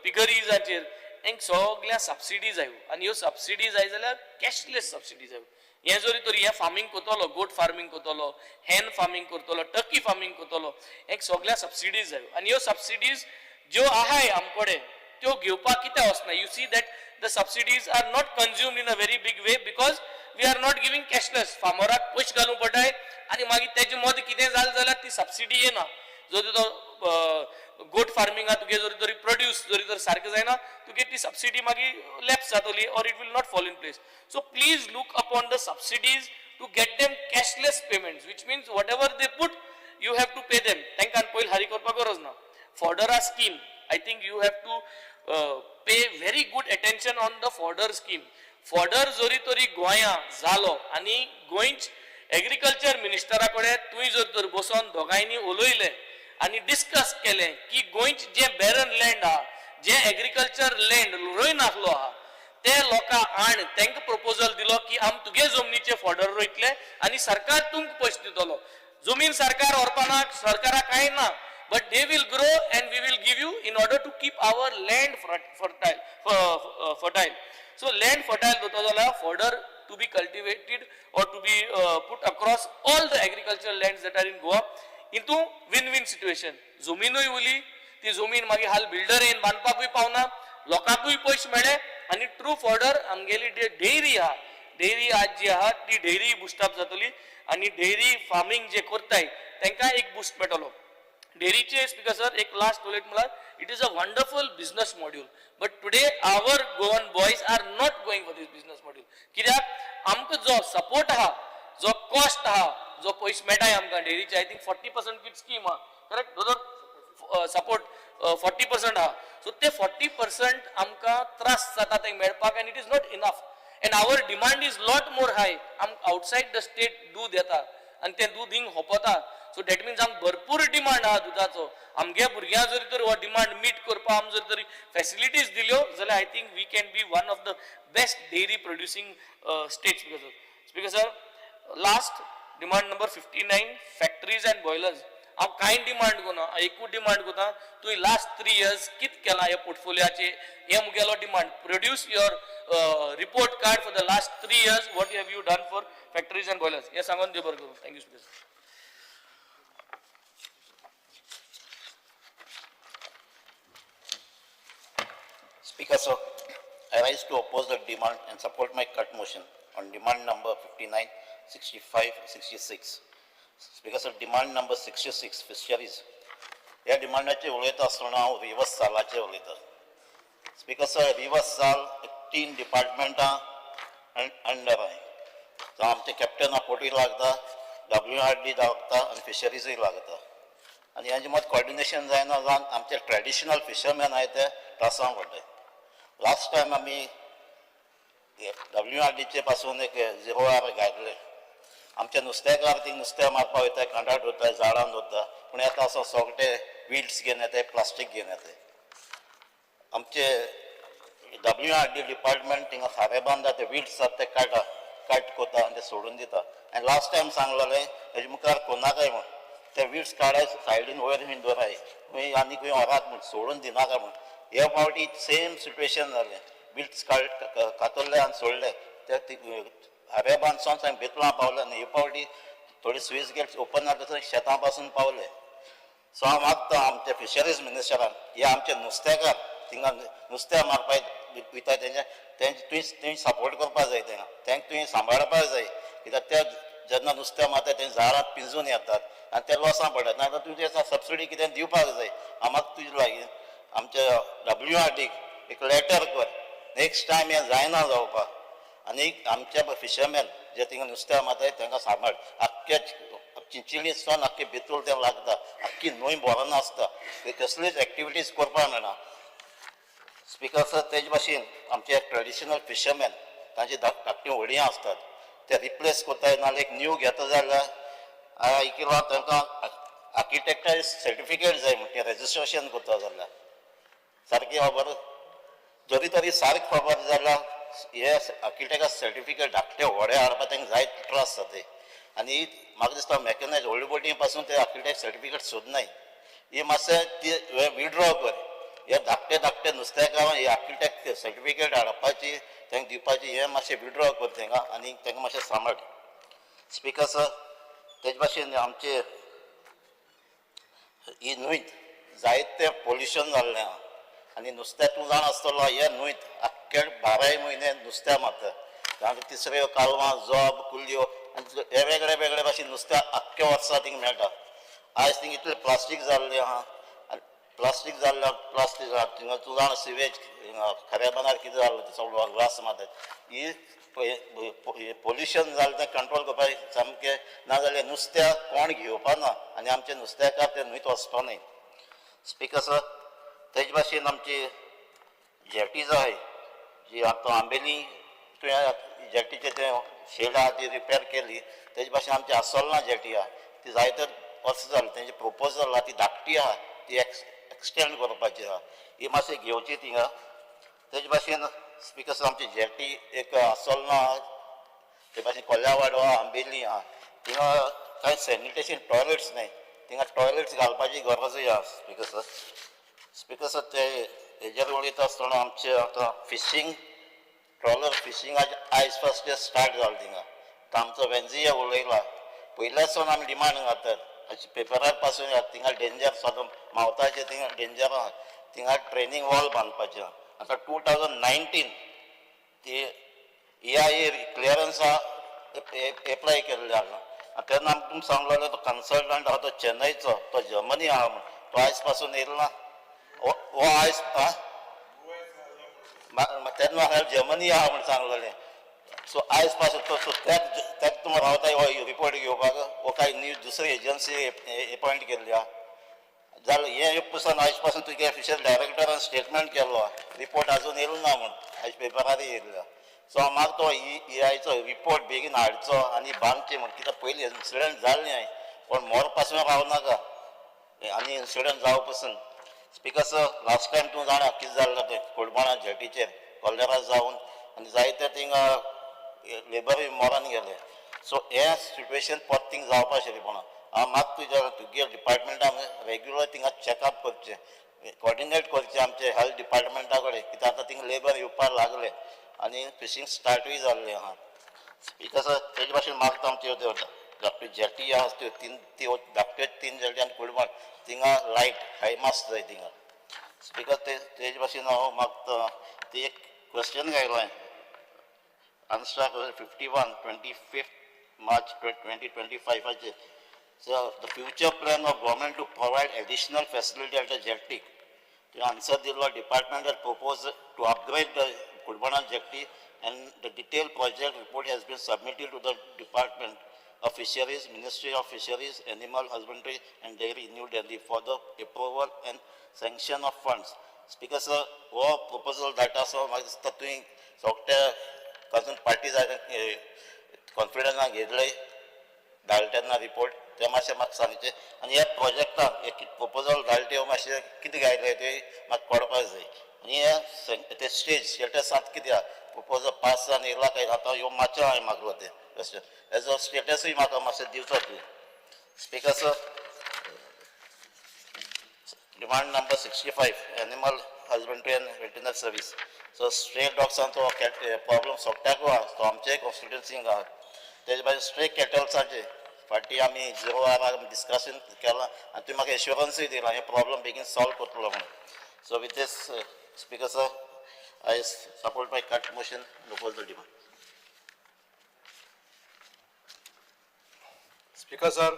पिगरीजाचेर. हेंक सगळ्या subsidy जायो आनी ह्यो subsidy जाय जाल्यार कॅशलेस सबसिडी जायो. हें जरी तरी हें फार्मींग करतलो, गोट फार्मींग करतलो, हेन फार्मींग करतलो, टर्की फार्मींग करतलो, हेंक सगळ्या सबसिडीज जायो आनी ह्यो सबसिडीज ज्यो आहाय आमकडे त्यो घेवपाक कित्याक वचना. You see that the subsidies are not consumed in a very big way because we are not giving cashless. फार्मराक पयशे घालूंक पडटाय आनी मागीर तेजे मदीं कितें जालें जाल्यार ती सबसिडी येना. जर तो गोट फार्मिंगा तुगे जरी तरी प्रोड्यूस जरी तर सारकें जायना, तुगे ती सबसिडी मागीर लॅप्स जातली or it will not fall in place. So please look upon the subsidies to get them cashless payments, which means whatever they put you have to pay them. तांकां पयलीं हारी करपाक गरज ना. Fodder scheme, I think you have to pay very good attention on the fodder scheme. Fodder जरी तरी गोंया जालो आनी गोंयच एग्रीकल्चर मिनिस्टरा कडेन तुवें जर तर बसोन दोगांयनी उलयलें आनी डिस्कस केलें की गोंयच जें बॅरन लँड आहा, जें एग्रीकल्चर लँड रोय नासलो आहा, ते लोकां आण तांकां प्रपोजल दिलो की आम तुगे जमनीचे फॉडर रोयतले आनी सरकार तुमकां पयशे दितलो. जमीन सरकार व्हरपाना, सरकाराक कांय ना, but they will grow and we will give you in order to keep our land fertile. So land fertile दवरता जाल्यार fodder to be cultivated or to be put across all the agricultural lands that are in Goa into win-win situation. जमीनूय उरली, ती जमीन मागीर हाल builder येवन बांदपाकूय पावना, लोकांकूय पयशे मेळ्ळे आनी ट्रू फॉडर आमगेली डेयरी आहा, डेयरी आज जी आहा ती डेयरी बुस्टअप जातली आनी डेयरी फार्मींग जे करताय तांकां एक बुस्ट मेळटलो. डेअरीचे स्पीकर सर एक लास्ट उलयत म्हळ्यार it is a wonderful business module, but today our Goan boys are not going for this business module. कित्याक आमकां जो सपोर्ट आहा, जो कॉस्ट आहा, जो पयशे मेळटाय आमकां डेअरीचे, I think 40% कित स्कीम आहा, करेक्ट दोतोर? सपोर्ट 40% आहा. सो ते 40% आमकां त्रास जाता ते मेळपाक and it is not enough and our demand is lot more high. आम आउटसायड the state दूद येता आनी तें दूद हिंग होपता. सो that means आमकां भरपूर डिमांड आहा दुदाचो. आमगे भुरग्यां जरी तर हो डिमांड मीट करपाक आम जर तरी फॅसिलिटीज दिल्यो जाल्यार I think we can be one of the best dairy producing states. Speaker sir, last demand number 59, factories and boilers. हांव कांय डिमांड करना, एकूच डिमांड करता, तुवें लास्ट 3 इयर्स कित केलां ह्या पोर्टफोलियोचे हे मुगेलो demand. Produce your report card for the last 3 years, what have you done for factories and boilers, हें सांगून देव बरें करूं. Thank you speaker. Speaker sir, I rise to oppose the demand and support my cut motion on demand number 59, 65, 66. Speaker sir, demand number 66, fisheries. ह्या डिमांडाचेर उलयता आसतना हांव reverse सालाचेर उलयता. स्पीकर सर, रिवर्स साल 3 डिपार्टमेंटां अंडर आहाय. जावं आमचे कॅप्टन आपोटी लागता, WRD लागता आनी फिशरीजूय लागता. आनी हेंचे मत कॉर्डिनेशन जायना जावन आमचे ट्रेडिशनल फिशरमॅन आहाय ते त्रासां पडटाय. लास्ट टायम आमी WRDचे पासून एक 0 आर घातले. आमचे नुस्तेकार ती नुस्तें मारपाक वयता, कांडार दवरता, जाळान दवरता, पूण येता असो सगळे विड्स घेवन येताय, प्लास्टीक घेवन येताय. आमचे WRD department थिंगा खारें बांदा ते विड्स आसा ते काडटा, कट करता आनी ते सोडून दिता. आनी लास्ट टायम सांगलेलें हेजे मुखार कोन्नाकाय म्हूण, ते विड्स काडाय सायडीन वयर बीन दवराय, खंय आनी खंय व्हरात म्हूण, सोडून दिनाका म्हूण. हे फावटी सेम सिट्युएशन जालें. विड्स कातरले आनी सोडले, ते हारे बांदसून सामकें बेतलां पावले. आनी हे फावटी थोडी स्वीस गेट्स ओपन जाता थंय शेतां पासून पावले. सो हांव मागता आमच्या फिशरीज मिनिस्टरान, हे आमचे नुस्तेकार थिंगा नुस्तें मारपाक वयता तेंचे तेंचे तुवें सपोर्ट करपाक जाय, तेंका तेंका तुवें सांबाळपाक जाय. कित्याक ते जेन्ना नुस्तें मारता तें जाळां पिंजून येतात आनी ते लॉसां पडटात. नाजाल्यार तुजें सबसिडी कितें दिवपाक जाय. हांव मागता तुजे लागीं आमच्या WRDक एक लेटर कर, नेक्स्ट टायम हें जायना जावपाक. आनी आमच्या फिशरमॅन जे थिंगा नुस्तें मारताय तांकां सांबाळ. आख्खे चिंचिणीसान आख्खे बेतूल तें लागता, आख्खी न्हंय भरोन आसता, कसलीच एक्टिविटीज करपाक मेळना. स्पीकर सर, तेजे भाशेन आमचे ट्रेडिशनल फिशरमॅन तांची धाकटी व्हडीं आसतात, ते रिप्लेस करताय नाजाल्यार एक न्यू घेता जाल्यार हांवें आयकिलां तांकां आर्किटेक्टा सर्टिफिकेट जाय म्हण तें रेजिस्ट्रेशन करता जाल्यार सारकी खबर जरी तरी सारकी खबर जाल्यार हे आर्किटेक्टा सर्टिफिकेट धाकटे व्हडे हाडपाक तांकां जायते त्रास जाता. आनी म्हाका दिसता मॅकनायज व्हडले बोटी पासून ते आर्किटेक्ट सर्टिफिकेट सोदनाय. ही मातशें ती विड्रॉ कर, हे धाकटे धाकटे नुस्तेकार हे आर्किटेक्ट सर्टिफिकेट हाडपाची तांकां दिवपाची हें मातशें विड्रॉ कर तांकां आनी तांकां मातशें सांबाळ. स्पीकर सर, तेजे भाशेन आमचे ही न्हंयत जायतें पोल्युशन जाल्लें आहा आनी नुस्तें तूं जाण आसतलो हे न्हंयत आख्खे 12 म्हयने नुस्तें मारता. तिसऱ्यो कालवां, जोब, कुल्ल्यो आनी हे वेगळे वेगळे भाशेन नुस्तें आख्खे वर्सा थिंग मेळटा. आयज थिंग इतलें प्लास्टीक जाल्लें आहा, प्लास्टीक जाल्ल्या प्लास्टीक थिंगा तूं जाणा सिवेज खऱ्या बांदार कितें जाल्लें तें सगळो ग्लास मारतात. ही पोल्युशन जालें तें कंट्रोल करपाक सामकें, नाजाल्यार नुस्त्याक कोण घेवपा ना आनी आमचे नुस्तेकार ते न्हंयत वचपा न्हय. स्पीकर सर, तेजे भाशेन आमची जेटीज आहाय जी आतां आंबेली तुवें जेटीचें तें शेड आहा ती रिपेर केली. तेजे भाशेन आमची आसोलना जेटी आहा ती जायते वर्सां जाली, तेंचे प्रोपोजल आहा ती धाकटी आहा, ती एक्सटेंड करपाची आहा, ही मातशी घेवची थिंगा. तेजे भाशेन स्पीकर सर, आमची जेटी एक आसोलना आहा, ते भाशेन कोल्यावाडो आहा, आंबेली आहा, थिंगा कांय सॅनिटेशन टॉयलेट्स न्हय, थिंगा टॉयलेट्स घालपाची गरजूय आहा. स्पीकर सर, स्पीकर सर, ते हेजेर उलयता आसतना आमचे आतां फिशींग ट्रॉलर फिशींग आयज फर्स्ट स्टार्ट जालें थिंगा. आतां आमचो वेंजिया उलयला, पयल्यासून आमी डिमांड घालतात, अशें पेपरार पासून थिंगा डेंजर सदां मावताचें थिंगा डेंजर आहा, थिंगा ट्रेनींग वॉल बांदपाचें आहा. आतां 2019 ती EIA क्लियरन्सा एप्लाय केल्लें आहा. तेन्ना आमकां तुमकां सांगलेलो तो कन्सल्टंट आहा तो चेन्नईचो, तो जर्मनी आहा म्हण, तो आयज पासून येयलो ना. हो आयज तेन्ना म्हाका जर्मनी आहा म्हण सांगलेलें. सो आयज पासून तो सो त्याच तुमकां रावता हो रिपोर्ट घेवपाक, हो काय न्यू दुसरी एजन्सी एपॉयंट केल्ली आहा. जालें हें पसून आयज पासून तुगे फिशरी डायरेक्टरान स्टेटमेंट केल्लो, रिपोर्ट आजून येयलो ना म्हूण आयज पेपरार येयल्लो. सो हांव मागतो ई आयचो रिपोर्ट बेगीन हाडचो आनी बांदचें म्हण, कित्याक पयलीं इन्सिडंट जाल्लें हांवें, पण मोर पासून रावनाका आनी इन्सिडंट जावं पसून. स्पिकर सर, लास्ट टायम तूं जाणा कितें जाल्लें तें कोडबोणा जेटीचेर कॉलेरा जावन आनी जायते थिंगा लेबरूय मरोन गेले. सो हें सिट्युएशन परत थिंग जावपा आशिल्लें. हांव मागता तुज्या तुगे डिपार्टमेंटान रेगुलर थिंगा चॅकअप करचें, कॉर्डिनेट करचें आमचे हेल्थ डिपार्टमेंटा कडेन, कित्याक आतां थिंगा लेबर येवपाक लागले आनी फिशींग स्टार्टूय जाल्लें आहा. स्पिकर सर, तेजे भाशेन मागता आमच्यो त्यो धाकट्यो जेटी आहा त्यो तीन, त्यो धाकट्यो तीन जेटी आनी कुडमळ थिंगा लायट हाय मास्ट जाय थिंगा. स्पिकर, ते तेजे भाशेन हांव मागता ती एक question घायलां answer 51 25 March 2025. So the future plan of government to provide additional facility at the jetty. The answer दिलो department has proposed to upgrade the Cordbona jetty and the detailed project report has been submitted to the Department of Fisheries, Ministry of Fisheries, Animal Husbandry and Dairy, New Delhi for the approval and sanction of funds. Speaker sir, हो proposal धाडटा आसो म्हाका दिसता तुवें सगळ्या cousin party कॉन्फिडन्सान घेतले धाडले तेन्ना रिपोर्ट ते मातशें म्हाका सांगचें आनी ह्या प्रोजेक्टाक एक प्रपोजल धाडले ते मातशें कितें घायलें ते म्हाका कळपाक जाय. आनी हे ते स्टेज स्टेटसांत कितें आहा प्रपोजल पास जावन येयला काय आतां ह्यो मातशें हांवें मागलो तें क्वेश्चन हेजो स्टेटसूय म्हाका मातशें दिवचो तूं. Speaker sir, demand number 65, animal husbandry and veterinary service. So stray डॉग्सांचो problem सगळ्याक आहा, तो आमचे कॉन्स्टिट्युन्सींक आहा. तेजे भायर स्ट्रे कॅटल्साचे फाटीं आमी झिरो आर डिस्कशन केलां आनी तुवें म्हाका एश्युरन्सूय दिला हे प्रॉब्लम बेगीन सॉल्व करतलो म्हणून. So with this, speaker sir, I support my cut motion and oppose the demand. Speaker sir,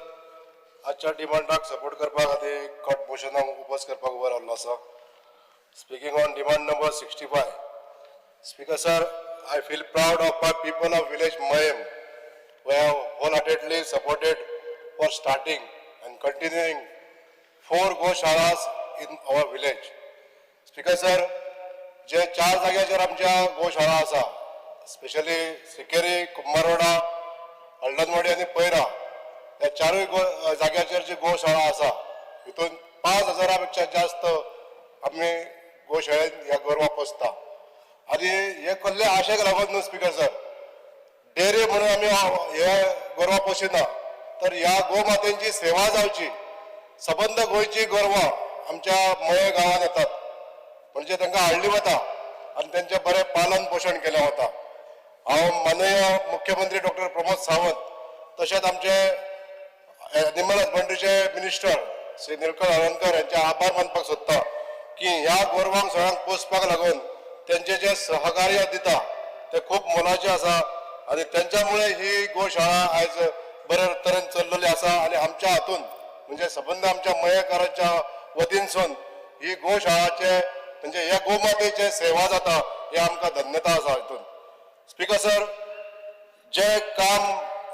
आजच्या डिमांडाक सपोर्ट करपा खातीर कट मोशनाक ओपोज करपाक उबो रावल्लो आसा. Speaking on demand number 65, speaker sir, I feel proud of my people of village Mayem who have wholeheartedly supported for starting and continuing 4 goshalas in our village. Speaker sir, जे 4 जाग्याचेर आमच्या गोशाळा आसा, specially Sikeri, Kumbharwada, हळदनवाडी आनी para, ह्या 4 जाग्याचेर जी गोशाळा आसा हितून 5,000 पेक्षा जास्त आमी गोशाळेन ह्या गोरवां पोसता. आनी हे कसले आशेक लागून न्हू स्पीकर सर, डेअरी म्हणून आमी हे गोरवां पोशिना, तर ह्या गोमातेंची सेवा जावची. सबंद गोंयची गोरवां आमच्या मये गांवांत येतात, म्हणजे तांकां हाडली वता आनी तेंचें बरें पालन पोशण केलें वता. हांव माननीय मुख्यमंत्री डॉक्टर प्रमोद सावंत तशेंच आमचे एनिमल हजबंड्रीचे मिनिस्टर श्री निलकंठ हळर्णकर यांचे आभार मानपाक सोदता की ह्या गोरवांक सगळ्यांक पोसपाक लागून तेंचे जे सहकार्य दिता ते खूब मोलाचें आसा आनी तेंच्यामुळे ही गोशाळा आयज बऱ्या तरेन चल्लेली आसा. आनी आमच्या हातून म्हणजे सबंद आमच्या मयेकारांच्या वतीनसून ही गोशाळाचे म्हणजे ह्या गोमातेचे सेवा जाता हे आमकां धन्यता आसा हितून. स्पीकर सर, जे काम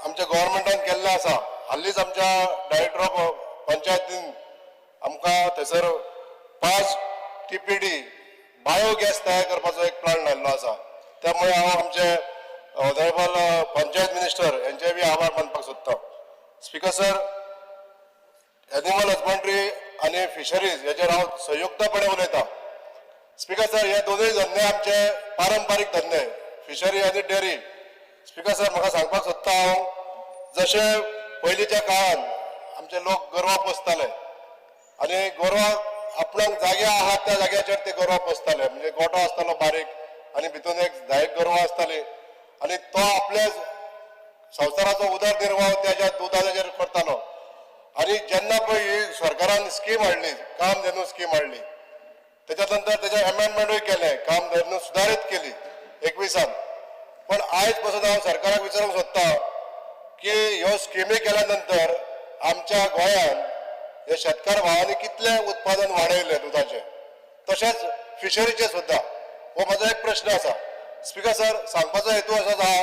आमच्या गव्हर्मेंटान केल्लें आसा, हालींच आमच्या डायरेक्टर ऑफ पंचायतीन आमकां थंयसर 5 TPD biogas तयार करपाचो एक प्लांट हाडलो आसा. त्यामुळे हांव आमचे ऑनरेबल पंचायत मिनिस्टर यांचे बी आभार मानपाक सोदता. स्पीकर सर, एनिमल हजबंड्री आनी फिशरीज हेचेर हांव संयुक्तपणे उलयतां. स्पीकर सर, हे दोनूय धंदे आमचे पारंपारीक धंदे, फिशरी आनी डेअरी. स्पीकर सर, म्हाका सांगपाक सोदता हांव, जशें पयलींच्या काळान आमचे लोक गोरवां पोसताले आनी गोरवां आपणाक जागे आहात त्या जाग्याचेर ते गोरवां पोसताले, म्हणजे गोठो आसतालो बारीक आनी भितून एक 10 गोरवां आसताली आनी तो आपल्या संवसाराचो उदरनिर्वाह त्याच्या दुदाचेर करतालो. आनी जेन्ना पळय ही सरकारान स्कीम हाडली, कामधेनू स्कीम हाडली, तेच्या नंतर तेजें एमेंडमेंटूय केलें, कामधेनू सुदारीत केली 21. पण आयज पसून हांव सरकाराक विचारूंक सोदता की ह्यो स्किमी केल्या नंतर आमच्या गोंयान हे शेतकार भावांनी कितलें उत्पादन वाडयलें दुदाचें, तशेंच फिशरीचें सुद्दां, हो म्हाजो एक प्रश्न आसा. स्पीकर सर, सांगपाचो हेतू असो आसा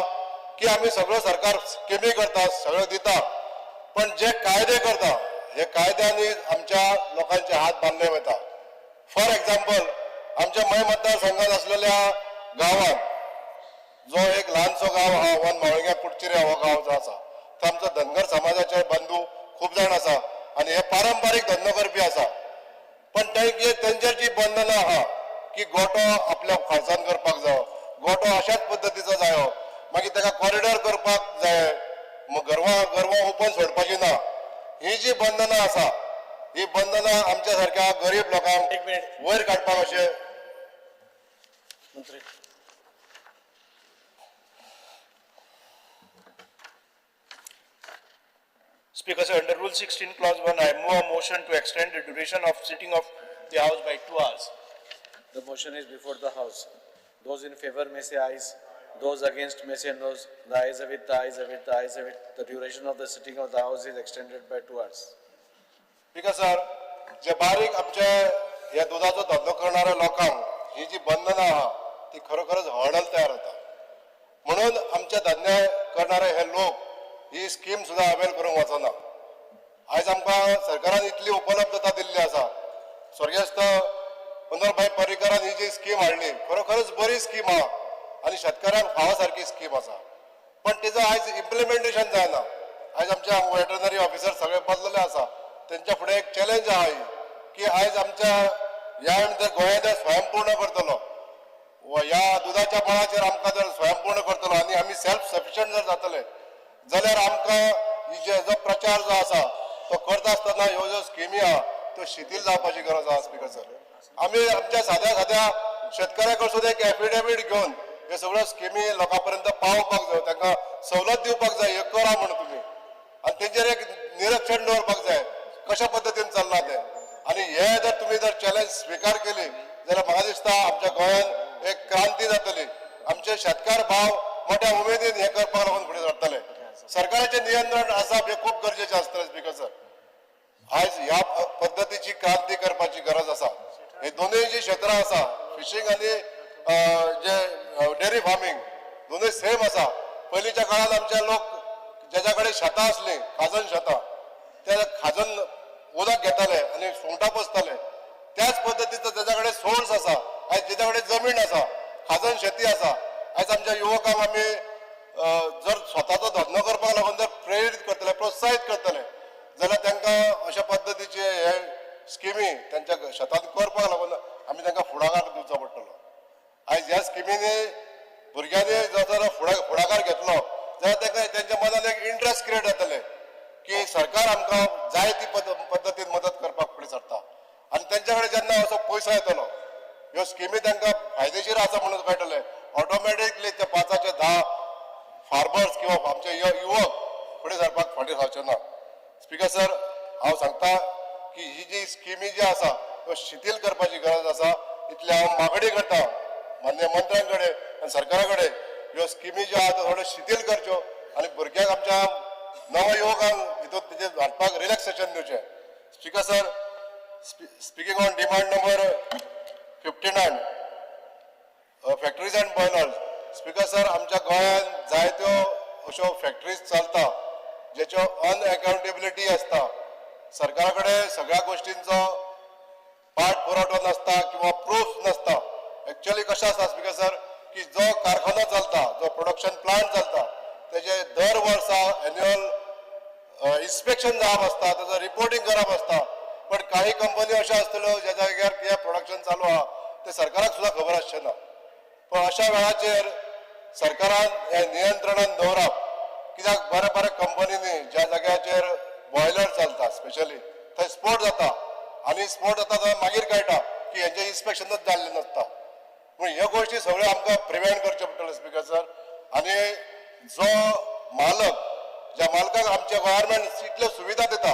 की आमी सगळो सरकार स्किमी करता, सगळें दिता, पण जे कायदे करता हे कायद्यांनी आमच्या लोकांचे हात बांदले वता. फॉर एक्झाम्पल, आमच्या मय मतदारसंघात असलेल्या गांवात जो एक ल्हानसो गांव आहा, वन मावळग्या कुडचिरे हो गांव जो आसा, तो आमचो धनगर समाजाचे बंधू खूब जाण आसा आनी हे पारंपारीक धंदो करपी आसा. पण तेंचेर जी बंधनां आहा की गोटो आपल्या खर्चान करपाक जायो, गोटो अशाच पद्दतीचो जायो, मागीर ताका कॉरिडॉर करपाक जाय, गोरवां गोरवां ओपन सोडपाची ना, ही जी बंधनां आसा ही बंधनां आमच्या सारक्या गरीब लोकांक वयर काडपाक अशें. मंत्री. Speaker sir, under Rule 16, Clause 1, I move a motion to extend the duration of sitting of the House by 2 hours. The motion is before the House. Those in favor may say ayes. Those against may say noes. The ayes have it, the ayes have it, the ayes have it. The duration of the sitting of the House is extended by 2 hours. Speaker sir, जे बारीक आमचे ह्या दुदाचो धंदो करणाऱ्या लोकांक ही जी बंधनां आहा ती खरोखरच हर्डल तयार जाता. म्हणून आमचे धंदे करणारे हे लोक ही स्कीम सुद्दां अवेल करूंक वचना. आयज आमकां सरकारान इतली उपलब्धता दिल्ली आसा. स्वर्गेस्त मनोहरभाई पर्रीकरान ही जी स्कीम हाडली खरोखरच बरी स्कीम आहा आनी शेतकारांक फावो सारकी स्कीम आसा, पण तिजो आयज इम्प्लिमेंटेशन जायना. आयज आमच्या वेटरनरी ऑफिसर सगळे बदलले आसा, तेंच्या फुडें एक चॅलेंज आहा ही की आयज आमच्या ह्या जर गोंयांत जर स्वयंपूर्ण करतलो, ह्या दुदाच्या बळाचेर आमकां जर स्वयंपूर्ण करतलो आनी आमी सेल्फ सफिशियंट जर जातले जाल्यार आमकां ही जे जो प्रचार जो आसा तो करता आसतना ह्यो ज्यो स्किमी आहा त्यो शिथील जावपाची गरज आहा. स्पिकर सर, आमी आमच्या साद्या साद्या शेतकऱ्या कडसून एक एफिडेवीट घेवन हे सगळ्यो स्किमी लोकां पर्यंत पावोवपाक जाय, तांकां सवलत दिवपाक जाय, हे करा म्हणून तुमी, आनी तेंचेर एक निरीक्षण दवरपाक जाय कशा पद्दतीन चल्लां तें. आनी हे जर तुमी जर चॅलेंज स्विकार केली जाल्यार म्हाका दिसता आमच्या गोंयांत एक क्रांती जातली. आमचे शेतकार भाव मोठ्या उमेदीन हे करपाक लागून फुडें सरतले. सरकाराचें नियंत्रण आसप हें खूब गरजेचें आसतलें. स्पिकर सर, आयज ह्या पद्दतीची क्रांती करपाची गरज आसा. हे दोनूय जी क्षेत्रां आसा, फिशींग आनी जे डेअरी फार्मींग, दोनूय सेम आसा. पयलींच्या काळांत आमचे लोक जेच्या कडेन शेतां आसलीं, खाजन शेतां, ते खाजन उदक घेताले आनी सुंगटां पोसताले. त्याच पद्दतीचो तेच्या कडेन सोर्स आसा. आयज जेच्या कडेन जमीन आसा, खाजन शेती आसा, आयज आमच्या युवकांक आमी जर स्वताचो धंदो करपाक लागून जर प्रेरीत करतले, प्रोत्साहीत करतले जाल्यार तांकां अशा पद्दतीचे हे स्किमी तांच्या शेतांत करपाक लागून आमी तांकां फुडाकार दिवचो पडटलो. आयज ह्या स्किमींनी भुरग्यांनी जर जर फुडाकार घेतलो जाल्यार तांकां तेंच्या मनान एक इंट्रस्ट क्रिएट जातलें की सरकार आमकां जाय ती पद्दतीन मदत करपाक फुडें सरता. आनी तेंच्या कडेन जेन्ना असो पयसो येतलो, ह्यो स्किमी तांकां फायदेशीर आसा म्हणून कळटलें, ऑटोमॅटिकली ते 5 10 फार्मर्स किंवा आमचे युवक फुडें सरपाक फाटीं रावचे ना. स्पिकर सर, हांव सांगता की ही जी स्किमी जी आसा त्यो शिथील करपाची गरज आसा. इतली हांव मागणी करता माननीय मंत्र्यां कडेन आनी सरकारा कडेन, ह्यो स्किमी ज्यो आहा त्यो थोड्यो शिथील करच्यो आनी भुरग्यांक आमच्या नव युवकांक हितून तेजेर हाडपाक रिलॅक्सेशन दिवचें. Speaker sir, speaking on demand number 59, factories and boilers. Speaker sir, आमच्या गोंयांत जायत्यो अश्यो फॅक्टरीज चलता ज्याच्यो अनएकाउंटेबिलिटी आसता. सरकारा कडेन सगळ्या गोश्टींचो पाठ पुरवठो नासता किंवा प्रूफ नासता. एक्चुअली कशें आसता स्पिकर सर की जो कारखानो चलता, जो प्रोडक्शन प्लांट चलता, तेजे दर वर्सा एन्युअल इन्स्पेक्शन जावप आसता, तेजो रिपोर्टींग करप आसता. पण काही कंपनी अश्यो आसतल्यो ज्या जाग्यार कितें प्रोडक्शन चालू आहा तें सरकाराक सुद्दां खबर आसचें ना. पण अशा वेळाचेर सरकारान हें नियंत्रणान दवरप, कित्याक बऱ्या बऱ्या कंपनींनी ज्या जाग्याचेर बॉयलर चलता स्पेशली थंय स्फोट जाता आनी स्फोट जाता जाल्यार मागीर कळटा की हेंचें इन्स्पेक्शनूच जाल्लें नासता. पूण ह्यो गोश्टी सगळ्यो आमकां प्रिवेंट करच्यो पडटल्यो स्पिकर सर. आनी जो मालक, ज्या मालकाक आमचे गव्हर्मेंट इतल्यो सुविधा दिता,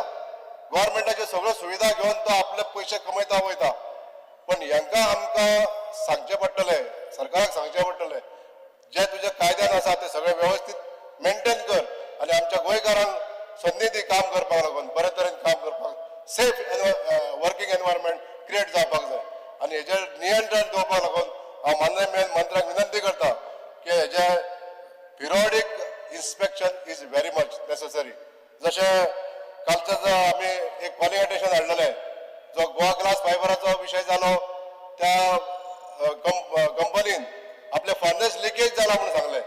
गव्हर्मेंटाच्यो सगळ्यो सुविधा घेवन तो आपले पयशे कमयता वयता, पण हेंकां आमकां सांगचें पडटलें, सरकाराक सांगचें पडटलें जे तुज्या कायद्यान आसा ते सगळें वेवस्थीत मेंटेन कर आनी आमच्या गोंयकारांक संदी दी काम करपाक लागून, बरे तरेन काम करपाक, सेफ वर्किंग एनवायरमेंट क्रिएट जावपाक जाय. आनी हेजेर नियंत्रण दवरपाक लागून हांव माननीय मंत्र्यांक विनंती करता की हेजे periodic inspection is very much necessary. जशें कालचे आमी एक जालो त्या कंपनीन आपले फर्नस लिकेज जाला म्हणून सांगलें.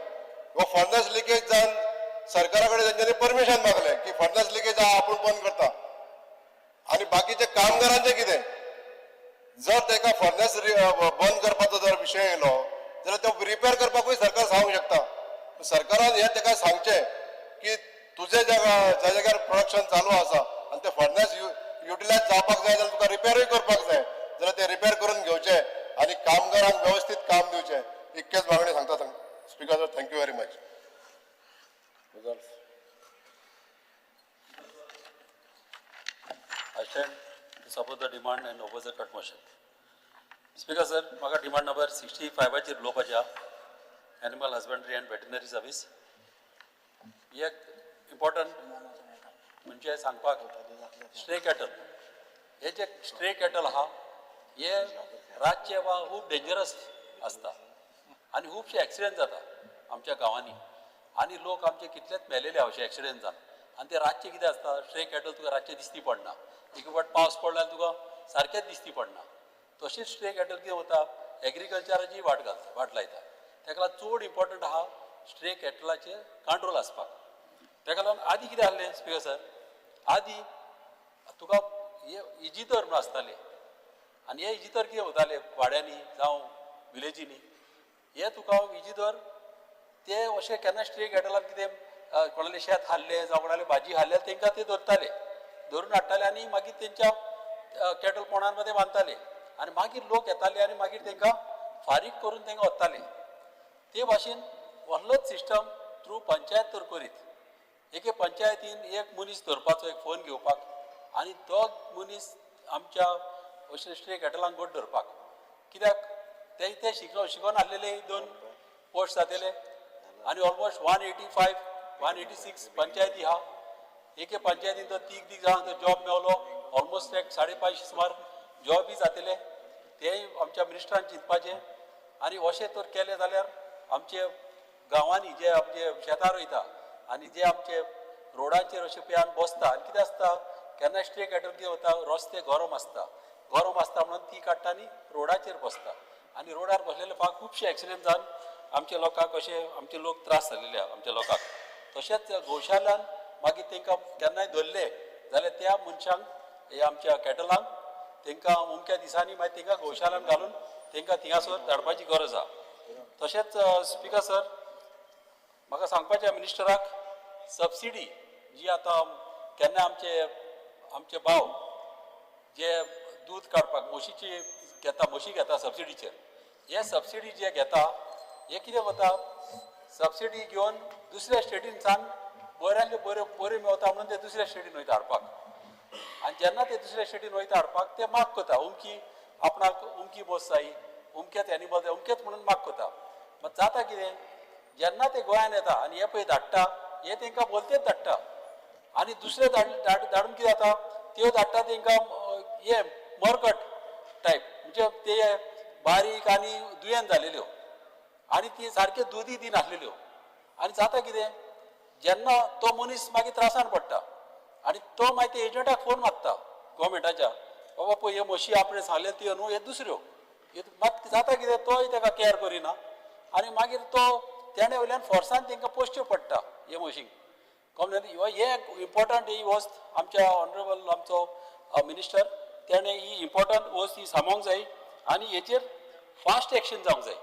हो फर्नस लिकेज जावन सरकारा कडेन तेंच्यांनी परमिशन मागलें की फर्नस लिकेज आहा, आपूण बंद करता. आनी बाकीच्या कामगारांचें कितें? जर ताका फर्नस बंद करपाचो जर विशय येयलो जाल्यार तो रिपेर करपाकूय सरकार सांगूंक शकता. सरकारान हें ताका सांगचें की तुजें ज्या जाग्यार प्रोडक्शन चालू आसा आनी ते फर्नस युटिलायज जावपाक जाय जाल्यार तुका रिपेरूय करपाक जाय, जाल्यार ते रिपेर करून घेवचे आनी कामगारांक वेवस्थीत काम दिवचें. इतकेच मागणी सांगता speaker sir. Thank you very much. I stand to support the demand and oppose the cut motion. Speaker sir, म्हाका डिमांड नंबर 65 उलोवपाचें आहा, animal husbandry and veterinary service. एक इम्पॉर्टंट म्हणजे सांगपाक, स्ट्रे कॅटल, हे जे स्ट्रे कॅटल आहा हे रातचे वा खूब डेंजरस आसता आनी खुबशे एक्सिडंट जाता आमच्या गांवांनी आनी लोक आमचे कितलेच मेलेले अशे एक्सिडंट जावन. आनी ते रातचे कितें आसता, स्ट्रे कॅटल तुका रातचे दिसती पडना, एक फावट पावस पडलो जाल्यार तुका सारकेंच दिसती पडना. तशेंच स्ट्रे कॅटल कितें वता एग्रीकल्चराची वाट घालता, वाट लायता. ताका लागून चड इम्पॉर्टंट आहा स्ट्रे कॅटलाचेर कंट्रोल आसपाक. ताका लागून आदी कितें आहलें स्पिकर सर, आदी तुका हे इजितर म्हणून आसताले आनी हे इजितर कितें वताले वाड्यांनी जावं विलेजींनी, हे तुका इजितर ते अशें केन्ना स्ट्रे कॅटलान कितें कोणालें शेत हाडलें जावं कोणाले भाजी हाडले तांकां ते धरताले, धरून हाडटाले आनी मागीर तेंच्या कॅटल पोणांमध्ये बांदताले आनी मागीर लोक येताले आनी मागीर तांकां फारीक करून तांकां वताले. ते भाशेन व्हडलोच सिस्टम थ्रू पंचायत तर करीत एके पंचायतीन एक मनीस धरपाचो, एक फोन घेवपाक आनी तो मनीस आमच्या अशे स्ट्रे कॅटलांक गोड धरपाक, कित्याक ते ते शिकोन आहलेले दोन पोस्ट जातले आनी ऑलमोस्ट 185 186 पंचायती आहा. एके पंचायतीन तर तीग तीग जाणांक जॉब मेवलो, ऑलमोस्ट एक 550 सुमार जॉबी जातले. तेय आमच्या मिनिस्टरान चिंतपाचें आनी अशें तर केलें जाल्यार आमचे गांवांनी जे आमचे शेतार वयता आनी जे आमचे रोडाचेर अशें पळय बसता आनी कितें आसता केन्ना स्ट्रे कॅटल कितें वता रस्ते गरम आसता, गरम आसता म्हणून ती काडटा आनी रोडाचेर बसता आनी रोडार बसलेले फावट खुबशे एक्सिडंट जावन आमच्या लोकांक अशे आमचे लोक त्रास जाल्लेले आहा आमच्या लोकांक. तशेंच गोशालान मागीर तांकां केन्नाय धरले जाल्यार त्या मनशांक हे आमच्या कॅटलांक तांकां अमक्या दिसांनी मागीर तांकां गोशालान घालून तांकां थिंगासर धाडपाची गरज आहा. तशेंच स्पिकर सर, म्हाका सांगपाचें मिनिस्टराक सबसिडी जी आतां केन्ना आमचे आमचे भाव जे दूद काडपाक म्हशीची घेता, म्हशी घेता सबसिडीचेर, हे सबसिडी जे घेता हे कितें वता सबसिडी घेवन दुसऱ्या स्टेटीनसान बऱ्यांतल्यो बऱ्यो बऱ्यो मेवता म्हणून ते दुसऱ्या स्टेटीन वयता हाडपाक आनी जेन्ना ते दुसऱ्या स्टेटीन वयता हाडपाक ते माग करता अमकी आपणाक अमकी बस जाय, अमकेच एनिमल जाय, अमकेच म्हणून माग करता. मात जाता कितें जेन्ना ते गोंयान येता आनी हे पळय धाडटा हे तांकां बोलतेच धाडटा आनी दुसरे धाडून कितें जाता त्यो धाडटा तांकां हे मरकट टायप, म्हणजे ते बारीक आनी दुयेंत जालेल्यो आनी ती सारक्यो दुदी दिनासलेल्यो आनी जाता कितें जेन्ना तो मनीस मागीर त्रासान पडटा आनी तो मागीर ते एजंटाक फोन मारता गोवमेंटाच्या, बाबा पळय हे म्हशी आपणें सांगले त्यो न्हू हे दुसऱ्यो, मात जाता कितें तोय ताका कॅर करिना आनी मागीर तो तेणे वयल्यान फोर्सान तांकां पोसच्यो पडटा हे म्हशींक. कॉमन हे इम्पॉर्टंट ही वस्त आमच्या ऑनरेबल आमचो मिनिस्टर तेणे ही इम्पॉर्टंट वस्त ही सांगोंक जाय आनी हेचेर फास्ट एक्शन जावंक जाय,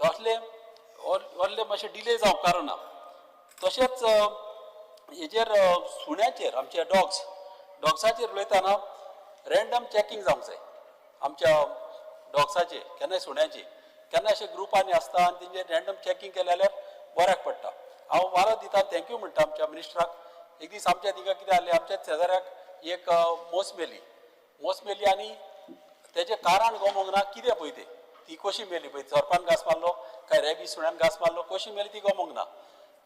असले असले मातशें डिले जावंक कारण ना. तशेंच हेजेर सुण्याचेर आमच्या डॉग्साचेर उलयतना रँडम चॅकिंग जावंक जाय आमच्या डॉग्साचे, केन्नाय सुण्याचे केन्ना अशे ग्रुपांनी आसता आनी तेंचे रँडम चॅकिंग केलें जाल्यार बऱ्याक पडटा. हांव वारो दिता thank you म्हणटा आमच्या मिनिस्टराक. एक दीस आमच्या थिंगा कितें जालें, आमच्या शेजाऱ्याक एक मोस मेली, मोस मेली आनी तेजें कारण गमोंक ना कितें पळय तें ती कशी मेली पळय, सोरपान घांस मारलो काय रेबी सुण्यान घांस मारलो, कशी मेली ती गमोंक ना.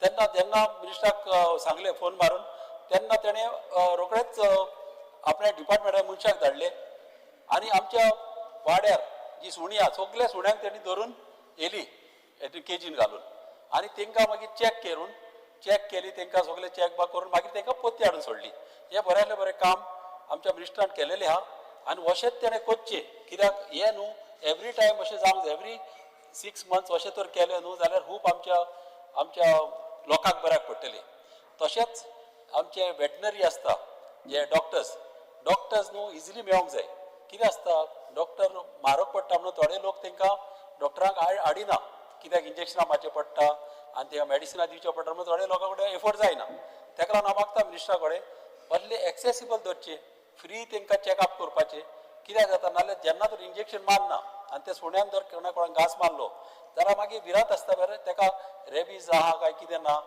तेन्ना जेन्ना मिनिस्टराक सांगलें फोन मारून तेन्ना तेणें रोखडेच आपल्या डिपार्टमेंटा मनशाक धाडले आनी आमच्या वाड्यार जी सुणी आहा सगल्या सुण्यांक तेणी धरून येली केजीन घालून आनी तांकां मागीर चॅक करून चॅक केली तांकां सगळें चॅक बा करून मागीर तांकां पोत्ती हाडून सोडली. हें बऱ्यांतलें बरें काम आमच्या मिनिस्टरान केलेलें आहा आनी अशेंच तेणें करचें कित्याक हें न्हू एवरी टायम अशें जावंक जाय, एवरी 6 मंथ्स अशें तर केलें न्हू जाल्यार खूब आमच्या आमच्या लोकांक बऱ्याक पडटलें. तशेंच आमचे वेटनरी आसता जे डॉक्टर्स, डॉक्टर्स न्हू इजिली मेळोंक जाय. कितें आसता डॉक्टर म्हारग पडटा म्हणून थोडे लोक तांकां डॉक्टरांक हाडिना, कित्याक इंजेक्शनां मारचें पडटा आनी तांकां मेडिसिनां दिवचें पडटा म्हणून थोडे लोकां कडेन एफोर्ड जायना. ताका लागून हांव मागता मिनिस्टरा कडेन असले एक्सेसिबल दवरचे, फ्री तांकां चॅकअप करपाचें. कित्याक जाता नाल्यार जेन्ना तर इंजेक्शन मारना आनी त्या सुण्यान जर कोणा कोणाक घांस मारलो जाल्यार मागीर भिरांत आसता बरें ताका रेबीज आहा काय कितें ना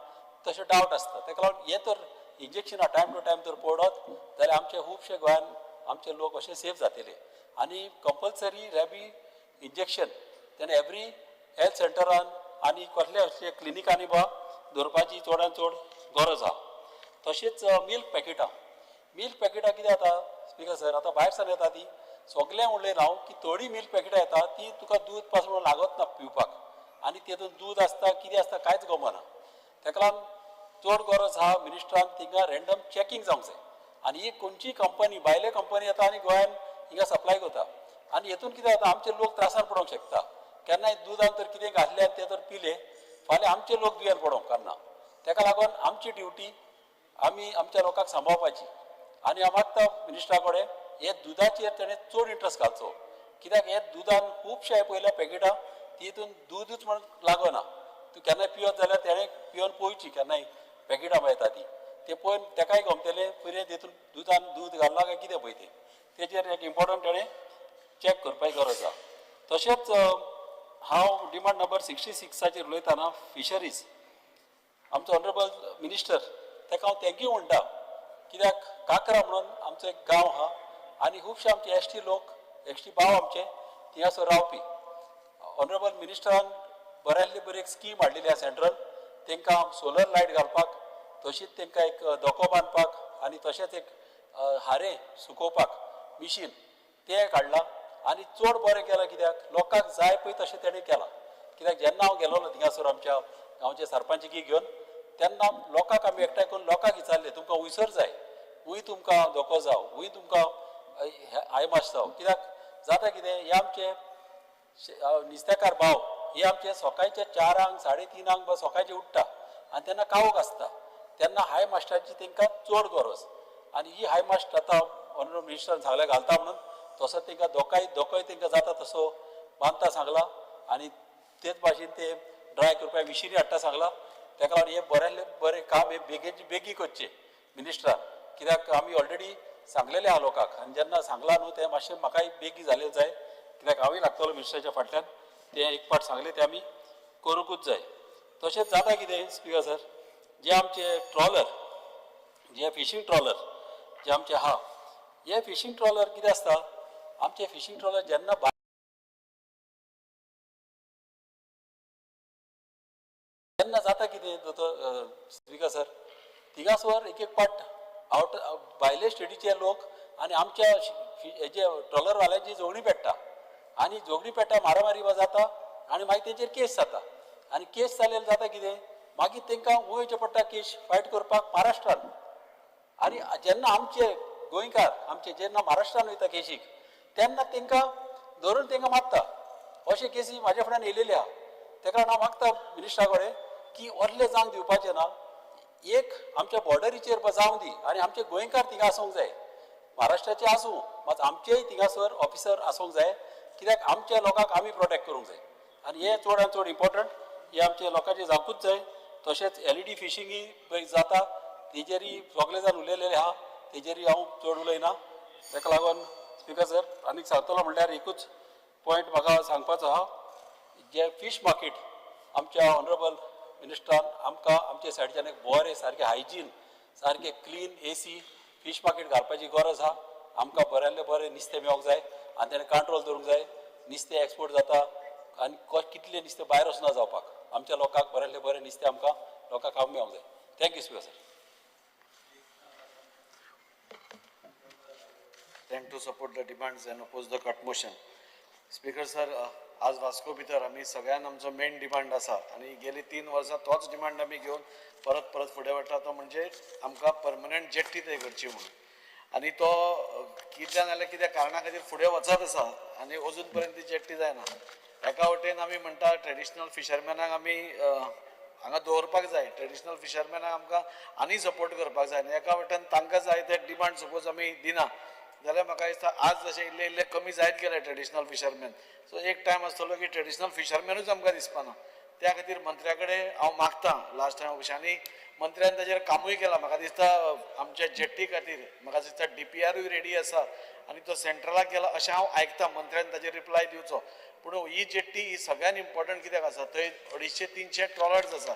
तशें डावट आसता. ताका लागून हें तर इंजेक्शनां टायम टू टायम जर पडत जाल्यार आमचे खुबशे गोंयान आमचे लोक अशे सेफ जातले. आनी कंपल्सरी रेबी इंजेक्शन तेन्ना एवरी हेल्थ सेंटरान आनी कसले अशे क्लिनिकांनी बा दवरपाची चडान चड गरज आहा. तशेंच मिल्क पॅकेटां, मिल्क पॅकेटां कितें जाता स्पिकर सर, आतां भायर सावन येता ती सगळें उलयना हांव की थोडी मिल्क पॅकेटां येता ती तुका दूद पासून लागत ना पिवपाक आनी तेतून दूद आसता कितें आसता कांयच गमना. ताका लागून चड गरज आहा मिनिस्टरान थिंगा रँडम चॅकिंग जावंक जाय. आनी ही खंयची कंपनी भायले कंपनी येता आनी गोंयान हिंगा सप्लाय करता आनी हेतून कितें जाता आमचे लोक त्रासान पडोंक शकता. केन्नाय दुदान तर कितें घातलें आनी तें तर पिले फाल्यां आमचे लोक दुयेंत पडोंक कारना. ताका लागून आमची ड्युटी आमी आमच्या लोकांक सांबाळपाची. आनी हांव मागता मिनिस्टरा कडेन हे दुदाचेर तेणें चड इंट्रस्ट घालचो, कित्याक हे दुदान खुबशे पयल्या पॅकेटां तितून दूदच म्हण लागना. तूं केन्नाय पियत जाल्यार तेणें पिवन पळोवची केन्नाय पॅकेटां मेळटा ती ते पळोवन तेकाय गमतलें पयलें तितून दुदान दूद घालना काय कितें पळय तें तेजेर एक इम्पोर्टंट तेणें चॅक करपाची गरज आहा. तशेंच हांव डिमांड नंबर 66 उलयतना फिशरीज आमचो ऑनरेबल मिनिस्टर ताका हांव thank you म्हणटा, कित्याक काकरा म्हणून आमचो एक गांव आहा आनी खुबशे आमचे एस टी लोक एस टी भाव आमचे थिंगासर रावपी. ऑनरेबल मिनिस्टरान बऱ्यांतली बरी एक स्कीम हाडलेली आहा सेंट्रल, तांकां सोलर लायट घालपाक, तशीच तांकां एक धोको बांदपाक आनी तशेंच एक हारें सुकोवपाक मिशीन तें काडलां. आनी चड बरें केलां कित्याक लोकांक जाय पळय तशें तेणें केलां. कित्याक जेन्ना हांव गेलोलो थिंगासर आमच्या गांवचे सरपंचकी घेवन तेन्ना लोकांक आमी एकठांय करून लोकांक विचारलें तुमकां वयसर जाय, वय तुमकां धोको जावं, वय तुमकां हायमास जावं. कित्याक जाता कितें हे आमचे नुस्तेकार भाव हे आमचे सकाळचे 4 3:30 बा सकाळचे उठ्ठा आनी तेन्ना कावक आसता तेन्ना हाय मास्टराची तांकां चड गरज. आनी ही हाय मास्टर आतां ऑनरेबल मिनिस्टरान सांगलें घालता म्हणून तसो तांकां धोकोय तांकां जाता तसो बांदता सांगला आनी तेच भाशेन ते ड्राय करपाक मिशिनी हाडटा सांगला. ताका लागून हें बरें बरें काम हें बेगीन बेगीन करचें मिनिस्टरान, कित्याक आमी ऑलरेडी सांगलेलें आहा लोकांक आनी जेन्ना सांगलां न्हू तें मातशें म्हाकाय बेगीन जालें जाय, कित्याक हांवूय लागतलो मिनिस्टराच्या फाटल्यान तें एक पाट सांगलें तें आमी करूंकूच जाय. तशेंच जाता कितें स्पिकर सर, जे आमचे ट्रॉलर जे फिशींग ट्रॉलर जे आमचे आहा हे फिशींग ट्रॉलर कितें आसता आमचे फिशींग ट्रॉलर जेन्ना तेन्ना जाता कितें दोतोर स्पिकर सर, थिंगासर एक एक पाट आवट भायले स्टेटीचे लोक आनी आमच्या हेजे ट्रॉलरवाल्यांची झगडीं पेट्टा आनी झगडीं पेट्टा मारामारी जाता आनी मागीर तेंचेर केस जाता आनी केस जाल्यार जाता कितें मागीर तांकां वयचें पडटा केस फायट करपाक महाराष्ट्रान. आनी जेन्ना आमचे गोंयकार आमचे जेन्ना महाराष्ट्रान वयता केशीक तेन्ना तांकां धरून तांकां मारता. अशे केसी म्हाज्या फुड्यान येयलेली आहा. ताका लागून हांव मागता मिनिस्टरा कडेन की असले जावंक दिवपाचें ना, एक आमच्या बॉर्डरीचेर जावं दी आनी आमचे गोंयकार थिंगा आसूंक जाय, महाराष्ट्राचे आसूं मात आमचेय थिंगासर ऑफिसर आसूंक जाय, कित्याक आमच्या लोकांक आमी प्रोटेक्ट करूंक जाय. आनी हें चड आनी चड इम्पोर्टंट हें आमच्या लोकांचें जावंकूच जाय. तशेंच LED फिशींगय पळय जाता तेजेरय सगळे जाण उलयलेले आहा, तेजेरय हांव चड उलयना. ताका लागून स्पिकर सर आनीक सांगतलो म्हणल्यार एकूच पॉयंट म्हाका सांगपाचो आहा, जे फीश मार्केट आमच्या ऑनरेबल मिनिस्टरान आमकां आमच्या सायडच्यान एक बरें सारकें हायजीन सारकें क्लीन AC fish market घालपाची गरज आहा. आमकां बऱ्यांतलें बरें नुस्तें मेळोंक जाय आनी तेणें कंट्रोल दवरूंक जाय. नुस्तें एक्सपोर्ट जाता आनी कितलें नुस्तें भायर वचना जावपाक, आमच्या लोकांक बऱ्यांतलें बरें नुस्तें आमकां लोकांक खावंक मेळोंक जाय. Thank you speaker sir. Thank to support the demands and oppose the cut motion. Speaker sir, आज वास्को भितर आमी सगळ्यान आमचो मेन डिमांड आसा आनी गेली 3 वर्सां तोच डिमांड आमी घेवन परत परत फुडें वता, तो म्हणजे आमकां परमनंट जेट्टी थंय करची म्हणून. आनी तो कित्या नाल्यार कित्या कारणा खातीर फुडें वचत आसा आनी अजून पर्यंत ती जेट्टी जायना. एका वटेन आमी म्हणटा ट्रेडिशनल फिशरमॅनाक आमी हांगा दवरपाक जाय, ट्रेडिशनल फिशरमॅनाक आमकां आनी सपोर्ट करपाक जाय, आनी एका वटेन तांकां जाय ते डिमांड सपोज आमी दिना जाल्यार म्हाका दिसता आज जशें इल्ले इल्ले कमी जायत गेले ट्रेडिशनल फिशरमॅन, सो एक टायम आसतलो की ट्रेडिशनल फिशरमॅनूच आमकां दिसपाना. त्या खातीर मंत्र्या कडेन हांव मागता लास्ट टायमा भशेन, आनी मंत्र्यान ताजेर कामूय केलां. म्हाका दिसता आमच्या जेट्टी खातीर म्हाका दिसता DPRूय रेडी आसा आनी तो सेंट्रलाक गेला अशें हांव आयकता, मंत्र्यान ताजेर रिप्लाय दिवचो. पूण ही जेट्टी ही सगळ्यान इम्पॉर्टंट कित्याक आसा, थंय 250-300 ट्रॉलर्स आसा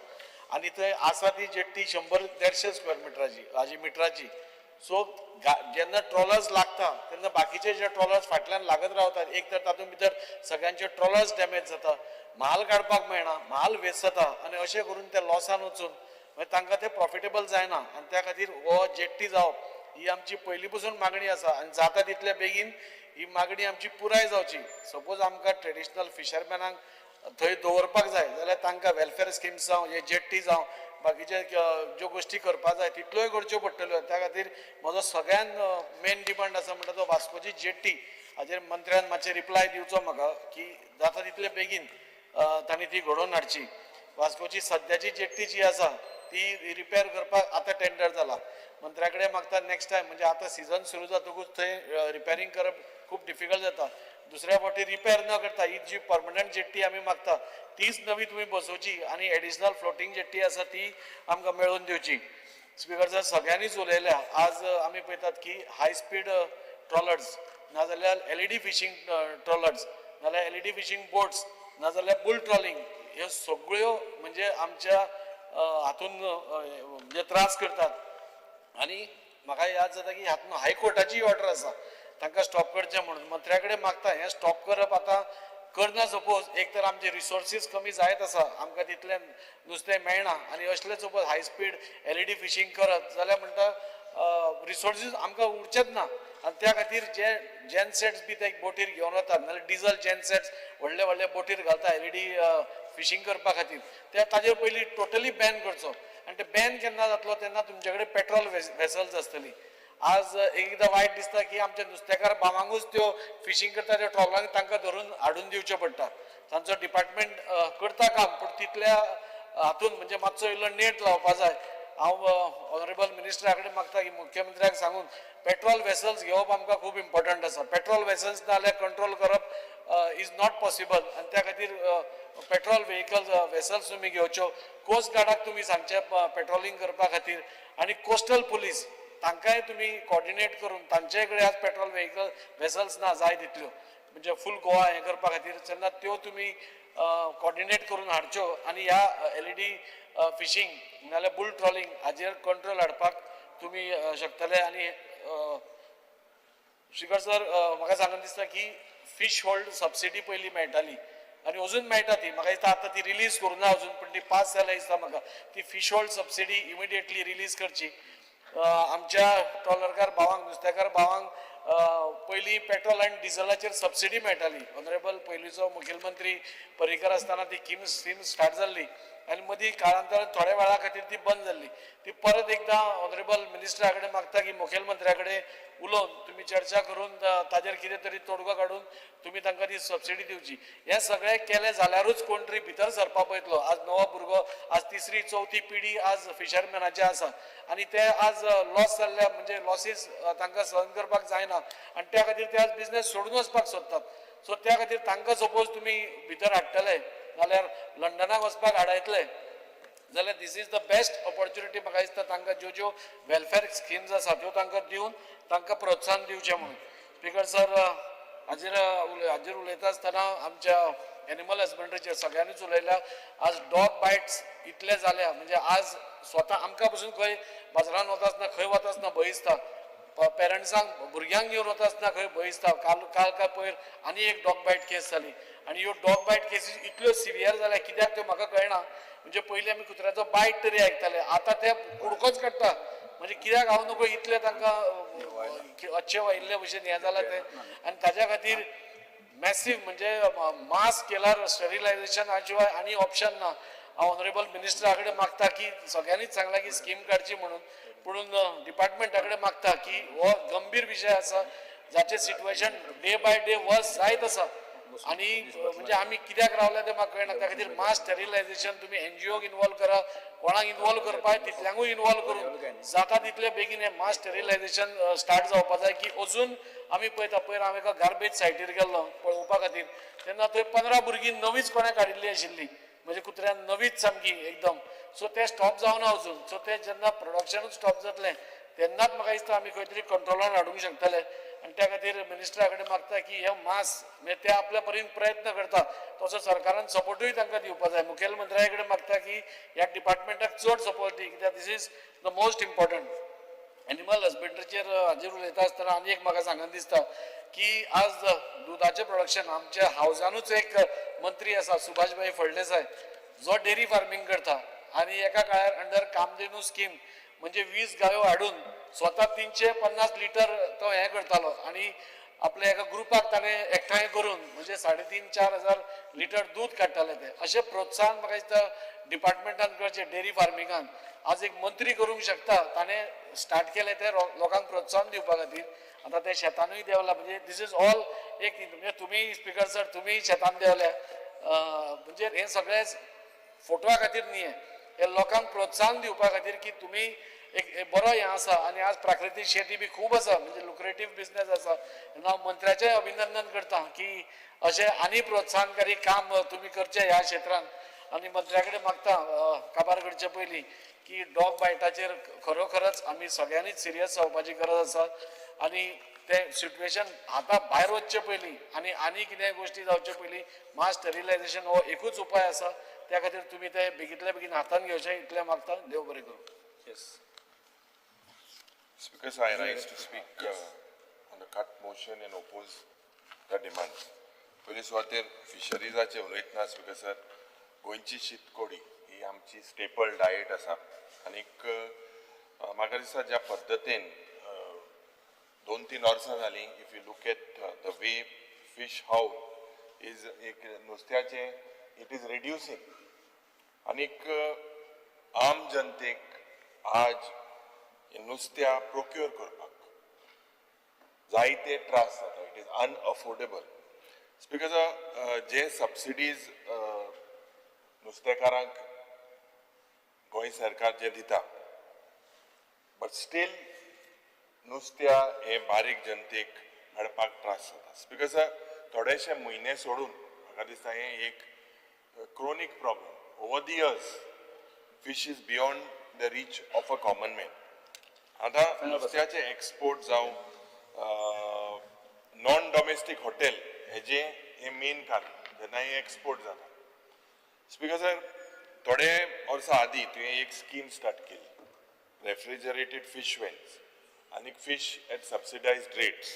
आनी थंय आसा ती जेट्टी 100-150 स्क्वेअर मिटराची हाजी मिटराची. सो जेन्ना ट्रॉलर्स लागता तेन्ना बाकीचे जे ट्रॉलर्स फाटल्यान लागत रावतात, एक तर तातूंत भितर सगळ्यांचे ट्रॉलर्स डॅमेज जाता, म्हाल काडपाक मेळना, म्हाल वेस्ट जाता आनी अशें करून ते लॉसान वचून मागीर तांकां ते प्रॉफिटेबल जायना. आनी त्या खातीर हो जेट्टी जावप ही आमची पयलीं पसून मागणी आसा आनी जाता तितले बेगीन ही मागणी आमची पुराय जावची. सपोज आमकां ट्रेडिशनल फिशरमॅनांक थंय दवरपाक जाय जाल्यार तांकां वेलफेअर स्किम्स जावं, हे जेट्टी जावं, बाकीचे ज्यो गोश्टी करपाक जाय तितल्योय करच्यो पडटल्यो. त्या खातीर म्हजो सगळ्यान मेन डिमांड आसा म्हणटा तो वास्कोची जेट्टी हाजेर मंत्र्यान मातशें रिप्लाय दिवचो म्हाका की जाता तितले बेगीन तांणी ती घडोवन हाडची. वास्कोची सद्याची जेट्टी जी आसा ती रिपेर करपाक आतां टेंडर जाला, मंत्र्या कडेन मागता नेक्स्ट टायम, म्हणजे आतां सिजन सुरू जातकूच थंय रिपेरींग करप खूब डिफिकल्ट जाता. दुसऱ्या फावटी रिपेर न करता ही जी परमनंट जेट्टी आमी मागता तीच नवी तुमी बसोवची आनी एडिशनल फ्लोटींग जेट्टी आसा ती आमकां मेळोवन दिवची. स्पिकर सर, सगळ्यांनीच उलयल्या आज आमी पळयतात की हाय स्पीड ट्रॉलर्स नाजाल्यार LED fishing trawlers नाजाल्यार LED fishing boats नाजाल्यार बुल ट्रॉलिंग ह्यो सगळ्यो म्हणजे आमच्या हातून म्हणजे त्रास करतात. आनी म्हाका याद जाता की हातून हायकोर्टाची ऑर्डर आसा तांकां स्टॉप करचें म्हणून. मंत्र्या कडेन मागता हें स्टॉप करप आतां करना. सपोज एक तर आमचे रिसोर्सीस कमी जायत आसा, आमकां तितलें नुस्तें मेळना आनी असलें suppose high speed LED fishing करत जाल्यार म्हणटा रिसोर्सीस आमकां उरचेच ना. आनी त्या खातीर जे जेनसेट्स बी ते बोटीर घेवन वतात नाजाल्यार डिजल जेनसेट्स व्हडले व्हडले बोटीर घालता LED fishing करपा खातीर, ते ताजेर पयलीं टोटली बॅन करचो. आनी ते बॅन केन्ना जातलो तेन्ना तुमचे कडेन पेट्रोल वेसल्स आसतली. आज एकदां वायट दिसता की आमच्या नुस्तेकार भावांकूच त्यो फिशींग करता त्या ट्रॉलरांक तांकां धरून हाडून दिवचें पडटा. तांचो डिपार्टमेंट करता काम, पूण तितल्या हातून म्हणजे मातसो इल्लो नेट लावपा जाय. हांव ऑनरेबल मिनिस्टरा कडेन मागता की मुख्यमंत्र्याक सांगून पेट्रोल वेसल्स घेवप आमकां खूब इम्पॉर्टंट आसा. पेट्रोल वेसल्स ना जाल्यार कंट्रोल करप is not possible आनी त्या खातीर पेट्रोल व्हेकल्स वेसल्स तुमी घेवच्यो. कोस्ट गार्डाक तुमी सांगचें पेट्रोलिंग करपा खातीर आनी कोस्टल पुलीस तांकांय तुमी कॉर्डिनेट करून तांचे कडेन आज पेट्रोल व्हेकल वेसल्स ना जाय तितल्यो, म्हणजे फूल गोवा हें करपा खातीर तेन्ना त्यो तुमी कॉर्डिनेट करून हाडच्यो आनी ह्या LED fishing नाजाल्यार बुल ट्रॉलिंग हाजेर कंट्रोल हाडपाक तुमी शकतले. आनी स्पीकर सर, म्हाका सांगून दिसता की फिश होल्ड सबसिडी पयलीं मेळटाली आनी अजून मेळटा ती, म्हाका दिसता आतां ती रिलीज करूं ना अजून, पूण ती पास जाल्या दिसता म्हाका. ती fish hold subsidy immediately release करची. आमच्या ट्रॉलरकार भावांक, नुस्तेकार भावांक पयलीं पेट्रोल आनी डिझलाचेर सबसिडी मेळटाली. ऑनरेबल पयलींचो मुखेलमंत्री पर्रीकर आसतना ती स्कीम स्टार्ट जाल्ली आनी मदीं काळांतरान थोड्या वेळा खातीर ती बंद जाल्ली. ती परत एकदां ऑनरेबल मिनिस्टरा कडेन मागता की मुखेलमंत्र्या कडेन उलोवन तुमी चर्चा करून ताजेर कितें तरी तोडगो काडून तुमी तांकां ती सबसिडी दिवची. हें सगळें केलें जाल्यारूच कोण तरी भितर सरपा पळयतलो. आज नवो भुरगो, आज तिसरी चवथी पिढी आज फिशरमॅनाची आसा आनी ते आज लॉस जाल्ल्या म्हणजे लॉसीस तांकां सहन करपाक जायना आनी त्या खातीर ते आज बिजनेस सोडून वचपाक सोदतात. सो त्या खातीर तांकां सपोज तुमी भितर हाडटले जाल्यार लंडनाक वचपाक हाडयतले जाल्यार this is the best opportunity. म्हाका दिसता तांकां ज्यो ज्यो वेलफेअर स्किम्स आसा त्यो तांकां दिवन तांकां प्रोत्साहन दिवचें म्हणून. स्पीकर सर, हाजेर उलयता आसतना आमच्या एनिमल हजबंड्रीचेर सगळ्यांनीच उलयल्या. आज डॉग बायट्स इतले जाल्या म्हणजे आज स्वता आमकां पसून खंय बाजारान वता आसतना खंय वता आसतना भंय दिसता, पेरंट्सांक भुरग्यांक घेवन वता आसतना खंय भंय दिसता. काल काल काय पयर आनी एक डॉग बायट केस जाली आनी ह्यो डॉग बायट केसीस इतल्यो सिवियर जाल्या कित्याक त्यो म्हाका कळना. म्हणजे पयलीं आमी कुत्र्याचो बायट तरी आयकताले, आतां ते कुडकोच काडटा. म्हणजे कित्याक हांव नको इतले तांकां अच्छे वायिल्ले भशेन हें जालां तें. आनी ताज्या खातीर मॅसीव म्हणजे मास स्केलार स्टरिलायझेशना शिवाय आनी ऑप्शन ना. हांव ऑनरेबल मिनिस्टरा कडेन मागता की सगळ्यांनीच सांगलां की स्कीम काडची म्हणून, पुणून डिपार्टमेंटा कडेन मागता की हो गंभीर विशय आसा जाचें situation day by day worse जायत आसा आनी म्हणजे आमी कित्याक रावल्या तें म्हाका कळना. त्या खातीर मास स्टेरिलायझेशन तुमी एनजीओक इनवॉल्व करा, कोणाक इनवॉल्व करपाक तितल्यांकूय इनवॉल्व करून जाता तितले बेगीन हें मास स्टेरिलायझेशन स्टार्ट जावपा जाय. की अजून आमी पळयता, पयर हांव एका गार्बेज सायटीर गेल्लो पळोवपा खातीर, तेन्ना थंय 15 भुरगीं नवीच कोणें काडिल्ली आशिल्ली, म्हणजे कुत्र्यान नवीच सामकी एकदम. सो तें स्टॉप जावना अजून. सो तें जेन्ना प्रोडक्शनूच स्टॉप जातलें तेन्नाच म्हाका दिसता आमी खंय तरी कंट्रोलान हाडूंक शकतले. आनी त्या खातीर मिनिस्टरा कडेन मागता की हे मास म्हणजे ते आपल्या परीन प्रयत्न करता तसो सरकारान सपोर्टूय तांकां दिवपा जाय. मुखेलमंत्र्या कडेन मागता की ह्या डिपार्टमेंटाक चड सपोर्ट दी, कित्याक this is the most important. Animal हजबंड्रीचेर हाजेर उलयता आसतना आनी एक म्हाका सांगन दिसता की आज दुदाचें प्रोडक्शन आमच्या हावजानूच एक मंत्री आसा सुभाषभाई फळदेसाय जो डेअरी फार्मींग करता आनी एका काळार अंडर कामधेनू स्कीम म्हणजे 20 गायो हाडून स्वता 350 लिटर तो हें करतालो आनी आपल्या एका ग्रुपाक ताणें एकठांय करून म्हणजे 3,500-4 हजार लिटर दूद काडटाले ते. अशें प्रोत्साहन म्हाका दिसता डिपार्टमेंटान करचें डेअरी फार्मिंगान. आज एक मंत्री करूंक शकता, ताणें स्टार्ट केलें तें लोकांक प्रोत्साहन दिवपा खातीर. आतां तें शेतानूय देंवला, म्हणजे this is all एक म्हणजे तुमी स्पिकर सर तुमी शेतान देंवल्या, म्हणजे हें सगळें फोटवा खातीर न्ही, हें लोकांक प्रोत्साहन दिवपा खातीर की तुमी एक बरो हें आसा. आनी आज प्राकृतीक शेती बी खूब आसा, म्हणजे लुक्रेटीव बिजनेस आसा. तेन्ना हांव मंत्र्याचें अभिनंदन करता की अशें आनी प्रोत्साहनकारी काम तुमी करचें ह्या क्षेत्रांत. आनी मंत्र्या कडेन मागता काबार करचे पयलीं की डॉग बायटाचेर खरोखरच आमी सगळ्यांनीच सिरियस जावपाची गरज आसा आनी तें सिट्युएशन हाता भायर वचचे पयलीं आनी आनी कितें गोश्टी जावचे पयलीं मास स्टेरिलायझेशन हो एकूच उपाय आसा. त्या खातीर तुमी तें बेगींतल्या बेगीन हातान घेवचें इतलें मागता. देव बरें करूं. Yes. Speaker, sir, I rise to speak on the cut motion and oppose the demands. पयली सुवातेर फिशरीजाचे उलयतना स्पीकर सर, गोंयची शीतकोडी ही आमची स्टेपल डायट आसा आनीक म्हाका दिसता ज्या पद्दतीन 2-3 वर्सां जालीं, if you look at the way fish haul is एक नुस्त्याचें it is reducing आनीक आम जनतेक आज नुस्त्या प्रोक्योर करपाक जायते त्रास जाता. It is unaffordable. Speaker sir, J subsidies नुस्तेकारांक Goa सरकार जे दिता, बट स्टील नुस्त्या हे बारीक जनतेक मेळपाक त्रास जाता. स्पीकर सर, थोडेशे म्हयने सोडून म्हाका दिसता हें एक chronic problem. Over the years fish is beyond the reach of a common man. आतां नुस्त्याचे एक्सपोर्ट जावं नॉन डॉमेस्टीक हॉटेल हेजें हें मेन कारण जेन्ना हें एक्सपोर्ट जाता. स्पीकर सर, थोडे वर्सां आदीं तुवें एक स्कीम स्टार्ट केली, रेफ्रिजरेटेड फिश वेन्स आनी फिश एट सबसिडायज्ड रेट्स.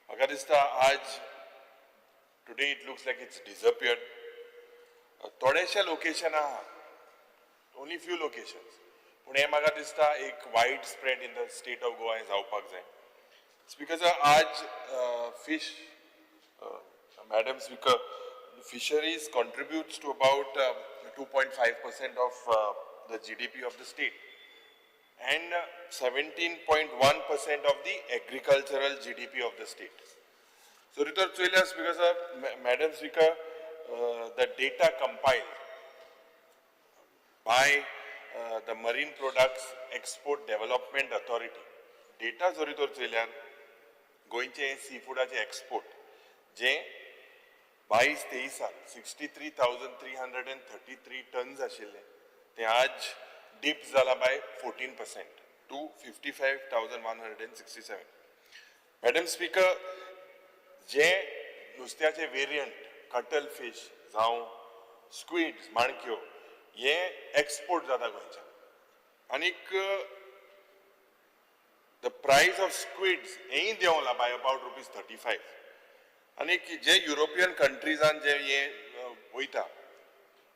म्हाका दिसता आज today it looks like it's disappeared. थोडेशे लोकेशन आहा, ओनली फ्यू लोकेशन्स, पूण हें म्हाका दिसता एक wide spread in the state of Goa हें जावपाक जाय. स्पीकर सर, आज fish madam speaker, fisheries contributes to about 2.5% of the GDP of the state and 17.1% of the agricultural GDP of the state. So Ritor चोयल्यार speaker sir, madam speaker, the data compiled by the Marine Products Export Development Authority, data जरी तर चोयल्यार गोंयचे C फुडाचे export जे 22-23 63,333 turns आशिल्ले ते आज deep जाला by 14% to 55,167. Madam speaker, जे नुस्त्याचे variant cuttle fish जावं squids माणक्यो हे एक्सपोर्ट जाता गोंयच्यान आनीक the price of squids हेंय देंवला बाय अबाउट ₹35. आनीक जे युरोपियन कंट्रीजान जे हे वयता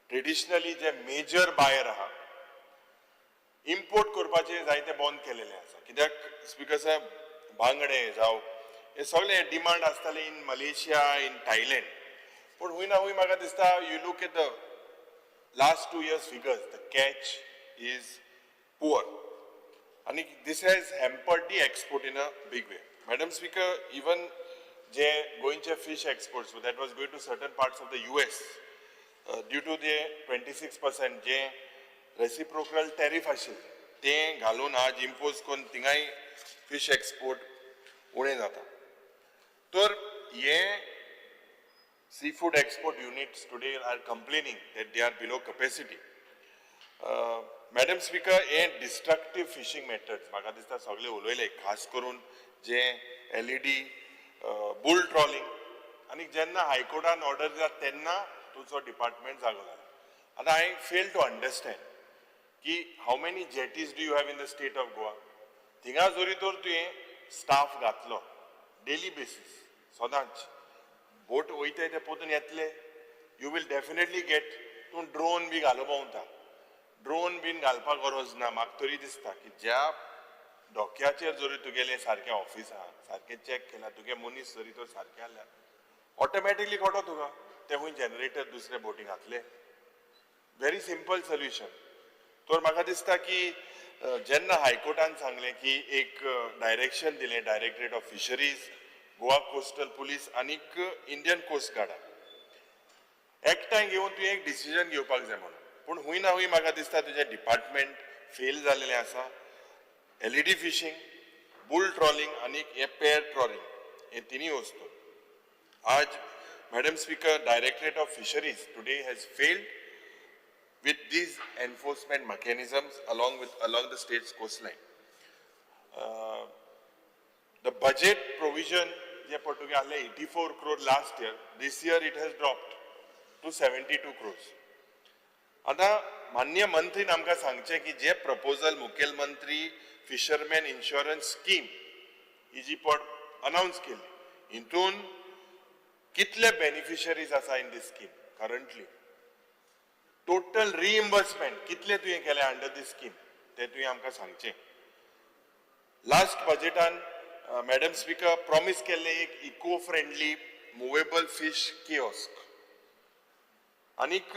ट्रेडिशनली जे मेजर बायर आहा इम्पोर्ट करपाचे जायते बंद केलेले आसा. कित्याक स्पीकर साहेब, बांगडे जावं हे सगळे डिमांड आसताले इन मलेशिया, इन थायलंड, पूण हूंय ना हूंय म्हाका दिसता you look at the last 2 years figures, the catch is poor आनी this has hampered the export in a big way. Madam Speaker, even जे गोंयचे fish exports that was going to certain parts of the US, due to the 26% J reciprocal tariff आशिल्लें तें घालून आज impose करून थिंगाय fish export उणें जाता. तर हे seafood export units today are complaining that they are below capacity. Madam Speaker, hey destructive fishing methods म्हाका दिसता सगळे उलयले, खास करून जे एलईडी, बुल ट्रॉलिंग. आनी जेन्ना हायकोर्टान ऑर्डर दिला तेन्ना तुजो डिपार्टमेंट जागो जाला. आतां I fail to understand की how many jetties do you have in the state of Goa? थिंगा जरी तर तुवें स्टाफ घातलो डेली बेसीस, सदांच बोट वयताय ते पोतून येतले, you will definitely get. तूं ड्रोन बी घालूंक पावता, ड्रोन बीन घालपाक गरज ना. म्हाका तरी दिसता की ज्या धोक्याचेर जरी तुगेलें सारकें ऑफीस आहा, सारकें चॅक केला, तुगे मनीस जरी तर सारकें आसल्यार ऑटोमॅटिकली कळटो तुका ते खंय जनरेटर दुसरे बोटी घातले. Very simple solution. तर म्हाका दिसता की जेन्ना हायकोर्टान सांगलें की एक डायरेक्शन दिलें Directorate of Fisheries, Goa Coastal Police आनीक इंडियन कोस्ट गार्डाक एकठांय घेवन तुवें एक डिसिजन घेवपाक जाय म्हणून. पूण हूंय ना हूंय म्हाका दिसता तुजें डिपार्टमेंट फेल जाल्लें आसा. एलईडी फिशींग, बुल ट्रॉलिंग आनी हे पेर ट्रॉलिंग हे तिनूय वस्तू आज, Madam Speaker, Directorate of Fisheries today has failed with these enforcement mechanisms along the state's coastline. The budget provision जे पळय तुगे आहले 84 crore last year, this year it has dropped to 72 crores. आतां माननीय मंत्रीन आमकां सांगचें की जे प्रपोजल मुखेलमंत्री फिशरमॅन इन्शुरन्स स्कीम ही जी पड अनावन्स केली, हितून कितले बेनिफिशरीज आसा in this scheme currently, total reimbursement कितले तुवें केलें अंडर दीस स्कीम, तें तुवें आमकां सांगचें. लास्ट बजेटान, मॅडम स्पीकर, प्रॉमीस केल्लें एक eco friendly movable fish kiosk. आनीक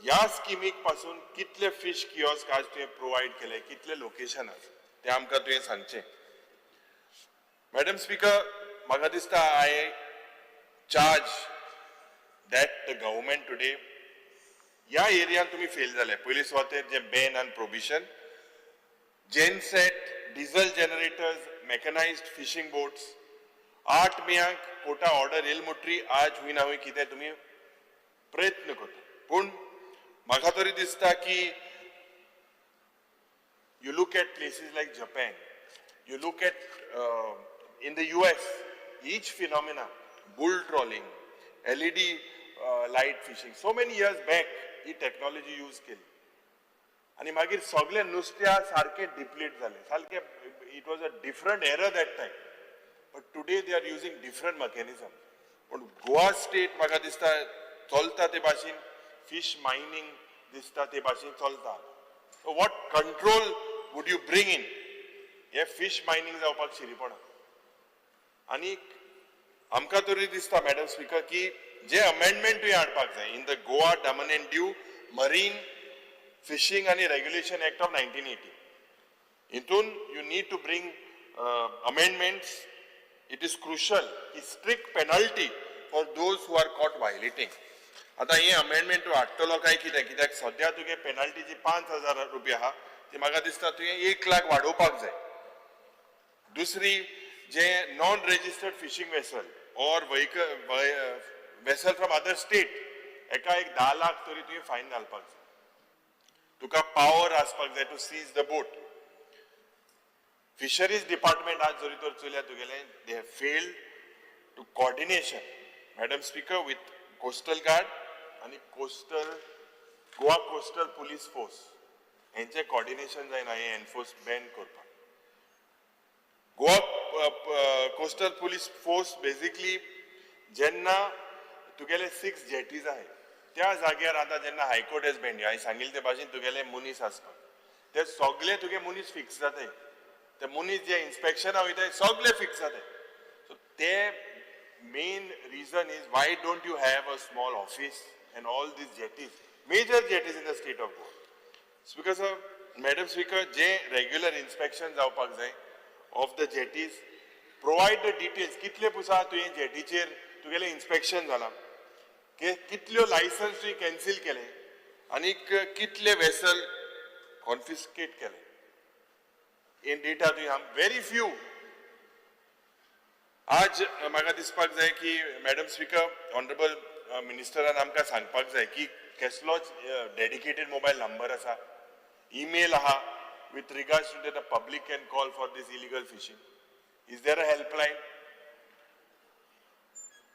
ह्या स्किमीक पासून कितले फिश कियोस्क आज तुवें प्रोवायड केले, कितले लोकेशन आसा, तें आमकां तुवें सांगचें. मॅडम स्पीकर, म्हाका दिसता I charge that the government today ह्या एरियान तुमी फेल जाले. पयली सुवातेर जे ban and prohibition, genset, diesel generators, mechanised fishing boats, 8 मेयाक Kota order येयल म्हणटरी आज हुंय ना हुंय कितें तुमी प्रयत्न करता. पूण म्हाका तरी दिसता की you look at places like Japan, you look at in the US, each phenomena, bull trawling, LED light fishing, so many years back he technology use केली आनी मागीर सगळे नुस्त्या सारकें डिप्लीट जालें सारकें. It was a different era that time, but today they are using different mechanism. पूण Goa state म्हाका दिसता चलता ते भाशेन, फिश मायनींग दिसता ते भाशेन चलता. What control would you bring in? हे फिश मायनींग जावपाक शिरीपणा. आनी आमकां तरी दिसता, मॅडम स्पीकर, की जे अमेंडमेंटूय हाडपाक जाय in the Goa Daman and Diu Marine Fishing आनी Regulation Act of 1980. हितून you need to bring amendments. It is crucial की strict penalty for those who are caught violating. आतां हे अमेंडमेंट तूं हाडटलो काय कितें? कित्याक सद्या तुगे पेनल्टी जी 5,000 रुपया आहा, ती म्हाका दिसता तुवें 1 लाख वाडोवपाक जाय. दुसरी, जे non registered fishing vessel or vehicle vessel from other state, एका एक 10 लाख तरी तुवें फायन घालपाक जाय. तुका पावर आसपाक जाय to seize the boat. Fisheries department आज जरी तर चोयल्यार तुगेलें, they have failed to coordination, Madam Speaker, with Coastal Guard आनी coastal Goa Coastal Police Force हेंचें कॉर्डिनेशन जायना हें एनफोर्स बॅन करपाक. Goa Coastal Police Force basically जेन्ना तुगेले सिक्स जेटीज आहाय त्या जाग्यार, आतां जेन्ना हायकोर्ट हेज बॅन, हांवें सांगिल्ले ते भाशेन तुगेले मनीस आसपाक, ते सगळे तुगे मनीस फिक्स जाताय. ते मनीस जे इन्स्पेक्शना वयताय सगळे फिक्स जाताय. सो ते Main reason is why don't you have a small office and all these jetties, major jetties in the state of Goa. Speaker sir, madam speaker, J regular inspection जावपाक जाय of the jetties, provide the details, कितले पुसा तुवें जेटीचेर तुगेलें inspection जालां, कितल्यो licence तुवें cancel केले आनीक कितले वेसल कॉन्फिस्केट केले. इन डेटा तुवें व्हेरी फ्यू. आज म्हाका दिसपाक जाय की मॅडम स्पीकर, ऑनरेबल मिनिस्टरान आमकां सांगपाक जाय की कसलोच डेडिकेटेड मोबायल नंबर आसा, ईमेल आहा with regards to the public can call for this illegal fishing. Is there a helpline?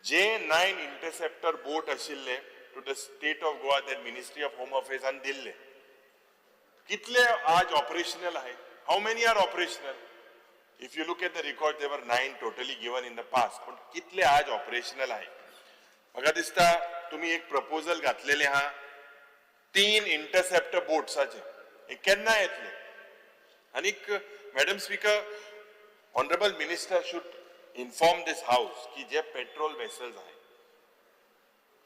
J 9 interceptor boat आशिल्ले to the state of Goa that Ministry of Home अफेर्सान दिल्ले, कितले आज operational आहे? How many are operational? If you look at the record, there were 9 totally given in the past, पण कितले आज operational आहे? म्हाका दिसता तुमी एक प्रपोजल घातलेले आहा 3 इंटरसेप्टर बोट्साचे, हे केन्ना येतले? आनीक madam speaker, honourable minister should inform this house की जे पेट्रोल वेसल्स आहे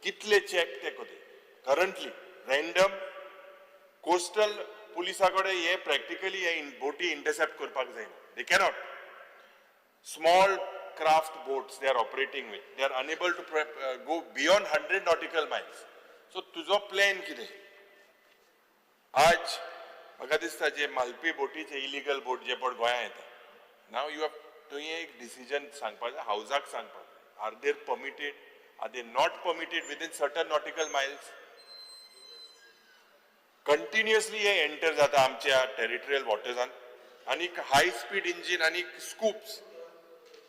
कितले चॅक ते कोते करंटली रँडम कोस्टल पुलिसा कडेन हे प्रॅक्टिकली हे बोटी इंटरसेप्ट करपाक जायना. They cannot. Small craft boats they are operating with, they are unable to go beyond 100 nautical miles. So तुजो प्लॅन कितें? आज म्हाका दिसता जे मालपी बोटीचे इलिगल बोट जे पण गोंयांत येता, नाव you have तुवें एक डिसिजन सांगपाक जाय, हावजाक सांगपाक जाय, are they permitted, are they not permitted within certain nautical miles? Continuously hey enter जाता आमच्या टेरिटरियल वॉटर्सान आनीक हाय स्पीड इंजीन आनी स्कूप्स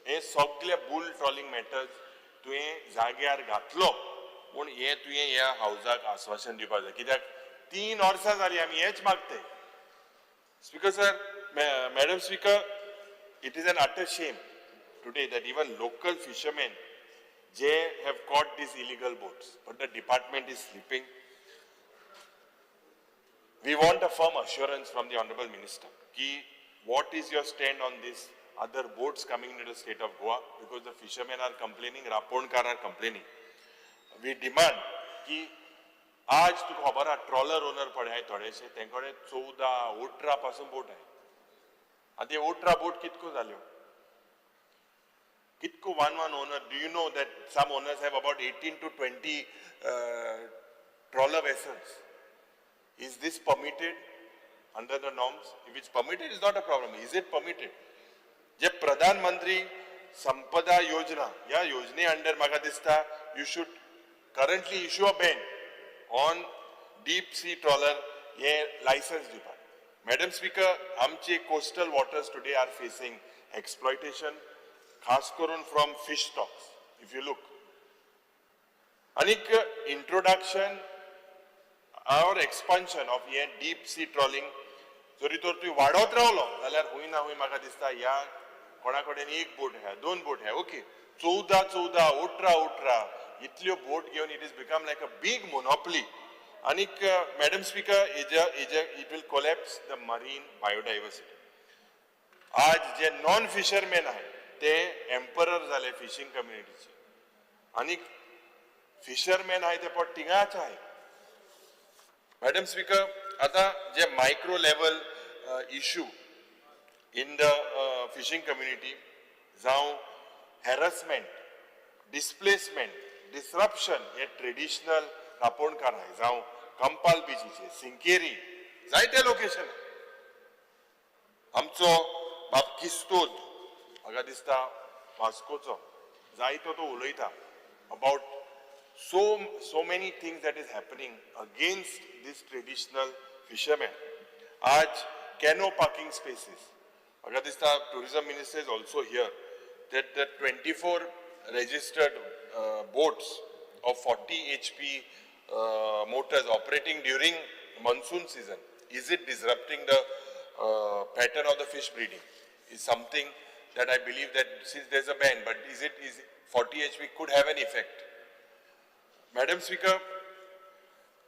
हे सगळे बुल ट्रॉलिंग मॅटर्स तुवें जाग्यार घातलो पूण हे तुवें ह्या हावजाक आस्वासन दिवपाक जाय, कित्याक 3 वर्सां जालीं आमी हेच मागते. Speaker sir, madam speaker, it is an utter shame today that even local fishermen J have caught these illegal boats, but the department is sleeping. We want a firm assurance from the honourable minister की what is your stand on this other boats coming into the state of Goa, because the fishermen are complaining, Raponkar are complaining. We demand की आज तुका खबर आहा trawler owner पळय आहाय थोडेशे, तेंकडे 14 18 पासून बोट आहाय. आनी ते 18 बोट कितको जाल्यो, कितको one one owner. Do you know that some owners have about 18 to 20 trawler vessels? Is this permitted under the norms? If it's permitted, it's not a problem. Is it permitted? जे प्रधानमंत्री संपदा योजना ह्या योजने अंडर म्हाका दिसता you should currently issue a ban on deep sea trawler hey licence दिवपाक. Madam speaker, आमचे coastal waters today are facing exploitation, खास करून from fish stocks. If you look, आनीक introduction or expansion of hey deep C trawling जरी तर तूं वाडत रावलो जाल्यार हुंय ना हुंय म्हाका दिसता ह्या कोणा कडेन एक बोट आहा, 2 बोट आहा, ओके 14 14 18 18 इतल्यो बोट घेवन it is become like a big monopoly. आनीक madam speaker, it will collapse the marine biodiversity. आज जे नॉन फिशरमॅन आहाय ते एम्परर जाले फिशींग कम्युनिटीचे, आनीक फिशरमॅन आहाय ते पोट थिंगाच आहाय. मॅडम स्पीकर, आतां जे micro level issue in the fishing community जावं हॅरसमेंट, डिस्प्लेसमेंट, डिसरप्शन हे ट्रेडिशनल रापोणकार आहाय, जावं कंपाल बिचीचे, सिंकेरी, जायते लोकेशन. आमचो बाब किस्तोद म्हाका दिसता वास्कोचो जायतो तो उलयता about so many things that is happening against this traditional fishermen. आज canoe parking spaces, म्हाका दिसता tourism minister is also here, that the 24 registered boats of 40 HP motors operating during monsoon season, is it disrupting the pattern of the fish breeding? Is something that I believe that since there's a ban, but is 40 HP could have an effect. Madam Speaker,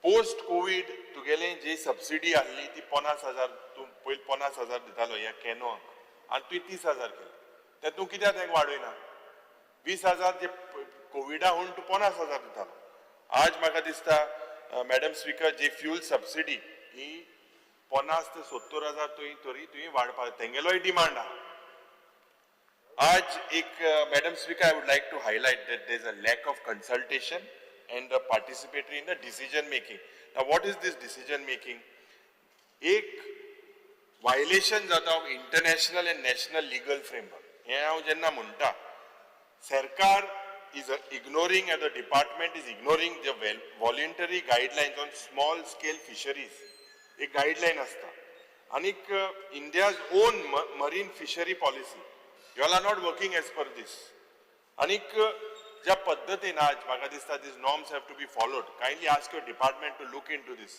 post Covid तुगेले जी subsidy आहली ती 50,000, तूं पयलीं 50,000 दितालो ह्या कॅनोआंक, आनी तुवें 30,000 केले, ते तूं कित्याक तेंका वाडयना? 20,000 जे कोविडा हून तूं 50,000 दितालो. आज म्हाका दिसता मॅडम स्पीकर, जी फ्युल सबसिडी ही 50 ते 70,000 तुवें तरी तुवें वाडपाक, तेंगेलोय डिमांड आहा. आज एक madam speaker, I would like to highlight that there is a lack of consultation and participatory in the decision making. Now what is this decision making? एक वायलेशन जाता of international and national legal framework. हें हांव जेन्ना म्हणटा, सरकार is ignoring and the department is ignoring the voluntary guidelines on small scale fisheries. एक guideline आसता आनीक India's own marine fishery policy, you all are not working as per this. आनीक ज्या पद्दतीन आज म्हाका दिसता these norms have to be followed. Kindly ask your department to look into this.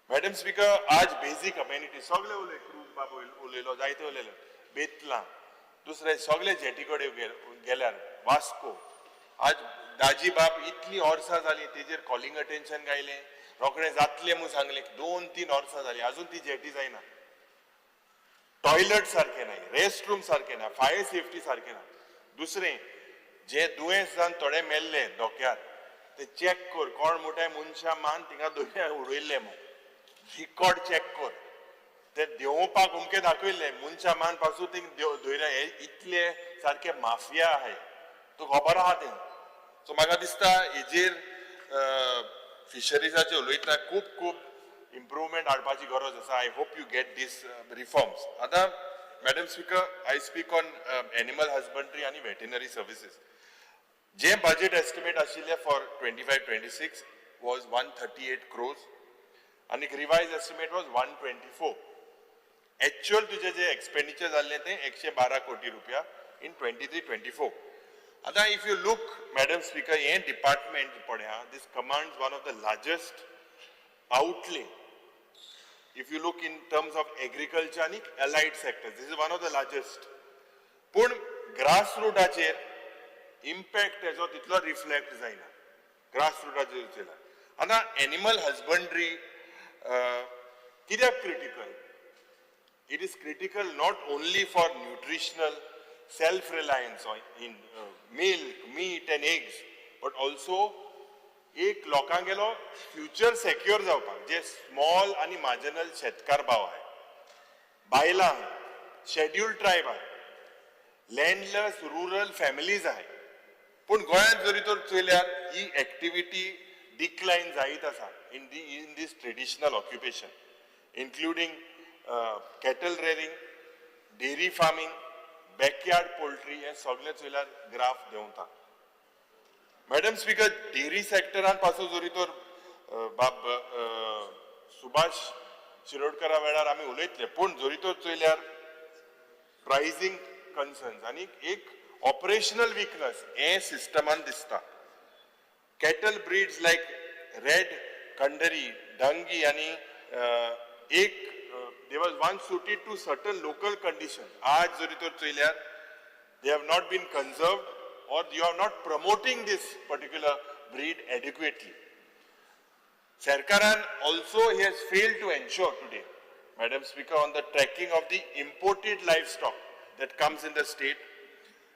Madam speaker, आज बेजीक अमेनिटी सगळे उलय, cruise बाब उलयलो, जायते उलयले, बेतलां, दुसरे सगळे जेटी कडेन गेल्यार वास्को, आज दाजी बाब इतली वर्सां जाली तेजेर कॉलिंग अटेन्शन गायलें, रोखडें जातलें म्हूण सांगलें, 2-3 वर्सां जालीं अजून ती जेटी जायना. टॉयलट सारकें ना, रेस्ट रूम सारकें ना, फायर सेफ्टी सारकें ना. दुसरें जे दुयेंस जावन थोडे मेल्ले धोक्यार, ते चॅक कर कोण मोठ्या मनशां मान थिंगा दर्या उडयल्ले म्हूण, रिकॉर्ड चॅक कर. ते देंवोवपाक अमकें दाखयल्लें, मनशां मान पासून थिंग दर्या, हे इतले सारके माफिया आहाय, तुका खबर आहा तें. सो म्हाका दिसता हेजेर फिशरीजाचेर उलयतना खूब खूब इम्प्रुवमेंट हाडपाची गरज आसा. I hope you get these reforms. आतां madam speaker, I speak on animal husbandry आनी वेटनरी सर्विसीस. जे बजेट एस्टिमेट आशिल्लें फॉर 25-26 वॉज 138 crores आनी रिवायज एस्टिमेट वॉज 124. एक्चुअल तुजें जे एक्सपेंडिचर जाल्लें तें 112 कोटी रुपया इन 23-24. आतां if you look madam speaker, हें डिपार्टमेंट पळया, this commands one of the largest outlay. If you look in terms of agriculture आनी allied sectors, this is one of the largest. पूण ग्रास रुटाचेर इम्पॅक्ट तेजो तितलो reflect जायना, grass रुटाचेर चोयल्यार. आतां animal husbandry कित्याक critical? It is critical not only for nutritional self reliance in milk, meat and eggs, but also एक लोकांगेलो future secure जावपाक, जे small आनी marginal शेतकार भाव आहाय, बायलां आहाय, शेड्युल्ड ट्रायब आहाय, लँडलेस रुरल फॅमिलीज आहाय. पूण गोंयांत जरी तर चोयल्यार ही एक्टिविटी डिक्लायन जायत आसा in this traditional occupation, including cattle rearing, dairy farming, backyard poultry, हें सगळें चोयल्यार ग्राफ देंवता. मॅडम स्पीकर, डेअरी सेक्टरान पासून जरी तर बाब सुभाष शिरोडकरा वेळार आमी उलयतले, पूण जरी तर चोयल्यार प्रायझींग कन्सर्न्स आनी एक ऑपरेशनल विकनस हें सिस्टमान दिसता. Cattle breeds like red Kandhari, Dangi आनी एक they was one suited to certain local condition. आज जरी तर चोयल्यार they have not been conserved or you are not promoting this particular breed adequately. Sarkaran also he has failed to ensure today, Madam Speaker, on the tracking of the imported livestock that comes in the state,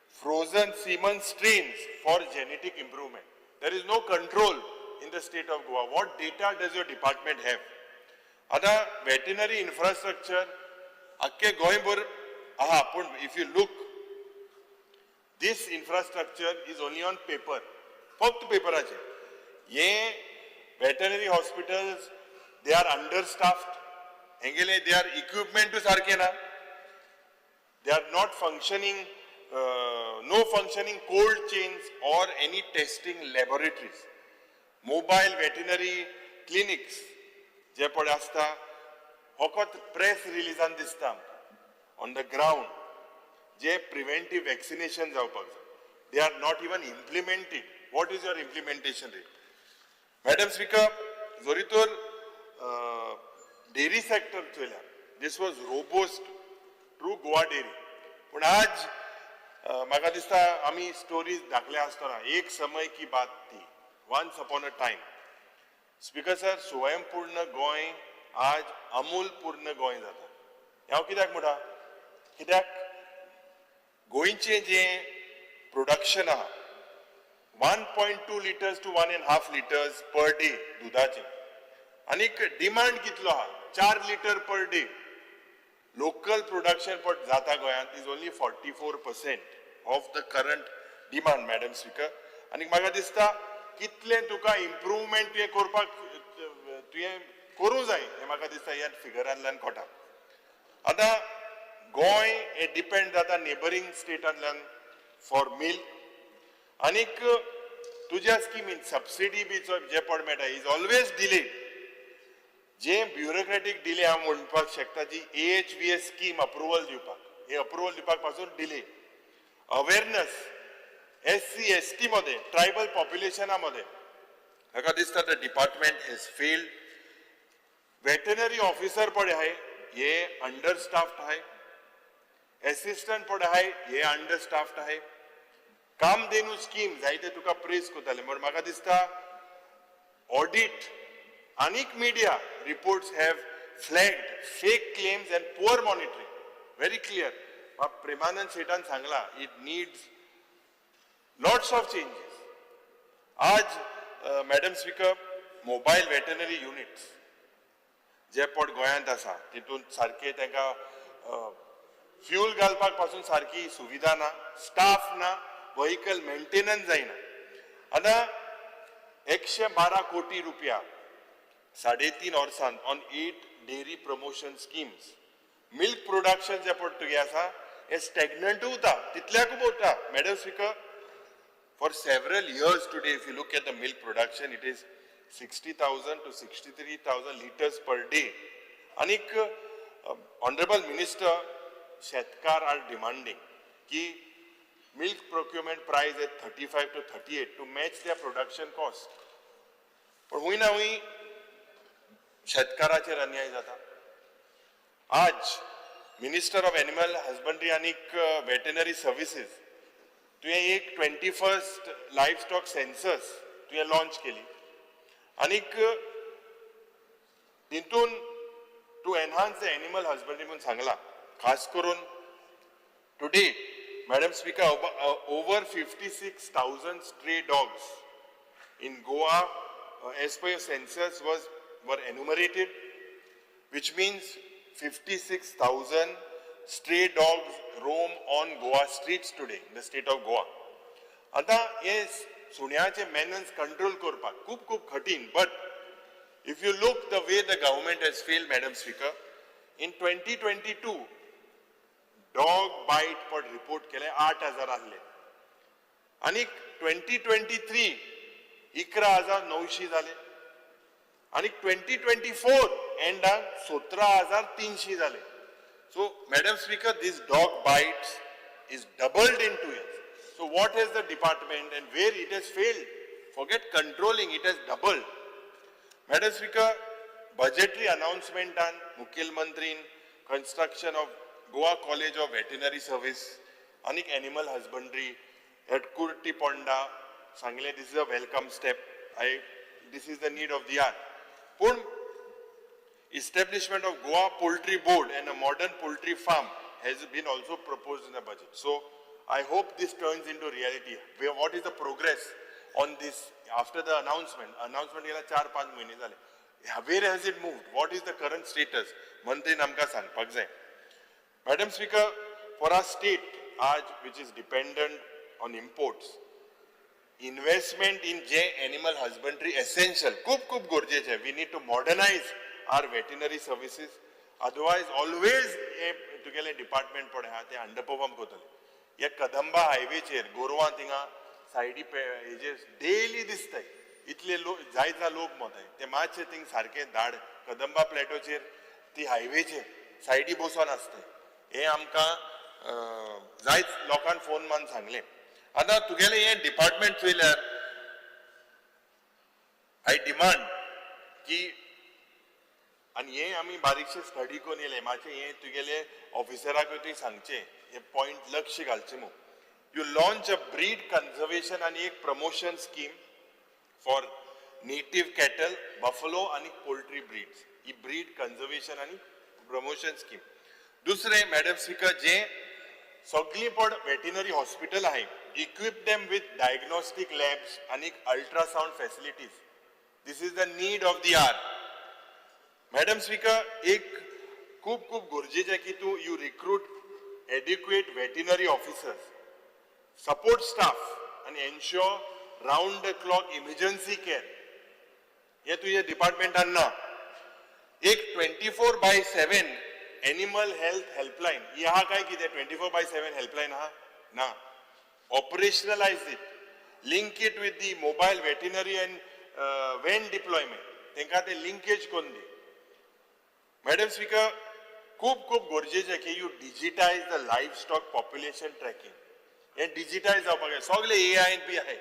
frozen semen strains for genetic improvement. There is no control in the state of Goa. What data does your department have? Other veterinary infrastructure, आख्खे गोंयभर आहा, पूण if you look, this infrastructure is only on paper, फक्त पेपराचेर. हे veterinary hospitals, they are understaffed, हेंगेले they are इक्विपमेंटूय सारकें ना, they are not functioning, no functioning cold chains or any testing laboratories. Mobile veterinary clinics जे पळय आसता फकत press रिलीजान दिसता आमकां. On the ground J preventive vaccination जावपाक जाय, they are not even implemented. What is your implementation rate? Madam speaker, जरी तर dairy sector चोयल्यार this was robust through Goa dairy, पूण आज म्हाका दिसता आमी स्टोरीज दाखल्या आसतना एक समय की बात ती, once upon a time. Speaker sir, स्वयंपूर्ण गोंय आज अमूल पूर्ण गोंय जाता. हांव कित्याक म्हणटा, कित्याक गोंयचें जें प्रोडक्शन आहा 1.2 litres to 1.5 litres per day दुधाचे आनीक डिमांड कितलो आहा 4 litre per day. Local production पण जाता गोंयांत is only 44% of the current demand, madam speaker. आनी म्हाका दिसता कितलें तुका इम्प्रूवमेंट तुवें करपाक तुवें करूं जाय हें म्हाका दिसता ह्या फिगरांतल्यान कळटा. आतां गोंय हें डिपेंड जाता नेबरींग स्टेटांतल्यान फॉर मिल्क आनीक तुज्या स्किमीन सबसिडी बी जे पण मेळटा is always delayed. जे ब्युरोक्रेटीक डिले हांव म्हणपाक शकता जी AHVS scheme approval दिवपाक, हे अप्रुवल दिवपाक पासून डिले. अवेरनस SC ST मध्ये ट्रायबल पॉप्युलेशना मध्ये म्हाका दिसता the department has failed. Veterinary officer पळय आहाय हे अंडर स्टाफ्ड आहाय, एसिस्टंट पळय आहाय हे अंडर स्टाफ्ड आहाय. कामधेनू स्कीम जायते तुका प्रेस करताले म्हण म्हाका दिसता ऑडिट आनीक media reports have flagged fake claims and poor monitoring. Very clear. Premanand शेटान सांगला it needs lots of changes. आज madam speaker mobile veterinary units जे पट गोंयांत आसा तितून सारके तांकां फ्युल घालपाक पासून सारकी सुविधा ना, स्टाफ ना, व्हयकल मेंटेनन्स जायना. आतां 112 कोटी रुपया 3.5 वर्सां on 8 dairy promotion schemes. Milk production जे पट तुगे आसा हें स्टॅग्नंट उरता, तितल्याकूच उरता. Madam speaker, for several years today, if you look at the milk production, it is 60,000 to 63,000 litres per day. आनीक ऑनरेबल मिनिस्टर, शेतकार are demanding की milk procurement price at 35 to 38 to match their production cost. पण हुंय ना हुंय शेतकाराचेर अन्याय जाता. आज minister of animal husbandry आनीक veterinary services तुवें एक 21st live stock census तुवें लॉन्च केली आनीक तितून to enhance the animal husbandry म्हणून सांगला. खास करून today madam speaker over 56,000 stray dogs in Goa as per your census were enumerated, which means 56,000 stray dogs roam on Goa streets today in the state of Goa. आता हे सुण्याचे मेनन्स control करपाक खूब खूब कठीण. But if you look the way the government has failed, madam speaker, in 2022 dog bite पण report केले 8,000 आहले आनी 2023 11,900 जाले आनी 2024 एंडाक 17,300 जाले. So madam speaker, this dog bites is doubled in 2 years. So what has the department and where it has failed? Forget controlling, it has doubled. Madam speaker, budgetary अनाउन्समेंटान मुखेलमंत्रीन construction of Goa college of veterinary service आनीक animal husbandry at Kurti Ponda सांगलें. This is a welcome step. I this is the need of the hour. पूण establishment of Goa Poultry Board and a modern poultry farm has been also proposed in the budget. So I hope this turns into reality. What is the progress on this after the announcement? Announcement गेला 4-5 महिने झाले. Where has it moved? What is the current status? मंत्रीन आमकां सांगपाक जाय. Madam Speaker, for our state, आज which is dependent on imports, investment in J animal husbandry essential, खूब खूब गरजेचें. We need to modernize our veterinary services. Otherwise, always हे तुगेलें department पळय आहा तें अंडर परफॉर्म करतलें. हे कदंबा हायवेचेर गोरवां थिंगा सायडी हेजेर डेली दिसताय. इतले लोक जायता लोक मोताय ते मातशे थिंग सारकें धाड. कदंबा प्लेटोचेर ती हायवेचेर सायडी बसोन आसताय. हें आमकां जायत लोकांक फोन मारून सांगलें. आतां तुगेलें हें डिपार्टमेंट चोयल्यार I demand की आनी हें आमी बारीकशें स्टडी करून येयलें. मातशें हें तुगेले ऑफिसराकूय तुवें सांगचें, हे पॉयंट लक्ष घालचें म्हूण. You launch a breed conservation आनी एक promotion scheme for native cattle, buffalo आनी पोल्ट्री ब्रीड्स. ही ब्रीड कन्जर्वेशन आनी प्रमोशन स्कीम. दुसरें मॅडम स्पीकर, जें सगळीं पण वेटनरी हॉस्पिटल आहाय Equip them with diagnostic labs आनी ultrasound facilities. This is the need of the hour. Madam Speaker, एक खूब खूब गरजेचें की तूं you recruit adequate veterinary officers, support staff आनी ensure round the clock emergency care. हें तुज्या डिपार्टमेंटान ना. एक 24/7 animal health helpline ही आहा काय कितें? 24/7 हेल्पलायन आहा ना. Operationalize it, link it with the mobile veterinary and van deployment. तांकां ते लिंकेज करून दी. मॅडम स्पीकर, खूब खूब गरजेचें की you digitize the livestock population tracking. हें डिजिटायज जावपाक जाय. सगळे ए I बी आहाय.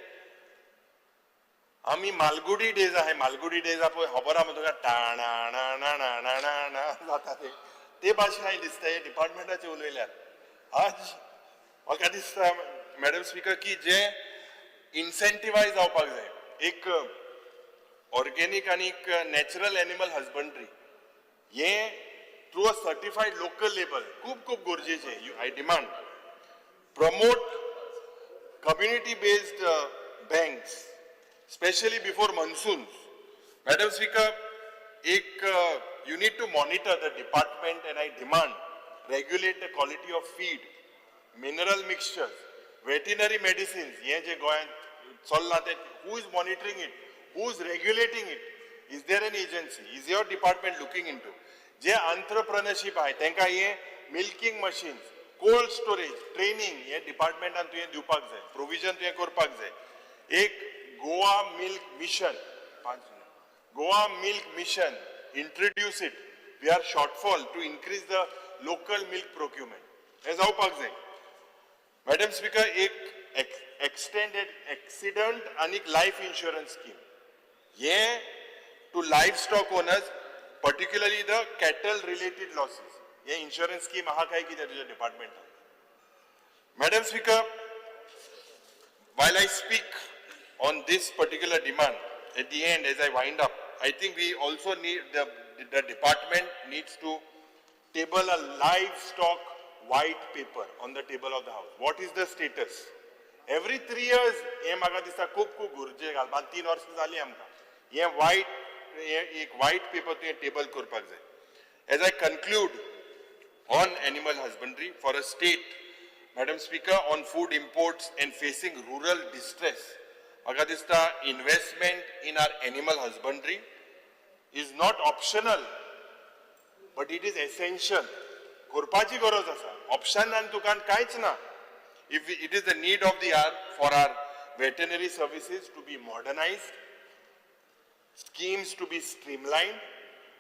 आमी मालगुडी डेज आहाय. मालगुडी डेज पळय, खबर आहा तुका, टाणा ना ना ना ना ना ना जाता ते. ते भाशेन हांवें दिसता हे डिपार्टमेंटाचे उलयल्यार. आज म्हाका दिसता, मॅडम स्पीकर, की जे इन्सेंटिवायज जावपाक जाय एक ऑर्गेनीक आनी एक नॅचरल एनिमल हजबंड्री हे through a certified local label खूब खूब गरजेचें. I demand, promote community based banks, specially before monsoon. Madam Speaker, एक you need to monitor the department and I demand, regulate the quality of feed, mineral mixtures, veterinary medicines. हें जे गोंयांत चल्लां तें, who is monitoring it? Who is regulating it? Is there an agency? Is your department looking into J entrepreneurship आहे तांकां हें milking machines, cold storage, training हें डिपार्टमेंटान तुवें दिवपाक जाय, प्रोविजन तुवें करपाक जाय. एक Goa milk mission, 5, Goa Milk Mission, introduce it. We are shortfall to increase the local milk procurement. हें जावपाक जाय. मॅडम स्पीकर, एक एक्सटेंडेड एक्सिडंट आनी लायफ इन्शुरन्स स्कीम हे to livestock owners, particularly the cattle related losses. हे insurance scheme आहा काय कितें तुज्या डिपार्टमेंटान? Madam Speaker, while I speak on this particular demand, at the end, as I wind up, I think we also need, the department needs to table a livestock white paper on the table of the house. What is the status? Every 3 years, हें म्हाका दिसता खूब खूब गरजे घालपाक. 3 वर्सां जालीं आमकां. हें वायट हें एक वायट पेपर तुवें टेबल करपाक जाय. As I conclude on animal husbandry for a state, Madam Speaker, on food imports and facing rural distress, म्हाका दिसता investment in our animal husbandry is not optional, but it is essential. करपाची गरज आसा. ऑप्शनान तुका कांयच ना. If it is the need of the hour for our veterinary services to be modernized, schemes to be streamlined,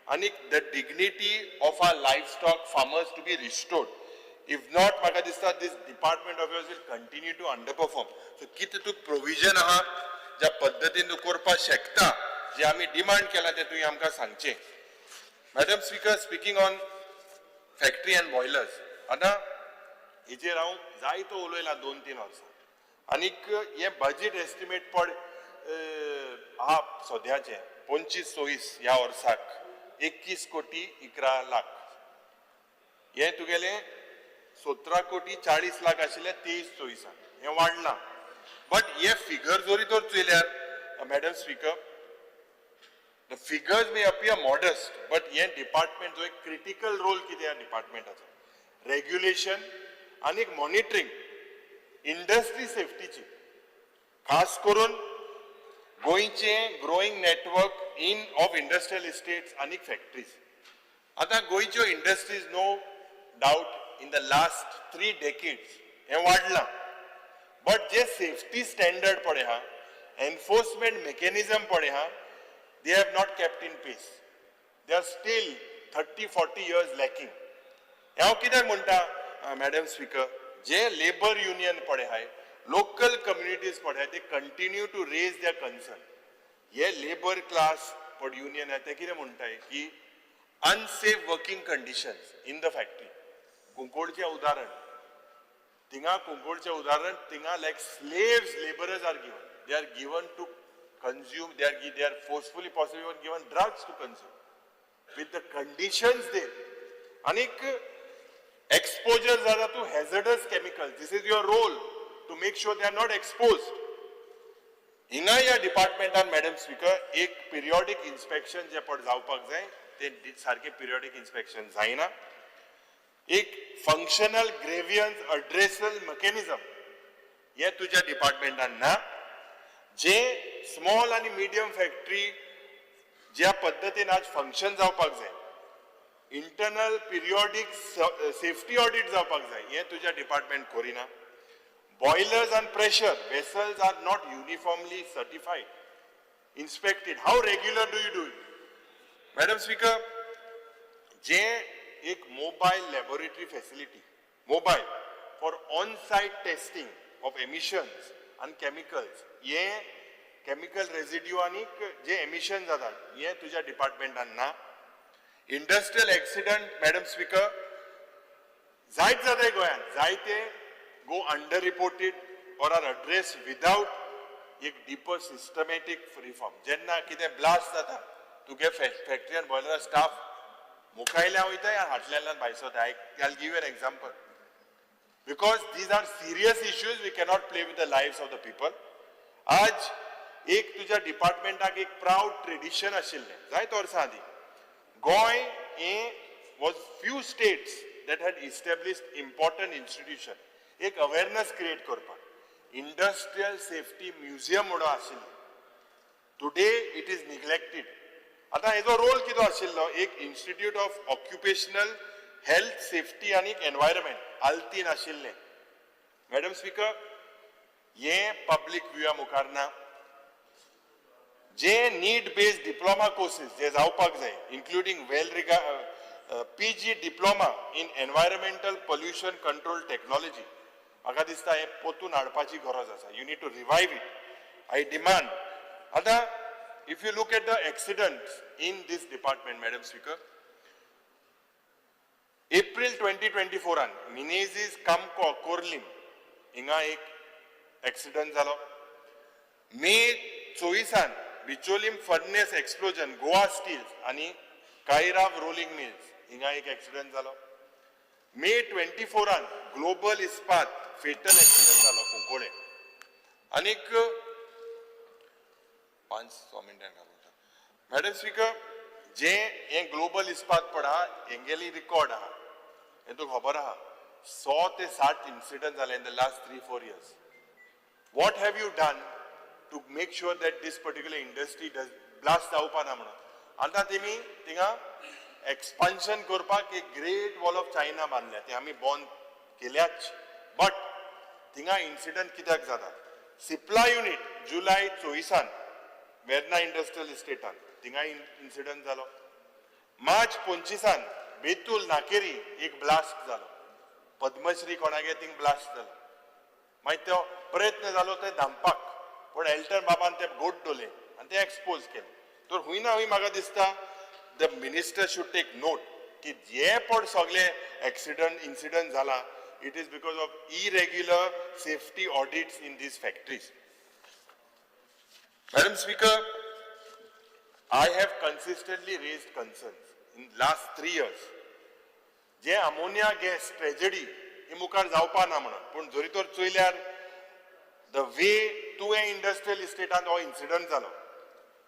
and the dignity of our livestock farmers to be restored. If not, म्हाका दिसता this department of yours will continue to underperform. So कितें तूं provision आहा, ज्या पद्दतीन तूं करपाक शकता, जे आमी डिमांड केला तें तुवें आमकां सांगचें. Madam Speaker, speaking on factory and boilers, आतां हेजेर हांव जायतो उलयलां 2-3 वर्सां. आनीक हें बजेट एस्टिमेट पड आहा सद्याचें 25-26 ह्या वर्साक 21 कोटी 11 लाख. हें तुगेलें 17 कोटी 40 लाख आशिल्लें 23-24साक, हें वाडलां. बट हे फिगर जरी तर चोयल्यार, Madam Speaker, the figures may appear modest, but हे डिपार्टमेंट जो एक क्रिटिकल रोल कितें ह्या डिपार्टमेंटाचो, रेग्युलेशन आनी मॉनिटरींग इंडस्ट्री सेफ्टीची, खास करून गोंयचे growing network in of industrial estates आनी फॅक्टरीज. आतां गोंयच्यो industries, no doubt, in the last 3 decades हें वाडलां, बट जे सेफ्टी स्टँडर्ड पळय आहा, एनफोर्समेंट मेकॅनिझम पळय आहा, they have not kept in pace. They are still 30-40 years lacking. हांव कित्याक म्हणटा, मॅडम स्पीकर, जे लेबर युनियन पळय आहाय, लोकल कम्युनिटीज पळय, ते continue to raise their concern. हे लेबर क्लास पड युनियन आहा, ते कितें म्हणटाय की unsafe working conditions in the factory. कुंकोळचें उदाहरण थिंगा, कुंकोळचें उदाहरण थिंगा, like slaves labourers are given. They are given to consume, they are forcefully, possibly given drugs to consume with the conditions there. आनीक एक्सपोजर जाता to hazardous chemicals. This is your role. to make sure they are not exposed. हिंगा ह्या डिपार्टमेंटान, madam speaker, एक पिरियॉडीक inspection जे पड जावपाक जाय ते सारकें पिरियॉडीक इन्स्पेक्शन जायना. एक फंक्शनल ग्रेवियन्स अड्रेसल मेकॅनिझम हे तुज्या डिपार्टमेंटान ना. जे स्मॉल आनी मिडियम फॅक्टरी ज्या पद्दतीन आज फंक्शन जावपाक जाय, इंटरनल पिरियॉडीक सेफ्टी ऑडिट जावपाक जाय, हें तुज्या डिपार्टमेंट करिना. Boilers and pressure vessels are not uniformly certified, inspected. How regular do you do it? Madam Speaker, जे एक mobile laboratory facility, mobile for on site testing of emissions आनी chemicals, हे chemical residue आनी जे emission जातात हे तुज्या डिपार्टमेंटान ना. Industrial accident, madam speaker, जायत जाताय गोंयांत, जायते go under reported or are addressed without एक डिपर सिस्टमॅटीक रिफॉर्म. जेन्ना कितें ब्लास्ट जाता, तुगे फॅक्टरी बॉयलर स्टाफ मुखायल्या वयता आनी हाटल्यान भायर सरता. I give an example because these are serious issues. We cannot play with the lives of the people. आज एक तुज्या डिपार्टमेंटाक एक प्रावड ट्रेडिशन आशिल्लें जायत वर्सां आदीं. गोंय हें was few states that had established important institution एक अवेरनेस क्रिएट करपाक. इंडस्ट्रियल सेफ्टी म्युझियम म्हणून आशिल्लें. Today it is neglected. आतां हेजो रोल कितें आशिल्लो? एक Institute of Occupational Health, Safety आनी एनवायरमेंट आल्तीन आशिल्लें. मॅडम स्पीकर, हे पब्लीक व्युआ मुखार ना. जे नीड बेस्ड डिप्लोमा कोर्सेस जे जावपाक जाय, including well rega PG diploma in environmental pollution control technology, म्हाका दिसता हें पोतून हाडपाची गरज आसा. You need to revive it, I demand. आतां if you look at the accidents in this department, Madam Speaker, April 2024 आन मिनेझीस कामको कोर्लीम हिंगा एक एक्सिडंट जालो. मे 24 आन Bicholim furnace explosion, Goa steels आनी कायराव रोलिंग मिल्स हिंगा एक एक्सिडंट जालो. मे 24 आन ग्लोबल इस्पात फेटल एक्सिडंट जालो कुंकोळे. आनीक 5-6 मिनटां घालता. मॅडम स्पीकर, जे हें ग्लोबल इस्पात पड आहा, हेंगेली रिकॉर्ड आहा, हें तुका खबर आहा, 100 ते 60 इन्सिडंट जाले in the last 3-4 years. What have you done to make sure that this particular industry does blast जावपा ना म्हणून? आतां तेमी थिंगा एक्सपान्शन करपाक एक ग्रेट वॉल ऑफ चायना बांदल्या, ते आमी बंद केल्याच, बट थिंगा इन्सिडंट कित्याक जाता? सिप्ला युनिट जुलय 24 आन वेर्ना इंडस्ट्रियल इस्टेटान थिंगा इन्सिडंट जालो. मार्च 25 आन बेतूल नाकेरी एक ब्लास्ट जालो. पद्मश्री कोणागे थिंग ब्लास्ट जालो. मागीर तो प्रयत्न जालो ते धांपपाक, पूण एल्टन बाबान ते गोट दवरले आनी ते एक्सपोज केले. तर हुंय ना हुंय म्हाका दिसता the minister should take note की जे पड सगळे एक्सिडंट इन्सिडंट जाला, it is because of irregular safety audits in these factories. Madam Speaker, I have consistently raised concerns in last 3 years. जे अमोनिया गॅस ट्रेजडी ही मुखार जावपा ना म्हणून, पूण जरी तर चोयल्यार the way तुवें इंडस्ट्रियल इस्टेटान हो इन्सिडंट जालो,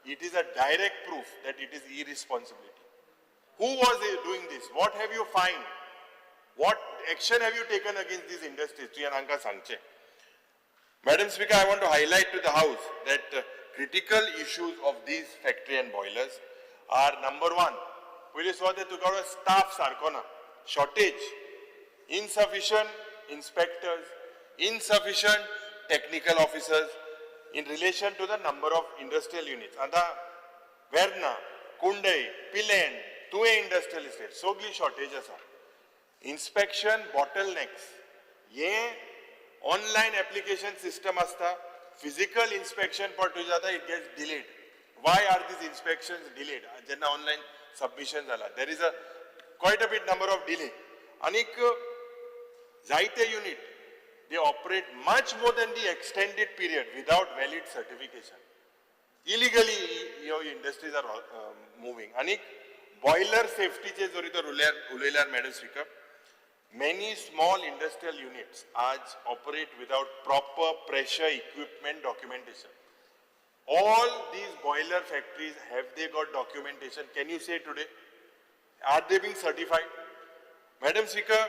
it is a direct proof that it is irresponsibility. Who was doing this? What have you find? What action have you taken against these industries? तुवें हांकां सांगचें. Madam Speaker, I want to highlight to the House that critical issues of these factory and boilers are, number one, पयली सुवातेर तुका staff सारको ना, shortage, insufficient inspectors, insufficient technical officers in relation to the number of industrial units. आतां वेर्ना, कुंडय, पिलेन, तुवें industrial estate सगळी shortage आसा. Inspection bottle next, हे ऑनलायन एप्लिकेशन सिस्टम आसता, फिजिकल इन्स्पेक्शन पण तुजें जाता, it gets delayed. Why are these inspection delayed? जेन्ना ऑनलायन सबमिशन जाला, there is a quite a bit number of delay. आनीक जायते unit, they operate much more than the extended period without valid certification. Illegally ह्यो industries are moving. आनीक boiler सेफ्टीचे जरी तर उलयल्यार, madam speaker, Many small industrial units आज operate without proper pressure equipment documentation. All these boiler factories, have they got documentation? Can you say today? Are they being certified? Madam Speaker,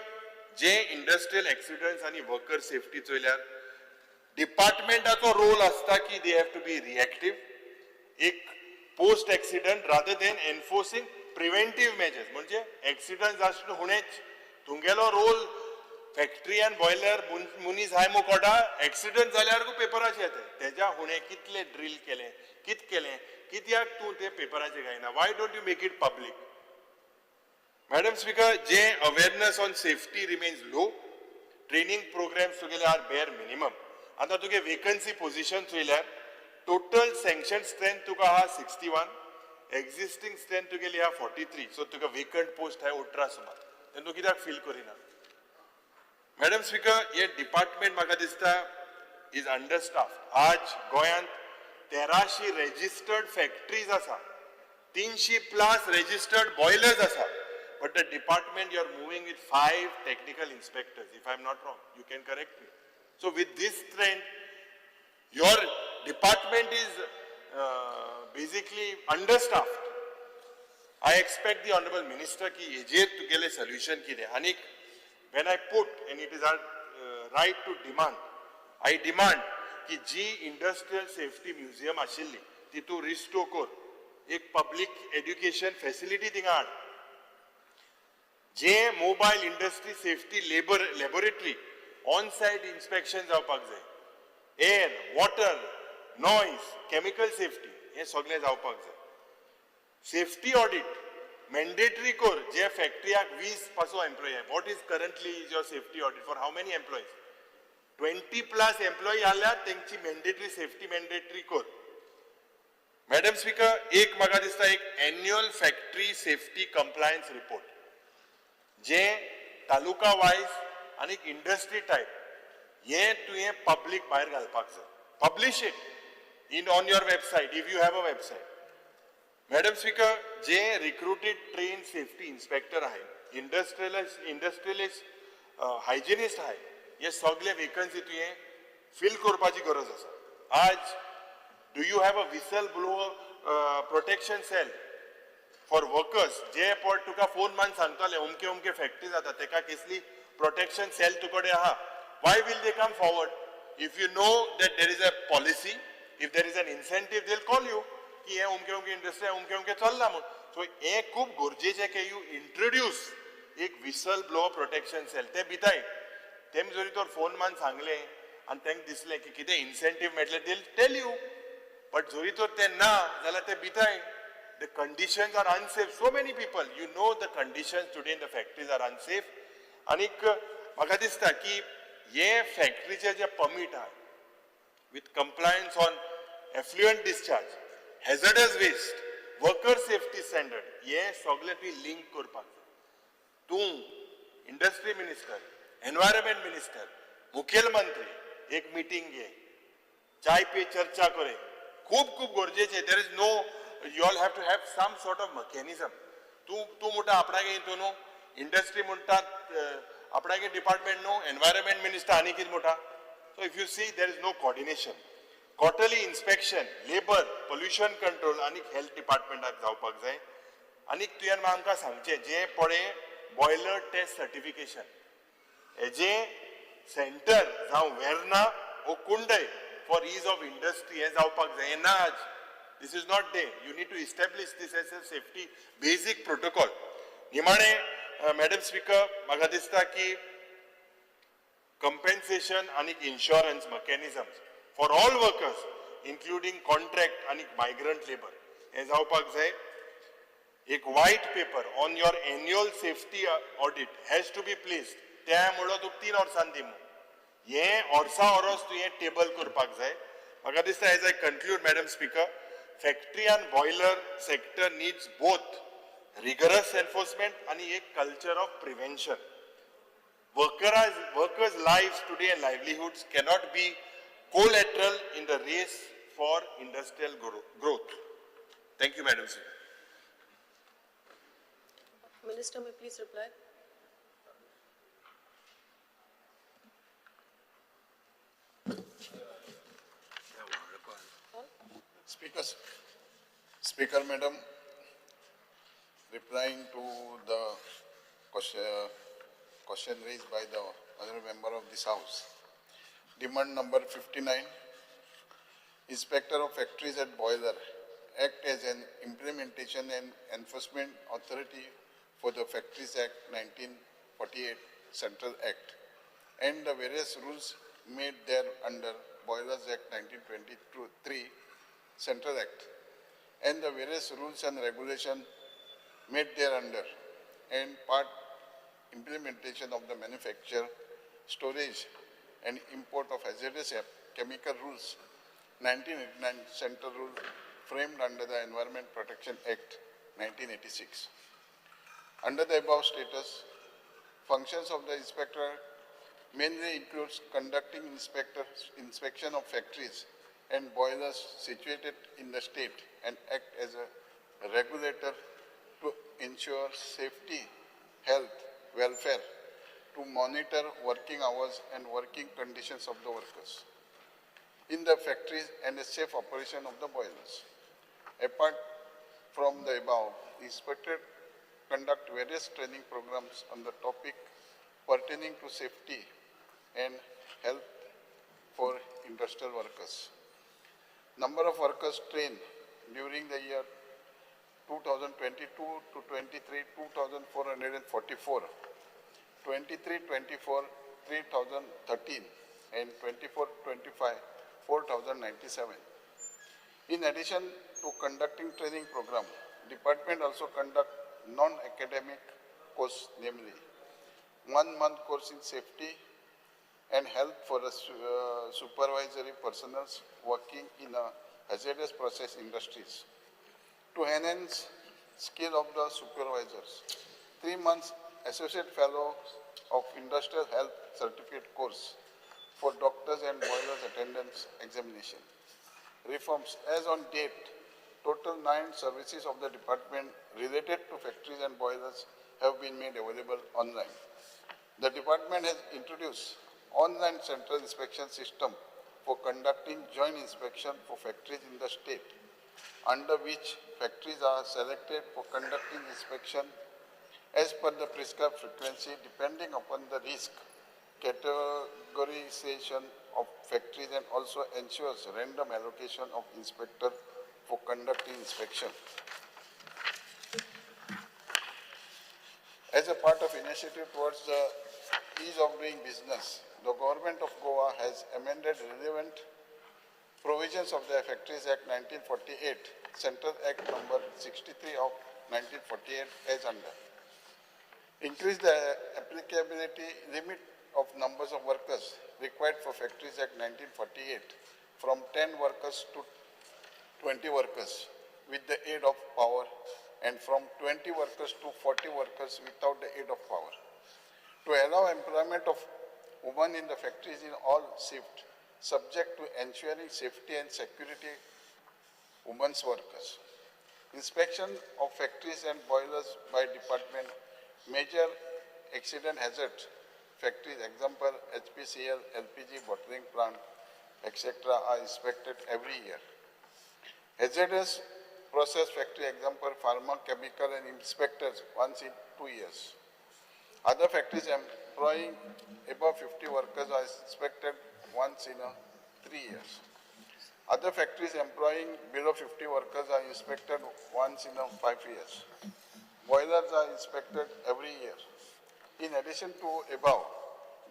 J industrial accidents आनी worker safety चोयल्यार डिपार्टमेंटाचो role आसता की they have to be reactive, एक post accident rather than enforcing preventive measures. म्हणजे accident जास्त हुणेच तुमगेलो role factory आनी boiler मनीस हाय मु कोटा accident जाल्यार पेपराचे येता तेज्या हुणे कितले ड्रील केले, कित केलें, कित्याक तूं ते पेपराचे घायना? Why don't you make it public? Madam Speaker, J awareness on safety remains low, training programs तुगेले are bare minimum. आतां तुगे वेकन्सी पोझिशन चोयल्यार टोटल सँक्शन स्ट्रेंथ तुका आहा 61, एक्झिस्टींग स्ट्रेंथ तुगेली आहा 43. सो तुका वेकंट पोस्ट आहा 18 सुमार, तेन्ना तूं कित्याक फील करिना? मॅडम स्पीकर, हे डिपार्टमेंट म्हाका दिसता is under staff. आज गोंयांत 1300 रेजिस्टर्ड फॅक्टरीज आसा, 300 प्लस रेजिस्टर्ड बॉयलर्स आसा, but the department you are moving with 5 technical inspectors, if I am not wrong, you can correct me. So with this strength your department is basically understaffed. I expect the honourable minister की हेजेर तुगेलें solution कितें. आनीक when I put, and it is our right to demand, I demand की जी industrial safety museum आशिल्ली ती तूं रिस्टोर कर, एक पब्लीक एड्युकेशन फॅसिलिटी थिंगा हाड, जे mobile industry safety laboratory on site inspection जावपाक जाय, air, water, noise, chemical safety हें सगळें जावपाक जाय. सेफ्टी ऑडिट मॅन्डेटरी कर, जे फॅक्टरीयाक 20 पासून employee. What is currently is your safety audit for how many employees? 20 plus employee आल्यार तेंची मॅन्डेटरी सेफ्टी मॅन्डेटरी कर. मॅडम स्पीकर, एक म्हाका दिसता एक annual factory safety compliance report जे तालुका वायज आनी इंडस्ट्री टायप हे तुवें पब्लीक भायर घालपाक जाय. Publish it in on your website if you have a website. Madam Speaker, J recruited train safety inspector आहे, इंडस्ट्रियलिस्ट हायजिनिस्ट आहे, हे सगळे वेकन्सी तुवें फिल करपाची गरज आसा. आज do you have a whistle blower protection cell for workers? जे पट तुका फोन मान सांगतले अमके अमके फॅक्टरी जाता तेका कसली प्रोटेक्शन सेल तुकडे आहा? Why will they come forward? If you know that there is a policy, if there is an incentive, they call you की हे अमके अमके इंडस्ट्री अमके अमके चल्ला म्हूण. सो हें खूब गरजेचें की you introduce एक विसल ब्लोअर प्रोटेक्शन सेल. ते भिताय तेम जरी तर फोन मान सांगलें आनी तांकां दिसलें की कितें इन्सेंटीव मेळटलें, they tell you. But जरी तर तें ना जाल्यार ते भिताय. The conditions are unsafe. So many people, you know the conditions today in the factories are unsafe. आनीक म्हाका दिसता की हे फॅक्टरीचे जे परमीट आहा with compliance on effluent discharge, hazardous waste, worker safety standard, हे सगळे तुवें लिंक करपाक जाय. तूं इंडस्ट्री मिनिस्टर, एनवायरमेंट मिनिस्टर, मुखेलमंत्री एक मिटींग घे, चाय पे चर्चा करे, खूब खूब गरजेचे. There is no, you all have to have some sort of mechanism. तूं तूं म्हणटा आपणागे हितून न्हू, इंडस्ट्री म्हणटा आपणागे डिपार्टमेंट न्हू, एनवायरमेंट मिनिस्टर आनी कितें म्हणटा. So if you see, there is no coordination. Quarterly inspection, labour, pollution control आनी हेल्थ डिपार्टमेंटाक जावपाक जाय. आनी तुवें आमकां सांगचें जें पळय बॉयलर टेस्ट सर्टिफिकेशन हेजें सेंटर जावं वेर्ना वो कुंडय फॉर is of industry हें जावपाक जाय. हें ना आज. This is not there. You need to establish this as a safety basic protocol. निमाणे मॅडम स्पीकर, म्हाका दिसता की compensation आनी insurance mechanisms for all workers including contract आनी मायग्रंट लेबर हें जावपाक जाय. एक white paper on your annual safety audit has to be placed. त्या म्हणलो तुका 3 वर्सांनी दी म्हूण, हें वर्सा वरस तुवें टेबल करपाक जाय. म्हाका दिसता as I conclude, madam speaker, factory and boiler sector needs both rigorous enforcement आनी एक culture of prevention. Workers' lives today and livelihoods cannot be collateral in the race for industrial growth. Thank you, Madam Speaker. Minister may please reply. Speaker Madam, replying to the question raised by the other member of this house. Demand number 59, Inspector of Factories and Boiler act as an implementation and enforcement authority for the Factories Act 1948 Central Act and the various rules made there under Boilers Act 1923 Central Act and the various rules and regulations made thereunder and part implementation of the manufacture, storage and import of hazardous chemical rules 1989 Central Rule framed under the Environment Protection Act 1986. Under the above status, functions of the inspector mainly includes conducting inspection of factories and boilers situated in the state and act as a regulator to ensure safety, health, welfare, to monitor working hours and working conditions of the workers in the factories and a safe operation of the boilers. Apart from the above, the inspector conduct various training programs on the topic pertaining to safety and health for industrial workers. Number of workers trained during the year 2022 to 23, 2,444, 23-24, 3,013, and 24-25, 4,097. In addition to conducting training program, department also conduct non-academic course, namely 1 month course in safety and health for the supervisory personnel working in a hazardous process industries to enhance skill of the supervisors. 3 months associate fellow of industrial health certificate course for doctors and boilers attendance examination. Reforms as on date, total 9 services of the department related to factories and boilers have been made available online. The department has introduced online central inspection system for conducting joint inspection for factories in the state, under which factories are selected for conducting inspection as per the prescribed frequency depending upon the risk categorization of factories, and also ensures random allocation of inspector for conducting inspection. As a part of initiative towards the ease of doing business, the government of Goa has amended relevant provisions of the Factories Act 1948, Central Act number 63 of 1948 as under. Increase the applicability limit of numbers of workers required for Factories Act 1948 from 10 workers to 20 workers with the aid of power, and from 20 workers to 40 workers without the aid of power. To allow employment of women in the factories in all shifts, subject to ensuring safety and security women's workers. Inspection of factories and boilers by department, major accident hazard factories, example HPCL, LPG bottling plant, etc. are inspected every year. Hazardous process factory, example pharma, chemical and inspectors once in 2 years. Other factories employing above 50 workers are inspected once in 3 years. Other factories employing below 50 workers are inspected once in 5 years. Boilers are inspected every year. In addition to above,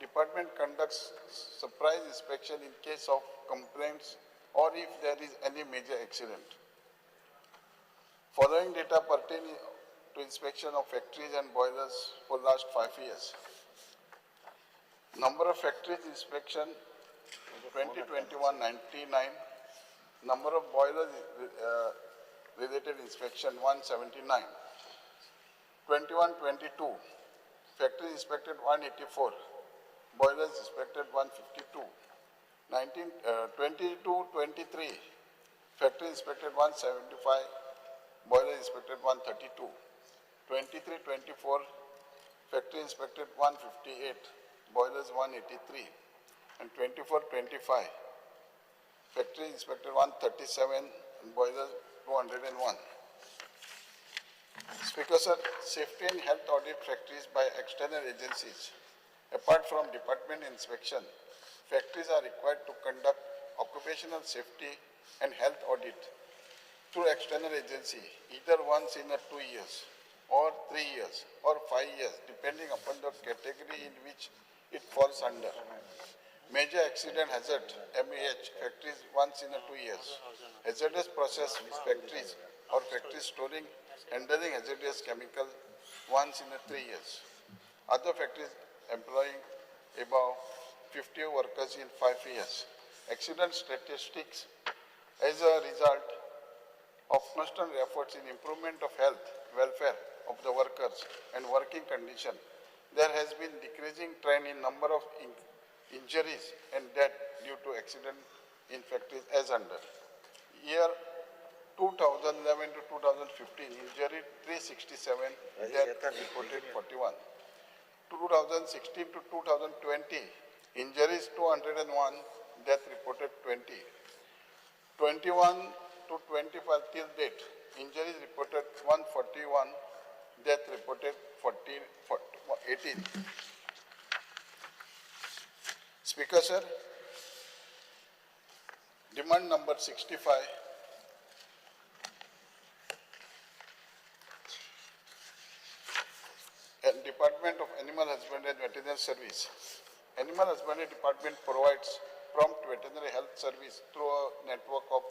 department conducts surprise inspection in case of complaints or if there is any major accident. Following data pertaining to inspection of factories and boilers for last 5 years. Number of factories inspection 2021 99, number of boilers related inspection 179, 21-22, factories inspected 184, boilers inspected 152, 22-23, factory inspected 175, boiler inspected 132, 23-24, factory inspected 158, boilers 183, and 24-25, factory inspected 137, and Boiler 201. Speaker sir, safety and health audit factories by external agencies. Apart from department inspection, factories are required to conduct occupational safety and health audit through external agency, either once in a 2 years or 3 years or 5 years, depending upon the category in which it falls under. Major accident hazard, MAH, factories once in a 2 years. Hazardous process factories or factories storing, handling hazardous chemical once in a 3 years. Other factories employing above 50 workers in 5 years. Accident statistics as a result of constant efforts in improvement of health, welfare of the workers and working condition, there has been decreasing trend in number of injuries and death due to accident in factories as under. Year 2011 to 2015, injury 367, death reported 41. 2016 to 2020, injuries 201, death reported 20. 21 to 25 till date, injuries reported 141, death reported 18. Speaker sir, demand number 65, and Department of Animal Husbandry and Veterinary Service. Animal Husbandry Department provides prompt veterinary health service through a network of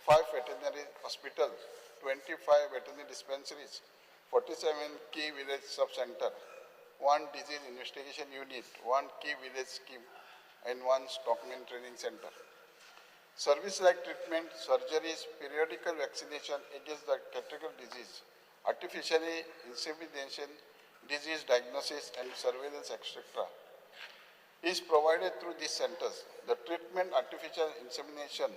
5 veterinary hospitals, 25 veterinary dispensaries, 47 key village sub-center, 1 disease investigation unit, 1 key village scheme, and 1 stockman training center. Service like treatment, surgeries, periodical vaccination against the critical disease, artificially insemination, disease diagnosis, and surveillance, etc. is provided through these centers. The treatment, artificial insemination,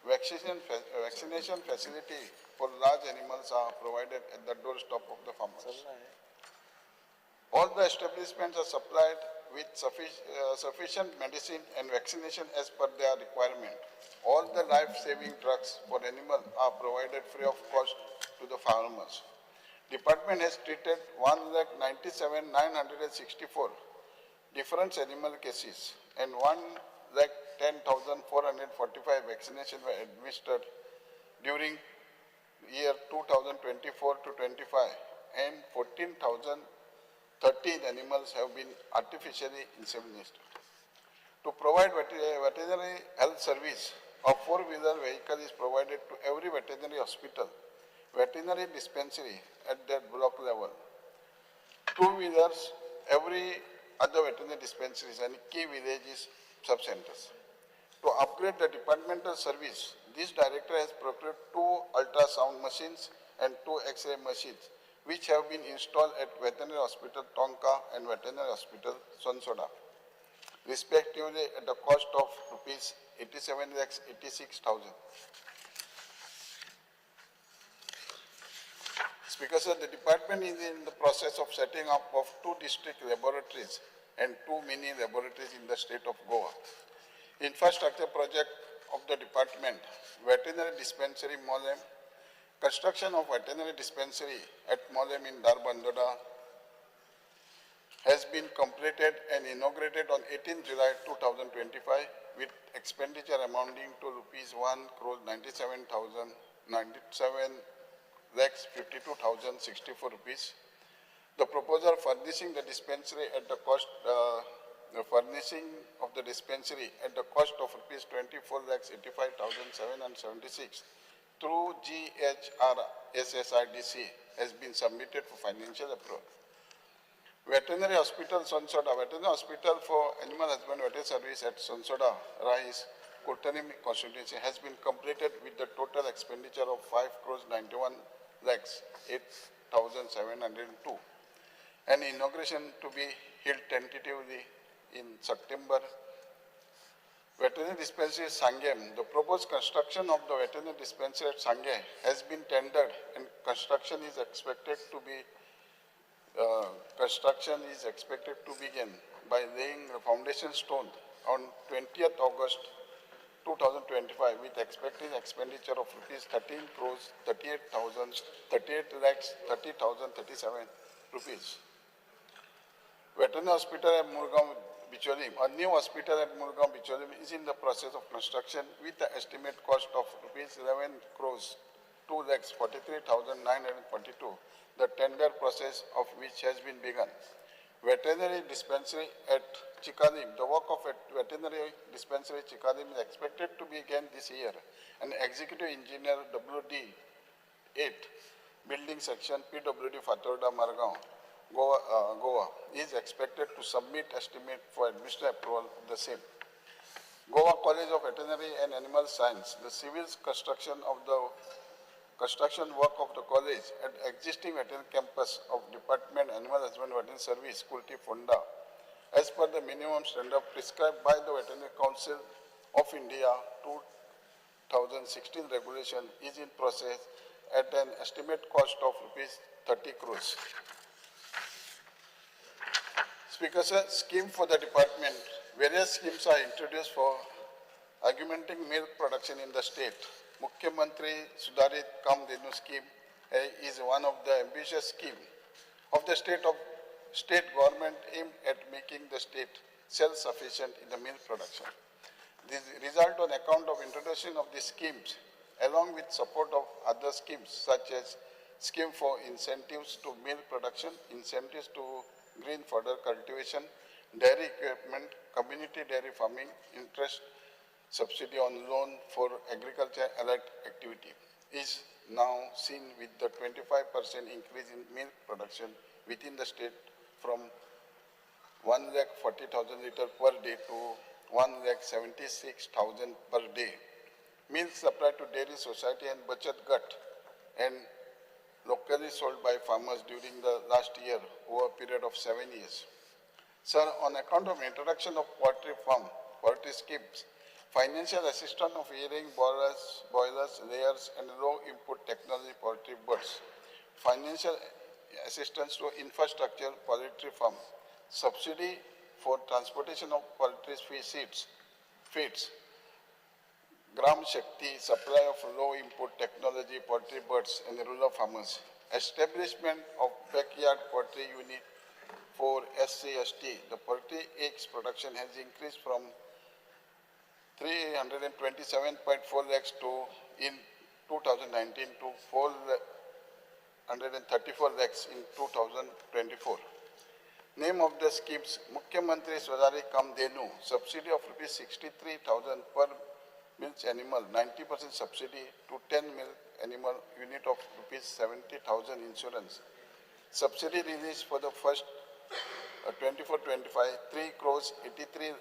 vaccination facility for large animals are provided at the doorstep of the farmers. All the establishments are supplied with sufficient medicine and vaccination as per their requirement. All the life-saving drugs for animals are provided free of cost to the farmers. Department has treated 1,97,964 different animal cases and 1,10,445 vaccinations were administered during year 2024 to 25, and 14,013 animals have been artificially inseminated. To provide veterinary health service, a 4-wheeler vehicle is provided to every veterinary hospital, veterinary dispensary at that block level, 2-wheelers every other veterinary dispensaries and key villages sub-centers. To upgrade the departmental service, this director has procured 2 ultrasound machines and 2 X-ray machines, which have been installed at Veterinary Hospital Tonka and Veterinary Hospital Sonsoda, respectively at the cost of rupees 87,86,000. Speaker sir, the department is in the process of setting up of 2 district laboratories and 2 mini laboratories in the state of Goa. Infrastructure project of the department, veterinary dispensary Molem, construction of veterinary dispensary at Molem in Darbandora has been completed and inaugurated on 18 July 2025 with expenditure amounting to rupees 1,97,097,52,064 rupees. The proposal furnishing the dispensary at the cost of rupees 24,85,776 through GHRSSIDC has been submitted for financial approval. Veterinary Hospital Sonsoda, Veterinary Hospital for Animal Husbandry Veterinary Service at Sonsoda, Rais, Curtorim constituency has been completed with the total expenditure of 5,91,08,702. An inauguration to be held tentatively in September. Veterinary dispensary Sangem. The proposed construction of the veterinary dispensary at Sangem has been tendered and construction is expected to begin by laying the foundation stone on 20th August 2025 2025 with expected expenditure of rupees 13 crores 38,000 38 lakhs 30,037 rupees. Veterinary Hospital at Murgaon Bicholim. A new hospital at Murgaon Bicholim is in the process of construction with the estimate cost of rupees 11 crores 2 lakhs 43,942, the tender process of which has been begun. Veterinary dispensary at Chicalim. The work of veterinary dispensary Chicalim is expected to begin this year. And executive engineer WD 8, building section PWD Fatorda Margao, Goa is expected to submit estimate for administrative approval of the same. Goa College of Veterinary and Animal Science, the civil construction work of the college at existing veterinary campus of Department Animal Husbandry Veterinary Service, Kulti Fonda, as per the minimum standard prescribed by the Veterinary Council of India 2016 regulation, is in process at an estimate cost of rupees 30 crores. Speaker sir, scheme for the department. Various schemes are introduced for augmenting milk production in the state. Mukhyamantri Sudharit Kamdhenu scheme is one of the ambitious scheme of the state government aimed at making the state self-sufficient in the milk production. This result on account of introduction of these schemes, along with support of other schemes such as scheme for incentives to milk production, incentives to green fodder cultivation, dairy equipment, community dairy farming, interest subsidy on loan for agriculture allied activity is now seen with the 25% increase in milk production within the state from 1,40,000 litre per day to 1,76,000 per day. Milk supply to dairy society and Bachat Gat and locally sold by farmers during the last year over a period of 7 years. Sir, on account of introduction of poultry farm, poultry schemes, financial assistance of rearing boilers, layers, and low input technology poultry birds, financial assistance to infrastructure poultry farm, subsidy for transportation of poultry feeds, Gram Shakti, supply of low input technology poultry birds and rural farmers, establishment of backyard poultry unit for SC/ST. The poultry eggs production has increased from 327.4 lakhs to in 2019 to 434 lakhs in 2024. Name of the schemes: Mukhyamantri Swadhari Kamdhenu, subsidy of rupees 63,000 per milk animal, 90% subsidy to 10 milk animal unit of rupees 70,000 insurance. Subsidy released for the first 24-25, 3 crores 83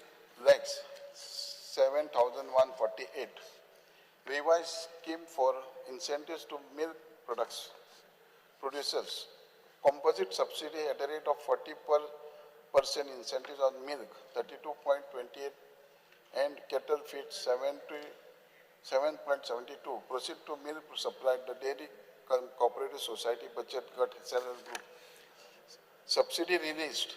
lakhs 7,148. Revised scheme for incentives to milk producers. Composite subsidy at a rate of 40% incentives on milk, 32.28, and cattle feed 7.72. Proceed to milk supply the Dairy Cooperative Society Bachat Gat Seller Group. Subsidy released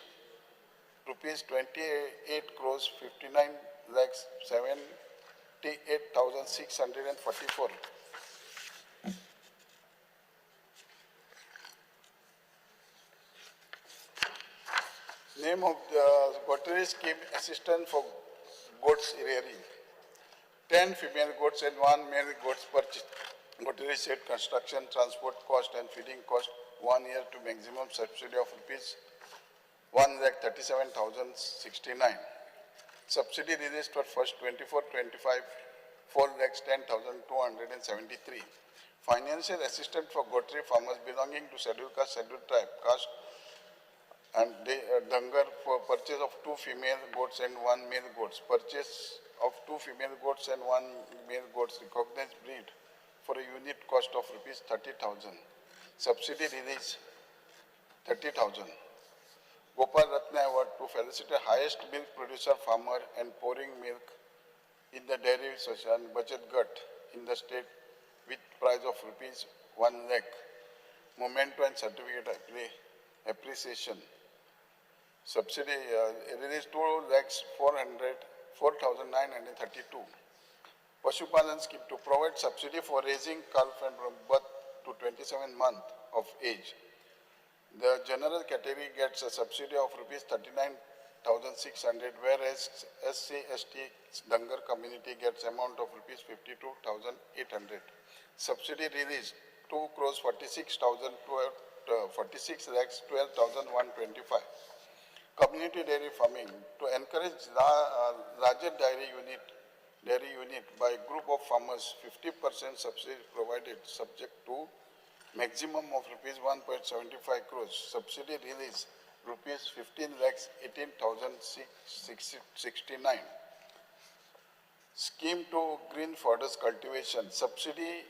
rupees 28 crores 59 lakhs 78,644. Name of the Gottery scheme, assistance for goats rearing. 10 female goats and 1 male goats per goatery shed construction, transport cost and feeding cost, 1 year to maximum subsidy of rupees 1,37,069. Subsidy released for first 24-25, 4,10,273. Financial assistance for goatery farmers belonging to scheduled caste, scheduled tribe, caste and Dangar for purchase of 2 female goats and 1 male goats. Purchase of 2 female goats and 1 male goats recognized breed for a unit cost of rupees 30,000. Subsidy release 30,000. Gopal Ratna Award to felicitate highest milk producer farmer and pouring milk in the dairy social and budget gut in the state with prize of rupees 1 lakh. Memento and certificate appreciation. Subsidy released 2,404,932. Pashupalan scheme to provide subsidy for raising calf and from birth to 27 months of age. The general category gets a subsidy of rupees 39,600, whereas SC, ST, Dangar community gets amount of rupees 52,800. Subsidy released 2 crores 46 lakhs 12,125. Community dairy farming to encourage larger dairy unit by group of farmers, 50% subsidy provided subject to maximum of rupees 1.75 crores. Subsidy release rupees 15 lakhs 18,669. Scheme to green fodders cultivation. Subsidy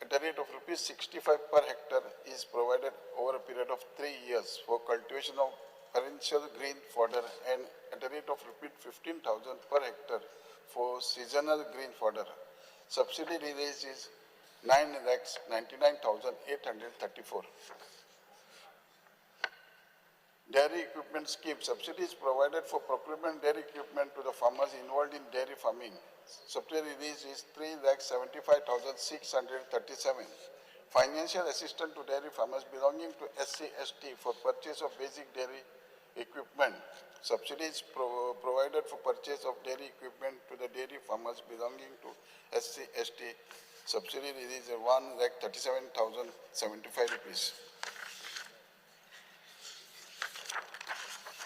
at a rate of rupees 65 per hectare is provided over a period of 3 years for cultivation of perennial green fodder and at a rate of rupees 15,000 per hectare for seasonal green fodder. Subsidy release is 9,99,834. Dairy equipment scheme. Subsidy is provided for procurement dairy equipment to the farmers involved in dairy farming. Subsidy release is 3,75,637. Financial assistance to dairy farmers belonging to SC, ST for purchase of basic dairy equipment. Subsidies provided for purchase of dairy equipment to the dairy farmers belonging to SC, ST. Subsidy release is 1,37,075 rupees.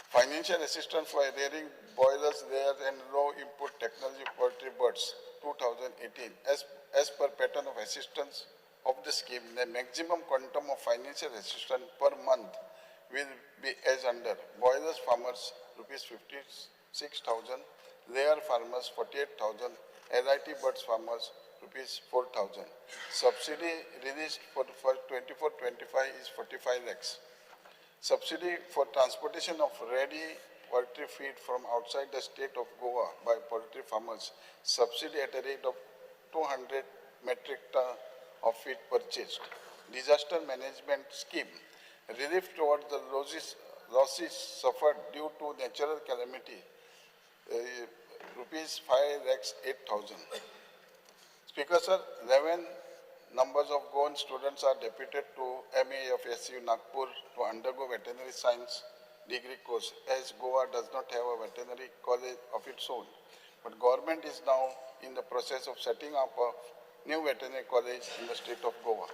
Financial assistance for rearing boilers, layers and low input technology poultry birds 2018. As per pattern of assistance of the scheme, the maximum quantum of financial assistance per month will be as under: boilers farmers rupees 56,000, layer farmers 48,000, LIT birds farmers rupees 4,000. Subsidy released for 24-25 is 45 lakhs. Subsidy for transportation of ready poultry feed from outside the state of Goa by poultry farmers. Subsidy at a rate of 200 metric ton of feed purchased. Disaster management scheme. Relief towards the losses suffered due to natural calamity, rupees 5,08,000. Speaker sir, 11 numbers of Goan students are deputed to MAFSU Nagpur to undergo veterinary science degree course, as Goa does not have a veterinary college of its own. But government is now in the process of setting up a new veterinary college in the state of Goa.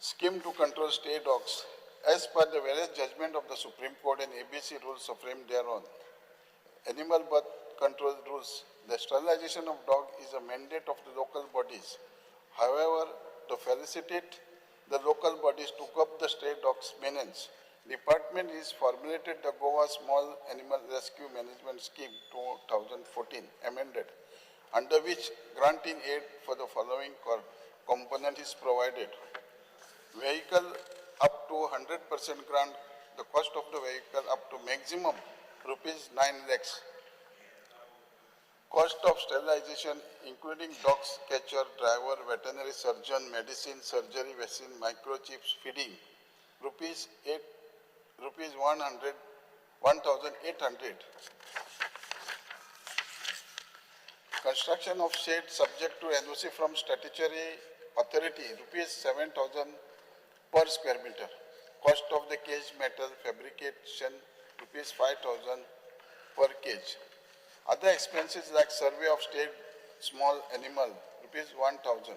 Scheme to control stray dogs. As per the various judgment of the Supreme Court and ABC rules framed thereon, animal birth control rules, the sterilization of dog is a mandate of the local bodies. However, to facilitate the local bodies to curb the stray dogs menace, department is formulated the Goa Small Animal Rescue Management Scheme 2014 amended, under which grant in aid for the following component is provided. Vehicle up to 100% grant, the cost of the vehicle up to maximum rupees 9 lakhs. Cost of sterilization, including dogs, catcher, driver, veterinary surgeon, medicine, surgery, vaccine, microchips, feeding, rupees 1,800. Construction of shed subject to NOC from statutory authority, rupees 7,000 per square meter. Cost of the cage metal fabrication, rupees 5,000 per cage. Other expenses like survey of state small animal, rupees 1,000.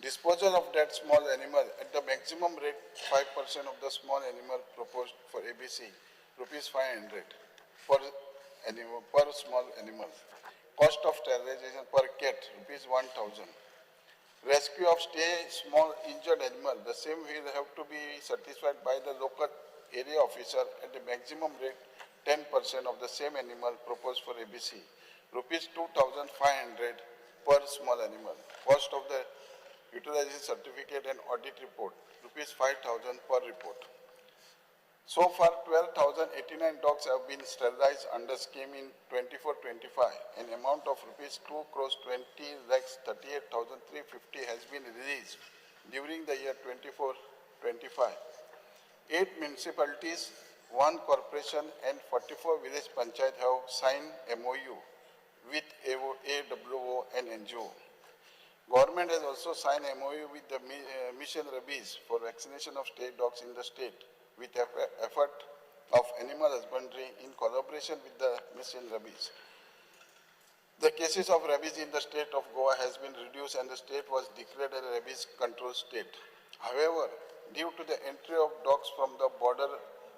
Disposal of that small animal at the maximum rate 5% of the small animal proposed for ABC, rupees 500 per animal, per small animal. Cost of sterilization per cat, rupees 1,000. Rescue of stray small injured animal, the same will have to be satisfied by the local area officer at the maximum rate 10% of the same animal proposed for ABC, rupees 2,500 per small animal. Cost of the utilization certificate and audit report, rupees 5,000 per report. So far, 12,089 dogs have been sterilized under scheme in 24-25. An amount of rupees 2,20,38,350 has been released during the year 24-25. 8 municipalities, 1 corporation and 44 village panchayat have signed MOU with AWO and NGO. Government has also signed MOU with the Mission Rabies for vaccination of state dogs in the state with effort of animal husbandry in collaboration with the Mission Rabies. The cases of rabies in the state of Goa has been reduced and the state was declared a rabies control state. However, due to the entry of dogs from the border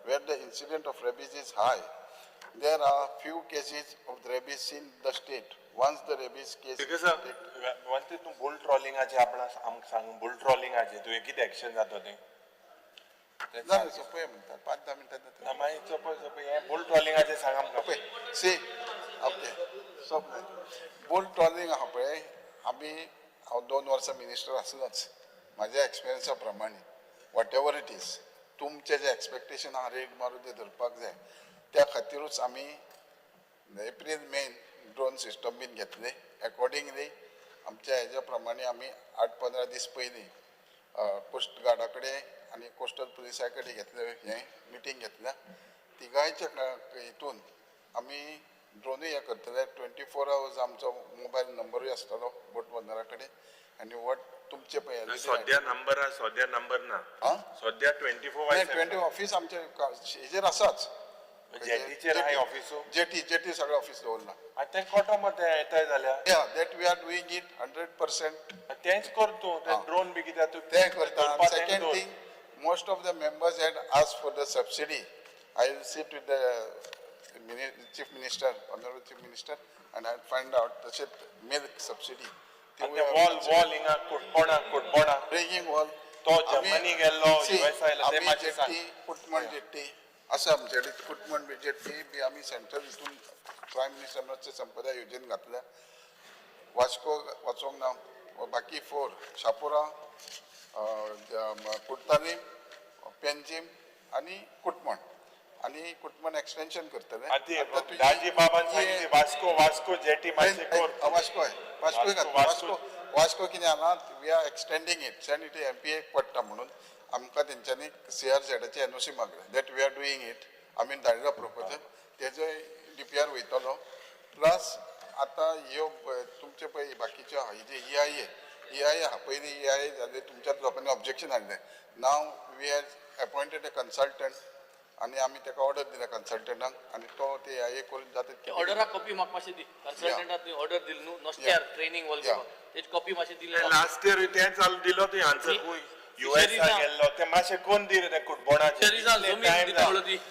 where the incident of rabies is high, there are few cases of rabies in the state. Once the rabies case... Because one thing, bull trawling आचे आपण आमकां सांग bull trawling आचे तुवें कितें action जाता तें? ना सोपय म्हणटा 5-10 मिनटां जाता. मागीर सोपय सोपय हें बुल ट्रॉलिंगाचें सांग आमकां. पळय सी ओके सोंपलें. बुल ट्रॉलिंग आहा पळय आमी हांव 2 वर्सां मिनिस्टर आसलोच म्हाज्या एक्सपिरियन्सा प्रमाणे what ever it is तुमचें जें एक्सपेक्टेशन आहा रेट मारून तें धरपाक जाय त्या खातीरूच आमी एप्रील मेन ड्रोन सिस्टम बीन घेतले एकॉर्डिंगली आमच्या हेज्या प्रमाणे आमी 8-15 दीस पयलीं कोस्ट गार्डा कडेन आनी कोस्टल पुलिसा कडेन घेतले हें मिटींग घेतल्या तिगांयच्या हितून आमी ड्रोनूय हें करतले 24 आवर्स आमचो मोबायल नंबरूय आसतलो बोट बंदरा कडेन आनी वट तुमचे पळय सद्या नंबर आहा सद्या नंबर ना सद्या 24/7 ऑफीस आमचे हेजेर आसाच जेटीचेर आहा ऑफिसू जेटी जेटी सगळें ऑफीस दवरला आनी तें कोटो मरे येताय जाल्यार या that we are doing it 100%. तेंच कर तूं तें ड्रोन बी कित्याक तूं तें करता. Second thing, most of the members had asked for the subsidy. I will sit with the Chief Minister, Honorable Chief Minister, and I will find out तशेंच milk subsidy. Wall wall हिंगा कुटबोणा कुटबोणा breaking wall तो Germany गेल्लो US आयलो ते मातशें सांग. कुटमण jetty आसा आमचे कडेन कुटमण जेट्टी बी आमी सेंट्रल हितून प्रायम मिनिस्टर मत्स्य संपदा योजनेन घातल्या. वास्को वचोंक ना बाकी 4 शापोरा कुडतालीम पेंजीम आनी कुटमण आनी कुटमण एक्सटेन्शन करतले. दाजी बाबान सांगितलें वास्को वास्को जेटी मातशें कर. वास्को वास्को वास्को वास्को कितें जालां we are extending it send it MPA पडटा म्हणून आमकां तेंच्यांनी CRZाचे NOC मागलें that we are doing it. आमी धाडला प्रपोजल तेजो DPR वयतलो प्लस आतां ह्यो तुमचे पळय बाकीच्यो आहा जे EIA EIA आहा पयलीं EIA जालें तुमच्याच लोकांनी ऑब्जेक्शन हाडलें. Now we has appointed a consultant आनी आमी ताका ऑर्डर दिल्या कन्सल्टंटाक आनी तो ते EIA करून जाता. ऑर्डराक कॉपी म्हाका मातशी दी. कन्सल्टंटाक तुवें ऑर्डर दिली न्हू नोस्ट्यार ट्रेनींग वॉल तेजी कॉपी मातशी दिली. लास्ट इयर तें चालू दिलो तुवें आन्सर खूंय US गेल्लो तें मातशें कोण दी रे तें कुटबोणाचें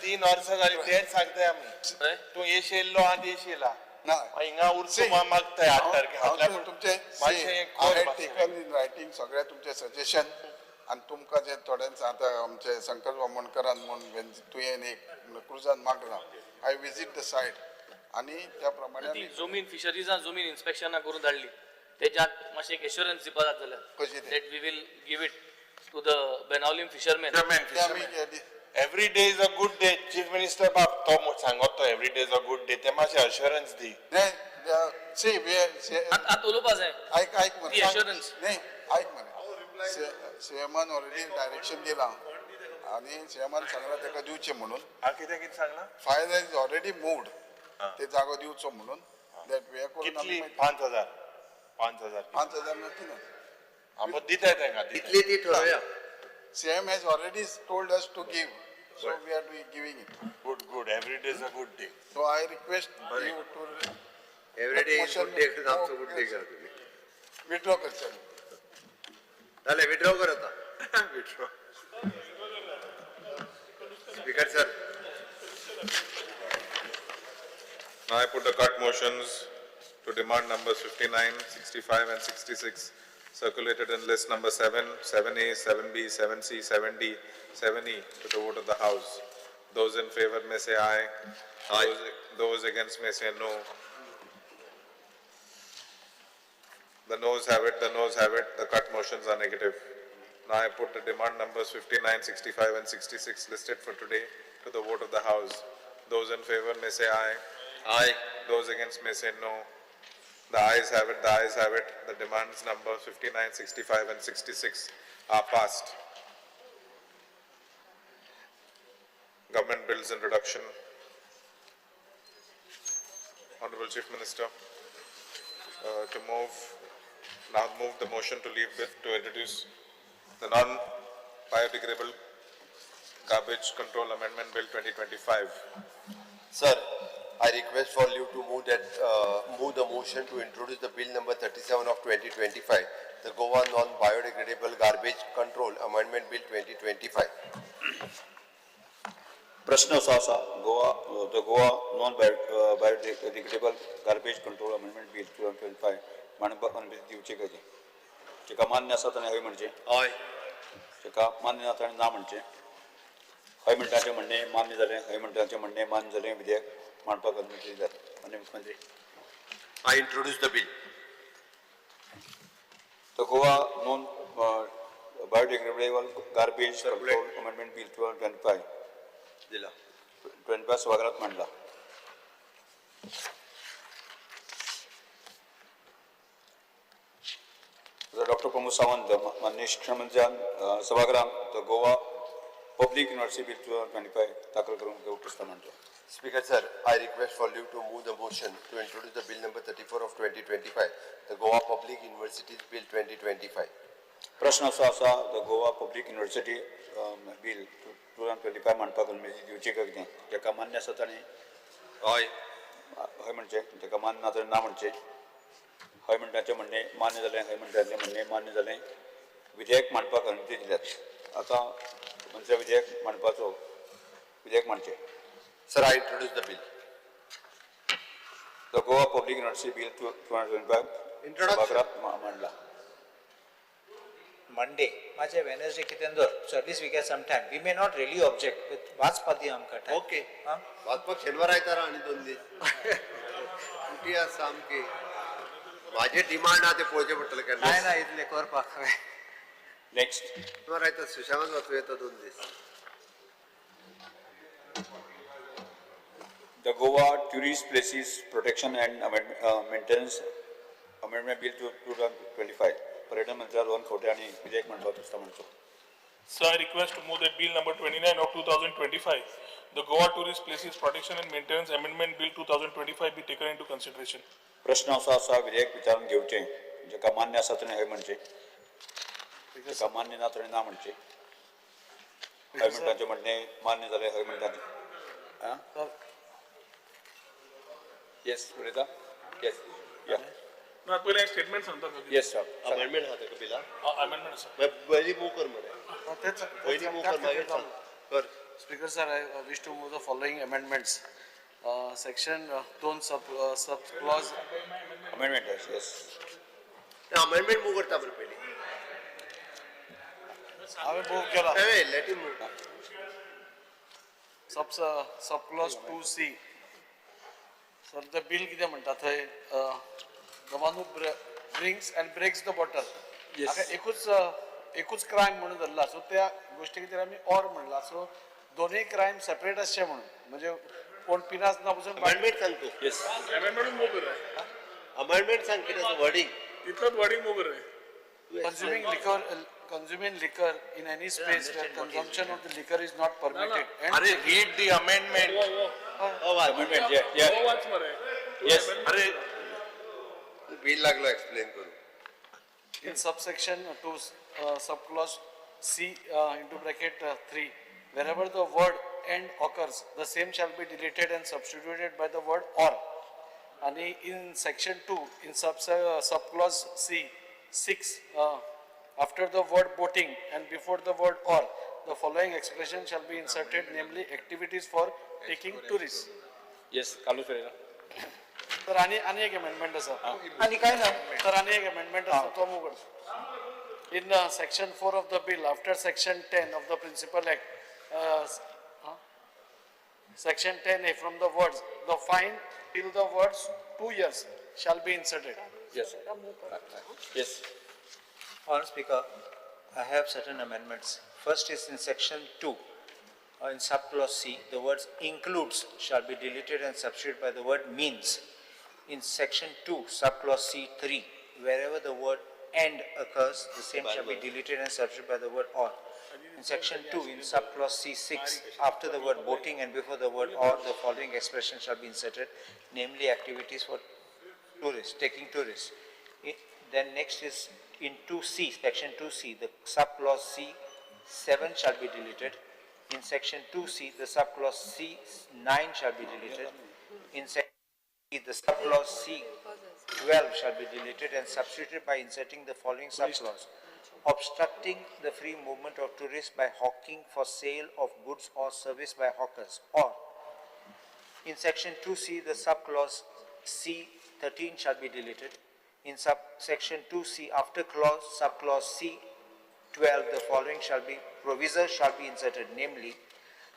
3 वर्सां जालीं तेंच सांगताय आमी तूं येश येयल्लो आनी येश येयला ना हिंगा उरचो मागताय 8 तारखे तुमचें टेकन इन रायटींग सगळें तुमचें सजेशन आनी तुमकां जें थोड्यांच आतां आमचे संकल्प आमोणकरान म्हूण तुवें एक क्रुजान मागलां I visit the site आनी त्या प्रमाणे जमीन फिशरीजान जमीन इन्स्पेक्शनां करून धाडली तेज्यात मातशें एक एश्योरन्स दिवपा जात जाल्यार that we will give it to the Benaulim fishermen. Every day is a good day. Chief Minister बाब तो सांगत तो every day is a good day. ते मातशें assurance दी. See, we आतां उलोवपा जाय. आयक आयक मरे. Assurance. न्ही आयक मरे. सीएमान ऑलरेडी डायरेक्शन दिलां आनी सीएमान सांगलां ताका दिवचें म्हणून. कितें कितें सांगलां? File is already moved. ते जागो दिवचो म्हणून. That we are करून कितली 5,000. 5,000. 5,000 ना तीन. आमकां दिताय तांकां. इतली ती ठरोवया. CM has already told us to give, so we are doing giving it. Good, good. Every day is a good day. So I request you to every day is good day. आमचो good day करा तुम्ही. Withdraw करचें. जालें withdraw कर आता. Withdraw. Speaker sir. Now I put the cut motions to demand numbers 59, 65 and 66 circulated in list number 7, 7A, 7B, 7C, 7D, 7E to the vote of the House. Those in favor may say aye. Aye. Those against may say no. The noes have it, the noes have it, the cut motions are negative. Now I put the demand numbers 59, 65 and 66 listed for today to the vote of the House. Those in favor may say aye. Aye. Those against may say no. The ayes have it, the ayes have it. The demands number 59, 65 and 66 are passed. Government bills introduction. Honorable Chief Minister. to move the motion to leave to introduce the non-biodegradable garbage control amendment bill 2025. Sir, I request for leave to move that move the motion to introduce the bill number 37 of 2025, the Goa Non-Biodegradable Garbage Control Amendment Bill 2025. प्रश्न असो आसा, Goa the Goa non biodegradable garbage control amendment bill 2025 मांडपाक अनुमती दिवची काय ती? ताका मान्य आसा ताणें हय म्हणचें, हय. ताका मान्य ना ताणें ना म्हणचें. हय म्हणटाचें म्हणणें मान्य जालें, हय म्हणटाचें म्हणणें मान्य जालें, विधेयक मांडपाक अनुमती दिल्यात. माननीय मुख्यमंत्री. I introduce the bill. The Goa non biodegradable garbage control amendment bill 2025 दिला 25 सभाघरात मांडला. डॉक्टर प्रमोद सावंत माननीय शिक्षण मंत्र्यान सभाघरात the Goa public university bill 2025 दाखल करून प्रस्ताव मांडतो. Speaker sir, I request for leave to move the motion to introduce the bill number 34 of 2025, the Goa Public Universities Bill 2025. प्रश्न असो आसा, the Goa public university bill 2025 मांडपाक अनुमती दिवची काय कितें? जाका मान्य आसा ताणें हय हय म्हणचें, जाका मान्य ना ताणें ना म्हणचें. हय म्हणटाचें म्हणणें मान्य जालें, हय म्हणटाचें म्हणणें मान्य जालें, विधेयक मांडपाक अनुमती दिल्यात. आतां मंत्र्या विधेयक मांडपाचो विधेयक मांडचें. Sir, I introduce the bill. The Goa public university bill 2025 सभाघरात मांडला. Monday, माझे Wednesday कितें दवर, so at least we get some time. We may not really object, but वाचपा दी आमकां time. Okay. वाचपाक शेनवार आयतारा आनी 2 दीस. सुटी आसा सामकी. माझे डिमांड आहा ते पळोवचें पडटलें केन्ना. ना ना इतलें करपाक. नेक्स्ट. शेनवार आयतार सुशेगाद वाचूं येता 2 दीस. The Goa Tourist Places Protection and Maintenance Amendment Bill 2025. पर्यटन मंत्री रोहन खंवटे आनी विधेयक मांडपाक प्रस्ताव मांडचो. Sir, I request to move that bill number 29 of 2025, the Goa Tourist Places Protection and Maintenance Amendment Bill 2025 be taken into consideration. प्रश्न असो आसा, विधेयक विचारून घेवचें, जाका मान्य आसा ताणें हय म्हणचें, जाका मान्य ना ताणें ना म्हणचें. हय म्हणटाचें म्हणणें मान्य जालें, हय म्हणटाचें. येस उलयता. येस या. ना पयलें एक स्टेटमेंट सांगता. Yes sir. Amendment आहा ताका बिला. अमेंडमेंट आसा. पयलीं मूव कर मरे. पयलीं मूव कर मागीर सांग. कर. Speaker sir, I wish to move the following amendments. Section 2 sub clause amendment. Yes. Amendment move करता बरं पयलीं. हांवें मूव केला. Let him move. Sub clause 2C. Sir, the bill कितें म्हणटा थंय, the one who brings and breaks the bottle. Yes. एकूच crime म्हणून धरला, सो त्या गोश्टी खातीर आमी ऑर म्हणला, सो दोनूय क्रायम सेपरेट आसचे म्हणून, म्हणजे कोण पिनासतना पसून. अमेंडमेंट सांग तूं. येस. अमेंडमेंट मूव कर. अमेंडमेंट सांग कितें आसा वर्डिंग. इतलोच वर्डिंग मूव कर. Consuming liquor in any space where consumption of the liquor is not permitted. अरे read the amendment. Amendment, yeah, yeah. वाच मरे. Yes. अरे बिल लागलो एक्सप्लेन करू. In subsection 2 subclause C into bracket 3, wherever the word and occurs, the same shall be deleted and substituted by the word or. And in section 2, in subclause C 6, after the word boating and before the word or, the following expression shall be inserted, namely activities for taking tourists. Yes, Carlos Ferreira. तर आनी आनी एक amendment आसा. आनी काय ना. तर आनी एक अमेंडमेंट आसा, तो मूव करता. In section 4 of the bill, after section 10 of the Principal Act, section 10A, from the words the fine till the words 2 years shall be inserted. Yes. Yes. Honourable Speaker, I have certain amendments. First is in section 2, in subclause C, the words includes shall be deleted and substituted by the word means. In section 2, subclause C3, wherever the word and occurs, the same shall be deleted and substituted by the word or. In section 2, in subclause C6, after the word boating and before the word or, the following expression shall be inserted, namely activities for Tourists, taking tourists. Then next is in 2C, section 2C, the subclause C 7 shall be deleted. In section 2C, the subclause C 9 shall be deleted. In section C, the subclause C 12 shall be deleted and substituted by inserting the following subclause. Obstructing the free movement of tourists by hawking for sale of goods or service by hawkers. Or, in section 2C, the subclause C 13 shall be deleted. In subsection 2C, after clause, subclause C 12, the following shall be, proviso shall be inserted, namely,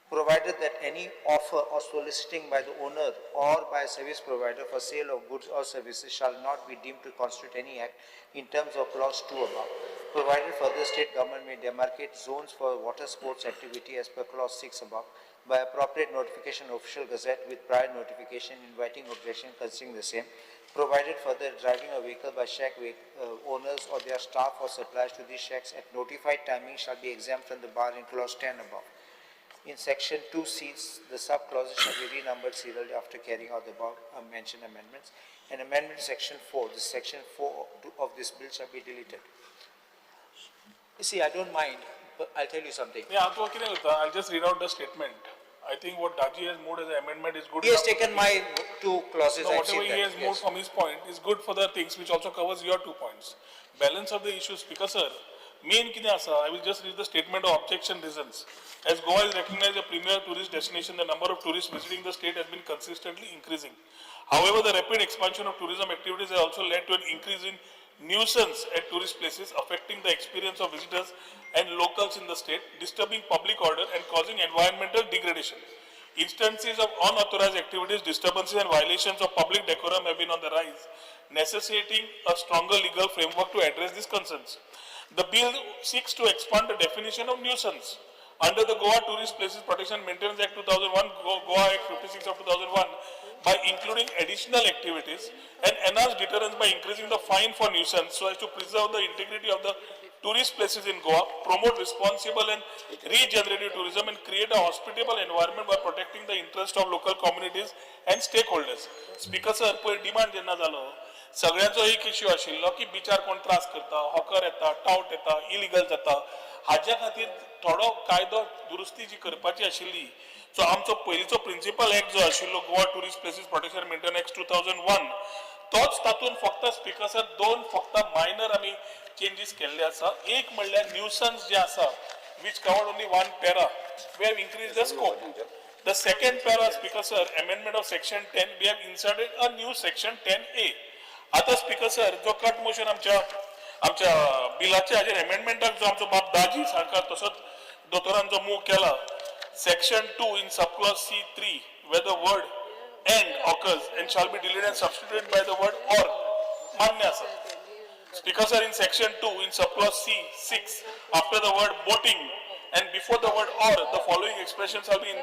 provided that any offer or soliciting by the owner or by a service provider for sale of goods or services shall not be deemed to constitute any act in terms of clause 2 above. Provided further, state government may demarcate zones for water sports activity as per clause 6 above by appropriate notification official gazette with prior notification inviting objection concerning the same, provided further driving a vehicle by shack owners or their staff or suppliers to these shacks at notified timing shall be exempt from the bar in clause 10 above. In section 2C, the subclauses shall be renumbered serially after carrying out the above mentioned amendments. And amendment section 4, the section 4 of this bill shall be deleted. You see, I don't mind, but I'll tell you something. Yeah, I'll just read out the statement. I think what Daji has moved as an amendment is good. He has taken my two clauses. No, whatever he has moved yes. from his point is good for the things which also covers your 2 points. Balance of the issue, Speaker sir, main kide asa, I will just read the statement of objection reasons. As Goa is recognized as a premier tourist destination, the number of tourists visiting the state has been consistently increasing. However, the rapid expansion of tourism activities has also led to an increase in nuisance at tourist places, affecting the experience of visitors and locals in the state, disturbing public order and causing environmental degradation. Instances of unauthorized activities, disturbances and violations of public decorum have been on the rise, necessitating a stronger legal framework to address these concerns. The bill seeks to expand the definition of nuisance. Under the Goa Tourist Places Protection and Maintenance Act 2001, Goa Act 56 of 2001, by including additional activities and enhance deterrence by increasing the fine for nuisance so as to preserve the integrity of the tourist places in Goa, promote responsible and regenerative tourism and create a hospitable environment by protecting the interest of local communities and stakeholders. Speaker sir, पयर demand जेन्ना जालो सगळ्यांचो एक issue आशिल्लो की बिचार कोण त्रास करता, हॉकर येता, टावट येता, इलिगल जाता, हाज्या खातीर थोडो कायदो दुरुस्ती जी करपाची आशिल्ली, सो आमचो पयलींचो प्रिंसिपल एक्ट जो आशिल्लो Goa tourist places protection maintain act 2001, तोच तातूंत फक्त स्पीकर सर दोन फक्त मायनर आमी चेंजीस केल्ले आसा. एक म्हणल्यार न्यूसन्स जे आसा which covered only one para, we have increase the scope. The second para, speaker sir, amendment of section 10, we have inserted a new section 10A. आता स्पीकर सर जो कट मोशन आमच्या आमच्या बिलाच्या हाजेर एमेंडमेंटाक जो आमचो बाब दाजी सारकार तसोच दोतोरान जो मूव केला, section 2 in subclause C3 where the word and occurs and shall be deleted and substituted by the word or, मान्य आसा. Speaker sir, in section 2 in subclause C6 after the word boating and before the word or, the following expressions shall be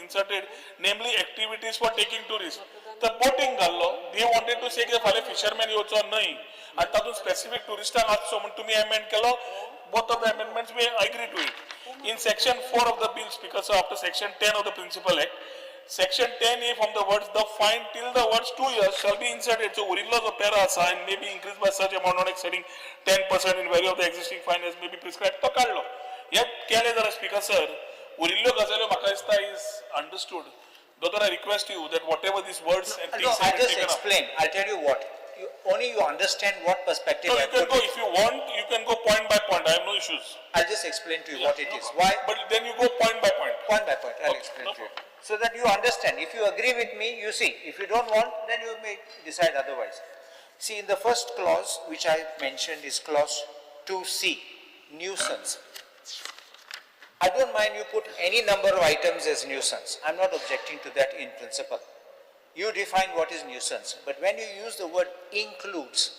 inserted, namely activities for taking tourists. तर boating घाल्लो, they wanted to say की फाल्यां fisherman येवचो न्हय आनी तातूंत specific ट्युरिस्टांक आसचो म्हूण तुमी एमेंड केलो. Both of the amendments we agree to it. In section 4 of the bill, Speaker sir, after section 10 of the Principal Act, section 10A from the words the fine till the words 2 years shall be inserted. So उरिल्लो जो para आसा and may be increased by such amount not exceeding 10% in value of the existing fine as may be prescribed, तो काडलो. हे केलें जाल्यार speaker sir उरिल्ल्यो गजाल्यो म्हाका दिसता is understood. दोतोर, I request you that whatever these words and No, things I'll have been just taken up. explain. I'll tell you what. Only you understand what perspective No, I you can put go, it. if you want, you can go point by point. I have no issues. I'll just explain to you what it is. Why? But then you go point by point. Point by point, I'll Okay, explain no to you. So that you understand. If you agree with me, you see. If you don't want, then you may decide otherwise. See, in the first clause, which I mentioned is clause 2C, nuisance. I don't mind you put any number of items as nuisance. I'm not objecting to that in principle. You define what is nuisance. But when you use the word includes,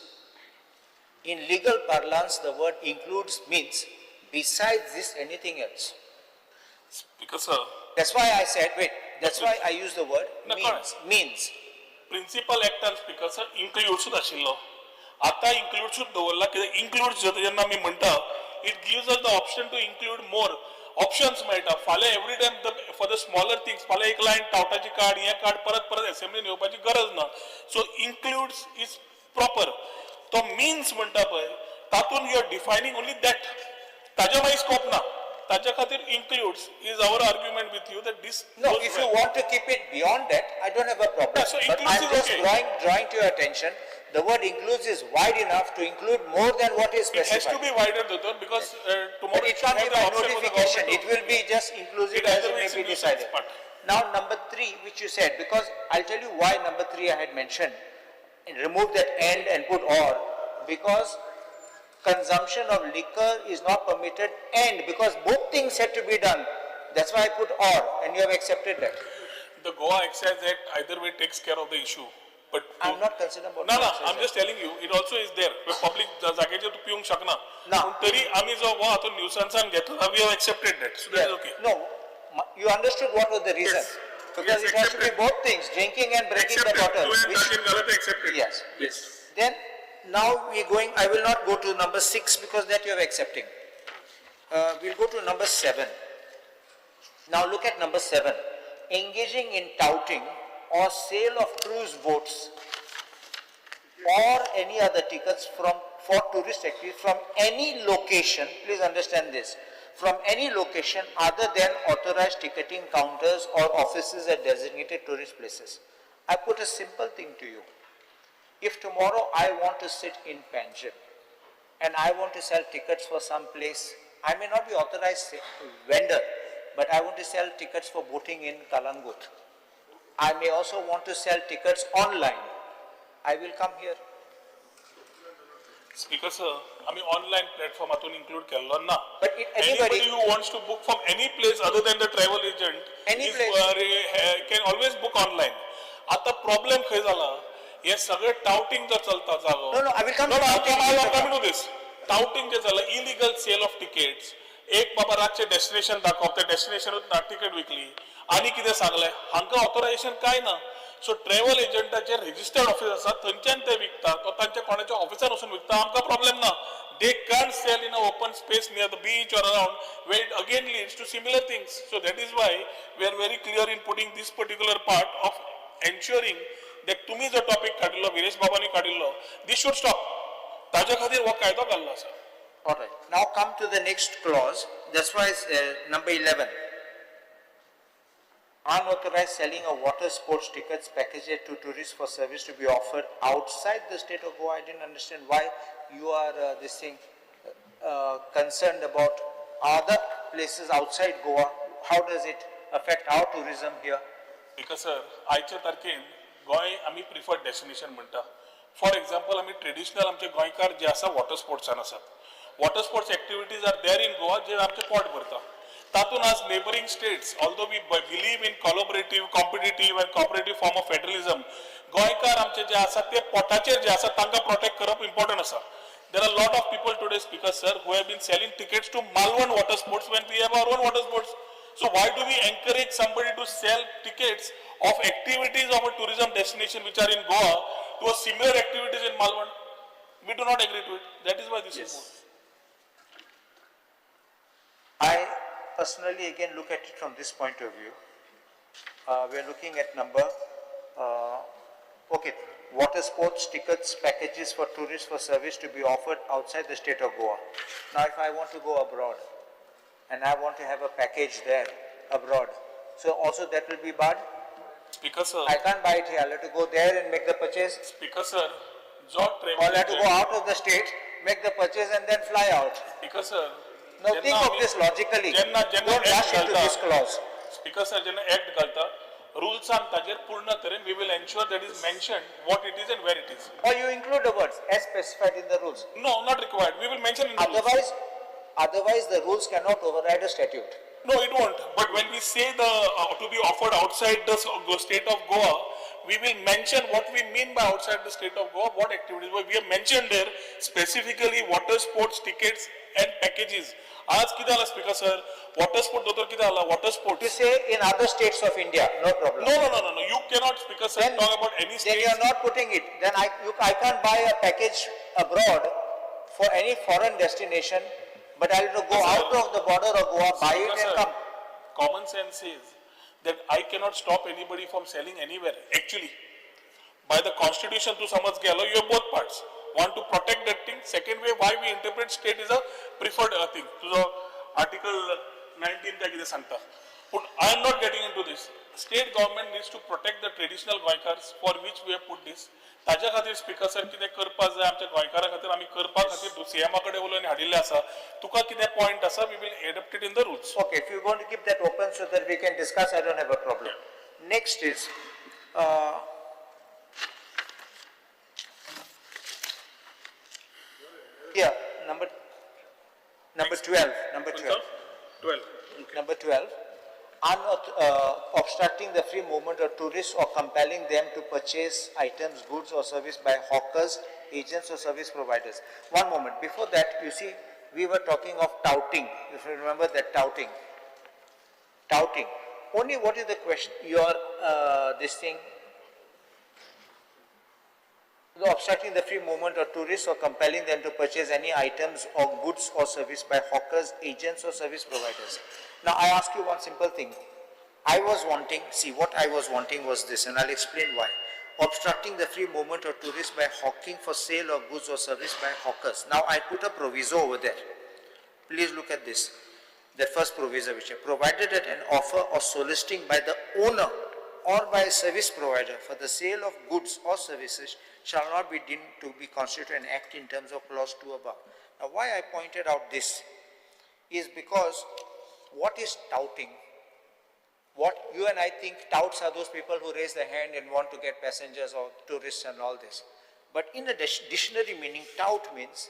in legal parlance, the word includes means besides this anything else. Speaker sir. That's why I said, wait, that's why I use the word No, means. correct. Means. Principal एक्टान speaker sir इन्क्लुड्सूच आशिल्लो, आतां इन्क्लुड्सूच दवरला कित्याक includes जेन्ना आमी म्हणटा it gives us the option to include more. Options मेळटा. फाल्यां every time the for the smaller things, फाल्यां एक लायन टावटाची काड, हें काड, परत परत एसेंब्लीन येवपाची गरज ना. So includes is proper. तो मिन्स म्हणटा पळय, तातूंत you are defining only that, ताज्या मागीर स्कोप ना. ताच्या खातीर includes is our argument with you that this. No, if you want to keep it beyond that, I don't have a problem. Yeah, so But includes I'm is just okay. drawing to your attention, the word includes is wide enough to include more than what is It has to specified. be wider, Doctor, because tomorrow But it can't be have the by option for the notification, government it will be just inclusive It as either it way may is be nuisance decided. part. Now, number 3, which you said, because I'll tell you why number 3 I had mentioned, and remove that and put or, because consumption of liquor is not permitted, and because both things had to be done, that's why I put or, and you have accepted that. The Goa Excise Act either way takes care of the issue. But I'm not concerned about No, the no, Excise I'm Act. just telling you, it also is there. Public जाग्याचेर तूं पिवंक शकना. ना. पूण तरी आमी जो हो आतां न्यूसन्सान घेतला, we have accepted that. So that is okay. No, you understood what was the reason. Yes. Because Yes, it has to be accepted. both things, drinking and breaking the Accepted. bottle. तुवें which- ताजेर घाला तें accepted. Yes. Yes. Then now we're going, I will not go to number 6 because that you are accepting. We'll go to number 7. Now look at number 7. Engaging in touting or sale of cruise boats or any other tickets for tourist activities from any location, please understand this, from any location other than authorized ticketing counters or offices at designated tourist places. I put a simple thing to you. If tomorrow I want to sit in Panjim and I want to sell tickets for some place, I may not be authorized vendor, but I want to sell tickets for boating in Kalangut. I may also want to sell tickets online. I will come here. Speaker sir, आमी online platform हातून include केल्लो ना. But it, anybody, Anybody who wants to book from any place other than the travel agent Any place. Can always book online. आता problem खंय जाला, हे सगळे टावटिंग जर चलता जागो. No, no, I will come No, to no, touting. I will come to this. Touting जे जाला, illegal sale of tickets. एक बाबा रातचे डेस्टिनेशन दाखोवप, त्या डेस्टिनेशनूच ना तिकेट विकली आनी कितें सांगलें, हांकां ऑथोरायझेशन कांय ना. सो ट्रॅव्हल एजंटाचे रजिस्टर्ड ऑफिस आसा, थंयच्यान ते विकतात वा तांच्या कोणाच्या ऑफिसान वचून विकता, आमकां प्रॉब्लेम ना. They can't sell in a open space near the beach or around, where it again leads to similar things. So that is why we are very clear in putting this particular part of ensuring that तुम्ही जो topic काडिल्लो, विरेश बाबांनी काडिल्लो, this should stop. ताज्या खातीर हो कायदो घाल्लो आसा. All right. Now come to the next clause. That's why it's, number 11. Unauthorized selling of water sports tickets packages to tourists for service to be offered outside the state of Goa. I didn't understand why you are this thing concerned about other places outside Goa. How does it affect our tourism here? Because sir, आयच्या तारखेन गोंय आमी preferred destination म्हणटा. For example, आमी traditional आमचे गोंयकार जे आसा water स्पोर्ट्सान आसात. Water sports activities are there in Goa, जे आमचें पोट भरता. तातूंत आज neighbouring states, although we believe in collaborative, competitive and cooperative form of federalism, गोंयकार आमचे जे आसा ते पोटाचेर जे आसा तांकां प्रोटेक्ट करप इम्पॉर्टंट आसा. There are a lot of people today, Speaker sir, who have been selling tickets to Malvan water sports when we have our own water sports. So why do we encourage somebody to sell tickets of activities of a tourism destination which are in Goa to a similar activities in Malvan? We do not agree to it. That is why this is moved. I personally again look at it from this point of view. We are looking at number, okay, water sports tickets packages for tourists for service to be offered outside the state of Goa. Now if I want to go abroad and I want to have a package there abroad, so also that will be barred? Speaker sir. I can't buy it here. I'll have to go there and make the purchase. Speaker sir, जो travel I'll have to go out of the state, make the purchase and then fly out. Speaker sir, Now think of this logically. Don't rush into this clause. Speaker sir, जेन्ना act घालता, रुल्सान ताजेर पूर्ण तरेन we will ensure that is mentioned what it is and where it is. Or you include the words as specified in the rules. No, not required. We will mention in the rules. Otherwise the rules cannot override a statute. No, it won't. But when we say the to be offered outside the state of Goa, we will mention what we mean by outside the state of Goa, what activities. We have mentioned there specifically water sports tickets and packages. आज कितें जाला speaker sir, water sport दोतोर कितें जाला, water sports. You say in other states of India, no problem. No, no, no, no, no. You cannot, Speaker sir, talk about any Then you are not putting it. Then I can't buy a package abroad for any foreign destination But I have to go out of the border of Goa, buy it and Sir, come. Common sense is that I cannot stop anybody from selling anywhere, actually. By the constitution तूं समज गेलो, you have both parts. One, to protect that thing. Second way, why we interpret state is a preferred thing. तुजो article 19 काय कितें सांगता. पूण I am not getting into this. State government needs to protect the traditional Goenkars for which we have put this. ताज्या खातीर speaker sir कितें करपाक जाय आमच्या गोंयकारां खातीर आमी करपा खातीर सीएमा कडेन उलोवन हाडिल्लें आसा. तुका कितें पॉयंट आसा, we will adopt it in the rules. Okay, if you want to keep that open so that we can discuss, I don't have a problem. Next is, yeah, number 12, number 12. 12. Number 12, obstructing the free movement of tourists or compelling them to purchase items, goods or service by hawkers, agents or service providers. One moment, before that, you see, we were talking of touting. If you remember that touting. Touting. Only what is the question, your, this thing, the obstructing the free movement of tourists or compelling them to purchase any items or goods or service by hawkers, agents or service providers. Now I ask you one simple thing. I was wanting, see what I was wanting was this, and I'll explain why. Obstructing the free movement of tourists by hawking for sale of goods or service by hawkers. Now I put a proviso over there. Please look at this. The first proviso, which I provided that an offer or soliciting by the owner or by a service provider for the sale of goods or services shall not be deemed to be constituted an act in terms of clause 2 above. Now why I pointed out this is because what is touting? What you and I think touts are those people who raise their hand and want to get passengers or tourists and all this. But in a dictionary meaning, tout means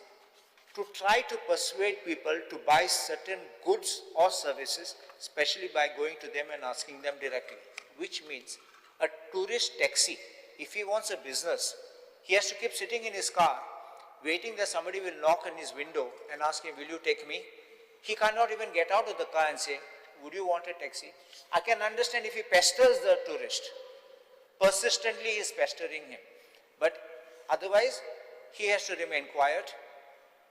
to try to persuade people to buy certain goods or services, especially by going to them and asking them directly, which means a tourist taxi, if he wants a business, he has to keep sitting in his car, waiting that somebody will knock on his window and ask him, will you take me? He cannot even get out of the car and say, would you want a taxi? I can understand if he pesters the tourist. Persistently he is pestering him. But otherwise, he has to remain quiet.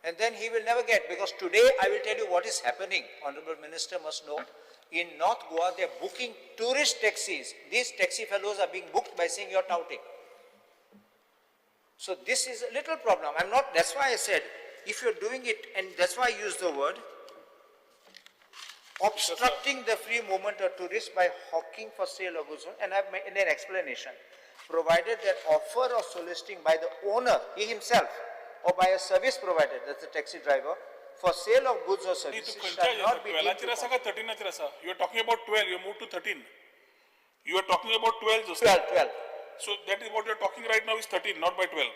And then he will never get, because today I will tell you what is happening. Honorable Minister must know. In North Goa, they are booking tourist taxis. These taxi fellows are being booked by saying you're touting. So this is a little problem. I'm not, that's why I said, if you're doing it, and that's why I use the word, obstructing the free movement of tourists by hawking for sale of goods, and I've made an explanation. Provided that offer or soliciting by the owner, he himself, or by a service provider, that's the taxi driver, for sale of goods or services shall not be deemed to 12 आसा काय 13 आसा? You are talking about 12, you moved to 13. You are talking about 12 just 12. So that is what you are talking right now is 13, not by 12.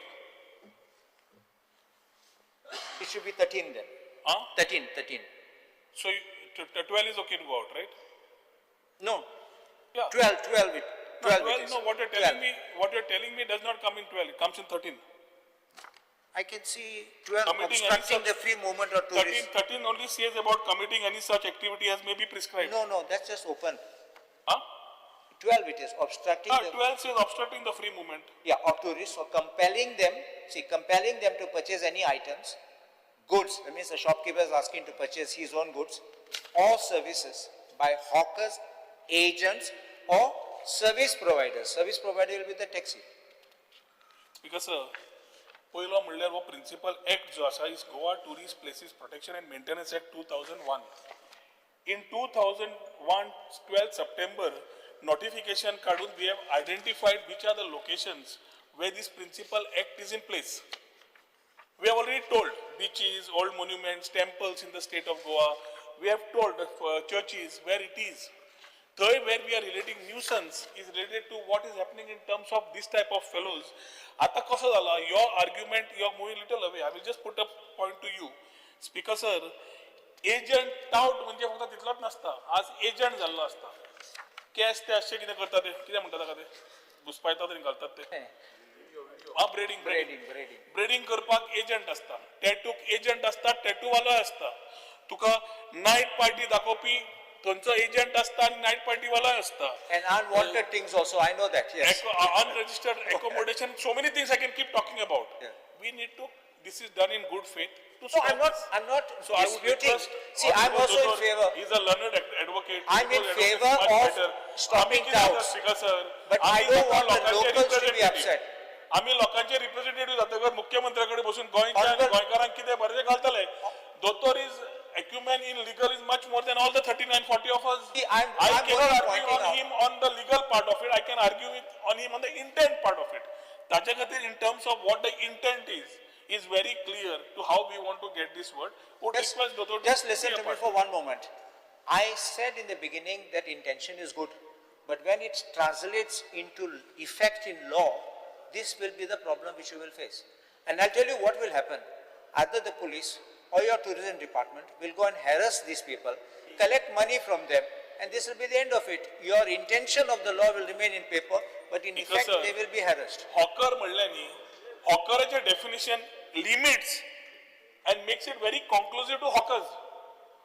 It should be 13 then. Huh? 13. So you, 12 is okay to go out, right? No. Yeah. 12, 12 it, 12 No, it is. No, what you're telling me, what you're telling me does not come in 12, it comes in 13. I can see 12 Committing any obstructing such- the free movement of tourists. 13 only says about committing any such activity as may be prescribed. No, that's just open. Huh? 12 it is, obstructing the... 12 says obstructing the free movement. Yeah, of tourists or compelling them, see, compelling them to purchase any items, goods, that means the shopkeeper is asking to purchase his own goods or services by hawkers, agents or service providers. Service provider will be the taxi. Because sir, पयलो म्हणल्यार हो principal act जो आसा is Goa tourist places protection and maintenance act 2001. In 2001 12 September notification काडून we have identified which are the locations where this principal act is in place. We have already told beaches, old monuments, temples in the state of Goa. We have told the churches where it is. Third, where we are relating nuisance is related to what is happening in terms of this type of fellows. Ata koso zala, your argument, you are moving little away. I will just put a point to you. Speaker sir, agent tout म्हणजे फक्त तितलोच नासता. आज agent जाल्लो आसता. Cash ते अशे कितें करता ते, कितें म्हणटा ताका ते, घुसपायतात आनी घालतात ते. ब्रेडिंग ब्रेडिंग करपाक एजंट आसता, टॅटूक एजंट आसता, टॅटूवालोय आसता. तुका नायट पार्टी दाखोवपी थंयचो एजंट आसता आनी नायट पार्टीवालोय आसता. And unwanted things also, I know that, yes. Unregistered accommodation, so many things I can keep talking about. Yeah. We need to, this is done in good faith. to No, I'm not So I would disputing. request See, I'm Honorable also in Dottor, favor. He's a learned advocate. I'm in He knows favor advocacy much of better. stopping आमी कितें जाता, touts. Speaker sir, But I आमी don't want the लोकांचे locals to be representative. upset. आमी लोकांचे representative जातकर मुख्यमंत्र्याकडे बसून गोंयच्या आनी गोंयकारांक कितें बरें घालतले. दोतोर is acumen in legal is much more than all the 39, 40 of us. See, I I'm cannot only argue pointing on out. him on the legal part of it. I can argue with on him on the intent part of it. ताच्या खातीर in terms of what the intent is very clear to how we want to get this word. Would request Dottor to Just listen be a to me part. for one moment. I said in the beginning that intention is good, but when it translates into effect in law, this will be the problem which you will face. And I'll tell you what will happen. Either the police or your tourism department will go and harass these people, collect money from them, and this will be the end of it. Your intention of the law will remain in paper, but in Because, effect, sir, they will be harassed. Hawker म्हणलें न्ही, हॉकराचें definition limits and makes it very conclusive to hawkers.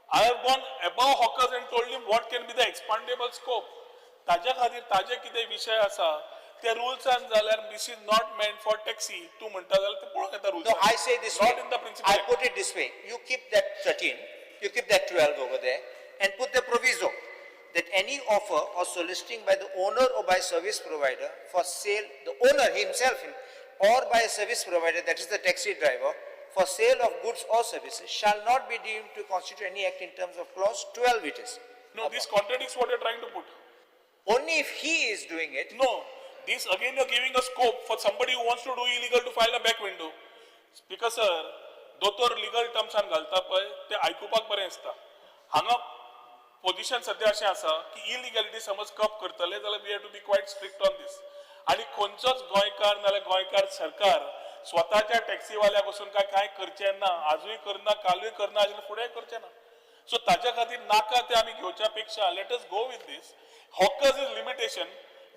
I have gone above hawkers and told him what can be the expandable scope. ताज्या खातीर ताजे कितें विशय आसा ते रुल्सान जाल्यार this is not meant for taxi तूं म्हणटा जाल्यार ते पळोवंक येता No, रुल्सान. I say this way. Not in the principle. I put it this way. You keep that 13, you keep that 12 over there, and put the proviso that any offer or soliciting by the owner or by service provider for sale, the owner himself, or by a service provider, that is the taxi driver, for sale of goods or services shall not be deemed to constitute any act in terms of clause 12 it is. No, this contradicts what you're trying to put. Only if he is doing it. No, this again you're giving a scope for somebody who wants to do illegal to file a back window. Speaker sir, दोतोर legal terms घालता पळय ते आयकुपाक बरें आसता. हांगा position सद्या अशें आसा की इलिगॅलिटी समज कप करतले जाल्यार we have to be quite strict on this. आनी खंयचोच गोंयकार नाल्यार गोंयकार सरकार स्वताच्या टॅक्सीवाल्याक वचून काय कांय करचें ना, आजूय करना, कालूय करना, आनी फुडेंय करचें ना. सो ताच्या खातीर नाका ते आमी घेवच्या पेक्षा let us go with this. Hawkers is limitation.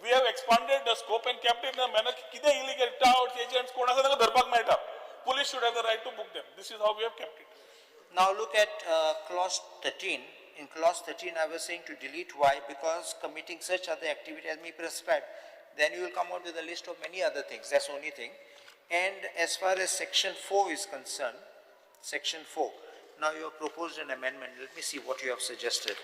We have expanded the scope and kept in a manner की कितें इलिगल टावट्स एजंट्स कोण आसा तांकां धरपाक मेळटा. Police should have the right to book them. This is how we have kept it. Now look at clause 13. In clause 13, I was saying to delete why, because committing such other activity as may prescribed. Then you will come out with a list of many other things. That's the only thing. And as far as section 4 is concerned, section 4, now you have proposed an amendment. Let me see what you have suggested.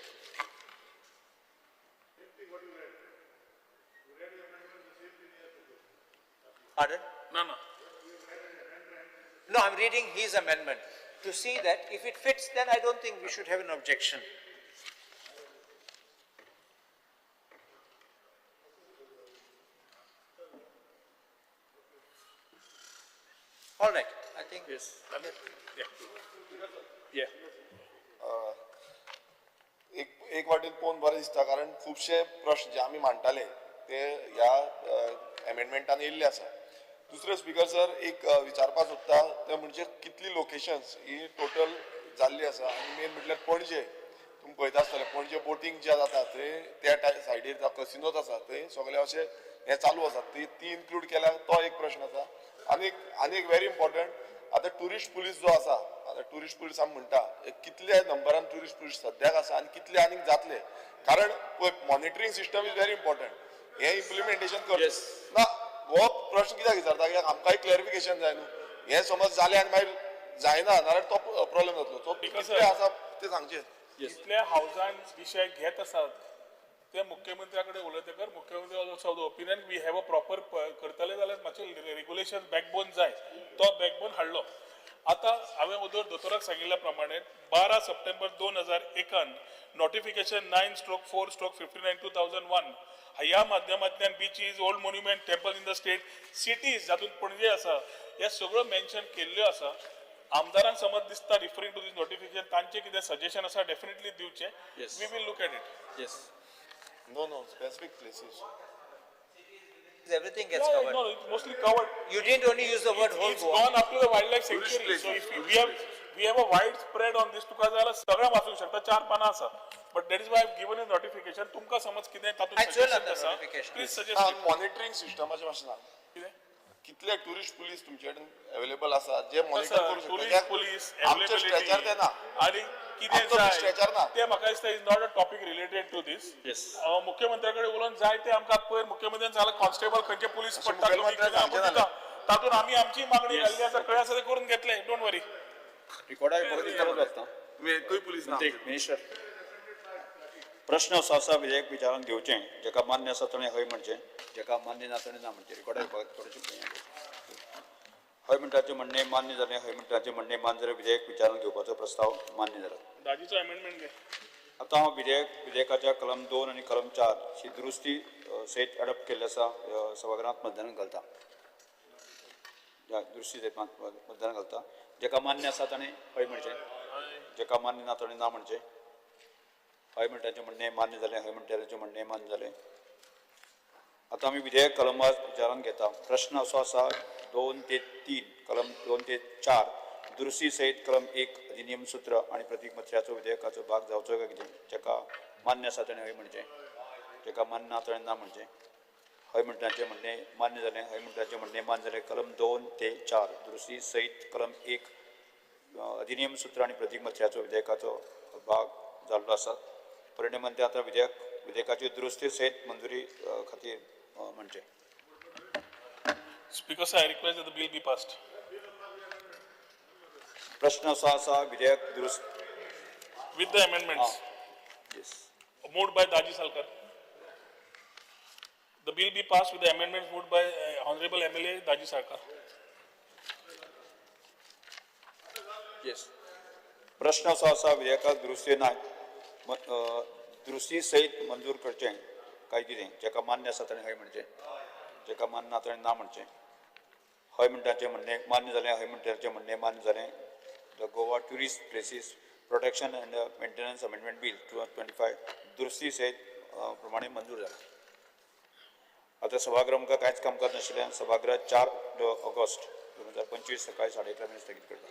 Pardon? No, no. No, I'm reading his amendment to see that if it fits, then I don't think we should have an objection. All right, I think. Yes. Yeah. Yeah. एक वाटेन पळोवन बरें दिसता, कारण खुबशे प्रश्न जे आमी मांडटाले ते ह्या एमेंडमेंटान येयल्ले आसा. दुसरें स्पीकर सर, एक विचारपाक सोदता तें म्हणजे कितली लोकेशन्स ही टोटल जाल्ली आसा, आनी मेन म्हटल्यार पणजे तुमी पळयता आसतले पणजे बोटींग जे जाता थंय त्या सायडीर कसिनोच आसा, थंय सगळे अशें हें चालू आसा, ती इन्क्लूड केल्यार तो एक प्रश्न आसा. आनी एक व्हेरी इम्पॉर्टंट, आतां ट्युरिस्ट पुलीस जो आसा, आतां ट्युरिस्ट पुलीस आमी म्हणटा कितल्या नंबरान ट्युरिस्ट पुलीस सद्याक आसा आनी कितले आनीक जातले, कारण पळय monitoring system is very important. हें इम्प्लिमेंटेशन कर ना, हो प्रश्न कित्याक विचारता, कित्याक आमकांय क्लॅरिफिकेशन जाय न्हू. हें समज जालें आनी मागीर जायना जाल्यार तो प्रॉब्लेम जातलो. सो कितले आसा ते सांगचे. जितले हावजान विशय घेत आसात ते मुख्यमंत्र्या कडेन उलयतकर मुख्यमंत्री also of the opinion we have a proper करतले जाल्यार मातशें रेग्युलेशन बॅकबोन जाय, तो बॅकबोन हाडलो. आतां हांवें वदोर दोतोराक सांगिल्ल्या प्रमाणे 12 सप्टेंबर 2001 नोटिफिकेशन 9/4/59 2001 ह्या माध्यमांतल्यान beaches, old monument, temple in the state, cities जातूंत पणजे आसा, हे सगळ्यो मेन्शन केल्ल्यो आसा. आमदारांक समज दिसता रिफरींग टू these notification तांचे कितें सजेशन आसा डेफिनेटली दिवचें. We will look at it. Yes. No, no, specific places. Everything gets Yeah, covered. No, it's mostly covered. You didn't only use the word whole It's Goa. gone up to the wildlife sanctuary. So if we have a wide spread on this, तुका जाल्यार सगळें वाचूंक शकता, 4 पानां आसा. But that is why I have given you notification. तुमकां समज कितें तातूंत I suggestion चोयला आसा, notification. please suggest it. Monitoring सिस्टमाचें मातशें सांग. कितें? कितले ट्युरिस्ट पुलीस तुमचे कडेन अवेलेबल आसा जे मॉनिटर करू शकता? टुरिस्ट पुलीस आमच्या स्ट्रेचर ते ना, आनी कितें आमचो जाय स्ट्रेचर ना. ते म्हाका दिसता is not a topic related to this. मुख्यमंत्र्या कडेन उलोवन जाय ते आमकां पयर मुख्यमंत्र्यान सांगलें कॉन्स्टेबल खंयचे पुलीस पडटा मुखेलमंत्र्यान सांगचें जालें. तातूंत आमी आमची मागणी घाल्ली आसा, खंय आसा तें करून घेतलें. Don't worry. रिकॉर्डाक परत परत वाचता. तुमी एकूय पुलीस ना. मंत्री, मिनिस्टर, प्रश्न असो आसा, विधेयक विचारांत घेवचें. जेका मान्य आसा ताणें हय म्हणचें, जेका मान्य ना ताणें ना म्हणचें. रिकॉर्डाक थोडेशें. हय म्हणटाचें म्हणणें मान्य जालें. हय म्हणटाचें म्हणणें मान्य जालें. विधेयक विचारांत घेवपाचो प्रस्ताव मान्य जाला. दाजीचो अमेंडमेंट घे. आतां हांव विधेयकाच्या कलम 2 आनी कलम 4 ही दुरुस्ती सयत अडॉप्ट केल्ले आसा, सभागृहांत मतदान घालता. दुरुस्ती सयत मतदान घालता. जेका मान्य आसा ताणें हय म्हणचें, जेका मान्य ना ताणें ना म्हणचें. हय म्हणटाचें म्हणणें मान्य जालें. हय म्हणटाचें म्हणणें मान्य जालें. आतां आमी विधेयक कलमां विचारांत घेता. प्रश्न असो आसा, 2 ते 3, कलम 2 ते 4 दुरुस्ती सयत कलम 1 अधिनियम सूत्र आनी प्रतीक मत्र्याचो विधेयकाचो भाग जावचो काय कितें. जेका मान्य आसा ताणें हय म्हणचें, जेका मान्य ना ताणें ना म्हणचें. हय म्हणटाचें म्हणणें मान्य जालें. हय म्हणटाचें म्हणणें मान्य जालें. कलम 2 ते 4 दुरुस्ती सयत कलम 1 अधिनियम सूत्र आनी प्रतीक मत्र्याचो विधेयकाचो भाग जाल्लो आसा. परिणामान ते आतां विधेयकाची दुरुस्ती सयत मंजुरी खातीर म्हणचें. Speaker sir, I request that the bill be passed. प्रश्न असो आसा, विधेयक दुरुस्त with the amendments. Yes. Moved by Daji Salkar. The bill be passed with the amendments moved by Honorable MLA Daji Salkar. Yes. प्रश्न असो आसा, विधेयकाक दुरुस्ती ना, दुरुस्ती सयत मंजूर करचें काय कितें. जेका मान्य आसा ताणें हय म्हणचें, जेका मान्य ना ताणें ना म्हणचें. हय म्हणटाचें म्हणणें मान्य जालें. हय म्हणटाचें म्हणणें मान्य जालें. The Goa tourist places protection and maintenance amendment bill 2025 दुरुस्ती सयत प्रमाणे मंजूर जाला. आतां सभागृह आमकां कांयच कामकाज नाशिल्ल्यान सभागृह 4 ऑगस्ट 2025 सकाळी 11:30 मेरेन स्थगीत करता.